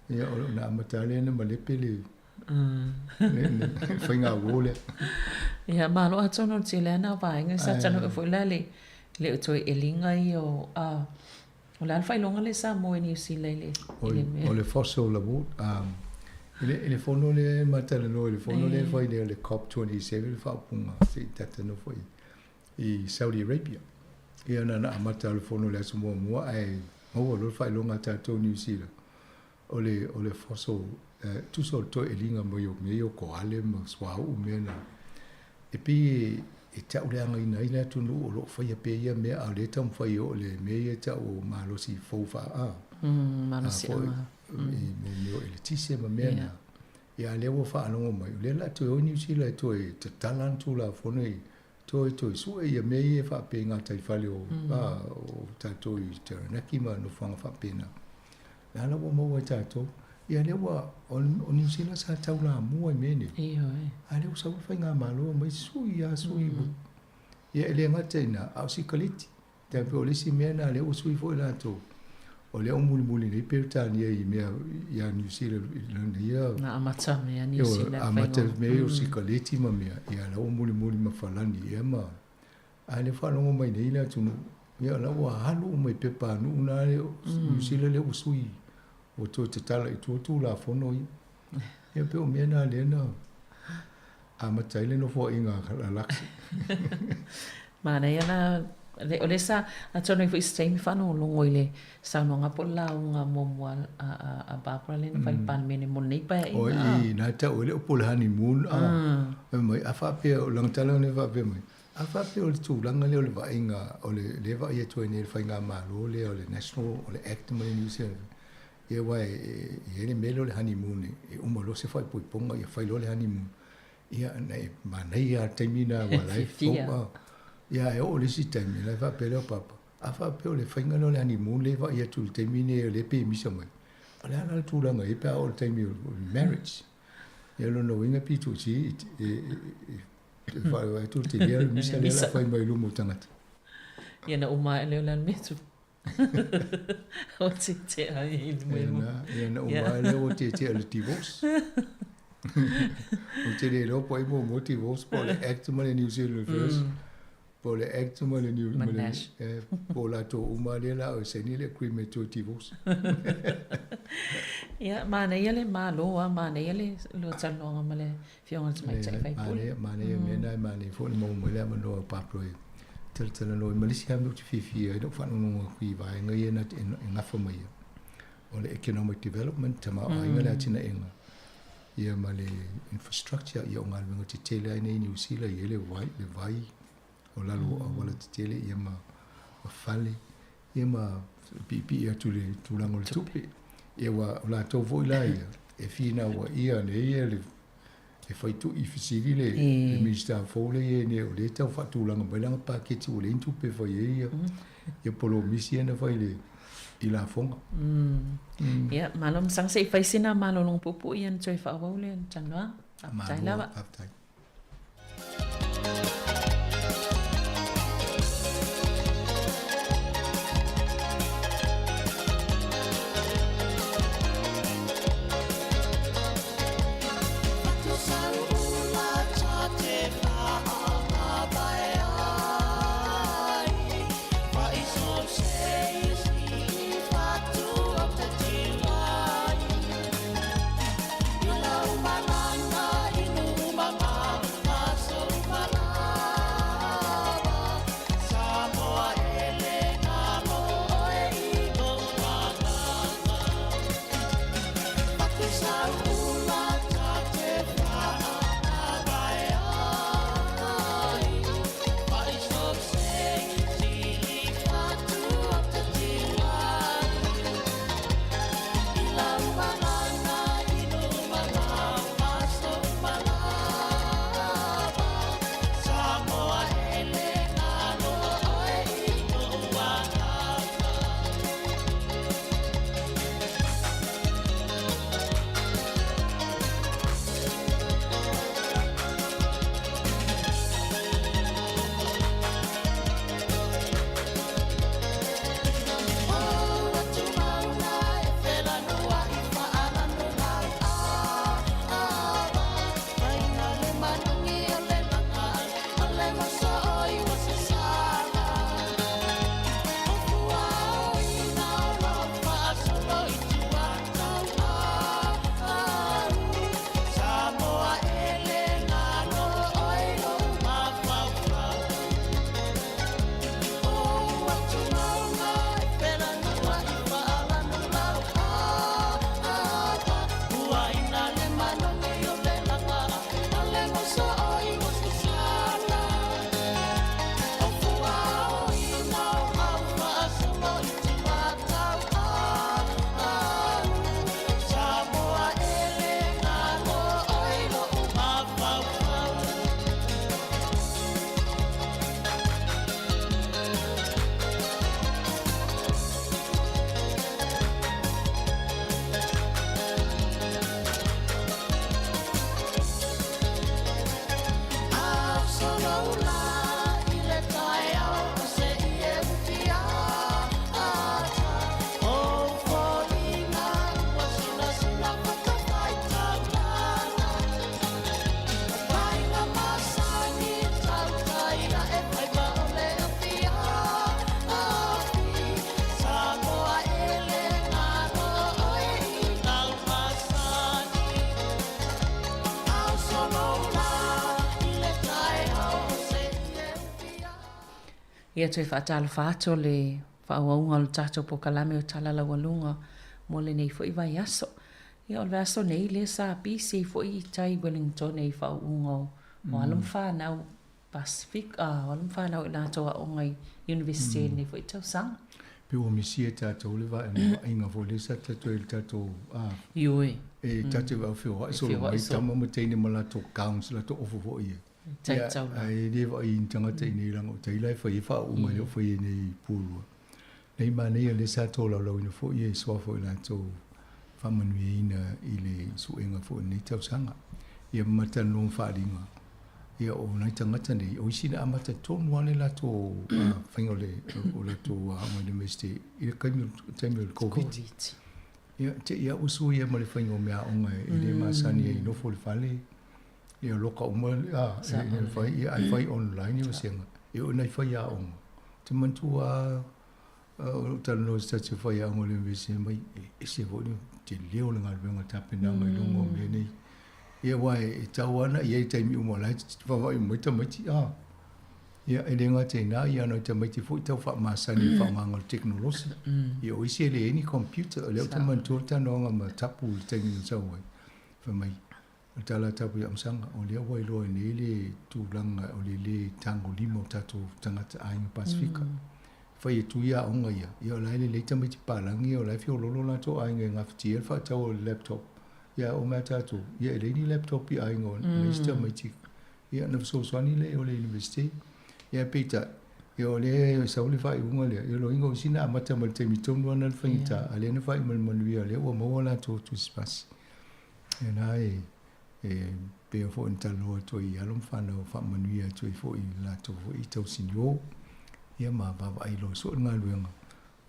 Ia ona amata lea ona malepe le le faiga uo lea. Ia malo atonu o le tele lava na o vaega sa talanoa foi la le le o toe eliga ia o a O le a le faailoga lea Samoa i Niu Sila i le mea? O le fossil award. I le fono lea e matalanoa i le fono lea e fai nei o le COP 27 le faaupuga se i talanoa foi i Saudi Arabia. Ia na ona amata o le fono i le aso muamua ae maua loa le faailoga a tatou Niu Sila o le fossil tusa o le toeeliga mai o mea ia o koale ma suauu mea na. E pei e tauleagaina ai le atunuu o lo o faia pea ia mea, a o lea e taumafai e oo i le mea ia e tau o malosi fou faa, Malosiaga. I mea o eletise ma mea na. Ia a o lea ua faalogo mai, o lea o le a toe o Niu Sila e toe tatala ana Tulafono e toe toe sue ia mea ia e faapea i gataifale o, o tatou i Taranaki ma nofoaga faapena. O la ua maua e tatou. Ia lea ua o Niu Sila sa taulamua i mea nei. Ioe. A lea ua sau le faigamalo aumai sui lava sui. Ia e le gata i ina, a o sikaleti. Tai pei o le isi mea lena lea ua sui foi latou. O lea ua mulimuli nei Peretania i mea ia Niu Sila i lana ia. Na amata mea Niu Sila i le faiga. Amata mea ia o sikaleti ma mea, ia la ua mulimuli ma Falani ia ma. A lea faalogo mai nei le atunuu, ia o la ua alu uma i pepa a nuu na le Niu Sila lea ua sui, ua toe tatala i tua Tulafono ia. Ia pei o mea na lea na amata ai le nofoaiga a Lux. Manaia la, o lea sa, atonu ai foi i se taimi faalogologo i le saunoaga po o le lauga muamua a Barbara lea na fai i le Palemene mo lenei paeaiga. Oi, na tau ai le upu o le honeymoon, a, fai mai, a faapea, o lana tala lea faapea mai, a faapea o le tulaga lea o le vaaiga, o le lea e vaai atu ai nei i le faigamalo lea o le National, o le Act ma le New Zealand, ia aua e i ai le mea lea o le honeymoon, e uma loa se faaipoipoga ia fai loa le honeymoon. Ia, na e manaia lava le taimi lena aua o la e fou, a. Ia, e oo i le isi taimi, ona faapea lea o Papa, A faapea o le faiga lea o le honeymoon lea e vaai atu i le taimi lenei o lea e pemisa mai, o le a la le tulaga e i ai pe a oo i le taimi o le marriage? Ia o lona uiga pito i e faailoa atu le tele o le misa lea o le a fai mai i luma o tagata. Ia na uma ae lea o le a le mea tupu. O tietia ai i le mea mo. Ia na uma ae lea ua tietia i le divorce. Ou te le iloa po o ai muamua divorce po o le Act ma le New Zealand First. Po o le Act ma le New ma le po o latou uma lea la o saini le agreement toe divorce. Ia, manaia le Malo a, manaia le lua talanoaga ma le Afioga i le Tamaitai Faipule. Manaia, manaia mea na, e manaia foi le maua mai le avanoa o Pablo e talatalanoa ai ma le isi lava mea ou te fiafia ai lou faalogologo atu i vaega ia na te e gafa mai ai, o le economic development, tamaoaiga le atinaega, ia ma le infrastructure, ia o galuega tetele lava i inei i Niu Sila, e i ai le vai, le vai o lalo o auala tetele, ia ma fale, ia ma piipii atu i le tulaga o le tupe. Ia ua o latou foi la ia, e finauaia nei ia le e fai tui fesili le, le Minisita fou lea e i ai nei, o lea e tau faatulaga mai lana paketi ua leai ni tupe e fai ai ia, ia polomisi ia na fai i le i lafoga. Ia, malo masaga se i fai sina malologa puupuu ia ona toe faaauau lea o le talanoaga. Faafetai lava. Faafetai. Ia toe faatalofa atu o le faaauauga o le tatou polokalame o Tala Laualuga mo lenei foi vaiaso. Ia o le vaiaso nei lea sa pisi ai foi i tai Wellingtone i faauuga o alo ma fanau Pasifika, o alo ma fanau i latou aoga i University i lenei foi tausaga. Pe ua misia e tatou le vaaiga foi lea sa tatou i le tatou Ioe. E tatou te feoai solo mai tama ma teine ma latou gowns, latou ofu foi ia. Taitau la. Ae le vaai i ni tagata i nei leaga o tai la e fai ai faauuga e le o fai ai nei i Pulua. Nei manaia lea sa tolaulauina foi ia i suafa o i latou faamanuiaina i le suega foi o lenei tausaga. Ia ma talanoa ma faaaliga, ia o nai tagata nei, o isi na amata tonu lava le latou faiga o le o latou aoga i le Iunivesite i le taimi taimi o le Koviti. Ia te i lava ua suia ma le faiga o meaaoga e le masani ai, nofo i le fale, Ia loka uma a e fai ia ai fai online ia vasega. E oo ina fai aoga. Te manatua a o lou talanoa i se tasi o faiaoga o le University mai e ese foi le tele o le galuega tapenaga i luga o mea nei. Ia aua e tau lava ona i ai i taimi uma o la e vaavaai uma mai tamaiti a. Ia e le gata i ina ia na o tamaiti foi tau faamasani i le faaaogaina o le tekonolosi. Ia o isi e leai ni computer. O lea ou te manatua le talanoaga ma Tapu i le taimi na sau ai, fai mai, O le tala a Tapu ia Masaga, o lea ua iloa nei le tulaga o le lē tagolima o tatou tagata aiga Pasefika. Fai e tui aoga ia, ia o la e lelei tamaiti palagi ia o la e fiololo latou aiga e gafatia le faatau o le laptop. Ia a oo mai a tatou, ia e leai ni laptop i aiga o nai tamaiti. Ia ona fesoasoani lea o le University. Ia peitai, ia o lea e sau le faaiuga lea, ia loiga o isi na amata mai le taimi tonu lava na le faigata, a lea na faaiu mai le manuia, lea ua maua latou tusi pasi. Ia na e e pei foi ona talanoa atu ai i alo ma fanau faamanuia atu ai foi i latou foi i tausinio ia ma vaavaai loa soo le galuega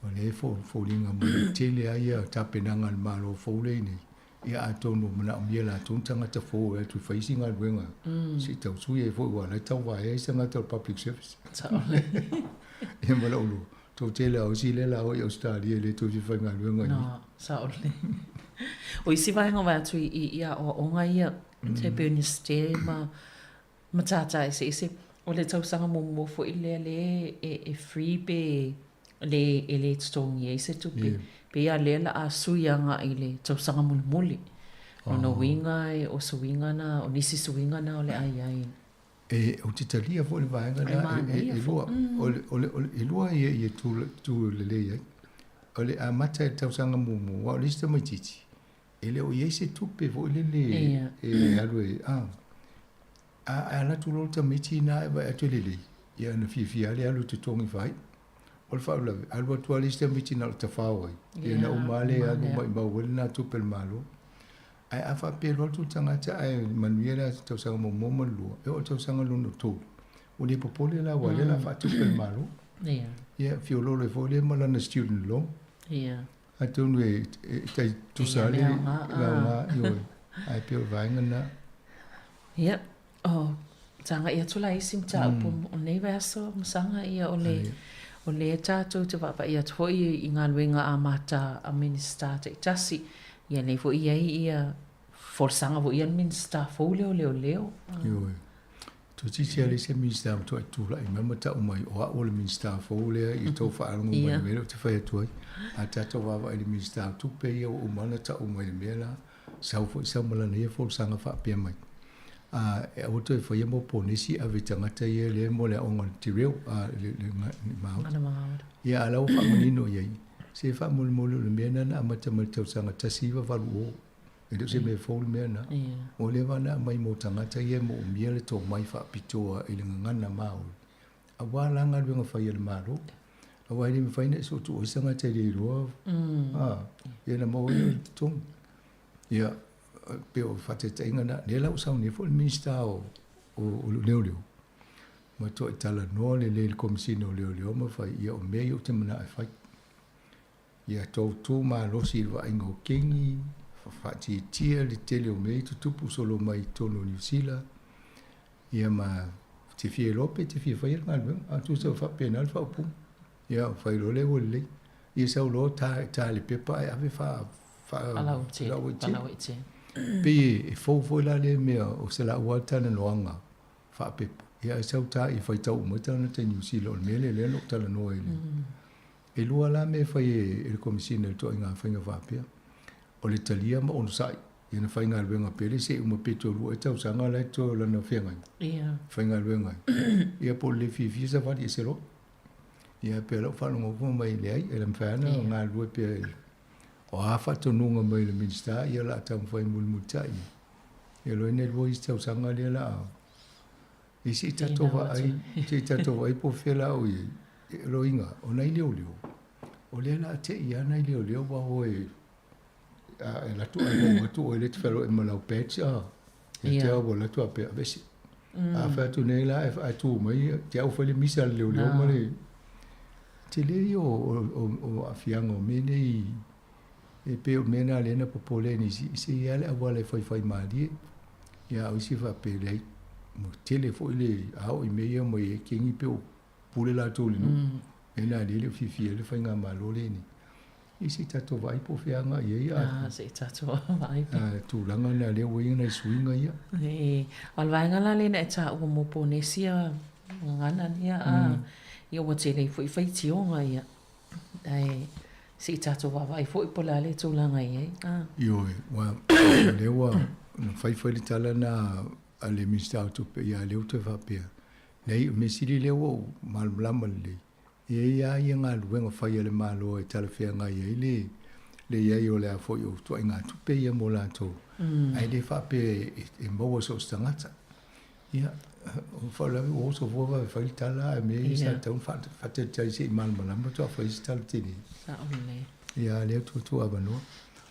o lea e foliga mai e tele lava ia tapenaga a le Malo fou lea nei ia atonu manaomia e latou ni tagata fou e atu e fai isi galuega se i tau sui ai foi aua o la e tauvaea isi tagata o le public service. Ia ma lou lua Tou tele a o isi lea la o i Ausetalia e le toe fia faigaluega i. No, sao lelei. O isi vaega o vaai atu i, i, i aoaoga ia, mm. te pei o Universite ma matata eseese, o le tausaga muamua foi lea le e, e free pe le, e le totogi ai se tupe. Yeah. Pe ia lea la a sui agai i le tausaga mulimuli. Lona uiga e, o suiga na, o nisi suiga na o le a i ai. E, ou te talia foi le vaega lea, e lua, e lua ia ia tu lelei ai. O le amata i le tausaga muamua, aua o le isi tamaitiiti, e le o i ai se tupe foi lele e alu e, a, a alu atu loa le tamaiti lena e vaai atu e lelei, ia ona fiafia lava lea e alu e totogi faaiu. O le faalavelave, alu atu lava le isi tamaiti na o le tafao ai, ia ona uma lava lea alu maumau ai lena tupe a le Malo. Ae a faapea e alu atu le tagata ae manuia le tausaga muamua ma le lua, e oo i le tausaga lona tolu, ua le popole la aua o lea o le a faatupe e le Malo. Ia, fiololo ai foi lea ma lana student loan. Atonu e tai tusa lava le aoga, ioe, ae pei o le vaega lena. Ia, o tagai atu la i isi mataupu o lenei vaiaso, Masaga, ia o le, o lea tatou te vaavaai atu foi i galuega amata a Minisita taitasi. Ia lea foi i ai ia folasaga foi a le Minisita fou lea o Leoleo. Ioe. Toeitiiti lava leai se Minisita matua tulai mai ma tau mai o au o le Minisita fou lea i tou faalogo mai i le mea lea ou te fai atu ai. A tatou vaavaai i le Minisita o Tupe ia ua uma ona tau mai i le mea la, sau foi sau ma lana ia folasaga faapea mai. A e aua toe faia mo ponesi ave i tagata ia lea mo le aoga o le te reo, a le Maota. Ia a la ua faamanino i ai, se faamolemole o le mea lena na amata mai le tausaga 1980. E le o se mea fou le mea lena. Ua leva ona aumai mo tagata ia e moomia le tomai faapitoa i le gagana Māori, aua la galuega fai a le Malo. Aua e le mafai ona e sootuua ai se tagata e le iloa, a, ia ona maua ai lea o le totogi. Ia, pei o le faataitaiga lena. Lea la ua saunia foi le Minisita o Leoleo, matuai talanoa lelei i le Komesina o Leoleo ma fai, ia o mea ia ou te manao e fai. Ia tou tu malosi i le vaaiga o kegi, faatiatia le tele o mea ia tutupu solo mai i totonu o Niu Sila, ia ma te fia iloa pe te fia faia le galuega. A tusa ua faapena le faaupuga. Ia fai loa lea ua lelei. Ia sau loa ta, ta le pepa ae ave faa, faalauaitele. Pei e fou foi la lea mea o se laua talanoaga faapepa. Ia ae sau ta i faitau uma ai tagata i Niu Sila. O le mea lea lea na ou talanoa i le. E lua la mea e fai e le Komesina i le ituaiga faiga faapea. O le talia ma onosai ia na faigaluega pea le isi e uma pe toe lua ea tausaga la e totoe o lana feagaiga. Faigaluega ai. Ia po o le le fiafia savali ese loa. Ia pei o lau faalogologo mai leai e le mafai lava ona galulue pea i o a faatonuga mai le Minisita ia o le a taumafai e mulimulitai. Ia loa ina lua isi tausaga lea o le a Ia se i tatou vaai, se i tatou vaai po o fea la o i ai. Loiga, o nai leoleo, o lea o le a te i lava nai leoleo aua o e a e alu atu ae maua atu oe lea e te fealuai ma lau badge a. Ia te au ua alu atu faapea, aveese. A fai atu nei la ae tu mai, te au fai le misa a le leoleo ma le tele ia o aafiaga o mea nei e pei o le mea lena lea na popole ai nisi, se i ai le auala e faifaimalie. Ia a o isi faapea, leai, ua tele foi le a oo i mea ia mai ai kegi pei o pule latou i le nuu. Mea lena lea e le o fiafia ai le faigamalo lenei. Ia se i tatou vaai po o fea agai i ai a. Se i tatou vaai pe. Tulaga lena lea ua i ai nai suiga ia. E, o le vaega la lea na e taua mo Ponesia gagana lea a, ia ua tele ai foi faitioga ia. Ae se i tatou vaavaai foi po o le a le tulaga e i ai. A. Ioe, ua, o lea ua na fai foi le tala lena a le Minisita o Tupe, ia lea ua toe faapea, leai, o le mea sili lea ua ou malamalama lelei, e i ai lava ia galuega fai a le Malo e talafeagai ai le le i ai o le a foi o ituaiga tupe ia mo latou, ae le faapea e maua so o se tagata. Ia, o le faalavelave ua oso fua vave fai le tala ae mea ia sa tatau ona faatalitali se i malamalama faatoa fai se tala tele. Sao lelei. Ia, lea ua tuu avanoa.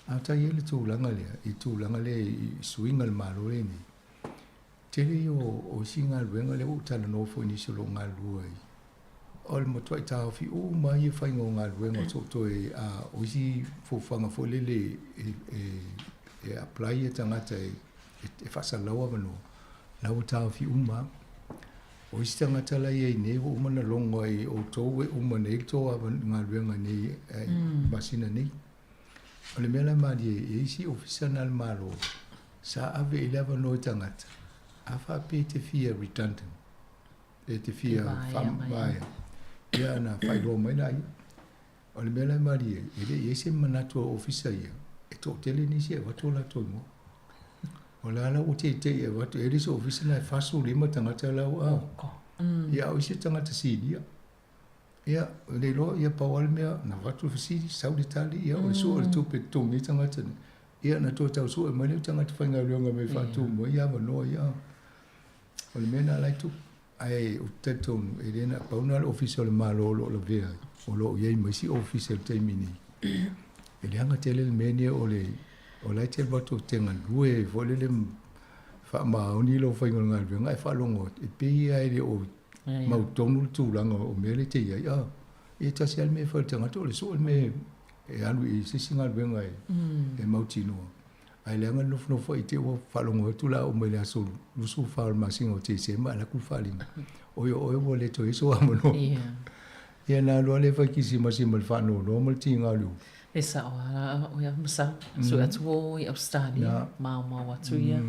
A o i ai le tulaga lea, i tulaga lea i suiga o le Malo lenei, tele ia o isi galuega lea ua ou talanoa foi i nisi o lo o galulue ai, o le matuai taofi uma lava ia faiga o galuega o soo toe, a o isi fuafuaga foi lele e apply ia tagata e faasalalau avanoa, la ua taofi uma lava. O isi tagata la e i ai nei ua uma ona logo ai e outou e uma nei le tou galuega nei i masina nei. O le mea la e malie, e i ai isi ofisa na a le Malo sa ave i le avanoa i tagata, a faapea e te fia redundant, e te fia faavaea, ia ona faailoa mai laia. O le mea la e malie ai, e le i i ai se manatu o ofisa ia, e toatele nisi e avatu o latou igoa. O la la ua teitei e avatu, e le se ofisa na e 45 tagata la ua, ia a o isi tagata sinia. Ia, le iloa, ia pau lava le mea, na avatu le fesili, sau le tali, ia o le sue o le tupe e totogi ai tagata nei. Ia na toe tau sue mai lea o tagata faigaluega mai faatu mai avanoa ia. O le mea lena la e tupu. Ae ou te talitonu, e le na pau lena o le Ofisa o le Malo o lo o lavea ai, o lo o i ai ma isi Ofisa i le taimi nei. E leaga tele le mea lenei o le, o la e te alu atu e te galue foi lele faamaoni lou faiga o le galuega ae faalogo atu, e pei lava e le o mautonu le tulaga o mea lea e te i ai. A, e tasi lava le mea e fai i le tagata o le sue le mea e alu i se isi galuega e mautinoa. Ae leaga le nofonofo ai te i ua faalogo atu la uma i le aso 24 o le masina o Tesema ae alu atu le faaaliga, oi o oe ua le toe i ai sou avanoa. Ia na alu lava lea fai kerisimasi ma le faanoanoa ma le tiga o le ulu. E sao lava o ia masalo, sue atu o i Ausetalia, maomao atu ia,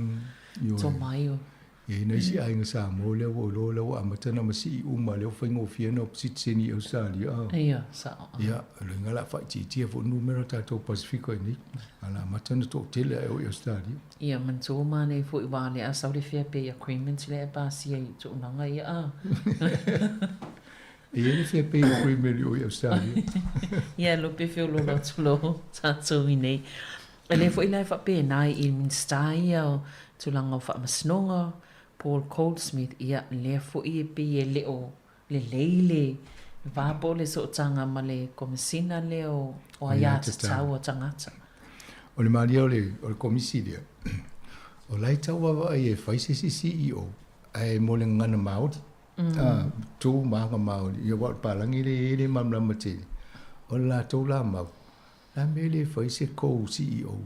tomai o. E i ai nai isi aiga Samoa lea ua ou iloa lea ua amata ona masii uma lea ua faigofie ona sitiseni i Ausetalia. Ia, sao. Ia, o lona uiga o le a faaitiitia foi le numera o tatou Pasefika i inei. A o le a amata ona toatele ae o i Ausetalia. Ia, manatua manaia foi aua o lea a sau le fair pay agreement lea e pasia i toonaga ia a. E i ai le fair pay agreement i o i Ausetalia. Ia, lope feoloolo atu loa tatou i inei. E le foi la e faapena i Minisita ia o tulaga o faamasinoga, Paul Goldsmith, ia lea foi e pei e le o lelei le va po o le sootaga ma le Komesina lea o Aiatatau a Tagata. O le malie o le Komisi lea, o la e tau vaavaai e fai se isi CEO ae mo le gagana Māori, tu ma aga Māori, ia aua o le palagi lea e i ai e le malamalama tele, o le latou la mau, Le a mea e le fai se kou CEO,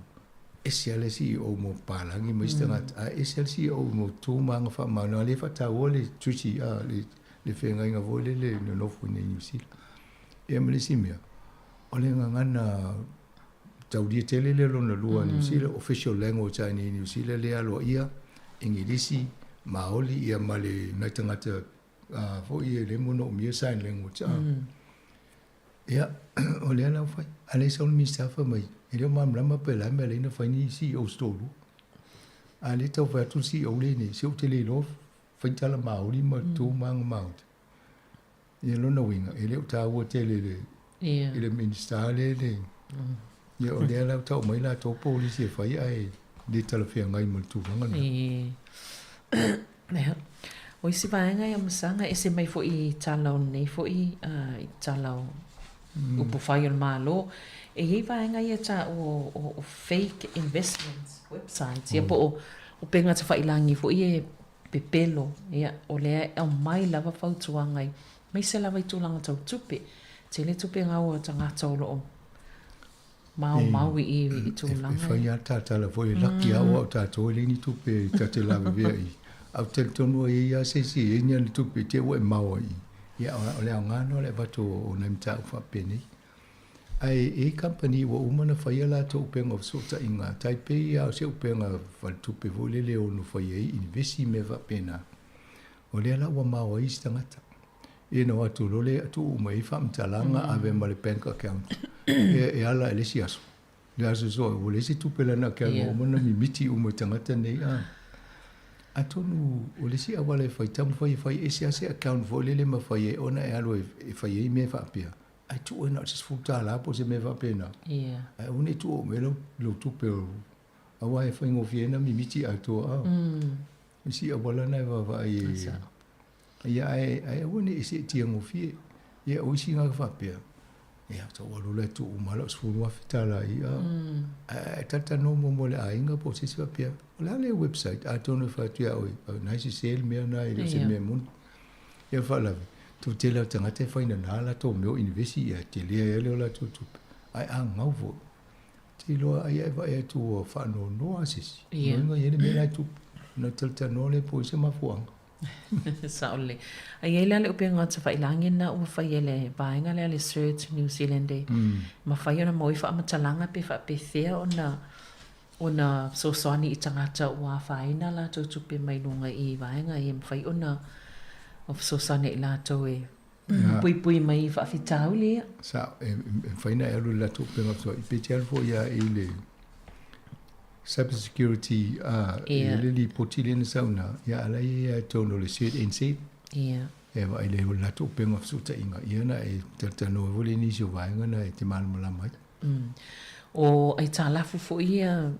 ese lava le CEO mo papalagi ma isi tagata, ae ese lava le CEO mo tu ma aga faamaoni, a o lea e faataua le treaty, a, le feagaiga foi lele e nonofo i inei i Niu Sila. Ia ma le isi mea, o le gagana taulia tele lea lona lua a Niu Sila, official language a i inei i Niu Sila lea e aloaia, Igilisi, Māori ia ma le nai tagata foi e le monoomia sign language a. Ia, o lea la ua fai. A lea e sau le Minisita fai mai, e le o malamalama pe o le a le mea e ala ai ona fai ni CEO se toalua. A lea e tau fai atu le CEO lenei, se ou te le iloa fai tala Māori ma tu ma aga Māori. Ia lona uiga, e le o taua tele i le, i le Minisita lea le, ia o lea la ua tau mai latou polisi e fai ae le talafeagai ma le tulaga lena. Ia. O isi vaega ia Masaga, ese mai foi i tala o lenei foi i tala o upufai o le Malo. E i ai vaega ia taua o fake investments websites, ia po o upega tafailagi foi ia e pepelo, ia, o lea e aumai lava fautuaga i, aemaise lava i tulaga tau tupe. Tele tupe gaua o tagata o lo o maumau i i tulaga ia. E fai lava tatala foi e laki lava au tatou e leai ni tupe ta te lavevea i. Ae ou te talitonu e i ai lava se isi e i ai ni ana tupe i te i ua e mao ai i. Ia o le aoga lena o le avatu o nai mataupu faapenei. Ae e i ai kamupani ua uma ona fai a latou upega o fesootaiga, tai pei lava o se upega faletupe foi lele e ono fai ai inivesi ma mea faapena. O lea la ua mao ai isi tagata. Ia na o atu loa lea tuu uma i ai faamatalaga, ave ma le bank account e ala i le isi aso. Le aso soa ua leai se tupe i lana account ua uma ona mimiti uma e tagata nei a. Atonu o le isi auala e fai, taumafai e fai ese lava se account foi lele e mafai ai ona e alu e fai ai mea faapea. Ae tuu ai na o se $10 po o se mea faapena. Ae aua ne i tuu oo mai lou tupe aua e faigofie ai ona mimiti atoa a. O isi auala na e vaavaai e Ia ae ae aua ne i seetia gofie. Ia o isi tagata faapea, ia tau alu la e tuu uma lau $10,000 i a. Ae talatalanoa muamua i le aiga po o se isi faapea, o le a le website atonu e fai atu ia oe, na e sese le mea na e le o se mea moni. Ia faalave, toatele lava o tagata e fai nana latou mea o inivesi ia tele ai lea o latou tupe. Ae a gau foi, te iloa ai e vaai atu ua faanoanoa se isi. Ia e i ai le mea la e tupu. Ona talatalanoa lea po o ai se mafuaaga. Sao lelei. A i ai la le upega tafailagi lena ua fai e le vaega lea le CERT New Zealand e mafai ona maua ai faamatalaga pe faapefea ona ona fesoasoani i tagata ua afaina latou tupe mai luga i vaega ia e mafai ona fesoasoani i latou e puipui mai i faafitauli ia. Sao, e mafai ona e alu i le latou upega fesoasoani pe te alu foi lava i le cyber security a e i ai le lipoti lea na sau ina, ia a la e i ai lava i totonu o le CERT NZ. Ia. E vaai le latou upega fesootaiga, ia na e talatalanoa ai foi lea i nisi o vaega na e te malamalama ai. O aitalafu foi ia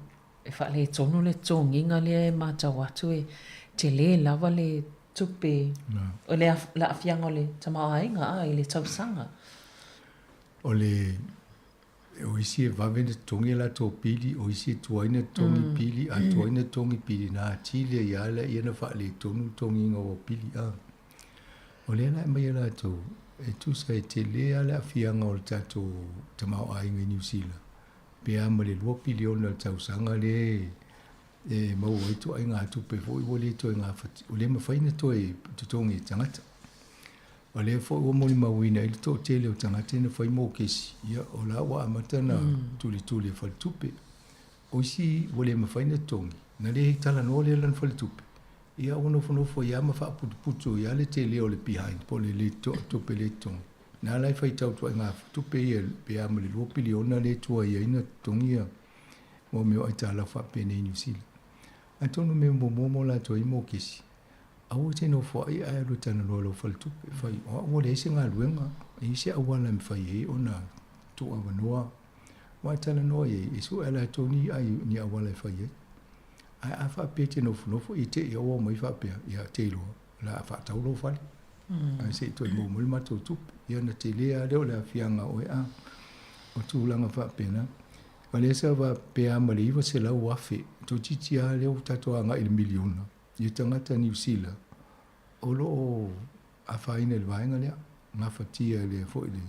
e faaletonu le totogiga lea e matau atu e tele lava le tupe o le aafiaga o le tamaoaiga a i le tausaga. O le o isi e vave ona totogi a latou pili, o isi e tuai ona totogi pili, a tuai ona totogi pili, na atili ai lava lea ona faaletonu le totogiga o pili. A o lea la e aumai e latou, e tusa e tele lava le aafiaga o le tatou tamaoaiga i Niu Sila, pe a ma le 2 piliona i le tausaga lea e maua ai ituaiga tupe foi ua le toe gafatia, ua le mafai ona toe totogi e tagata. O lea foi ua molimauina ai le toatele o tagata na fai mokesi, ia o la ua amata ona tulituli e faletupe. O isi ua le mafai ona totogi, na le talanoa lea lana faletupe, ia ua nofonofo ai lava ma faaputuputu ai lava le tele o le behind po o le le tupe le totogi. Na ala e faitau ituaiga tupe ia pe a ma le 2 piliona lea e tuai ai ona totogi ia mea o aitalafu faapenei i Niu Sila. Atonu o mea muamua mo latou ai mokesi, Aua e te nofoai ae alu e talanoa i lou faletupe, fai, o au ua leai se galuega, e i ai se auala e mafai ai ona tuuavanoa. Aua e talanoa i ai, e sue e latou ni ai, ni auala e fai ai. Ae a faapea e te nofonofo, ia te i ua omai faapea, ia te iloa, o le a faatau lou fale. Ae se i toe maua mai le matou tupe. Ia ona tele lava lea o le aafiaga o oe a o tulaga faapena. O lea sa faapea ma le 900,000, toeitiiti lava lea ua tatou agai i le miliona. I tagata Niu Sila o lo o afaina i le vaega lea, gafatia e le foi le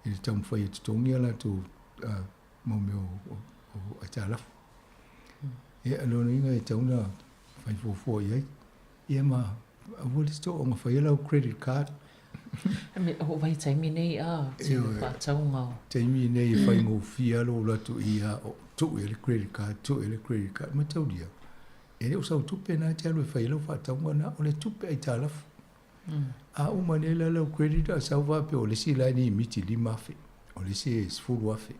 i le taumafai e totogi a latou mau mea o aitalafu. Ia, o lona uiga e tatau ona fai fuafua i ai. Ia ma aua le soona faia lau credit card. O vaitaimi nei a, te faatauga o. Taimi nei e faigofie lava lou alu atu i ia, tuu i ai le credit card, tuu i ai le credit card. Mataulia. E le o sau tupe lena e te alu e fai ai lau faatauga lena, o le tupe aitalafu. A uma nei la lau credit a sau faapea o le isi la e limiti 5,000, o le isi e 10,000.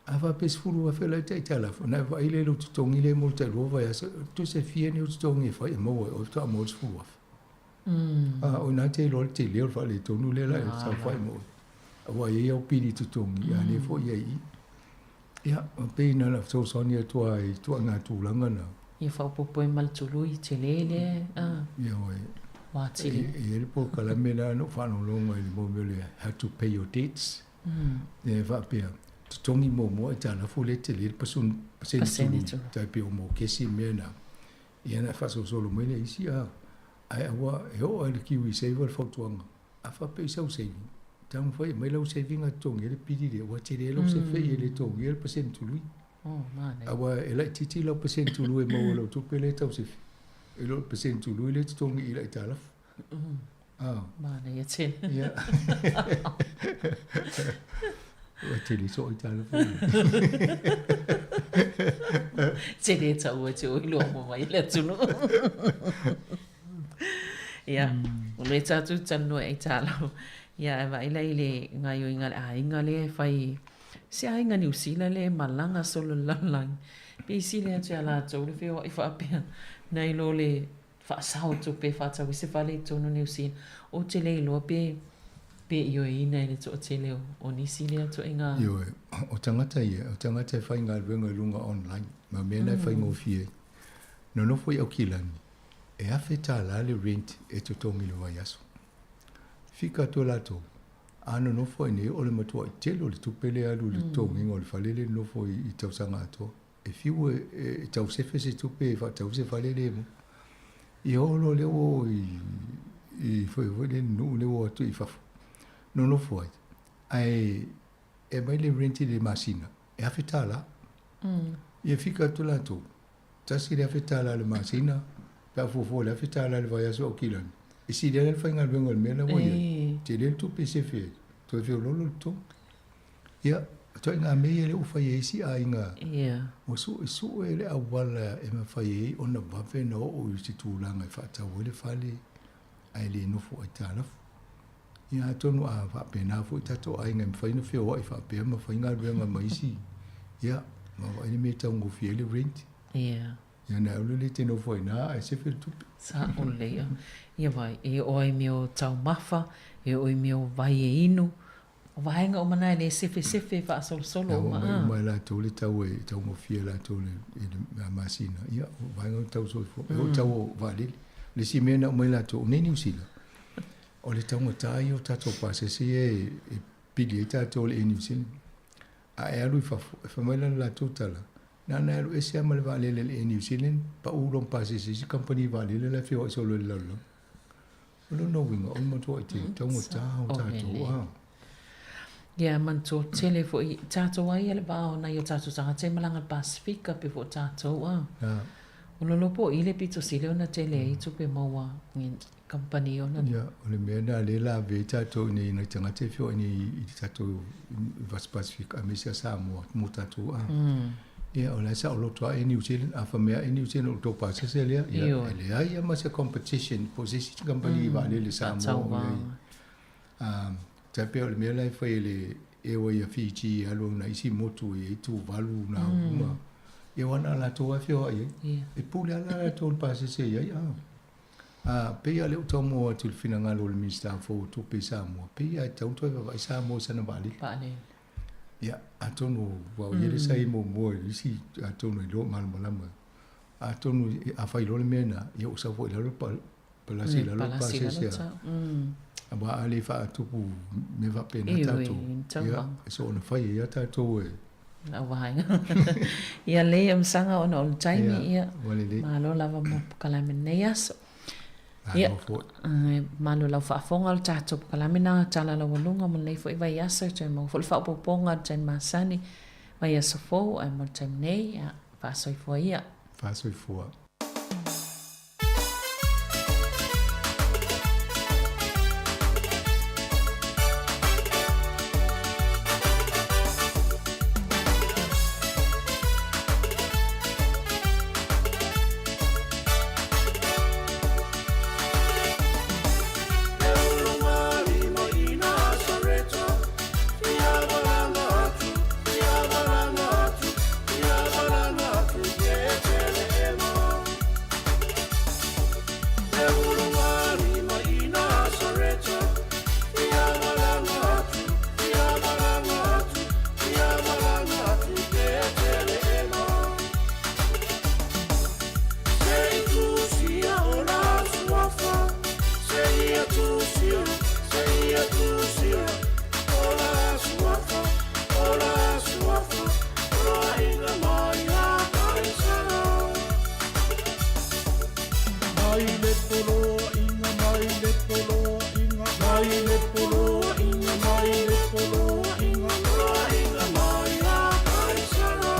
A faapea e 10,000 la e te aitalafu, ona e vaai lea i lou totogi lea mo le tailua vaiaso, tusa e fia ni ou totogi e fai e maua ai oe faatoa maua le 10,000. A o ina te iloa le tele o le faaletonu lea la e saofai ma oe. Aua e i ai au pili totogi, a lea foi i ai i i. Ia, e pei na ona fesoasoani atu lava i ituaiga tulaga na. Ia faaopoopo ai ma le tului tele lea, a. Ioe. Ua atili. E i ai le polokalame lea na ou faalogologo ai i le mea o le How to Pay Your Debts. E faapea, totogi muamua aitalafu lea e tele le pasene tului, tai pei o mokesi ma mea na. Ia ona faasolosolo mai lea i isi, a, ae aua e oo lava i le KiwiSaver le fautuaga. A faapea i sau saving, taumafai e aumai lau saving a totogi ai le pili lea, ua tele ai lau sefe e le totogia le pasene tului. Aua e laitiiti lau pasene tului e maua i lau tupe lea e tau sefe, i lo le pasene tului lea e totogi i le aitalafu. Manaia tele. Ia. Ua tele soo aitalafu. Tele taua te o iloa mo mai le atunuu. Ia, o lea tatou talanoa i aitalafu. Ia, ae vaai la i le gaoioiga a le aiga lea e fai, se aiga Niu Sila lea e malaga solo i le lalolagi. Pei sili atu ia latou le feoai faapea, nai lo le faasao tupe e faatau ai se fale i totonu o Niu Sila. Ou te le iloa pe pe ioeina e le toatele o nisi lea ituaiga. Ioe, o tagata ia, o tagata e faigaluega i luga online, ma mea na e faigofie ai. Nonofo i Aukilani, e $1,000 le rent e totogi i le vaiaso. Fika atu e latou, a nonofo ai nei o le matuai tele o le tupe lea e alu i le totogiga o le fale lea e nonofo ai i tausaga atoa. E fiu e tau sefe se tupe e faatau se fale lea mo. Ia oo loa lea ua oo i i foi foi le nuu lea ua o atu i fafo. Nonofo ai, ae e aumai le rent i le masina, e $1,000. Ia fika atu latou, tasi le $1,000 i le masina, pe a fuafua i le $1,000 i le vaiaso Aukilani, e sili ai la le faigaluega o le mea la ua i ai, tele le tupe e sefe ai, toe feoloolo le totogi. Ia, ituaiga mea ia lea ua fai e isi aiga, ua suesue le auala e mafai ai ona vave ona oo i se tulaga e faatau ai le fale ae le nofo aitalafu. Ia atonu a faapena foi tatou aiga e mafai ona feoai faapea ma fai galuega ma isi, ia, ma vaai le mea e taugofie ai le rent. Ia. Ia na alu le te nofo ai na ae sefe le tupe. Sao lelei. Ia vai, e oo ai i mea o taumafa, e oo i mea o vai e inu, O vaega uma na e le sefesefe faasolosolo uma a. Uma e latou le tau e taugofie latou le i le masina. Ia, o vaega o tau soifua. E oo tau o vaalele. Le isi mea na aumai latou, o nei Niu Sila, o le taugata ia o tatou pasese ia e pili ai tatou i le Air New Zealand. A e alu i fafo, e fai mai la le latou tala, na ona e alu ese lava ma le vaalele a le Air New Zealand, pau lona pasese i isi kamupani vaalele la e feoai solo i le lalolagi. O lona uiga, o le matuai te taugata o tatou a. Ia, manatua tele foi tatou ai ia le va o nai o tatou tagata e malaga i le Pasefika pe foi o tatou a. O lolo po i le pito sili ona tele ai tupe maua i kamupani ona. Ia, o le mea lena lea la ave ai tatou i nei nai tagata e feoai nei i le tatou Pasefika aemaise a Samoa mo tatou a. Ia, o la e saoloto lava Air New Zealand, a fai mai lava Air New Zealand o le tou pasese lea, ia, e leai lava ma se competition po o se isi kamupani vaalele Samoa o i ai. Tai pei o le mea la e fai e le Airway a Fiji e alu ai nai isi motu e i ai Tuvalu na uma. Ia aua na o latou lava e feoai ai. E pule lava la latou i le pasese e i ai. A pei lava o lea ua tau maua atu i le finagalo o le Minisita fou o Tupe i Samoa, pei lava e tatau ona toe vaavaai Samoa i sana vaalele. Ia, atonu ua o ia le sa i muamua i isi, atonu e iloa malamalama. Atonu a fai loa le mea lena, ia ua sau foi i lalo le palasi i lalo le pasese a. Aua a le faatupu mea faapena tatou, ia, e soona fai ai lava tatou e. Lau vaega. Ia lelei Amasaga ona o le taimi, ia, malo lava mo polokalame i lenei aso. Ia, malo lau faafofoga o le tatou polokalame na tala laualuga mo lenei foi vaiaso e toe maua foi le faaopoopoga i le taimi masani, vaiaso fou ae mo le taimi nei, ia, faasoifua ia. Faasoifua. Mai le poloaiga, mai le poloaiga, mai le poloaiga, mai le poloaiga, poloaiga mai a Kaisara.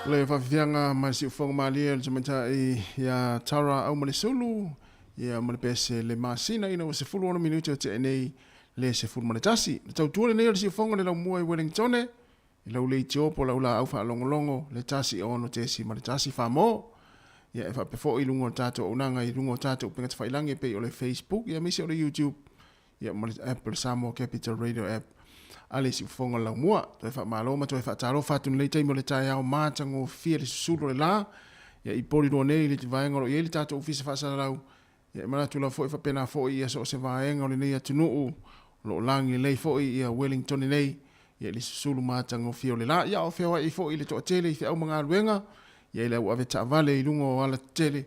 Le faafiafiaga ma le siufofoga malie o le tamaitai ia Tara Aumalesulu ia ma le pese le masina ina ua 16 minute o tea nei le 11. Le tautua lenei o le siufofoga le laumua i Wellingtone i lau leitio po o lau laau faalogologo le 1 6 1 Famo. Ia e faapea foi i luga o le tatou auaunaga i luga o tatou upega tafailagi e pei o le Facebook ia aemaise o le YouTube ia ma le app o le Samoa Capital Radio app a le siufofoga o le laumua. Toe faamalo ma toe faatalofa atu i lenei taimi o le taeao matagofie le susulu o le la. Ia i Porirua nei i le vaega o lo o i ai le tatou ofisa faasalalau. Ia e manatu lava foi faapena foi ia so o se vaega o lenei atunuu o lo o lagi lelei foi ia Wellington nei ia i le susulu matagofie o le la. Ia a o feoai foi i le toatele i feau ma galuega, ia i le au avetaavale i luga o alatetele,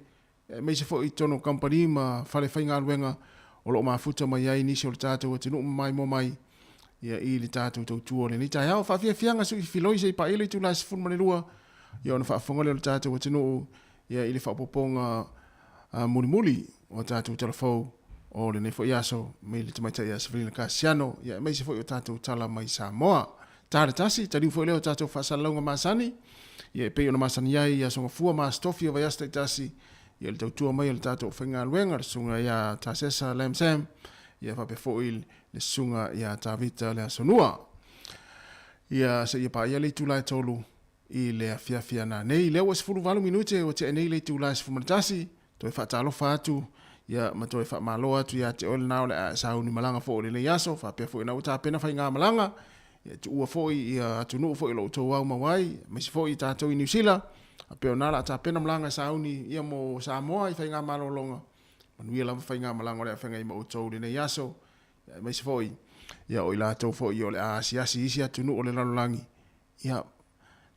aemaise foi i totonu o kamupani ma fale faigaluega o lo o mafuta mai ai nisi o le tatou atunuu ma maimoa mai ia i le tatou tautua o lenei taeao. Faafiafiaga sui filoi se i paia le itula e 12 ia ona faafofoga lea o le tatou atunuu ia i le faaopoopoga mulimuli o tatou tala fou o lenei foi aso mai le tamaitai ia Savelina Kasiano ia aemaise foi o tatou tala mai Samoa. Ta le tasi, taliu foi lea o tatou faasalalauga masani, ia e pei ona masani ai i aso gafua ma aso tofi o vaiaso taitasi, ia le tautua mai a le tatou aufaigaluega, le susuga ia Tasesa Lam Sam, ia faapea foi le susuga ia Tavita Leasonua. Ia seia paia le itula e 3 i le afiafi a nanei. Lea ua 18 minute ua tea nei le itula e 11, toe faatalofa atu ia ma toe faamalo atu ia te oe lena o le a e sauni malaga foi o lenei aso, faapea foi na ua tapena faigamalaga, ia tuua foi ia atunuu foi o lo outou aumau ai, aemaise foi i tatou i Niu Sila, faapea o na o le a tapena malaga e sauni ia mo Samoa i faigamalologa. Manuia lava faigamalaga o le a feagai ma outou i lenei aso, ia aemaise foi ia o i latou foi o le a asiasi i isi atunuu o le lalolagi, Ia,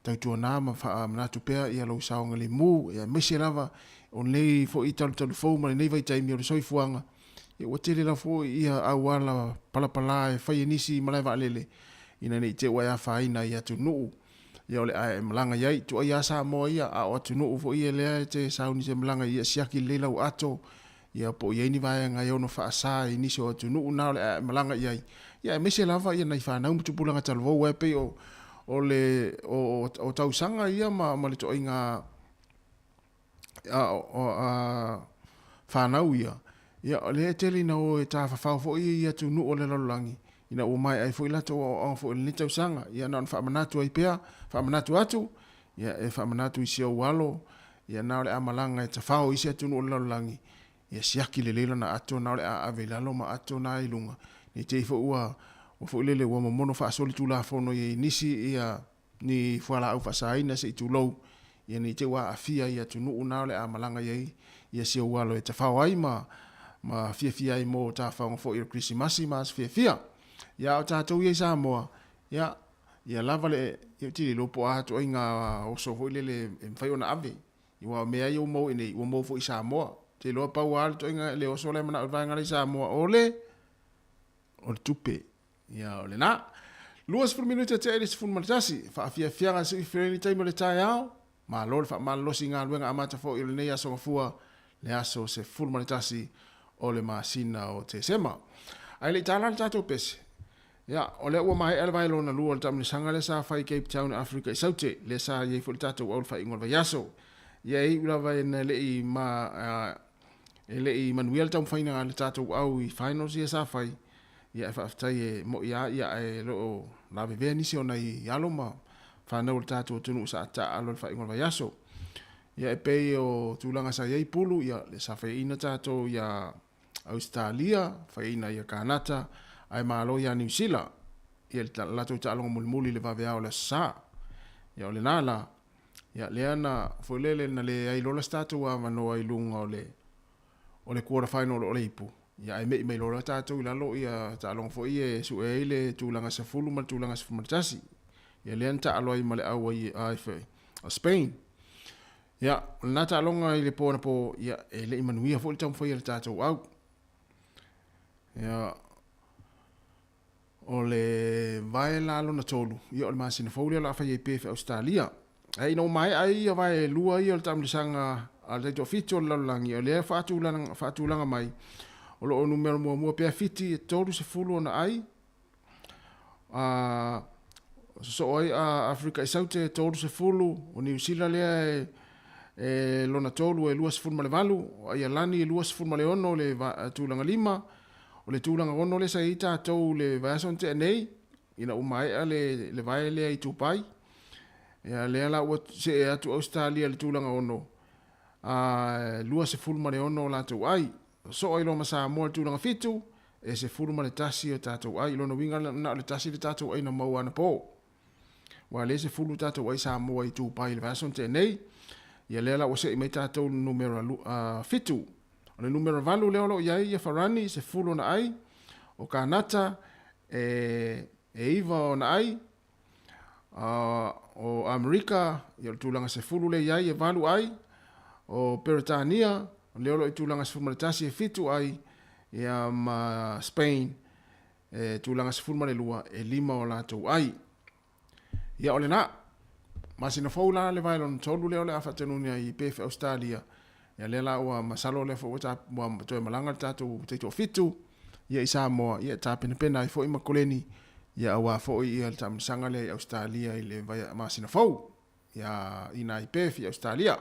tautuana ma faamanatu pea ia lou saogalemu, ia aemaise lava o lenei foi talutalu fou ma lenei vaitaimi o le soifuaga, ia ua tele lava foi ia auala palapala e fai e nisi i malae vaalele ina ne i te i ua e afaina ai i atunuu ia o le a e malaga i ai. Tuai lava Samoa ia, a o atunuu foi ia lea e te sauni e malaga ia siaki lelei lau ato, ia po o i ai ni vaega e ono faasa i nisi o atunuu na o le a e malaga i ai, ia aemaise lava ia nai fanau ma tupulaga talavou aua e pei o o le o o tausaga ia ma ma le toaiga a o a fanau ia, ia o lea e tele ina o e tafafao foi i atunuu o le lalolagi ina ua maea ai foi latou aoaoga foi o lenei tausaga. Ia na ona faamanatu ai pea, faamanatu atu, ia e faamanatu i si ou alo, Ia na o le a malaga e tafao i isi atunuu o le lalolagi, ia siaki lelei lona ato na o le a ave i lalo ma ato na i luga, ne i te i foi ua ua foi lele ua momono faasolitulafono i nisi ia ni fualaau faasaina se i tulou, ia ne i te i ua aafia i atunuu na o le a malaga i ai ia si ou alo e tafao ai ma ma fiafia ai mo tafaoga foi o le Kerisimasi ma aso fiafia. Ia a o tatou ia i Samoa, ia Ia lava le, ia ou te le iloa po o a ituaiga oso foi lele e mafai ona ave. Aua o mea ia ua maua i inei, ua maua foi i Samoa. Ou te iloa pau lava le ituaiga, le oso la e manao i le vaega la i Samoa, o le, o le tupe. Ia, o lena. 20 minute tea i le 11, faafiafiaga se i feleni taimi o le taeao, malo le faamalolosi i galuega amata foi o lenei aso gafua, le aso 11 o le masina o Tesema. Ae le i tala le tatou pese, Ia, o lea ua maea le vae lona lua o le taamilosaga lea sa fai i Cape Town, Afrika i Saute, lea sa i ai foi le tatou au i le faaiuga o le vaiaso. Ia, e iu lava ina le i ma, e le i manuia le taumafaiga a le tatou au i finals ia sa fai, ia ae faafetai e mo'i lava, ia ae o lo o lavevea nisi o nai alo ma fanau o le tatou atunuu sa taaalo i le faaiuga o le vaiaso. Ia e pei o tulaga sa i ai pulu, ia lea sa faiaina tatou ia Ausetalia, faiaina ia Kanata, ae malo ia Niu Sila i le latou taaloga mulimuli i le vaveao o le Aso Sa. Ia o lena la, ia lea na foi lele na leai lola se tatou avanoa i luga o le o le quarter final o le ipu, ia ae me'i mai lola tatou i lalo ia taaloga foi ia e sue ai le tulaga 10 ma le tulaga 11. Ia lea na taalo ai ma le au ai a Spain. Ia, o lena taaloga i le po anapo, ia, e le i manuia foi le taumafai a le tatou au. Ia, o le vae la lona tolu, ia, o le masina fou lea o le a fai ai pea i Ausetalia. Ae ina ua maea ai ia vae e lua ia o le taamilosaga a le taitoafitu o le lalolagi, o lea faatulaga, faatulaga mai, o lo o numera muamua pea Fiti e 30 ona ai, a, Sosoo ai a Afrika i Saute e 30, o Niu Sila lea e e lona tolu e 28, o Aialani e 26 le tulaga lima, o le tulaga ono lea sa i ai tatou le vaiaso na tea nei, ina ua maea le, le vae lea i Tupai. Ia lea la ua see atu Ausetalia i le tulaga ono, a 26 o latou ai. Sosoo ai loa ma Samoa i le tulaga fitu, e 11 o tatou ai. I lona uiga na o le tasi le tatou ai na maua anapo. Ua le 10 tatou ai Samoa i Tupai i le vaiaso na tea nei. Ia lea la ua sei mai tatou le numera 7. O le numera 8 lea o lo o i ai ia Farani, 10 ona ai. O Kanata, e 9 ona ai. O Amerika, ia o le tulaga 10 lea i ai, e 8 ai. O Peretania, o lea o lo o i tulaga 11 e 7 ai. Ia ma Spain, e tulaga 12 e 5 o latou ai. Ia o lena. Masina fou la le vae lona tolu lea o le a faatanuni ai i Perth, Australia. Ia lea la ua masalo lea foi ua, ta, ua toe malaga le tatou taitoafitu ia i Samoa, ia e tapenapena ai foi ma koleni ia aua foi ia le taamilosaga lea i Australia i le vae masina fou ia ina i Perth i Australia.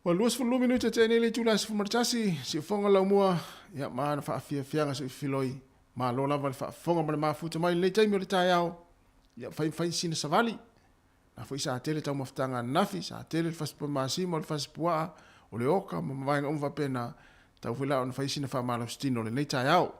Ua 22 minute te nei le itula e 11, siufoga laumua, ia ma ana faafiafiaga soifiloi, malo lava le faafofoga ma le mafuta mai i lenei taimi o le taeao, ia fai fai sina savali. Na foi sa tele taumafataga ananafi, sa tele le fasipoa masima, o le fasipuaa, o le oka ma vaega uma faapena, tau foi la ona fai sina faamalositino o lenei taeao.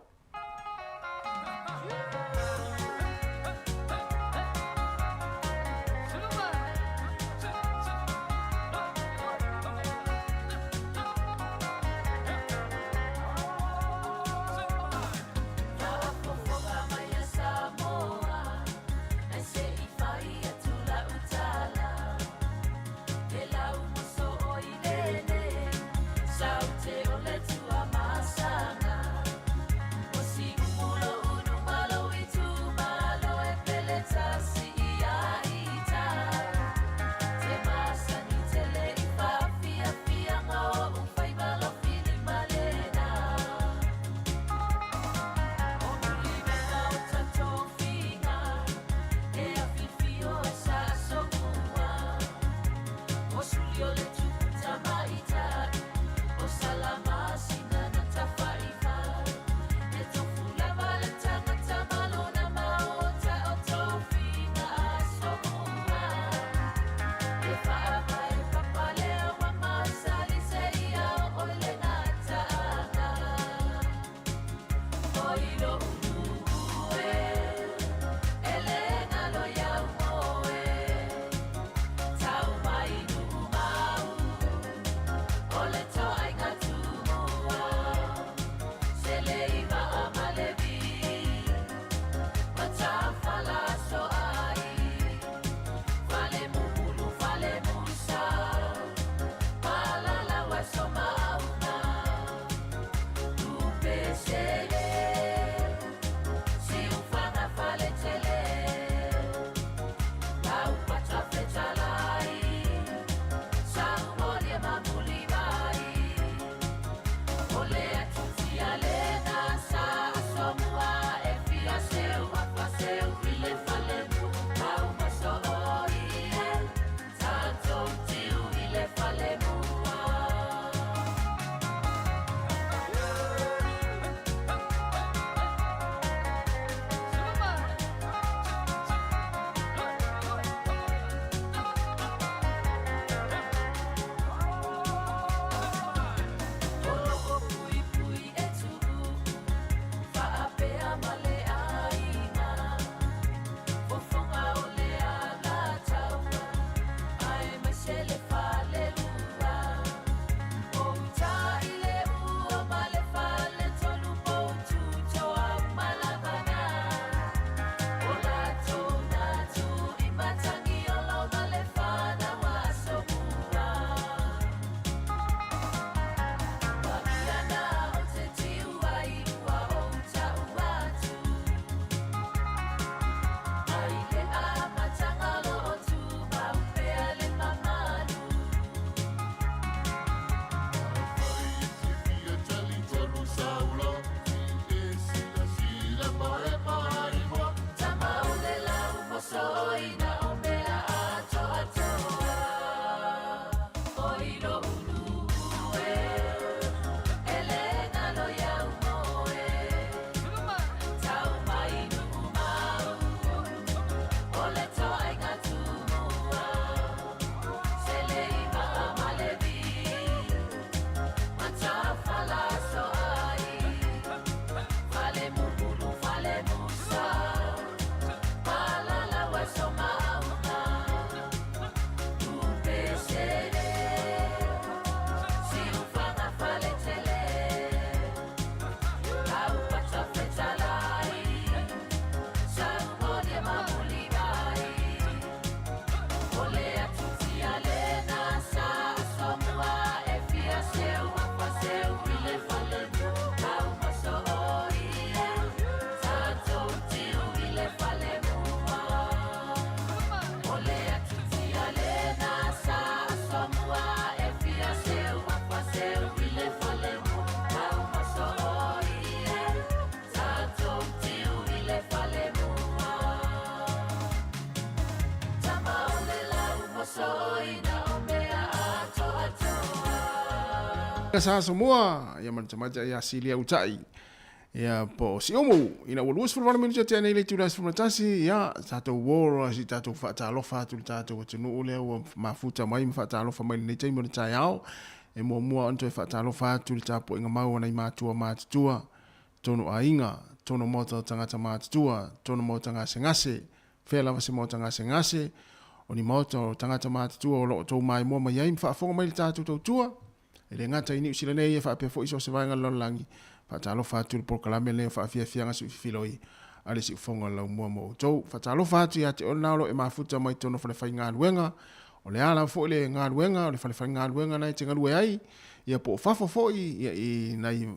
Sa Samoa, ia ma le tamaitai ia Silia Utai, ia po o Siumu, ina ua 28 minute tea nei le itula 11, ia tatou uo si tatou faatalofa atu i le tatou atunuu lea ua mafuta mai ma faatalofa mai i lenei taimi o le taeao. E muamua ona toe faatalofa atu i le tapuaiga mau a nai matua matutua, tonu aiga, tonu maota o tagata matutua, tonu maota gasegase, fea lava se maota gasegase, o ni maota o tagata matutua o lo o tou maimoa mai ai ma faafofoga mai i le tatou tautua. E le gata i Niu Sila nei, e faapea foi so o se vaega o le lalolagi. Faatalofa atu i le polokalame lenei o Faafiafiaga Siufifiloi a le Siufofoga o le Laumua mo outou. Faatalofa atu ia te oe lena o lo o e mafuta mai totonu o falefaigaluega, o le a lava foi le galuega, o le falefaigaluega na e te galue ai, ia po o fafo foi, ia i nai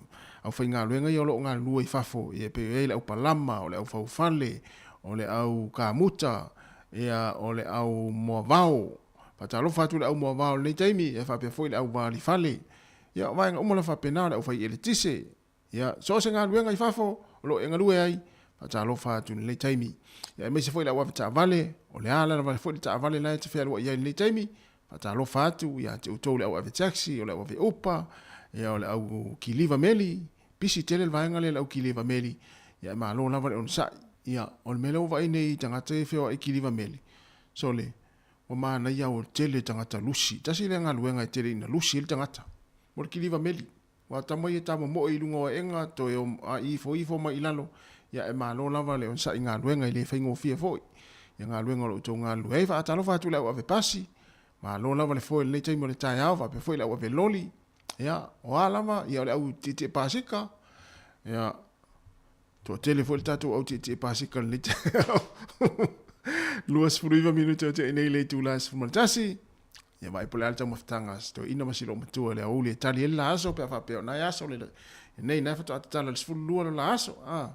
aufaigaluega ia o lo o galulue i fafo, ia e pei o i ai le au palama, o le au faufale, o le au kamuta, ia o le au moavao. Faatalofa atu i le au moavao i lenei taimi, e faapea foi le au valifale. Ia, o vaega uma lava faapena, o le au fai eletise. Ia, so o se galuega i fafo o lo o e galue ai, faatalofa atu i lenei taimi. Ia, aemaise foi le au avetaavale, o le a lava foi le taavale la e te fealuai ai i lenei taimi, faatalofa atu ia te outou le au ave taxi, o le au ave upa, ia, o le au kiliva meli, pisi tele le vaega lea le au kiliva meli, ia, e malo lava le onosai. Ia, o le mea lea ua vaai nei i tagata ia e feoai kiliva meli, sole, Ua manaia ua tele tagata lusi. Tasi lea galuega e tele ina lusi ai le tagata. Mo le kiliva meli. Ua tama ia tamomoe i luga o aega toe o a ifo ifo mai i lalo. Ia e malo lava le onosai galuega e le faigofie foi. Ia galuega o lo outou galulue ai. Faatalofa atu i le au ave pasi. Malo lava le foe i lenei taimi o le taeao faapea foi le au ave loli. Ia o a lava ia o le au tietie pasika. Ia Toatele foi le tatou au tietie pasika i lenei taeao. 29 minute o tea nei le itula e 11. Ia vaai po o le a le taumafataga a si toeaina ma si loomatua i le aoauli e tali ai le la aso pe a faapea o nai aso le nei na faatoa tatala i le 12 le la aso. Ah.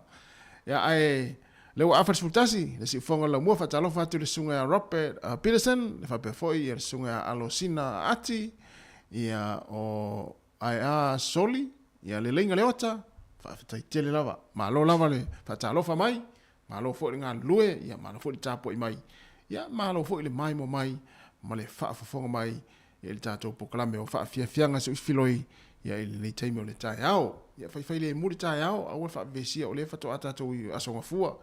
Ia ae lea ua afa le 11, le siufofoga o le laumua faatalofa atu i le susuga ia Robert Peterson, le faapea foi ia le susuga ia Alosina Ati, ia o Ae a Soli, ia Leleiga Leota, faafetai tele lava. Malo lava le faatalofa mai, malo foi le galulue, ia malo foi le tapuai mai, ia malo foi le maimoa mai ma le faafofoga mai i le tatou polokalame o Faafiafiaga Seuifiloi ia i lenei taimi o le taeao. Ia faifai lemu le taeao, aua le faavevesia o lea faatoa tatou i Aso Gafua,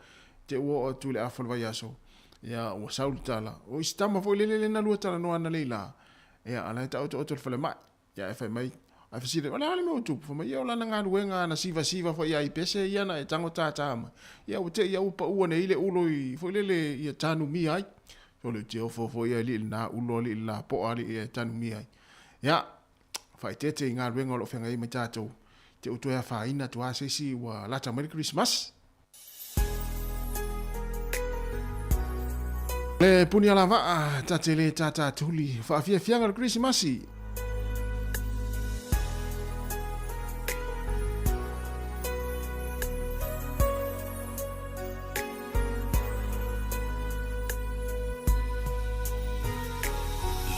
te ua oo atu i le afa o le vaiaso, ia ua sau le tala. O isi tama foi lele lea na lua talanoa analeila, ia a la e taotooto i le falemai. Ia ae fai mai, ae fesili, o le a le mea ua tupu? Fai mai, ia o lana galuega ana sivasiva foi ia i pese ia na e tago tātā mai. Ia ua te i a ua paua nei le ulo i, foi lele, ia tanumia ai. So le te ofo foi ia alii lena ulo alii le lapoa alii ia e tanumia ai. Ia, faaeteete i galuega o lo o feagai ai ma tatou, te u toe afaina atu lava se isi ua lata mai le Kerisimasi. Le puni alavaa, ta te le tātā tuli, faafiafiaga o le Kerisimasi.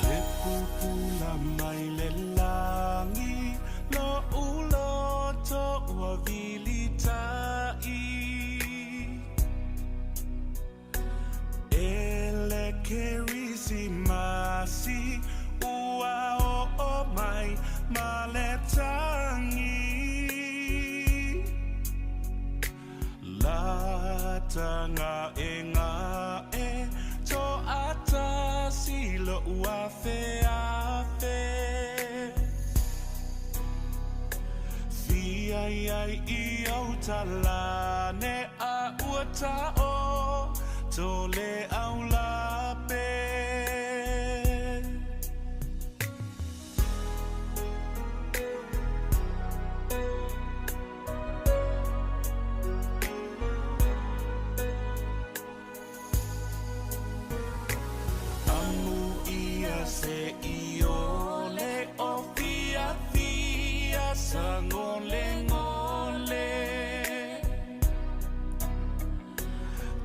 Le pupula mai le lagi, lo'u loto ua vilita'i. E le Kerisimasi ua oo mai ma le tagi. Lata nga'enga'e to'atasi lo'u afeafe. Fia ai i ou talane a ua ta'o to le au lape. Amu ia se iole o fiafia sagolegole.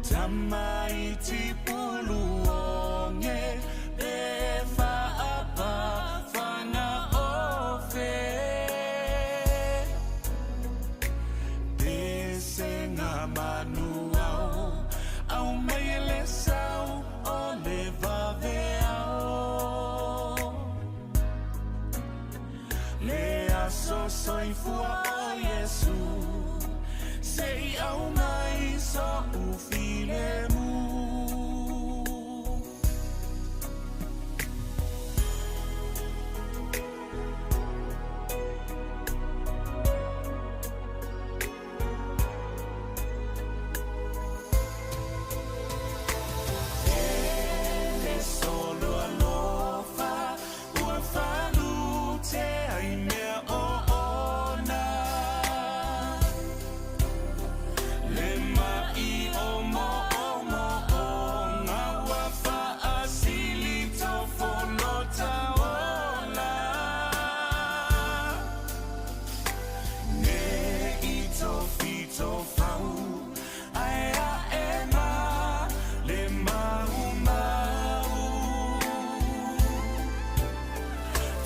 Tamaiti puluoge pe faapa fagaofe. Pesenga manuao au mai e le sau o le vaveao. Le aso. soifua o Iesu Se i aumai so'u filemu. E le solo alofa ua falutea i mea oona. Le ma'i o mo'omo'oga ua fa'asili tofolota ola. Ne i tofitofau ae a'e ma le maumau.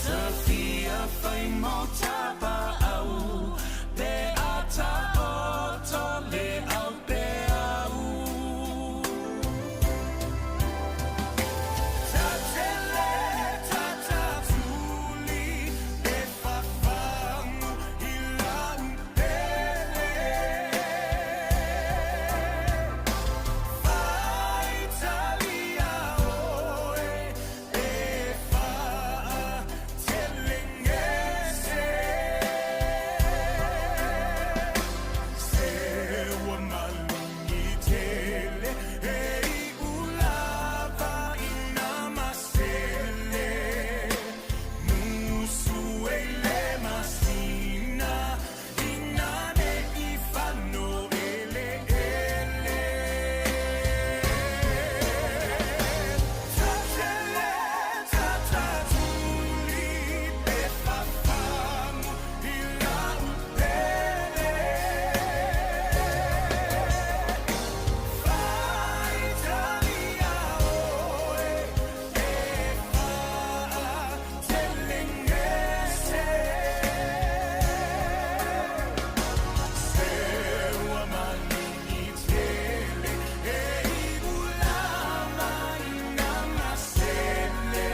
Tafia fai mo tapa'au pe a ta'oto le aupeau. Tatele tatatuli e fafagu i lau pele. Faitalia oe e fa'atelegese. Se ua malugi tele e i'u lava ina masele. Musu e le masina ina ne'i fano'ele'ele. Tatele tatatuli e fafagu i lau pele. Faitalia oe e fa'atelegese. Se ua malugi tele e i'u lava ina masele.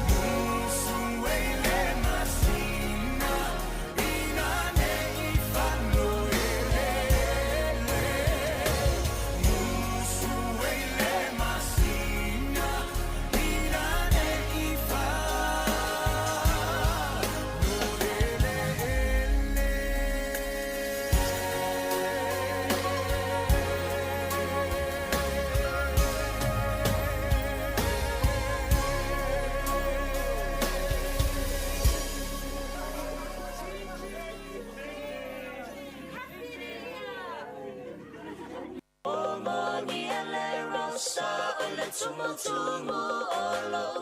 Musu e le masina ina ne'i fano'ele'ele. Musu e le masina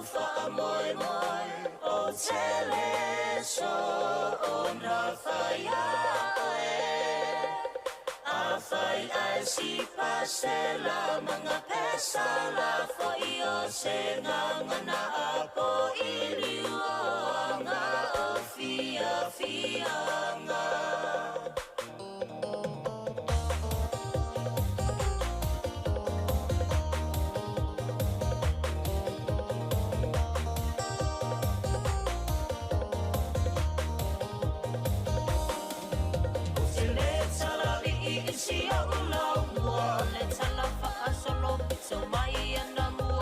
ina ne'i fano'ele'ele.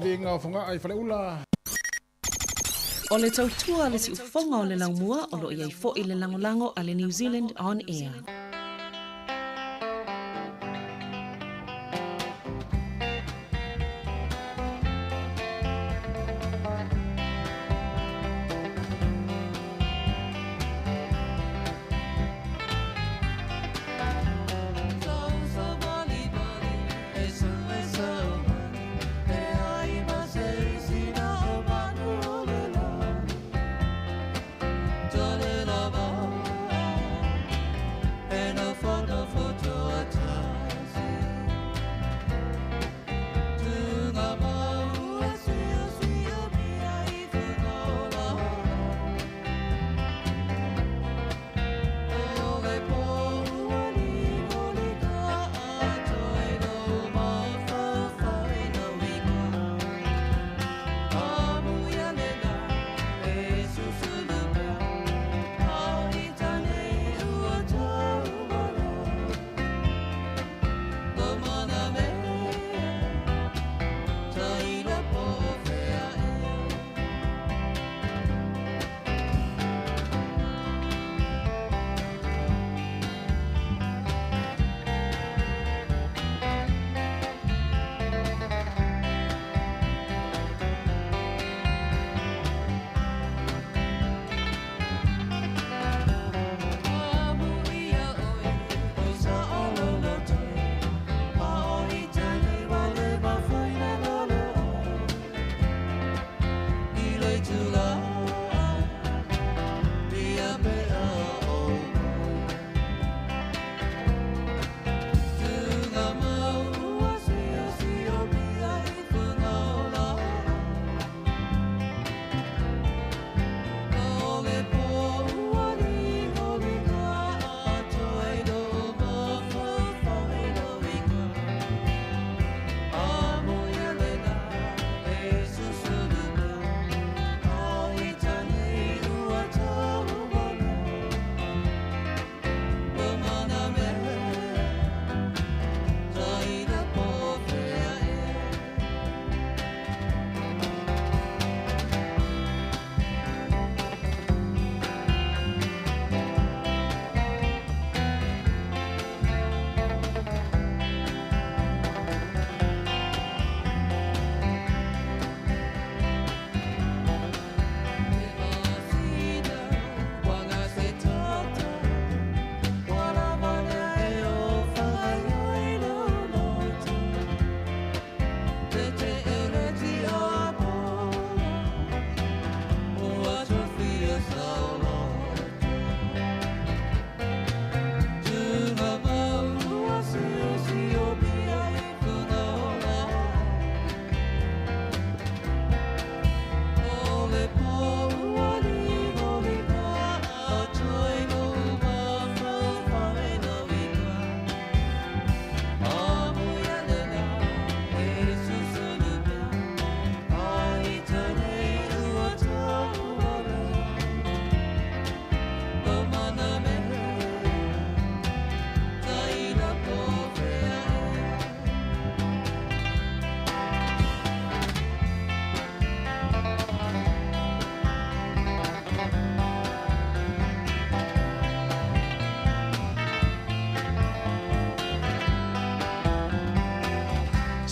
avega o Fogaa i Faleula. O le tautua a le siufofoga o le laumua o lo o i ai foi le lagolago a le New Zealand On Air.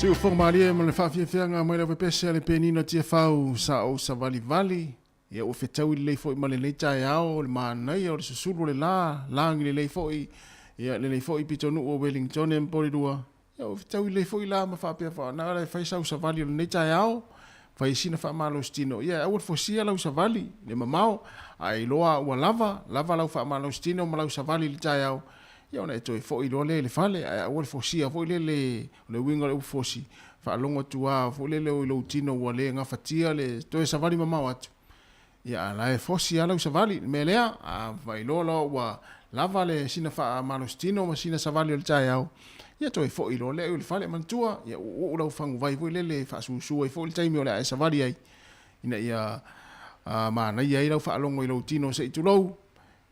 Siufoga malie ma le faafiafiaga mai lau pese a le penina Tiafau sa ou savalivali ia ua fetaui lelei foi ma lenei taeao le manaia o le susulu o le la lagi lelei foi ia lelei foi pitonuu o Wellington e Porirua ia ua fetaui lelei foi la ma faapea faana le fai sau savali o lenei taeao fai sina faamalositino ia aua le fosia lau savali le mamao ae iloa ua lava lava lau faamalositino ma lau savali i le taeao ia ona e toe foi loa lea i le fale ae aua le fosia foi lele o le uiga o le upu fosi faalogo atu lava foi lele i lou tino ua le gafatia le toe savali mamao atu ia a la e fosi lava lau savali. O le mea lea, a faailoa loa ua lava le sina faamalositino ma sina savali o le taeao, ia toe foi loa lea i le fale. Manatua, ia uuuu lau faguvai foi lele e faasusu ai foi le taimi o le a e savali ai, ina ia manaia ai lau faalogo i lou tino se i tulou,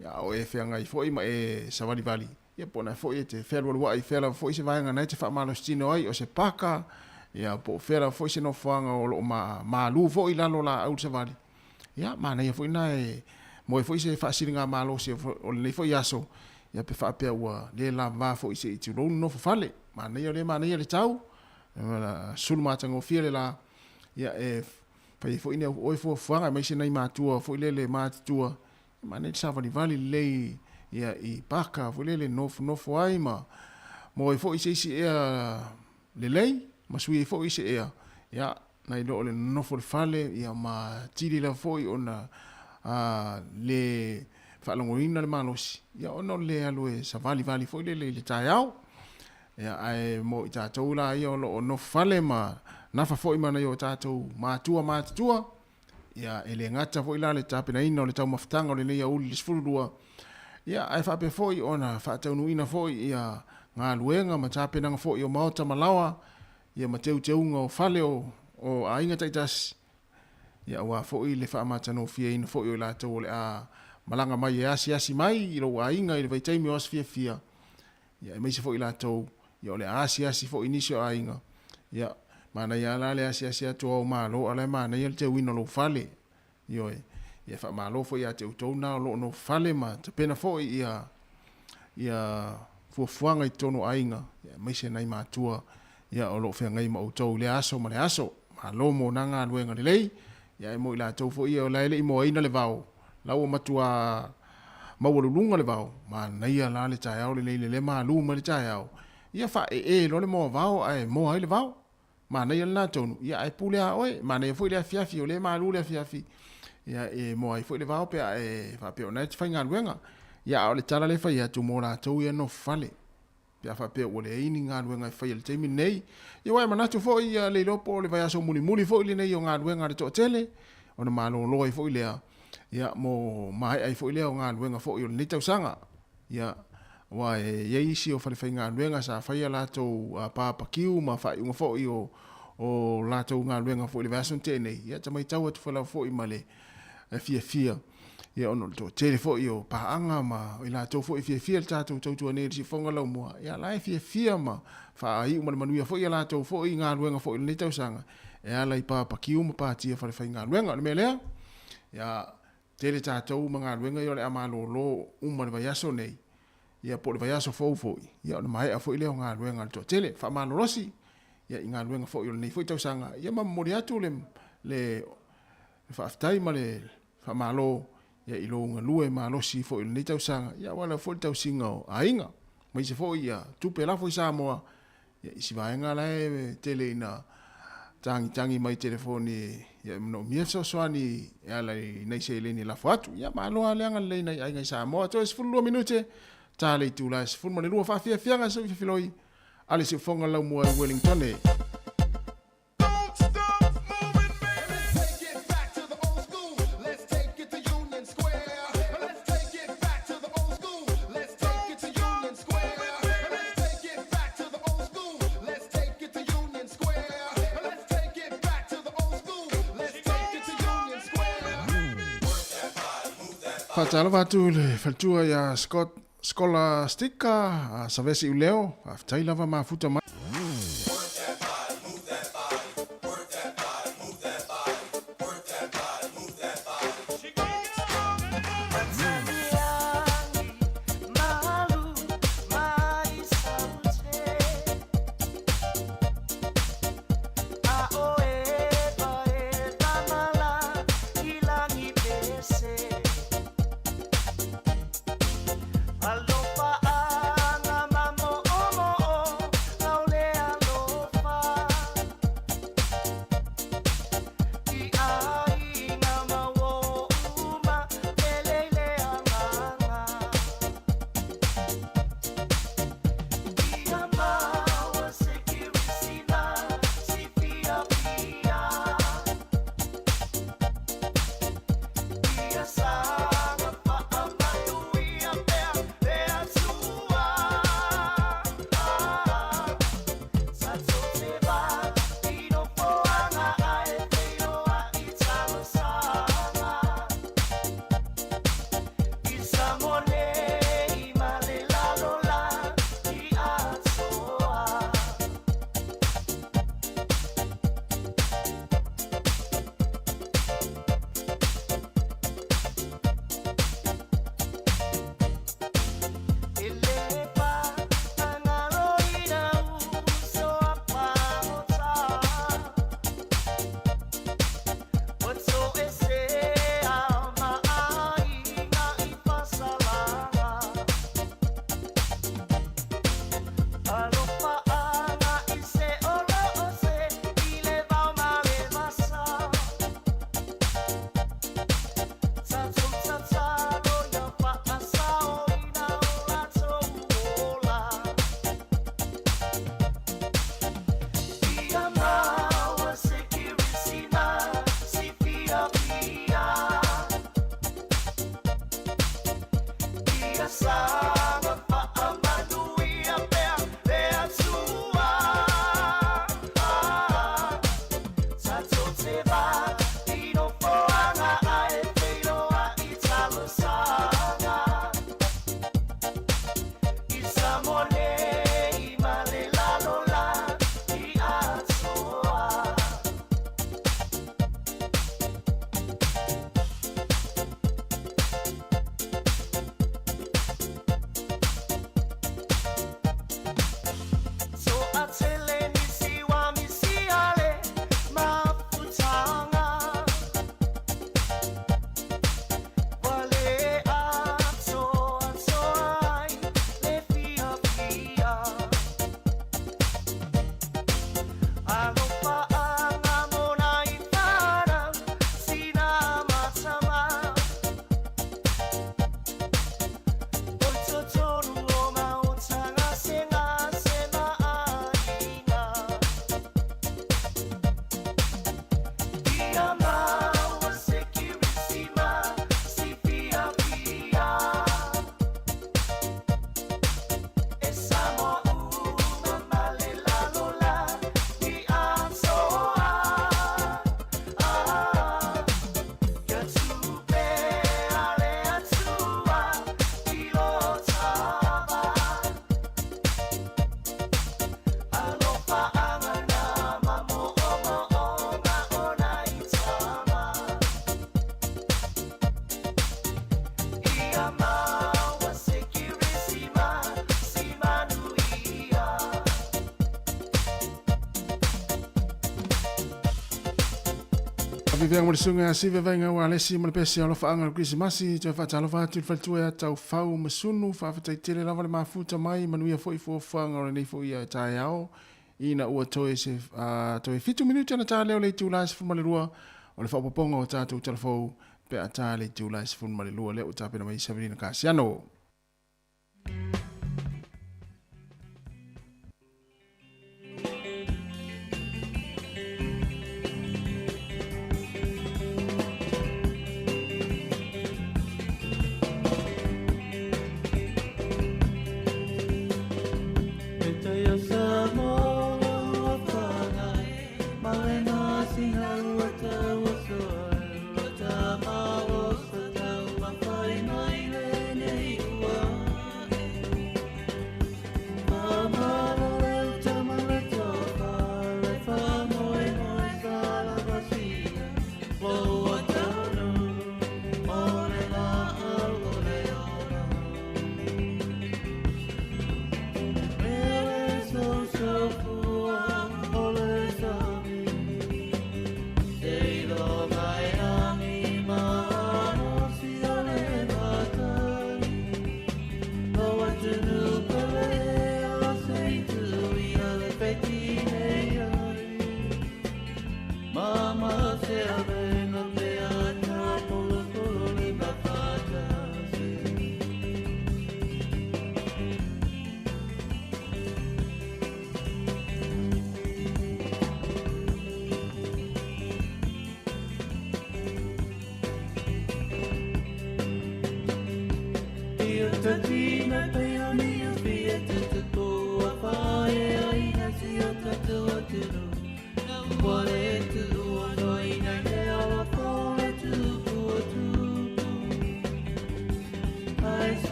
ia a o e feagai foi ma e savalivali, ia po o na foi e te fealualuai i fea lava foi se vaega na e te faamalositino ai, o se paka, Ia, po o fea lava foi se nofoaga o lo o ma, malu foi i lalo o laau le savali. Ia, manaia foi lena e moe foi se faasiligamalosi o lenei foi aso, ia pe faapea ua le lavava foi se i tulou le nofo fale. Manaia o lea e manaia le tau, sulu matagofie le la, ia e fai ai foi ni au oe fuafuaga aemaise nai matua foi lele matutua, manaia le savalivali lelei ia i paka foi lele nofonofo ai ma moe foi se isi ea lelei ma sui ai foi se ea, ia, nai lo o le nonofo i le fale, ia, ma tili lava foi ona a, le faalogoina le malosi, ia, ona o le le alu e savalivali foi lele i le taeao. Ia, ae mo i tatou la ia o lo o nofo fale ma nafa foi ma nai o tatou matua matutua, ia, e le gata foi la le tapenaina o le taumafataga o lenei aoauli i le 12, ia, ae faapea foi ona faataunuuina foi ia galuega ma tapenaga foi o maota ma laoa, ia ma teuteuga o fale o, o aiga taitasi, ia aua foi le faamatanofieina foi o i latou o le a malaga mai e asiasi mai i lou aiga i le vaitaimi o aso fiafia, ia aemaise foi i latou ia o le a asiasi foi i nisi o aiga, ia manaia lava la le asiasi atu o ao malo a o la e manaia le teuina o lou fale, ioe, ia faamalo foi ia te outou na o lo o nofo fale ma tapena foi ia ia fuafuaga i totonu o aiga, ia aemaise nai matua ia o lo o feagai ma outou i lea aso ma le aso. Malo mo na galuega lelei, ia ae mo i latou foi ia o la e le i moaina le vao, la ua matua maualuluga le vao, manaia la le taeao lenei le le malu mai le taeao, ia faaee loa le moa vao ae moa ai le vao. Manaia lena tonu, ia ae pule a oe, manaia foi le afiafi o lea e malu le afiafi, ia e moa ai foi le vao pe a e faapea o na e te faigaluega. Ia a o le tala lea e fai atu mo latou ia nofo fale. Pe a faapea ua leai ni galuega e faia i le taimi lenei. Ia aua e manatu foi ia le iloa po o le vaiaso mulimuli foi lenei o galuega a le toatele, ona malolo ai foi lea, ia mo maea ai foi lea o galuega foi o lenei tausaga. Ia, aua e i ai isi o falefaigaluega sa fai a latou papakiu ma faaiuga foi o o latou galuega foi i le vaiaso na tea nei, ia ta matau atu lava foi ma le fiafia, ia ona o le toatele foi o paaga ma i latou foi e fiafia le tatou tautua nei i le siufofoga laumua, ia la e fiafia ma faaiu ma le manuia foi a latou foi galuega foi i lenei tausaga e ala i papakiu ma patia falefaigaluega. O le mea lea, ia tele tatou ma galuega ia o le a malolo uma i le vaiaso nei, ia po o le vaiaso fou foi, ia ona maea foi lea o galuega a le toatele. Faamalolosi ia i galuega foi o lenei foi tausaga, ia ma momoli atu le, le faafetai ma le faamalo ia i lou galue malosi foi o lenei tausaga, ia aua lava foi le tausiga o aiga, aemaise foi ia tupe lafo i Samoa, Ia, i si vaega la e tele ina tagitagi mai i telefoni, ia e manaomia fesoasoani e ala i nai seleni e lafo atu. Ia, malo lava le agalelei nai aiga i Samoa. Toe 12 minute, ta le itula e 12, faafiafiaga se filifiloi a le siufofoga laumua i Wellington. Faatalofa atu i le faletua ia Scott Scholastica Savesi Uleo, faafetai lava mafuta mai. Vivea mo le suga si vevaiga ua alesi ma le pese alofaaga o le Kerisimasi toe faatalofa atu i le faletua ia Taufau ma Sunu faafetai tele lava le mafuta mai manuia foi fuafuaga o lenei foi taeao ina ua toe se toe 7 minute ona ta lea o le itula e 12 o le faaopoopoga o tatou talafou pe a ta le itula e 12 lea ua tapena mai Savelina Kasiano.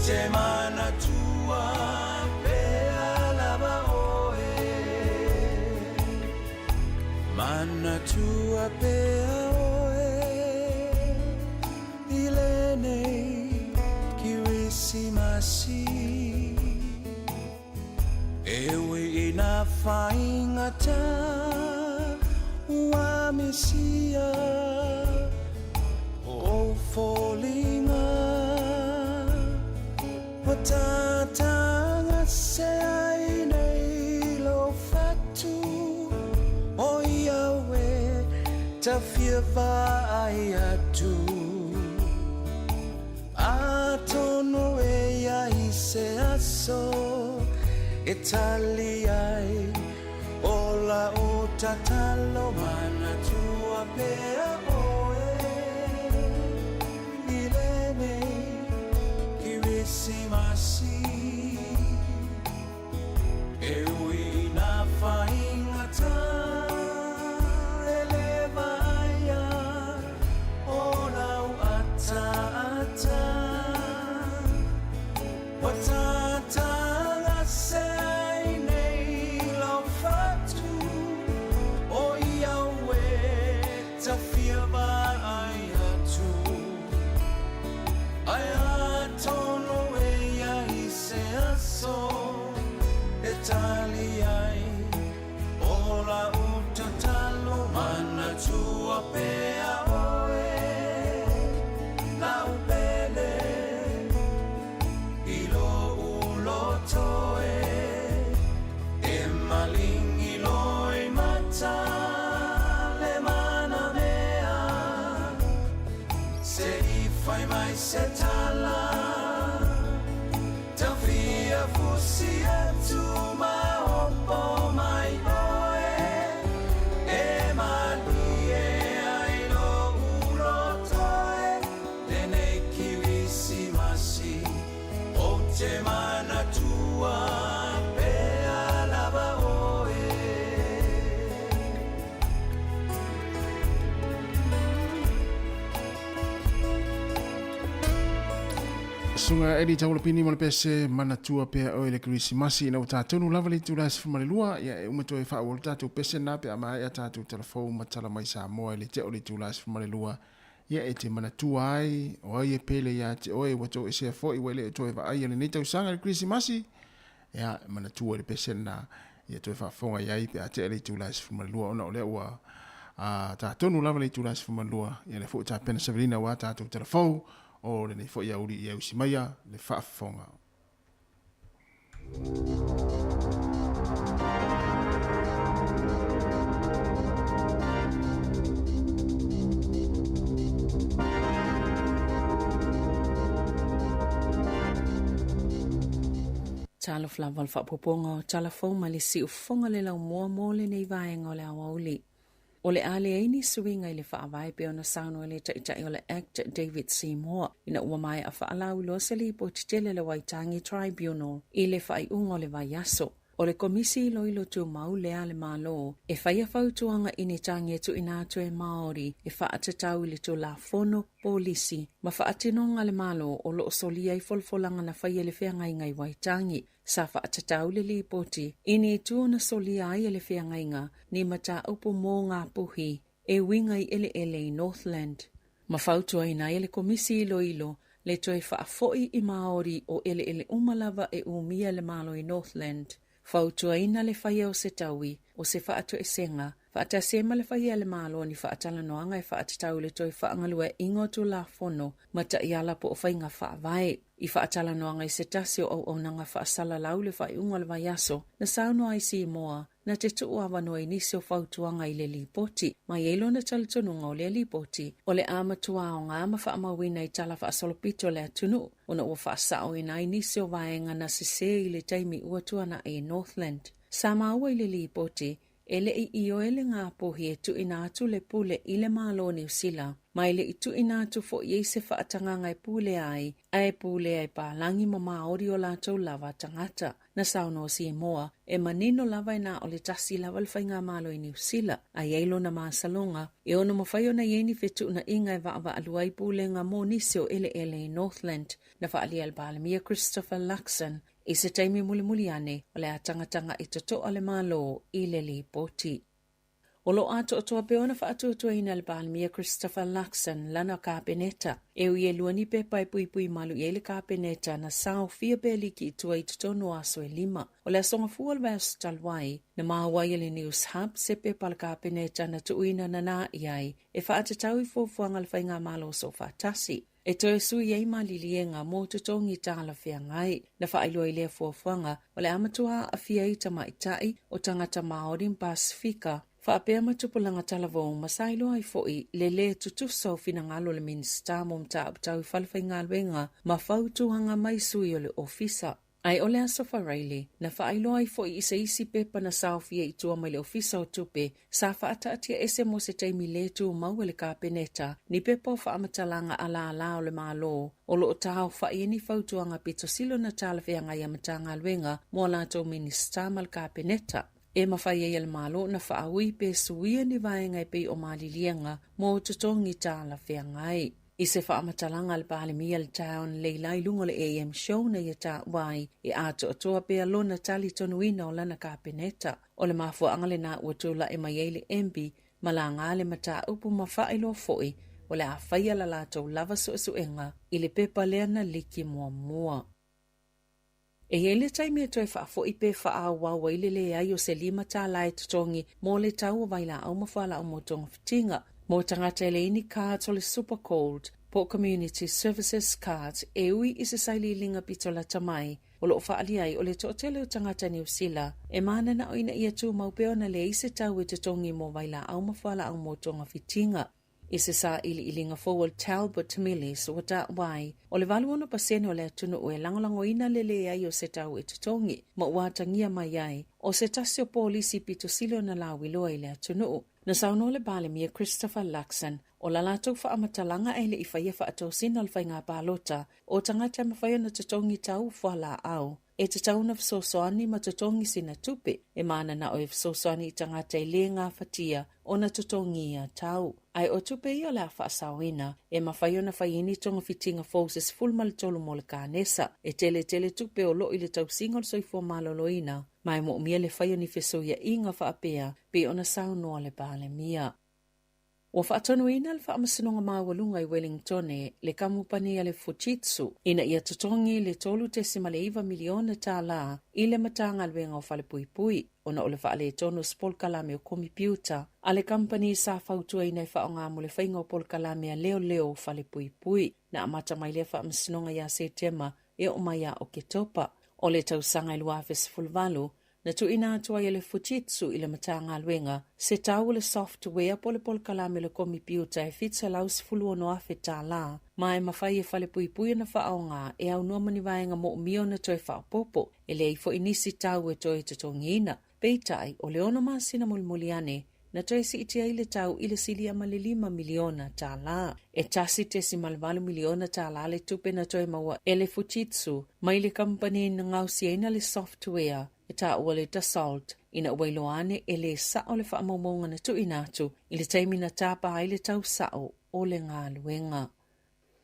te manatua pea lava oe. Manatua pea oe i lenei Kirisimasi. E ui ina faigata ua misia o foliga ua tatagase ai nei lou fatu o ia ue tafia vaai atu. Atonu e iai se aso e tali ai o lau tatalo manatua pea oe i lenei Kirisimasi. E ui ina faigata e le vaaia o lau ataata ua tatagase ai nei lau fatu o ia ue tafia vaai atu. Ae atonu e iai se aso e tali ai o lau tatalo manatua pea oe lau pele i lou loto e e malingi loi mata le manamea se i fai mai se tala tafia fusi atu ma opo mai oe e malie ai lou loto e lenei Kirisimasi ou te manatua pea lava oe. Susuga Eli Taulapini ma le pese manatua pea oe le Kerisimasi ina ua tatonu lava le itula e 12, ia e uma toe faaauau le tatou pese lena pe a maea tatou talafou ma tala mai Samoa i le tea o le itula e 12, ia e te manatua ai o ai e pele ia te oe ua toesea foi ua e le o toe vaaia lenei tausaga i le Kerisimasi, ia e manatua i le pese lena ia toe faafofoga i ai pe a tea le itula e 12 ona o lea ua tatonu lava le itula e 12, ia lea foi ua tapena savalina aua tatou talafou o lenei foi aoauli ia usi maia le faafofoga. Talofa lava le faaopoopoga o tala fou mai le siufofoga le laumua mo lenei vaega o le aoauli. O le a leai ni suiga i le faavae pei ona saunoa le Taitai o le Act David Seymour ina ua maea faalauiloa se lipoti tele a le Waitangi Tribunal i le faaiuga o le vaiaso. O le Komisi Iloilo Tumau lea a le Malo e faia fautuaga i ni tagi e tuuina atu e Māori e faatatau i le Tulafono, Polisi ma faatinoga a le Malo o lo o solia ai folafolaga na faia i le feagaiga i Waitangi. Sa faatatau le lipoti i ni itu na solia ai e le feagaiga ni mataupu mō ngā puhi e uiga i eleele i Northland. Ma fautuaina ai e le Komisi Iloilo le toe faafoi i Māori o eleele uma lava e umia e le Malo i Northland. Fautuaina le faia o se taui o se faatoesega faatasi ai ma le faia e le Malo ni faatalanoaga e faatatau i le toe faagalueaiina o Tulafono ma taiala po o faiga faavae. I faatalanoaga i se tasi o auaunaga faasalalau i le faaiuga o le vaiaso, na saunoa ai Seymour na te tuu avanoa i nisi o fautuaga i le lipoti. Ma i ai lona talitonuga o lea lipoti, o le a matua aoga ma faamauina i tala faasolopito o le atunuu, ona ua faasaoina ai nisi o vaega na sese i le taimi ua tuanai i Northland. Sa maua i le lipoti, E le i ioe le ngāpuhi e tuuina atu le pule i le Malo o Niu Sila. Ma e le i tuuina atu foi i ai se faatagaga e pulea ai, a e pulea e palagi ma Māori o latou lava tagata. Na saunoa Simoa, e manino lava e na o le tasi lava le faigamalo i Niu Sila, a i ai lona masaloga, e ono mafai ona i ai ni fetuunaiga e vaavaalua ai pulega mo nisi o eleele i Northland. Na faaalia e le Palemia Christopher Luxon i se taimi mulimuli ane o le a tagatagai totoa le Malo i le lipoti. O lo o atoatoa pea ona faatuatuaina e le Palemia Christopher Luxon lana Kapeneta. E ui e lua ni pepa e puipui malu i ai le Kapeneta na saofia pea liki i tua i totonu o aso e lima. O le aso Gafua o le vaiaso talu ai, na maua ai e le News Hub se pepa a le Kapeneta na tuuina nanā i ai e faatatau i fuafuaga a le Faigamalo Soofaatasi. E toe sui ai maliliega mo totogi talafeagai. Na faailoa i lea fuafuaga, o le a matua aafia ai tamaitai, o tagata Māori ma Pasifika, faapea ma tupulaga talavou ma sa iloa ai foi le lē tutusa o finagalo o le Minisita mo Mataupu Tau i Falefaigaluega ma fautuaga mai sui o le Ofisa. Ae o le Aso Faraile, na faailoa ai foi i se isi pepa na saofia i tua mai le Ofisa o Tupe, sa faataatia ese mo se taimi lē tumau e le Kapeneta ni pepa o faamatalaga a lālā o le Malo o lo o taaofa'i ai ni fautuaga pito sili ona talafeagai a Matagaluega mo a latou Minisita ma le Kapeneta. E mafai ai e le Malo ona faaui pe suia ni vaega e pei o maliliega mo totogi talafeagai. I se faamatalaga a le Palemia le taeao nei la i luga o le AM Show na ia taua ai e atoatoa pea lona talitonuina o lana Kapeneta. O le mafuaaga lena ua tulai mai ai le MB ma laga le mataupu ma faailoa foi o le a faia la latou lava suesuega i le pepa lea na liki muamua. E i ai le taimi e toe faafoi pe faaauau ai le leai o se $5 e totogi mo le tau o vailaau ma fualaau mo togafitiga. Mo tagata e leai ni cards o le Super Gold po o Community Services Cards e ui i se sailiiliga pito lata mai, o lo o faaalia ai o le toatele o tagata Niu Sila e mananao ina ia tumau pea ona leai se tau e totogi mo vailaau ma fualaau mo togafitiga. I se sailiiliga fou a le Talbot Milles ua taua ai, o le 86% o le atunuu e lagolagoina le leai o se tau e totogi, ma ua atagia mai ai, o se tasi o polisi pito sili ona lauiloa i le atunuu. Na saunoa le Palemia Christopher Luxon, o la latou faamatalaga e le i faia faatosina o le faiga palota, o tagata e mafai ona totogi tau fualaau, E tatau ona fesoasoani ma totogi sina tupe e mananao e fesoasoani i tagata e lē gafatia ona totogia tau. Ae o tupe ia o le a faasaoina, e mafai ona fai ai ni togafitiga fou se 13 mo le kanesa. E teletele tupe o lo o i le tausiga o le soifua maloloina, ma e moomia le fai o ni fesoiaiga faapea pei ona saunoa le Palemia. Ua faatonuina le Faamasinoga Maualuga i Wellingtone le kamupani a le Fujitsu ina ia totogi le $3.9 miliona tala i le Matagaluega o Falepuipui ona o le faaletonu o se polokalame o komipiuta a le kamupani sa fautuaina e faaaoga mo le faiga o polokalame a leoleo falepuipui. Na amata mai lea faamasinoga ia Setema e oo mai ia Oketopa o le tausaga e 2018, Na tuuina atu ai e le Fujitsu i le Matagaluega se tau o le software po o le polokalame o le komipiuta e $716,000, ma e mafai e Falepuipui ona faaaoga e aunoa ma ni vaega moomia ona toe faaopoopo. E leai foi nisi tau e toe totogiina. Peitai, o le ono masina mulimuli ane, na toe siitia ai le tau i le silia ma le $5 miliona. E $1.8 miliona le tupe na toe maua e le Fujitsu mai le kamupani na gaosiaina le software e taua le Dassault ina ua iloa ane e lē sa'o le faamaumauga na tuuina atu i le taimi na tapa ai le tau sa'o o le galuega.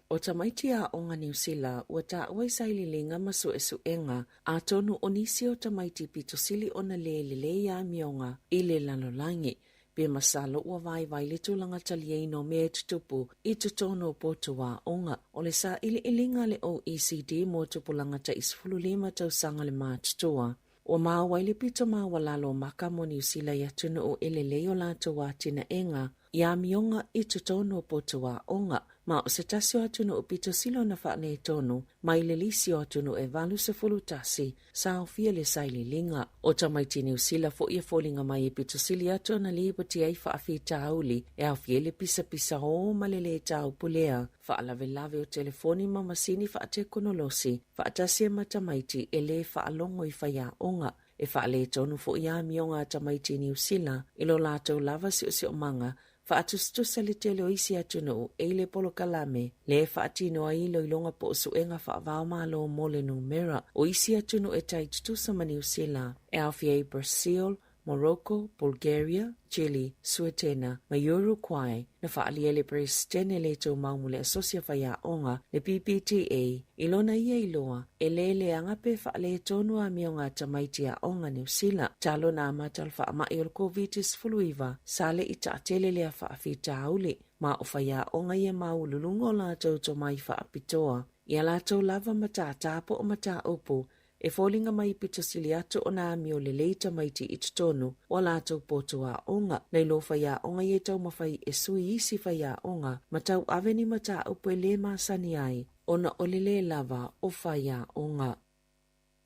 O tamaiti aoga Niu Sila ua taua i sailiiliga ma suesuega, atonu o nisi o tamaiti pito sili ona lē lelei amioga i le lalolagi, pe masalo ua vaivai le tulaga taliaina o mea e tutupu i totonu o potu aoga. O le sailiiliga a le OECD mo tupulaga tai 15 tausaga le matutua, ua maua ai le pito maualalo o maka mo Niu Sila i atunuu e lelei o latou atinaega i amioga i totonu o potu aoga, ma o se tasi o atunuu pito sili ona faaletonu mai le lisi o atunuu e 81 sa aofia le sailiiliga. O tamaiti Niu Sila foi e foliga mai e pito sili atu ona lipoti ai faafitauli e aofia ai le pisapisa ō ma le lē taupulea, faalavelave o telefoni ma masini faatekonolosi, faatasi ai ma tamaiti e lē faalogo i faiaoga. E faaletonu foi amioga a tamaiti Niu Sila i lo latou lava siosiomaga. Faatusatusa le tele o isi atunuu e i le polokalame lea e faatino ai iloiloga po o suega faava-o-Malo mo le numera. O isi atunuu e tai tutusa ma Niu Sila e aofia ai Brazil, Morocco, Bulgaria, Chile, Suetena ma Uruguay. Na faaalia e le Peresetene le tumau mo le Asosi a Faiaoga, le PPTA, i lona ia iloa e le leaga pe faaletonu amioga a tamaiti aoga Niu Sila talu ona amata le faamai o le Koviti-19 sa le i taatele lea faafitauli ma o faiaoga ia maualuluga o latou tomai faapitoa i a latou lava matata po o mataupu E foliga mai pito sili atu ona amio lelei tamaiti i totonu o a latou potu aoga. Na iloa faiaoga ia e taumafai e sui isi faiaoga ma tauave ni mataupu e le masani ai ona o le lē lava o faiaoga.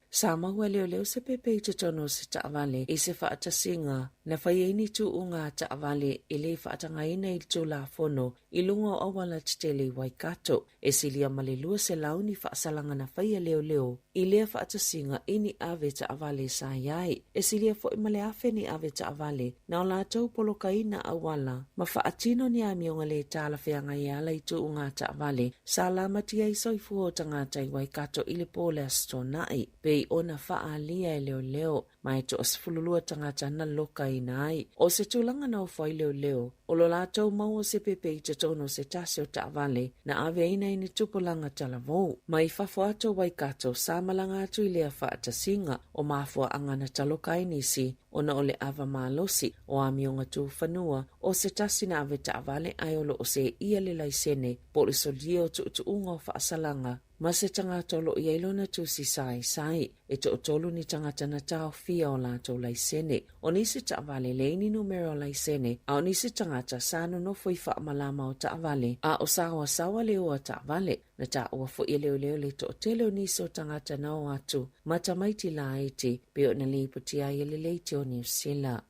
Sa maua e leoleo se pepe i totonu o se taavale i se faatasiga na fai ai ni tuuga a taavale e le faatagaina i le Tulafono i luga o auala tetele i Waikato. E silia ma le 200 ni faasalaga na faia leoleo i lea faatasiga i ni ave taavale sa i ai. E silia foi ma le 1000 ni ave taavale na o latou polokaina auala ma faatino ni amioga le talafeagai e ala i tuuga taavale sa lamatia ai soifua o tagata i Waikato i le po o le Aso Toonai, pei ona faaalia e leoleo. Ma e toa-12 tagata na lokaina ai. O se tulaga na ofo ai leoleo, o lo latou maua se pepe i totonu o se tasi o taavale na aveaina i ni tupulaga talavou. Mai fafo atu o Waikato, sa malaga atu i lea faatasiga o mafuaaga na taloka ai nisi ona o le ava malosi o amioga tufanua o se tasi na ave taavale ae o lo o seia le laisene po o le solia o tuutuuga o faasalaga ma se tagata o lo o i ai lona tusi saisai. E toatolu ni tagata na taofia o latou laisene. O nisi taavale leai ni numera o laisene, a o nisi tagata sa nonofo i faamalama o taavale, a o saoasaoa le o a taavale. Na taua foi e leoleo le toatele o nisi o tagata na o atu ma tamaiti laiti, pei ona lipotia ai e le Leitio Niu Sila.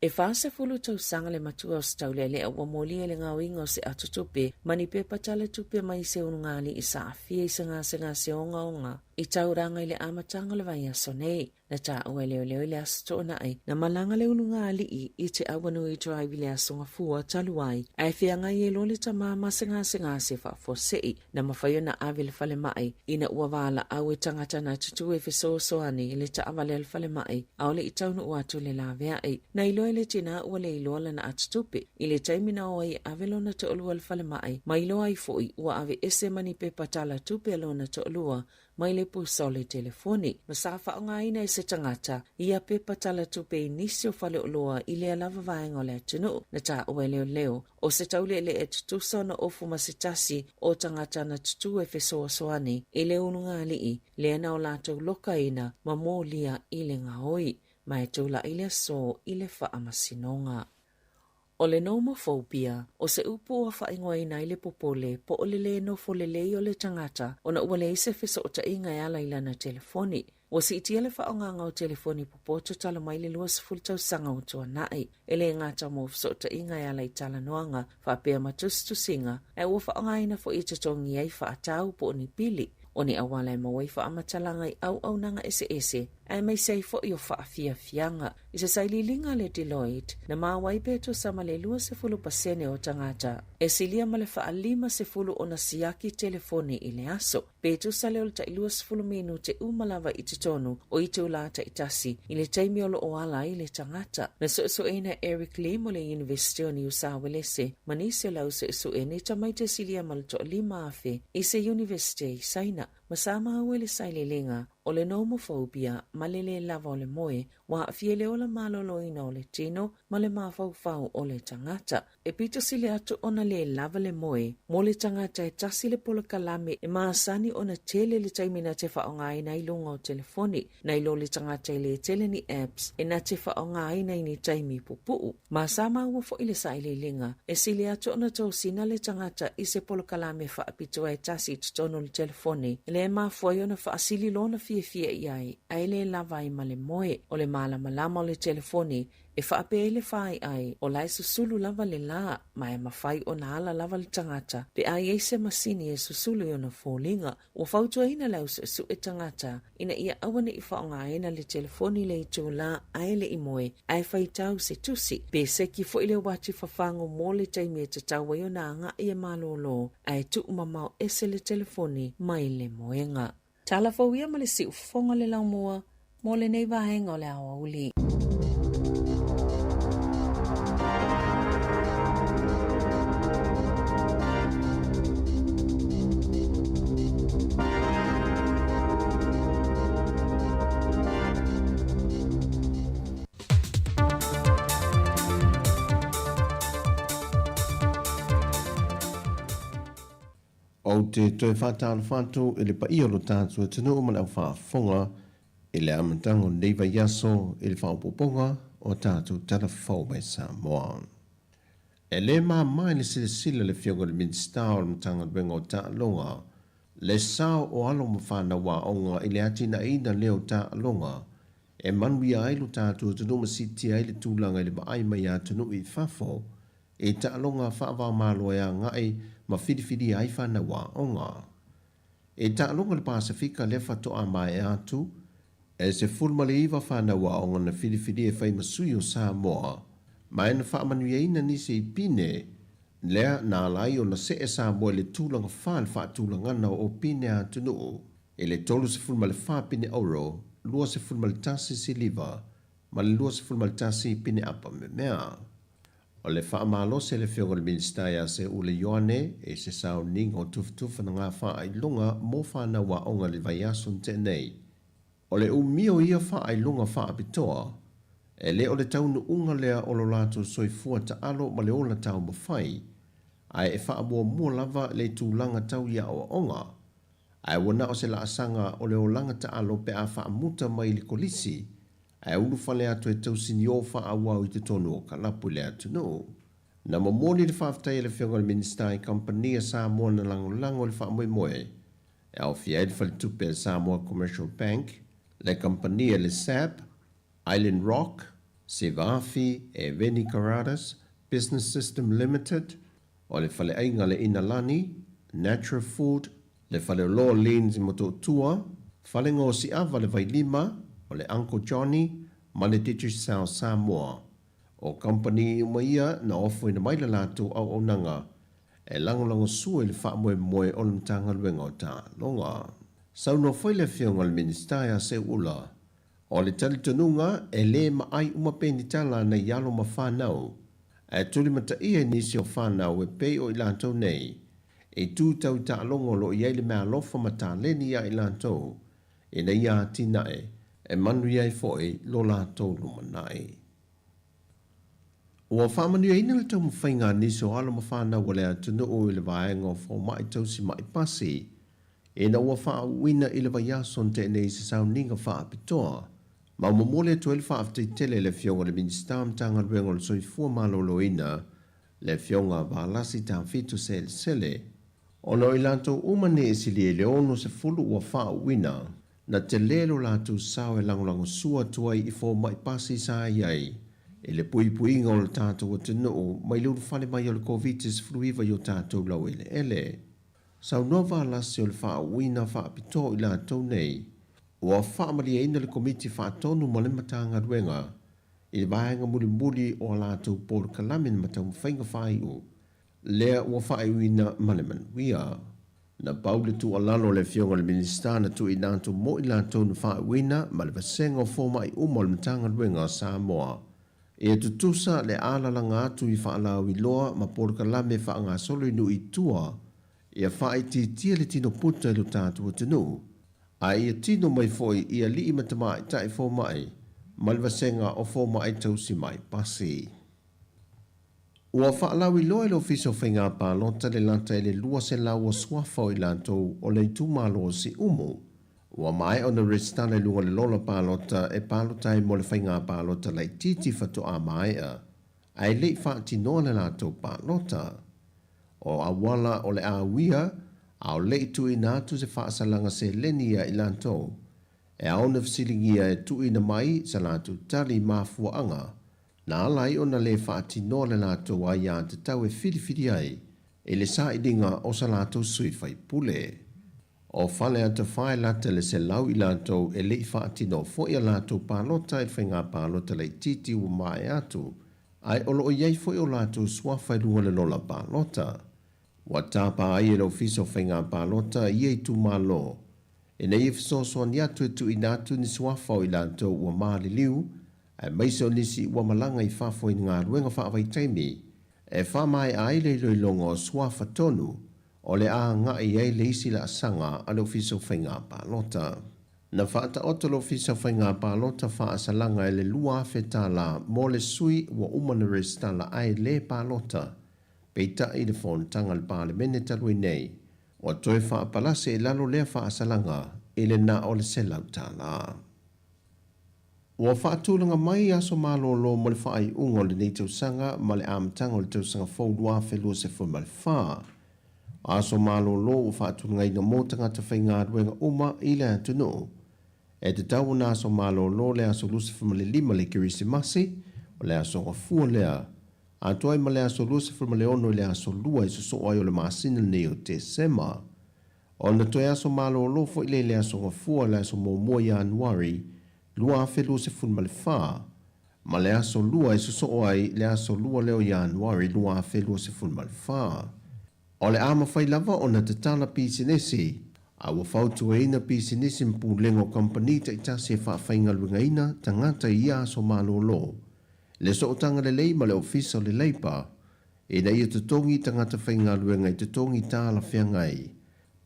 E 40 tausaga le matua o Setaulelea ua molia i le gaoiga o se atotupe ma ni pepa talatupe mai se ulugalii sa aafia i se gasegase ogaoga i taulaga i le amataga o le vaiaso nei. Na taua e leoleo i le Aso Toonai, na malaga le ulugalii i Te Awanui Drive i le Aso Gafua talu ai, ae feagai ai loa le tama ma se gasegase faafuasei. Na mafai ona ave i le falemai ina ua valaau e tagata na tutū e fesoasoani i le taavale a le falemai aole i taunuu atu le laveai. Na iloa e le tinā ua le iloa lana atutupe i le taimi na o ai e ave lona toalua i le falemai, ma iloa ai foi ua aveese ma ni pepa tala tupe a lona toalua mai le pusa o le telefoni, ma sa faaaogaina e se tagata ia pepa tala tupe i nisi o faleoloa i lea lava vaega o le atunuu. Na taua e leoleo o se tauleelee tutusa ona ofu ma se tasi o tagata na tutū e fesoasoani i le ulugalii lea na o latou lokaina ma molia i le gaoi, ma e tula'i le aso i le faamasinoga. O le nomophobia, o se upu ua faaigoaina ai le popole po o le lē nofo lelei o le tagata ona ua leai se fesootaiga e ala i lana telefoni. Ua siitia le faaaogaga o telefoni popoto talu mai le 20 tausaga ua tuanai. E le gata mo fesootaiga e ala i talanoaga faapea ma tusitusiga, ae ua faaaogaina foi e totogi ai faatau po o ni pili, o ni auala e maua ai faamatalaga i auaunaga eseese, aemaise ai foi o faafiafiaga. I se sailiiliga a le Deloitte, na maua ai pe tusa ma le 20% o tagata e silia ma le faa-50 ona siaki telefoni i le aso, pe tusa lea o le tai 20 minute uma lava i totonu o itulā taitasi i le taimi o lo o ala ai le tagata. Na suesueina e Eric Lim o le Iunivesite o Niu Sauelese ma nisi o le au suesue ni tamaiti e silia ma le toa-5,000 i se Iunivesite i Saina, ma sa maua i le sailiiliga o le nomophobia ma le lē lava o le moe ua aafia i le ola maloloina o le tino ma le mafaufau o le tagata. E pito sili atu ona lē lava le moe mo le tagata e tasi le polokalame e masani ona tele le taimi na te faaaogaina ai luga o telefoni, nai lo le tagata e lē tele ni apps e na te faaaogaina i ni taimi pupuu. Ma sa maua foi le sailiiliga, e sili atu ona tosina le tagata i se polokalame faapitoa e tasi i totonu o le telefoni, lea e mafua ai ona faasili lona fiafia i ai, ae le lava ai ma le moe. O le malamalama o le telefoni E faapea ai le fāiʻai, o la e susulu lava le lā, ma e mafai ona ala lava le tagata pe a i ai se masini e susulu i ona foliga. Ua fautuaina le au suʻesuʻe tagata ina ia aua ne i faaaogaina le telefoni i le itulā ae le i moe, ae faitau se tusi, pe seki foi le uati fafago mo le taimi e tatau ai ona agaʻi e malōlō, ae tuumamao ese le telefoni mai le moega. Tala fou ia ma le siufofoga o le laumua mo lenei vaega o le aoauli. Ou te toe faatalofa atu i le paia o lo tatou atunuu ma le au faafofoga i le amataga o lenei vaiaso i le faaopoopoga o tatou Tala Fou mai Samoa. E le mama i le silasila le Afioga i le Minisita o le Matagaluega o Taaloga le sao o alo ma fanau aoga i le atinaeina lea o taaloga e manuia ai lo tatou atunuu ma siitia ai le tulaga i le vaai mai a atunuu i fafo i taaloga faava-o-Malo e agai ma filifilia ai fanau aoga. I taaloga le Pasefika lea faatoa maea atu, e 19 fanau aoga na filifilia e fai ma sui o Samoa, ma e na faamanuiaina nisi i pine, lea na ala ai ona see Samoa i le tulaga fa i le faatulagana o pine a atunuu i le 34 pine oro, 21 siliva ma le 21 pine apa memea. O le faamalosi a le Afioga i le Minisita ia Seuula Ioane i se sauniga o tufatufa na ngā faailoga mo whanau aoga i le vaiaso na tea nei. O le umi o ia faailoga faapitoa, e le o le taunuuga lea o lo latou soifua taalo ma le ola taumafai, ae e faamuamua lava le tulaga tau i aoaoga, ae ua na o se laasaga o le olaga taalo pe a faamuta mai i le kolisi, ae ulufale atu e tausiniō faaauau i totonu o kalapu i le atunuu. Na momoli le faafetai a le Afioga i le Minisita i kamupani a Samoa na lagolago i le faamoemoe e aofia ai le faletupe a Samoa Commercial Bank, le kamupani a le SAB, Island Rock, Sevafi e Veni Karadas Business System Limited, o le Faleaiga le Inalani, Natural Food, le Faleoloa Lens i Motootua, Falega o Siava le Vailima, o le Uncle Johnny, ma le Digicel Samoa. O kamupani uma ia na ofoina mai le latou auaunaga e lagolagosua i le faamoemoe o le Matagaluega o Taaloga. Saunoa foi le Afioga i le Minisita ia Seuula, o le talitonuga e le maai uma penitala nei alo ma fanau, ae tulimataia i nisi o fanau e pei o i latou nei, i tū tau i taaloga o lo o i ai le meaalofa ma taleni ia i latou, ina ia atinae e manuia ai foi lo latou lumanai. Ua faamanuiaina le taumafaiga a nisi o alo ma fanau a le atunuu i le vaega o fomai tausi ma'i pasi, ina ua faauuina i le vaiaso na tea nei i se sauniga faapitoa, ma momoli atu ai le faafetai tele i le Afioga i le Minisita o Matagaluega o le Soifua Maloloina, le Afioga Valasi Tafito Selesele, ona o i latou uma nei e silia i le 60 ua faauuina, na tele lo latou sao e lagolagosua atu ai i fomai pasi sa i ai i le puipuiga o le tatou atunuu mai le ulufale mai o le Koviti-19 i o tatou laueleele. Saunoa Valasi o le faauuina faapitoa o i latou nei, ua faamalieina le Komiti Faatonu ma le Matagaluega i le vaega mulimuli o a latou polokalame ma taumafaiga faaiu, lea ua faaiuina ma le manuia. Na pau le tuualalo a le Afioga i le Minisita na tuuina atu mo i latou na faaiuina ma le vasega o fomai uma o le Matagaluega a Samoa. Ia tutusa le alalaga atu i faalauiloa ma polokalame faagasolo i nuu i tua, ia faaitiitia le tino puta i lo tatou atunuu, a ia tino mai foi i alii ma tamaitai fomai ma le vasega o fomai tausi mai pasi. Ua faalauiloa e le Ofisa o Faiga Palota le lata i le 200 o suafa o i latou o le itumalo o Siumu ua maea ona resitala i luga o le lola palota e palota ai mo le faiga palota laitiiti faatoa maea ae le i faatinoa le latou palota. O auala o le a uia a o le i tuuina atu se faasalaga seleni ia i latou e ao ona fesiligia e tuuina mai sa latou tali mafuaaga. na ala ai ona lē faatinoa le latou aiātatau e filifili ai i le sailiga o sa latou sui faipule. O Faleata 4 e lata i le 100 i latou e le i faatinoa foi a latou palota i le faigā palota laitiiti ua maea atu, ae o lo o i ai foi o latou suafa i luga o le lola palota. Ua tapa ai e le Ofisa o Faigā Palota i ia itumalo ina ia fesoasoani atu e tuuina atu ni suafa o i latou ua maliliu aemaise o nisi ua malaga i fafo i ni galuega faavaitaimi e faamaea ai le iloiloga o suafa tonu o le a agai ai le isi laasaga a le Ofisa o Faigā Palota. Na faataoto le Ofisa o Faigā Palota faasalaga i le $2,000 mo le sui ua uma ona resitala ae le palota. Peitai i le fonotaga a le Palemene talu ai nei, ua toe faapalase i lalo lea faasalaga i le na o le $100. Ua faatulaga mai aso malolo mo le faaiuga o lenei tausaga ma le amataga o le tausaga fou 2024. O aso malolo ua faatulagaina mo tagata faigaluega uma i le atunuu. E tatau ona aso malolo le aso 25 le Kerisimasi, o le aso gafua lea, atoa ai ma le aso 26 i le aso 2 e sosoo ai o le masina lenei o Tesema. Ona toe aso malolo foi lea i le aso Gafua, le aso muamua Ianuari 2024, ma le aso 2 e sosoo ai le aso 2 lea o Ianuari 2024. O le a mafai lava ona tatala pisinisi, a ua fautuaina pisinisi ma pulega o kamupani taitasi e faafaigaluegaina tagata i ia aso malolo, le sootaga lelei ma le Ofisa o le Leipa, Ina ia totogi tagata faigaluega i totogi talafeagai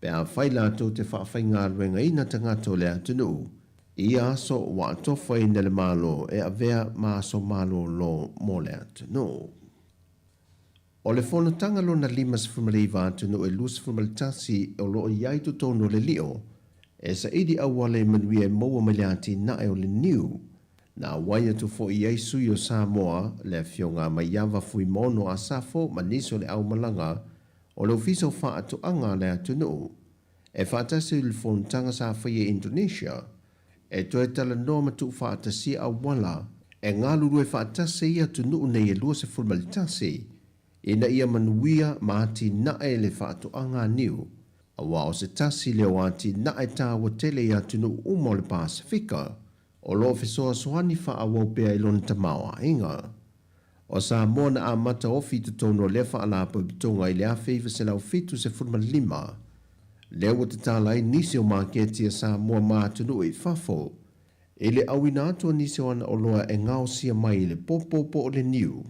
pe afai latou te faafaigaluegaina tagata o le atunuu i ia aso ua atofaina le Malo e avea ma aso malolo mo le atunuu. O le fonotaga lona 59 atunuu e 21 o lo o i ai totonu o le lio e saili auala e manuia e maua mai le atinae o le niu. Na auai atu foi i ai sui o Samoa, le Afioga a Maiava Fuimaono Asafo ma nisi o le aumalaga o le Ofisa o Faatoaga a le atunuu, e faatasi i le fonotaga sa faia i Indonesia, e toe talanoa ma tuufaatasia auala e galulue faatasi ai atunuu nei e 21 ina ia manuia ma atinae le faatoaga niu, aua o se tasi lea o atinae taua tele i atunuu uma o le Pasefika. O lo o fesoasoani faaauau pea i lona tamaoaiga. O Samoa na amata ofi i totonu o lea faalapotopotoga i le 1975, lea ua tatala ai nisi o maketi a Samoa ma atunuu i fafo, i le auina atu o nisi o ana oloa e gaosia mai i le popo po o le niu,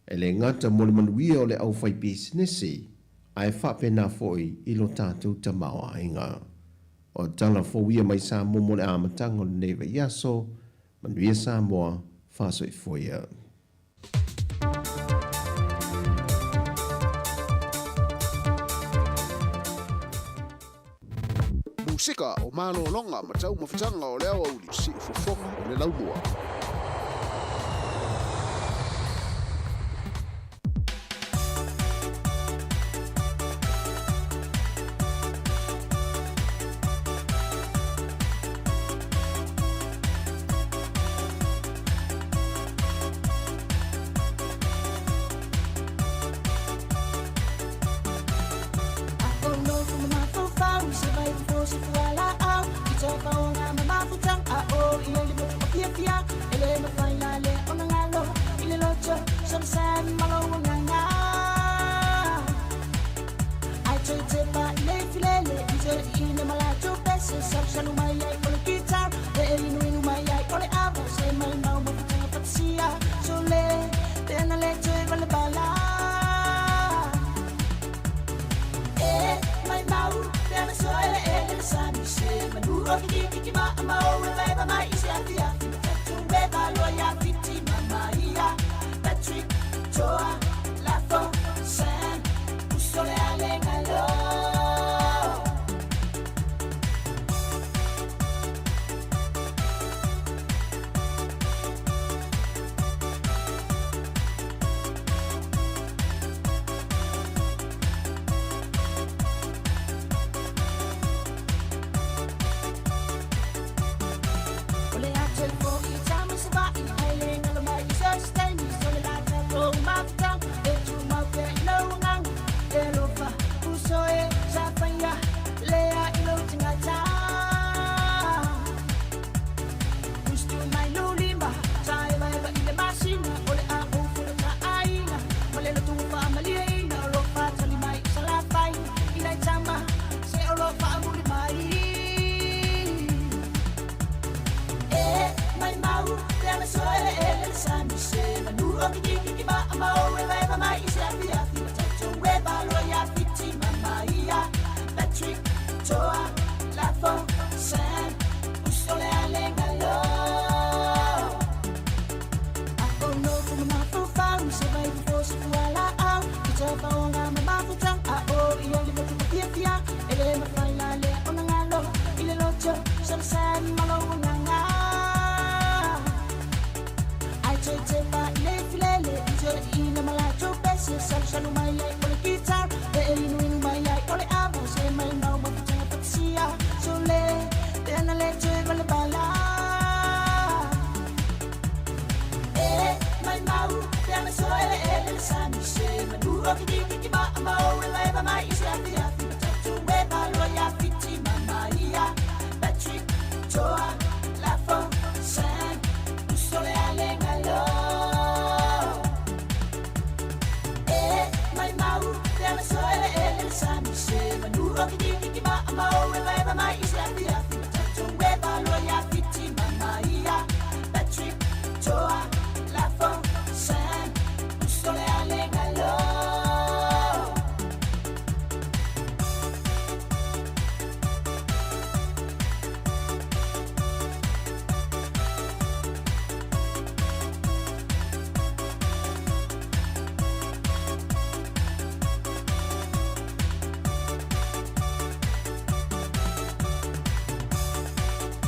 e le gata mo le manuia o le aufaipisinisi, ae faapena foi i lo tatou tamaoaiga. O tala fou ia mai Samoa mo le amataga o lenei vaiaso. Manuia Samoa, faasoifua ia. Musika o malologa ma taumafataga o le aoauli, siufofoga o le laumua.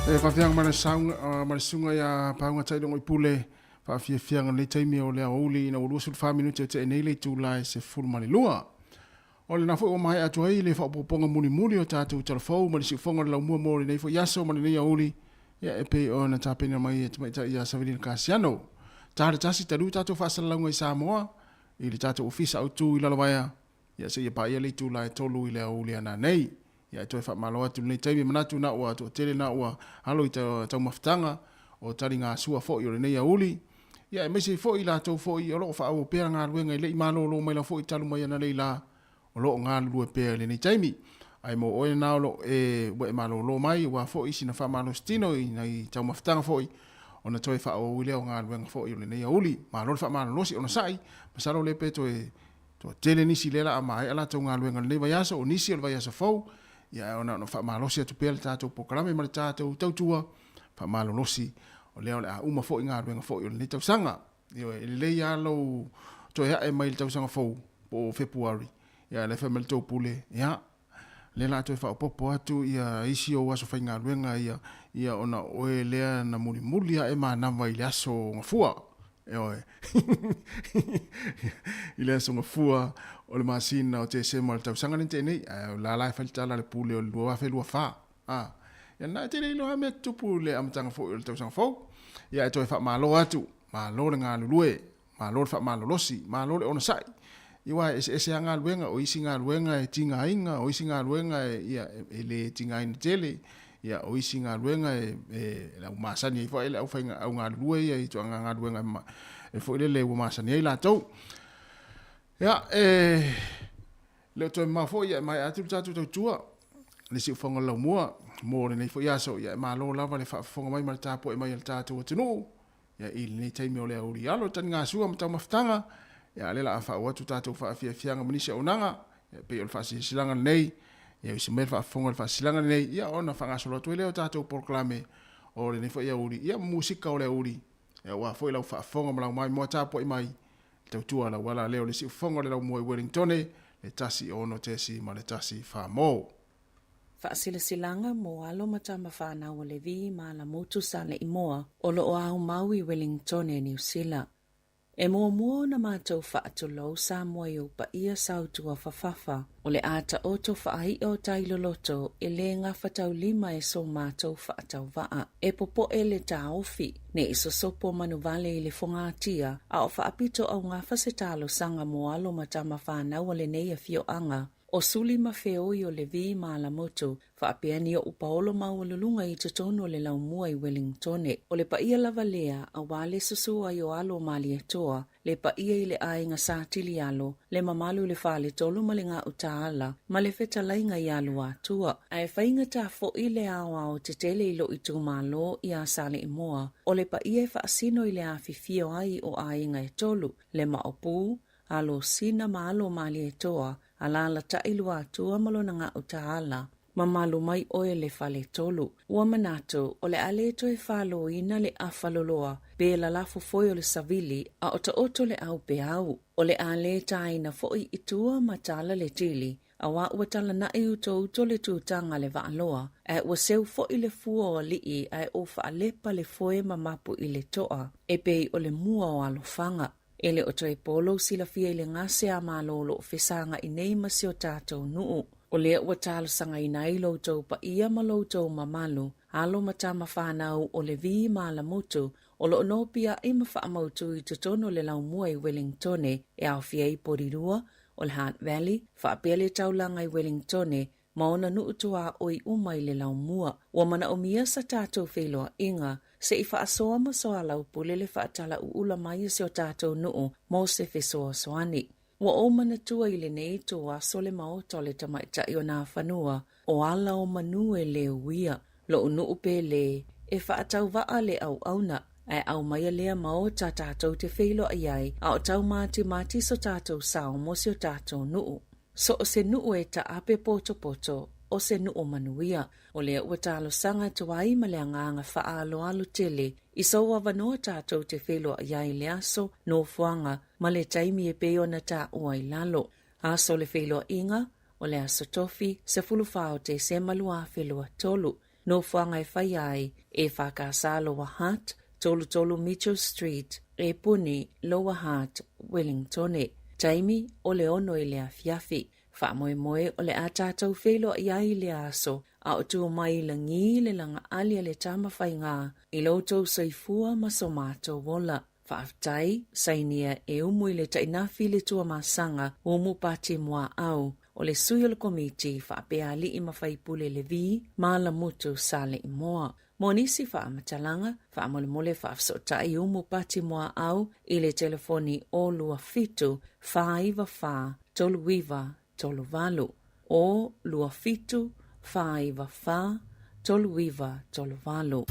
E faafiaga ma le sauga ma le susuga ia Pauga Tailogo i Pule, faafiafiaga lenei taimi o le aoauli ina ua 24 minute o tea nei le itula e 12. O lena foi ua maea atu ai le faaopoopoga mulimuli o tatou talafou ma le siufoga o le laumua mo lenei foi aso ma lenei aoauli, ia e pei ona tapena mai e Tamaitai ia Savelina Kasiano. Ta le tasi talu tatou faasalalauga i Samoa i le tatou ofisa autu i Lalovaea, ia seia paia le itula e 3 i le aoauli a nanei. Ia e toe faamalo atu i lenei taimi, manatu na ua toatele na ua alo i taumafataga o taligasua foi o lenei aoauli. Ia aemaise ai foi i latou foi o lo o faaauau pea galuega e le i malolo mai la foi talu mai ananei la o lo o galulue pea i lenei taimi. Ae mo oe na o lo o e ua e malolo mai aua foi sina faamalositino i nai taumafataga foi ona toe faaauau ai lea o galuega foi o lenei aoauli. Malo le faamalolosi onosai, masalo le pe toe Toatele nisi lea la a maea latou galuega i lenei vaiaso, o nisi o le vaiaso fou, ia ae ona ona faamalosi atu pea le tatou polokalame ma le tatou tautua faamalolosi, o lea o le a uma foi galuega foi o lenei tausaga. Ioe, e lelei lava lou toe ae mai le tausaga fou po o Fepuari, ia ae o la e fai mai le tou pule, ia, lea la a toe faaopoopo atu ia isi ou aso faigaluega ia, ia ona o oe lea na mulimuli ae manava i le aso Gafua. Ioe. I le aso Gafua o le masina o Tesema o le tausaga lea na tea nei, ae o la la e fai le tala a le pule o le 2024. A, ia na e te le iloa lava mea tutupu i le amataga foi o le tausaga fou. Ia ae toe faamalo atu, malo le galulue, malo le faamalolosi, malo le onosai. Aua e eseese lava galuega, o isi galuega e tigaina, o isi galuega e, ia, e le tigaina tele, ia, o isi galuega e, e, e ua masani ai foi le aufaiga, au galulue ia i ituaiga galuega e foi lele ua masani ai latou. Ia, e le o toe mamao foi, ia, e maea atu le tatou tautua, le siufofoga o le laumua mo lenei foi aso, ia, e malo lava le faafofoga mai ma le tapuai mai a le tatou atunuu. Ia i lenei taimi o le aoauli alo le taligasua ma taumafataga, ia lea la a faauu atu tatou faafiafiaga ma nisi auaunaga, ia pei o le faasilasilaga lenei, ia usi mai le faafofoga i le faasilasilaga lenei, ia ona faagasolo atu ai lea o tatou polokalame o lenei foi aoauli, ia ma musika o le aoauli, ia aua foi lau faafofoga ma lau maimoa tapuai mai, le tautua lau ala lea o le siufofoga o le laumua i Wellingtone, le 1 6.1 Famo. Faasilasilaga mo alo ma tama fanau a Levi ma Alamutu Saleimoa o lo o aumau i Wellingtone, Niu Sila. E muamua ona matou faatulou Samoa i ou paia sautua fafafa, o le a taoto faai'a o tai loloto e le gafataulima e so matou faatauvaa. E popo'e le taofi, ne i sosopo manuvale i le fogatia, a o faapito augafa se talosaga mo alo ma tama fanau a lenei afioaga O Suli ma Feoi o Levi ma Alamotu, faapea ni oʻu paolo maualuluga i totonu o le laumua i Wellingtone. O le paia lava lea, aua le susu ai o alo o Malietoa, le paia i le aiga Sa Tilialo, le mamalu i le Faletolu ma le Gautaala, ma le fetalaiga ia Luatua. Ae faigata foi le aoao tetele i lou itumalo ia Saleimoa, o le paia e faasino i le afifio ai o aiga e tolu, le Maopu, alo Sina ma alo Malietoa, alaalatai Luatua ma lona Gautaala. Mamalu mai oe le Faletolu. Ua manatu o le a le toe faloina le afa loloa pe lalafo foi o le savili a o taoto le au peau. O le a le taina foi i tua ma tala le tili, auā ua talanai utouto le tutaga a le Vaaloa, ae ua seu foi le fua o alii ae o faalepa le foe ma mapu i le toa, e pei o le mua o alofaga. E le o toe po lou silafia i le gase a Malo o lo o fesagai nei ma si o tatou nuu. O lea ua talosagaina ai lo outou paia ma lo outou mamalu, alo ma tama fanau o Levi ma Alamutu, o lo o nopiai ma faamautu i totonu o le laumua i Wellingtone e aofia ai Porirua, o le Hutt Valley, faapea le taulaga i Wellingtone ma ona nuu tuaoi uma i le laumua. Ua manaomia sa tatou feiloaiga se i faasoa ma soalaupule le faatalauula mai o si o tatou nuu mo se fesoasoani. Ua ou manatua i lenei ituaso le maota o le tamaitai o Nafanua, o ala o manu e le uia. Lo'u nuu pele, e faatauvaa le auauna, ae aumaia lea maota tatou te feiloai ai a o taumatimati so tatou sao mo si o tatou nuu. So o se nuu e taape potopoto, o se nuu manuia. O lea ua talosaga atu ai ma le agaga faaaloalo tele i sou avanoa tatou te feiloai ai i le aso, nofoaga, ma le taimi e pei ona taua i lalo. Aso o le feiloaiga, o le Aso Tofi, 14 o Tesema 2023. Nofoaga e faia ai, EFKS Lower Hutt, 33 Mitchell Street, Epuni, Lower Hutt, Wellingtone. Taimi, o le 6 i le afiafi. Faamoemoe o le a tatou feiloai ai i lea aso, a o tu mai i lagi le lagaali a le Tama Faiga i lo outou soifua ma so matou ola. Faafetai, sainia e umu i le tainafi le Tuamasaga, Umu Pati Muaau, o le sui o le Komiti faapea Alii ma Faipule Levi ma Alamutu Saleimoa. Mo nisi faamatalaga, faamolemole faafesootai Umu Pati Muaau i le telefoni o 27 494 3938, o 27 494 3938.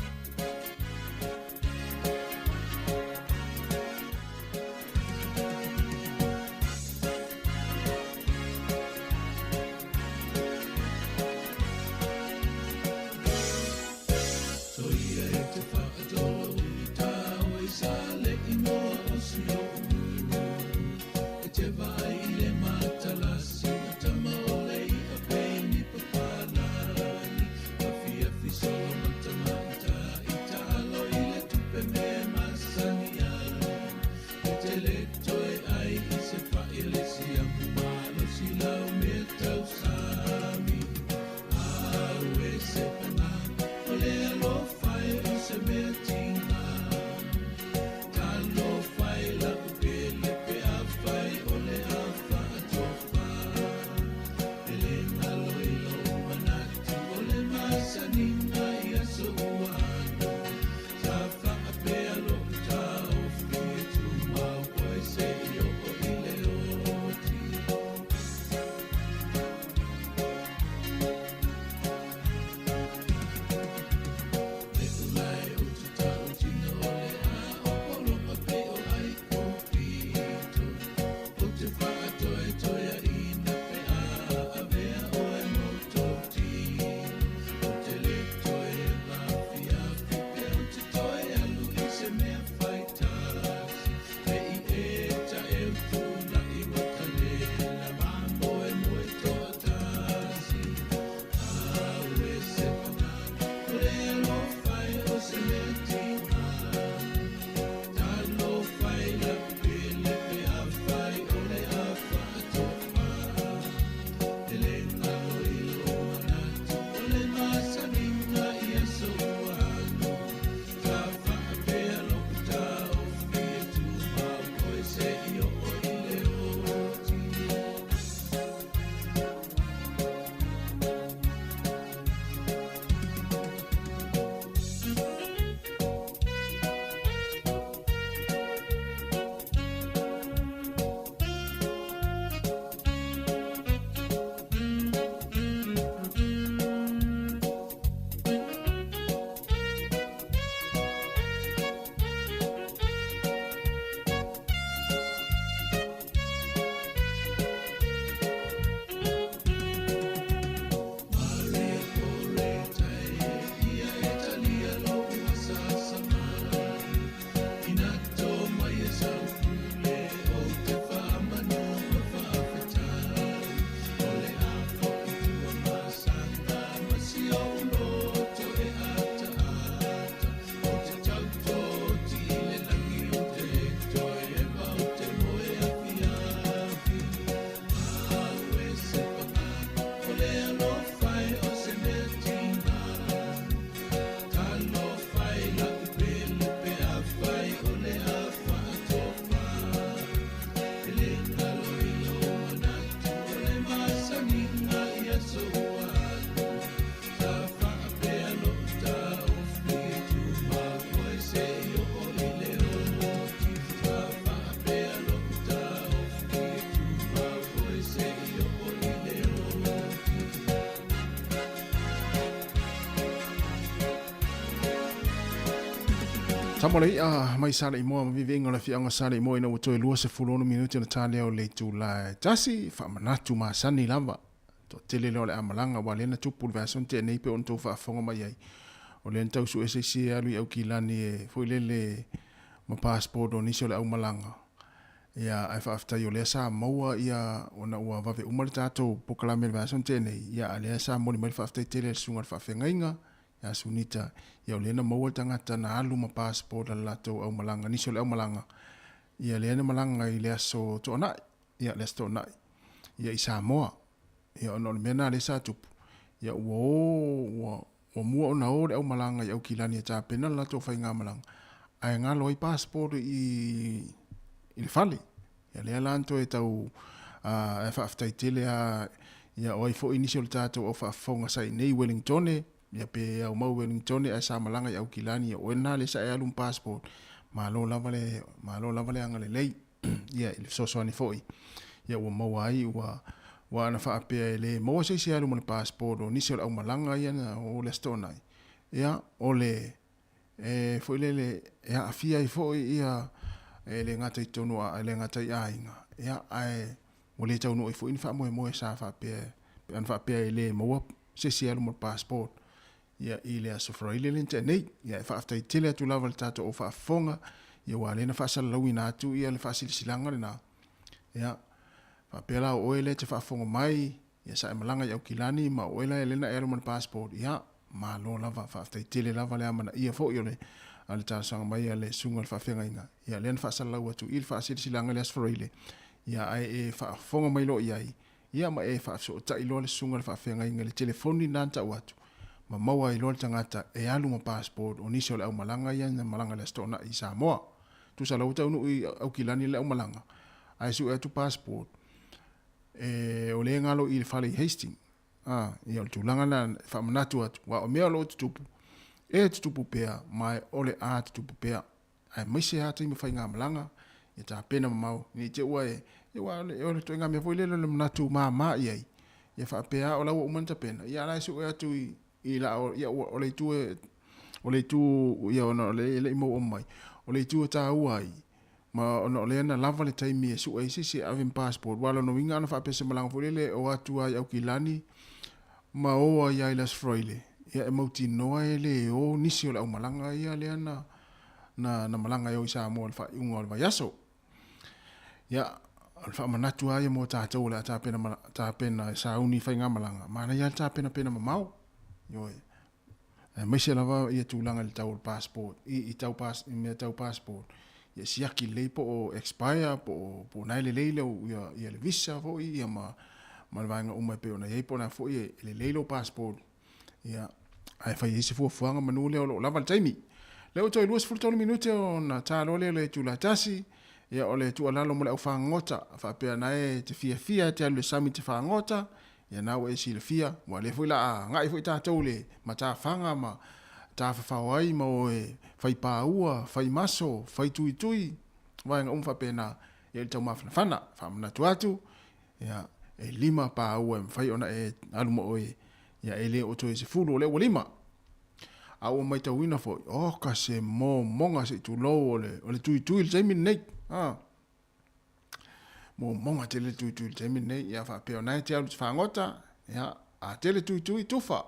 Samoa le i'a mai Saleimoa ma viviiga o le afioaga o Saleimoa ina ua toe 26 minute ona ta lea o le itula e tasi, faamanatu masani lava. Toatele lea o le a malaga aua lea na tupu i le vaiaso na tea nei pei ona outou faafofoga mai ai. O lea na tau sue se isi e alu i Aukilani e foi lele ma passport o nisi o le aumalaga. Ia ae faafetai o lea sa maua ia ona ua vave uma le tatou polokalame i le vaiaso na tea nei, ia a lea sa momoli mai le faafetai tele a le susuga i le faafeagaiga ia Sunita, ia o lea na maua le tagata na alu ma passport a le latou aumalaga, nisi o le aumalaga, ia lea na malaga i le aso Toonai, ia le aso Toonai, ia i Samoa. Ia ona o le mea na lea sa tupu, ia ua o, ua, ua mua ona o le aumalaga i Aukilani e tapena le latou faigamalaga, ae galo ai passport i, i le fale. Ia lea la na toe tau, ae faafetai tele lava, ia o ai foi nisi o le tatou au faafofoga sa i inei i Wellingtone, ia pe au mau Wellingtone ae sa malaga i Aukilani, ia o oe lena lea sa e alu ma passport, malo lava le, malo lava le agalelei. Ia i le fesoasoani foi, ia ua maua ai, ua, ua ana faapea e le maua se isi e alu ma le passport o nisi o le aumalaga ia na o le Aso Toonai, ia o le, e foi lele e aafia ai foi ia e le gata i totonu e le gata i aiga, ia ae ua le taunuu ai foi ni faamoemoe sa faapea pe ana faapea e le maua se isi e alu ma le passport ia i le Aso Faraile lea na tea nei. Ia e faafetai tele atu lava i le tatou au faafofoga, ia aua o lea na faasalalauina atu ia le faasilasilaga lena. Ia faapea la o oe lea e te faafofoga mai, Ia sa e malaga i Aukilani ma o oe la e lena e alu ma le passport, ia, malo lava, faafetai tele lava le amanaia foi o le a le talosaga mai a le susuga i le faafeagaiga, ia lea na faasalalau atu i le faasilasilaga i le Aso Faraile, ia ae e faafofoga mai loa i ai, ia ma e faafesootai loa le susuga i le faafeagaiga i le telefoni lena na tau atu, ma maua ai loa le tagata e alu ma passport o nisi o le aumalaga ia na malaga i le Aso Toonai i Samoa. Tusa la ua taunuu i Aukilani le aumalaga, ae sue atu passport, e, o lea e galo i le fale i Hastings. Ah, ia o le tulaga lena e faamanatu atu, aua o mea o lo o tutupu, e tutupu pea, ma o le a tutupu pea. Aemaise lava taimi o faigamalaga, ia tapena mamao, ne i te i ua e, aua o le ituaiga mea foi lele o le manatu mama i ai, ia faapea lava o la ua uma ona tapena, ia a o la e sue atu i, i la, ia o le itu e, o le itu, ia ona e le i maua mai, o le itu e taua ai, Ma ona o lea na lava le taimi e sue ai se isi e ave ma passport, aua o lona uiga ana faapea se malaga foi lele e o atu lava i Aukilani ma o ai lava i le Aso Faraile, ia e mautinoa e le o nisi o le aumalaga ia lea na, na, na malaga e o i Samoa i le faaiuga o le vaiaso. Ia, o le faamanatu lava ia mo tatou o le a tapena, tapena e sauni i faigamalaga, manaia lava le tapenapena mamao. Ioe. Aemaise lava ia tulaga i le tau o le passport, i, i tau pas, i mea tau passport. Ia siaki lelei po o expire, po o, po o na e lelei lau, ia, ia le visa foi, ia ma, ma le vaega uma e pei ona i ai, po o le a foi e lelei lou passport. Ia, ae fai ai se fuafuaga manu lea o lo o lava le taimi. Lea ua toe 23 minute ona ta loa lea o le itula e tasi, ia o le tuualalo mo le au fagota, faapea na e te fiafia e te alu i le sami te fagota, Ia na ua e silafia, ua lea foi la a agai foi tatou i le matafaga ma tafafao ai ma o e fai paua, fai maso, fai tuitui, vaega uma faapena, ia i le taumafanafana. Faamanatu atu, ia, e lima paua e mafai ona e alu ma oe, ia e le o toe 10, o lea ua lima. A ua maitauina foi, oka se momoga se i tulou o le, o le tuitui i le taimi lenei. A. Momoga tele le tuitui i le taimi lenei, ia faapea o na e te alu i te fagota, ia, a tele tuitui, tufa.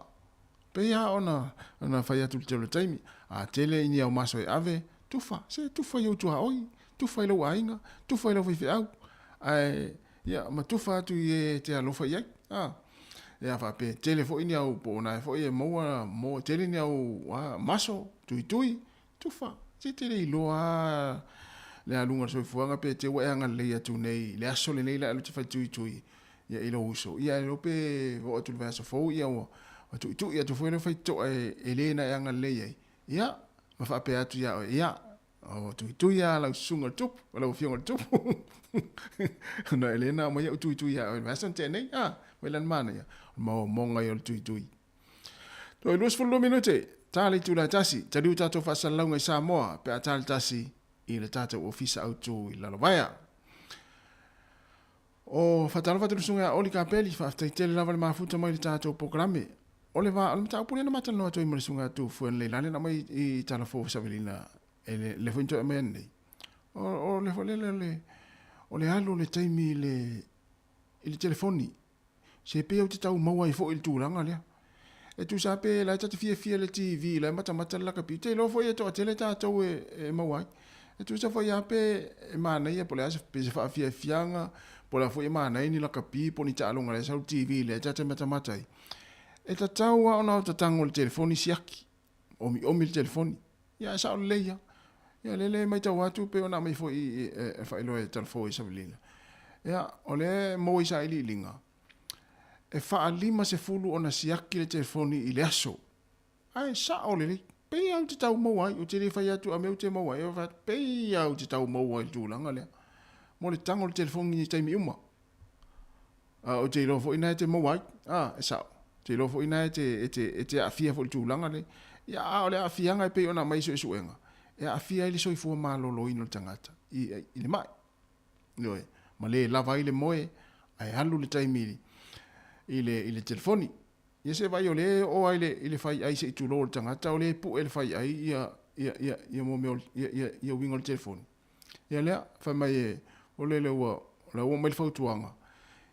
Pei lava ona, ona fai atu i le tele o le taimi, a tele i ni au maso e ave, tufa, se tufa i ou tuaoi, tufa i lou aiga, tufa i lau faifeau, ae, ia, ma tufa atu i e e te alofa i ai. A, ia faapea, tele foi ni au, po o na e foi e maua, mo, tele ni au a, maso, tuitui, Tufa, se te le iloa lava le aluga o le soifuaga pe te ua e agalelei atu nei i le aso lenei la e alu te fai tuitui ia i lou uso. Ia e iloa pe oo atu i le vaiaso fou ia ua tuitui atu foi le faitotoa e le na e agalelei ai. Ia, ma faapea atu ia oe, ia, o tuitui lava lau susuga i le tupu, o lau afioga i le tupu. Ona e le na aumai au tuitui ia oe i le vaiaso na tea nei, a, mai lana manaia, o le maomaoga ia o le tuitui. Toe 22 minute, ta le itula e tasi, taliu tatou faasalalauga i Samoa pe a ta le tasi i le tatou ofisa autu i Lalovaea. O faatalofa atu le susuga ia Oli Kapeli, faafetai tele lava le mafuta mai le tatou polokalame. O le va, o le mataupu lea na ma talanoa atu ai ma le susuga ia Tufuan Leilani na aumai i Talafou Savelina. e le le foi na toe aumaia nei, o, o le foi lele o le, o le alu o le taimi i le, i le telefoni. Se pei ou te tau maua ai foi i le tulaga lea. E tusa lava pe la e ta te fiafia i le TV la e matamata le lakapi, ou te iloa foi e toatele tatou e, e maua ai. E tusa foi lava pe e manaia po o le a se, pe se faafiafiaga, po o le a foi e manaia ni lakapi po o ni taaloga la e sau i le TV lea ta te matamata ai. E tatau lava ona ota tago i le telefoni siaki, omiomi le telefoni. Ia e sao lelei lava. Ia lele e matau atu pei ona aumai foi i e faailoa e Talafou e Savalina. Ia, o lea e maua i sailiiliga, e faalima sefulu ona siaki le telefoni i le aso. Ae sao lelei. Pei lava ou te tau maua ai, ou te le fai atu a mea ou te maua ai, ou fai atu, pei lava ou te tau maua ai i le tulaga lea. Mo le tago o le telefoni i taimi uma. A, ou te iloa foi na e te maua ai. A, e sao. Ou te iloa foi na e te, e te, e te aafia foi i le tulaga lea. Ia, a o le aafiaga e pei ona aumai i suesuega, e aafia ai le soifua maloloina o le tagata i, i le mai. Ioe, ma le lava ai le moe, ae alu le taimi i le, i le telefoni. Ia se vaai o lea e oo ai le, i le fai ai se i tulou o le tagata, o lea e pue le fai ai ia, ia, ia, ia mo mea o, ia, ia, ia uiga o le telefoni. Ia lea, fai mai e, o lele ua, o lea ua aumai le fautuaga,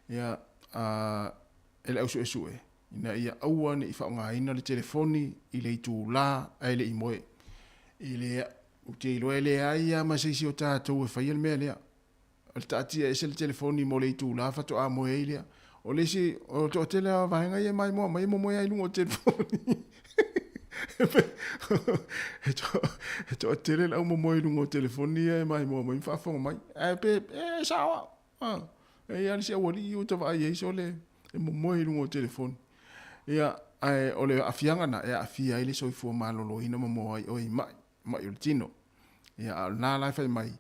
ia, a, e le ausuesue, ina ia aua ne i faaaogaina le telefoni i le itulā ae le i moe. I le, ou te iloa e leai lava ma se isi o tatou e faia le mea lea. O le taatia ese le telefoni mo le itulā faatoa moe ai lea. O le isi, o le toatele lava o vaega ia e maimoa mai e momoe lava i luga o le telefoni. He toatele le au momoe i luga o telefoni ia e maimoa mai ma faafofoga mai. Ae pe, e sao lava. A, e i ai lava le isi aualii ua ta vaai ai sole e momoe i luga o telefoni. Ia, ae o le aafiaga lena e aafia ai le soifua maloloina ma moa ai oe i mai, mai o le tino. Ia, a o lena la e fai mai,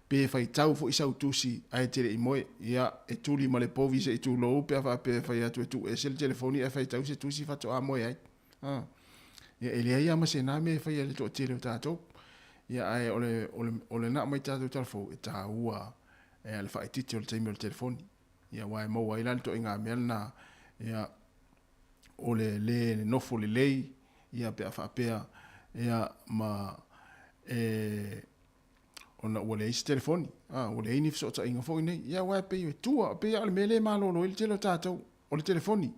pe faitau foi sau tusi ae te le i moe, ia, e tuli ma le povi se i tulou pe a faapea e fai atu e tuu ese le telefoni ae faitau se tusi faatoa moe ai. A, ia, e leai lava ma se na mea e faia e le toatele o tatou. Ia, ae o le, o le, o lena aumai tatou tala fou, e taua e le faaitiiti o le taimi o le telefoni. Ia, aua e maua ai la le ituaiga mea lena, ia, o le le nofo lelei, ia, pe a faapea, ia, ma e, ona ua leai se telefoni, a, ua leai ni fesootaiga foi nei. Ia, aua e pei e tua, pei lava o le mea lea e malolo ai le tele o tatou, o le telefoni.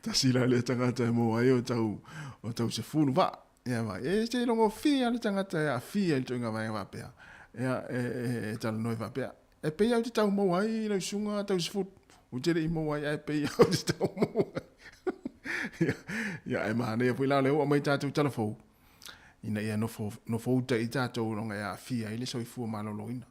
Tasi la lea tagata e maua ai o tau, o tau sefulu vaa. Ia vai, e se logofia le tagata e aafia i le ituaiga vaega faapea. Ia, e, e, e talanoa faapea. E pei au te tau maua ai lau susuga tau sefulu. Ou te le i maua ai, ae pei au te tau maua ai. Ia, ia, e manaia foi la o lea ua aumai tatou tala fou ina ia nofo, nofo uta i tatou ona e aafia ai le soifua maloloina.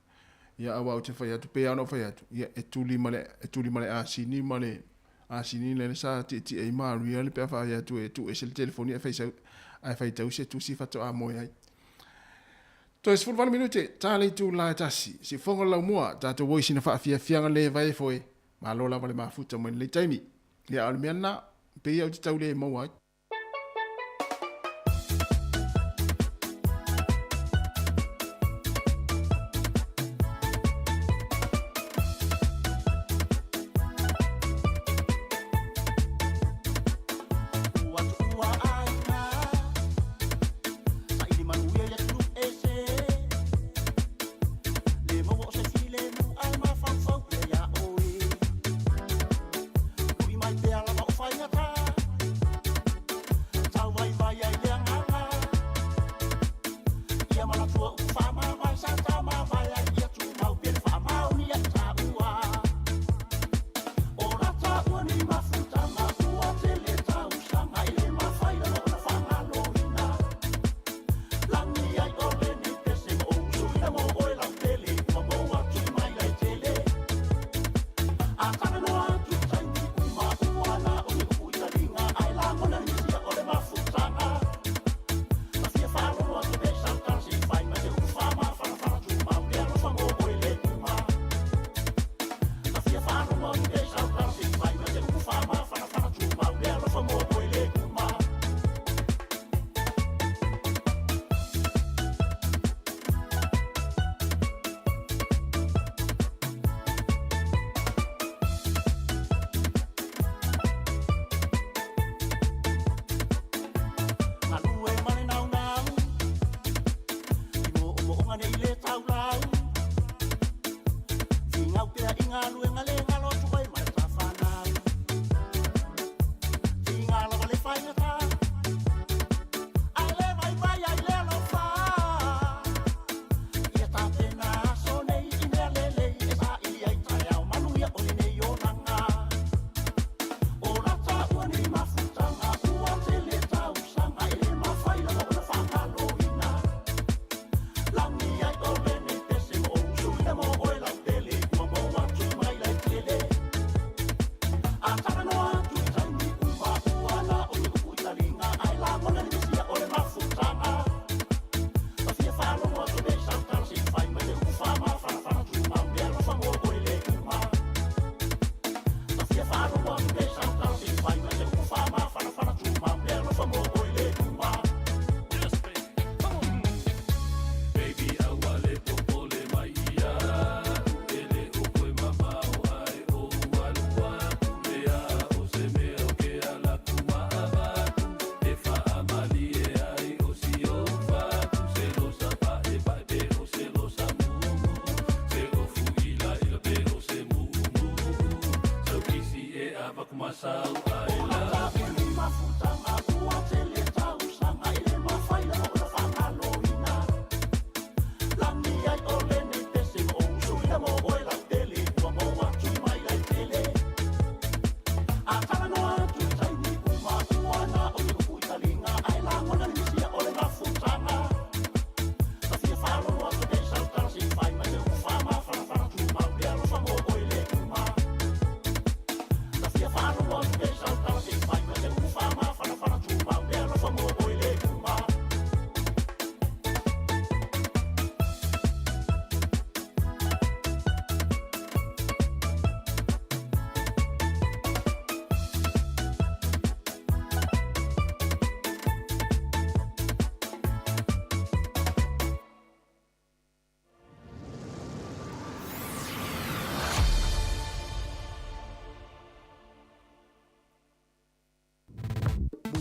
Ia, aua ou te fai atu, pei lava ona ou fai atu, ia, e tuli ma le, e tuli ma le asini ma le asini lea sa tietie ai Maria le pe a fai atu e tuu ese le telefoni ae fai sau, ae faitau se tusi faatoa moe ai. Toe 18 minute, ta le itula e tasi. Siufogo le laumua, tatou o i sina faafiafiaga le vae foe. Malo lava le mafuta mai lenei taimi. Ia, a o le mea lena, pei ou te tau le maua ai.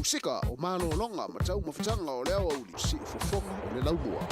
Musika o malologa ma taumafataga o le aoauli siufofoga o le laumua.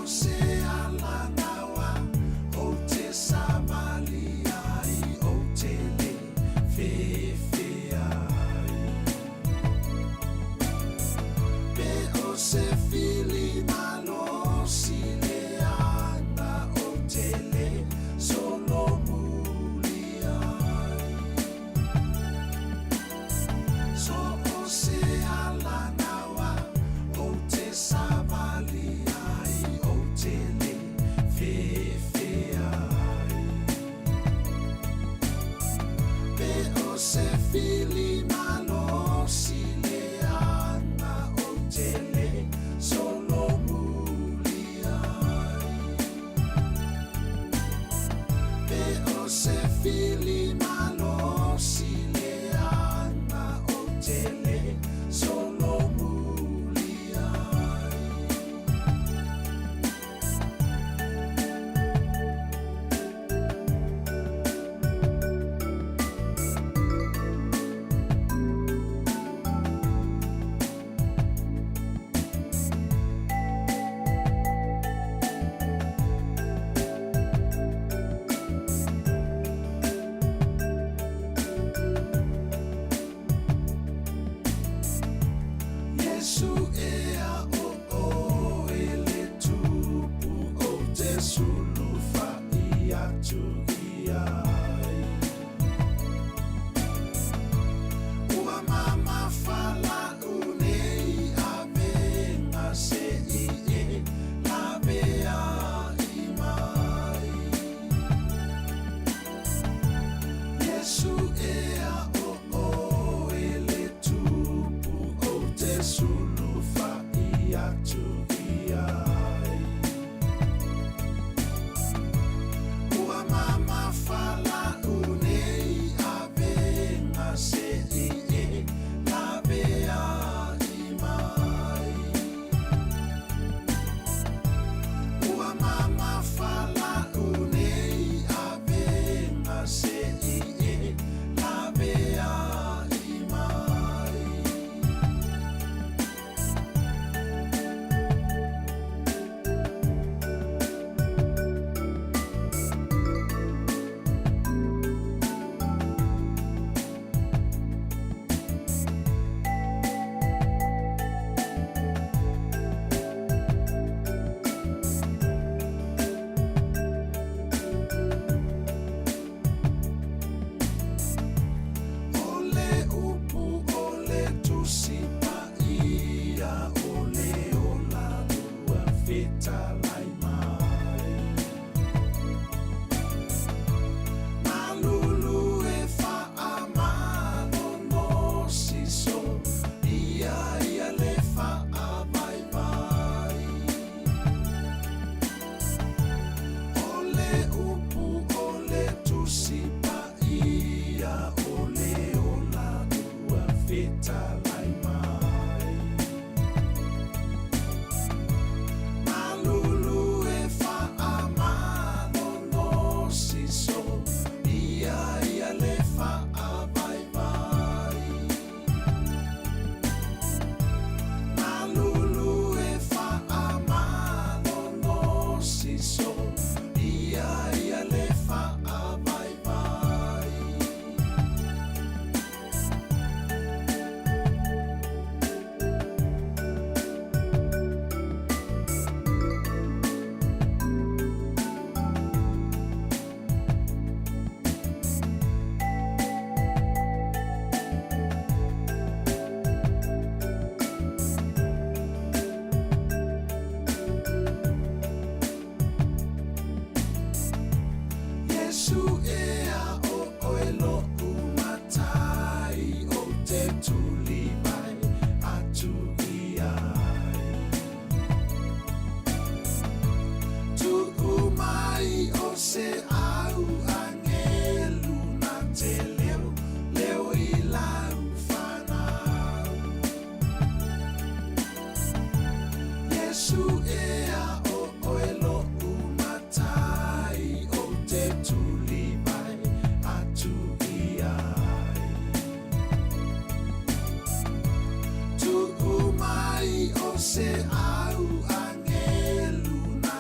o se alagaoa ou te savali ai ou te le fefe ai. Pe o se fili malosi leaga ou te le solomuli ai. So o se alagaoa ou te savali ai ou te le fefe ai. Pe o se fili malosi leaga ou te le solomuli ai. Pe o se fili malosi leaga ou te le solomuli ai. Iesu ea o oe le tupu ou te sulufa'i atu i ai. Ua mamafa la'u nei avega se'i e lavea'i mai. Iesu ea o oe le tupu ou te sulufa'i atu i ai. Ua mamafa la'u nei avega se'i e lavea'i mai. Ua mamafa la'u nei avega se'i e lavea'i mai. O le upu o le Tusi Paia o le ola ua fetalai mai. Malulu e faamalolosi so ia ia le faavaivai. O le upu o le Tusi Paia o le ola ua fetalai mai. Malulu e faamalolosi so ia ia le faavaivai. Malulu e faamalolosi so ia ia le faavaivai. Iesu ea o oe lo'u matai ou te tuli mai atu i ai. Tu'u mai o se au agelu na te leo leo i lau fanau. Iesu ea o oe lo'u matai ou te tuli mai atu i ai. Tu'u mai o se au agelu na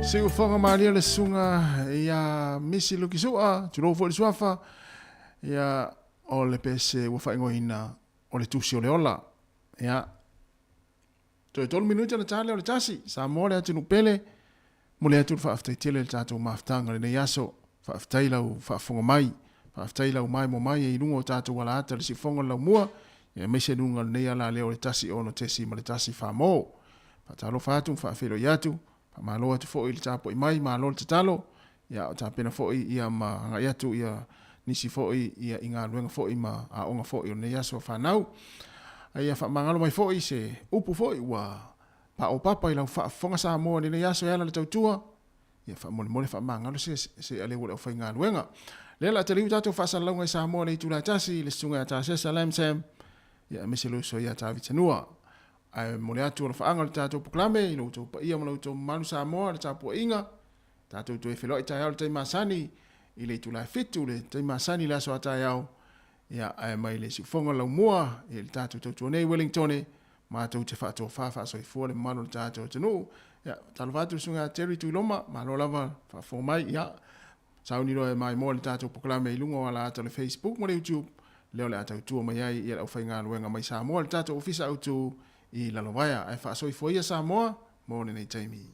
Siufoga malia le susuga ia Misi Lukisua, tulou foi le suafa, ia o le pese ua faaigoaina o le tusi o le ola. Ia, toe tolu minute ona ta lea o le tasi, Samoa le atunuu pele, momoli atu le faafetai tele i le tatou mafutaga i lenei aso. Faafetai lau faafofoga mai, faafetai lau maimoa mai i luga o tatou alaata i le siufoga o le laumua, ia aemaise i luga o lenei ala lea o le 1 6.1 Famo. Faatalofa atu ma faafeiloai atu, faamalo atu foi i le tapuai mai, malo le tatalo, ia o tapena foi ia ma agai atu ia nisi foi ia i galuega foi ma aoga foi o lenei aso fanau. A ia faamagalo mai foi se upu foi ua paopapa i lau faafofoga Samoa i lenei aso e ala i le tautua, ia faamolemole faamagalo se se aleu o le aufaigaluega. Lea o le a taliu tatou faasalalauga i Samoa i le itula e tasi i le susuga ia Tasesa Lamsam, ia aemaise le uso ia Tavitanua. Ae momoli atu alofaaga o le tatou polokalame i lo outou paia ma lo outou mamalu Samoa i le tapuaiga. Tatou toe feiloai taeao i le taimi masani i le itula e 7 le taimi masani i le aso a taeao. Ia, ae mai le siufoga laumua i le tatou tautua nei Wellingtone, matou te faatofa faasoifua le mamalu o le tatou atunuu. Ia, talofa atu le susuga ia Terry Tuiloma, malo lava faafofoga mai. Ia, sauni loa e maimoa le tatou polokalame i luga o alaata o le Facebook ma le YouTube, lea o le a tautua mai ai ia le aufaigaluega mai Samoa i le tatou Ofisa Autu i Lalovaea. Ae faasoifua ia Samoa mo lenei taimi.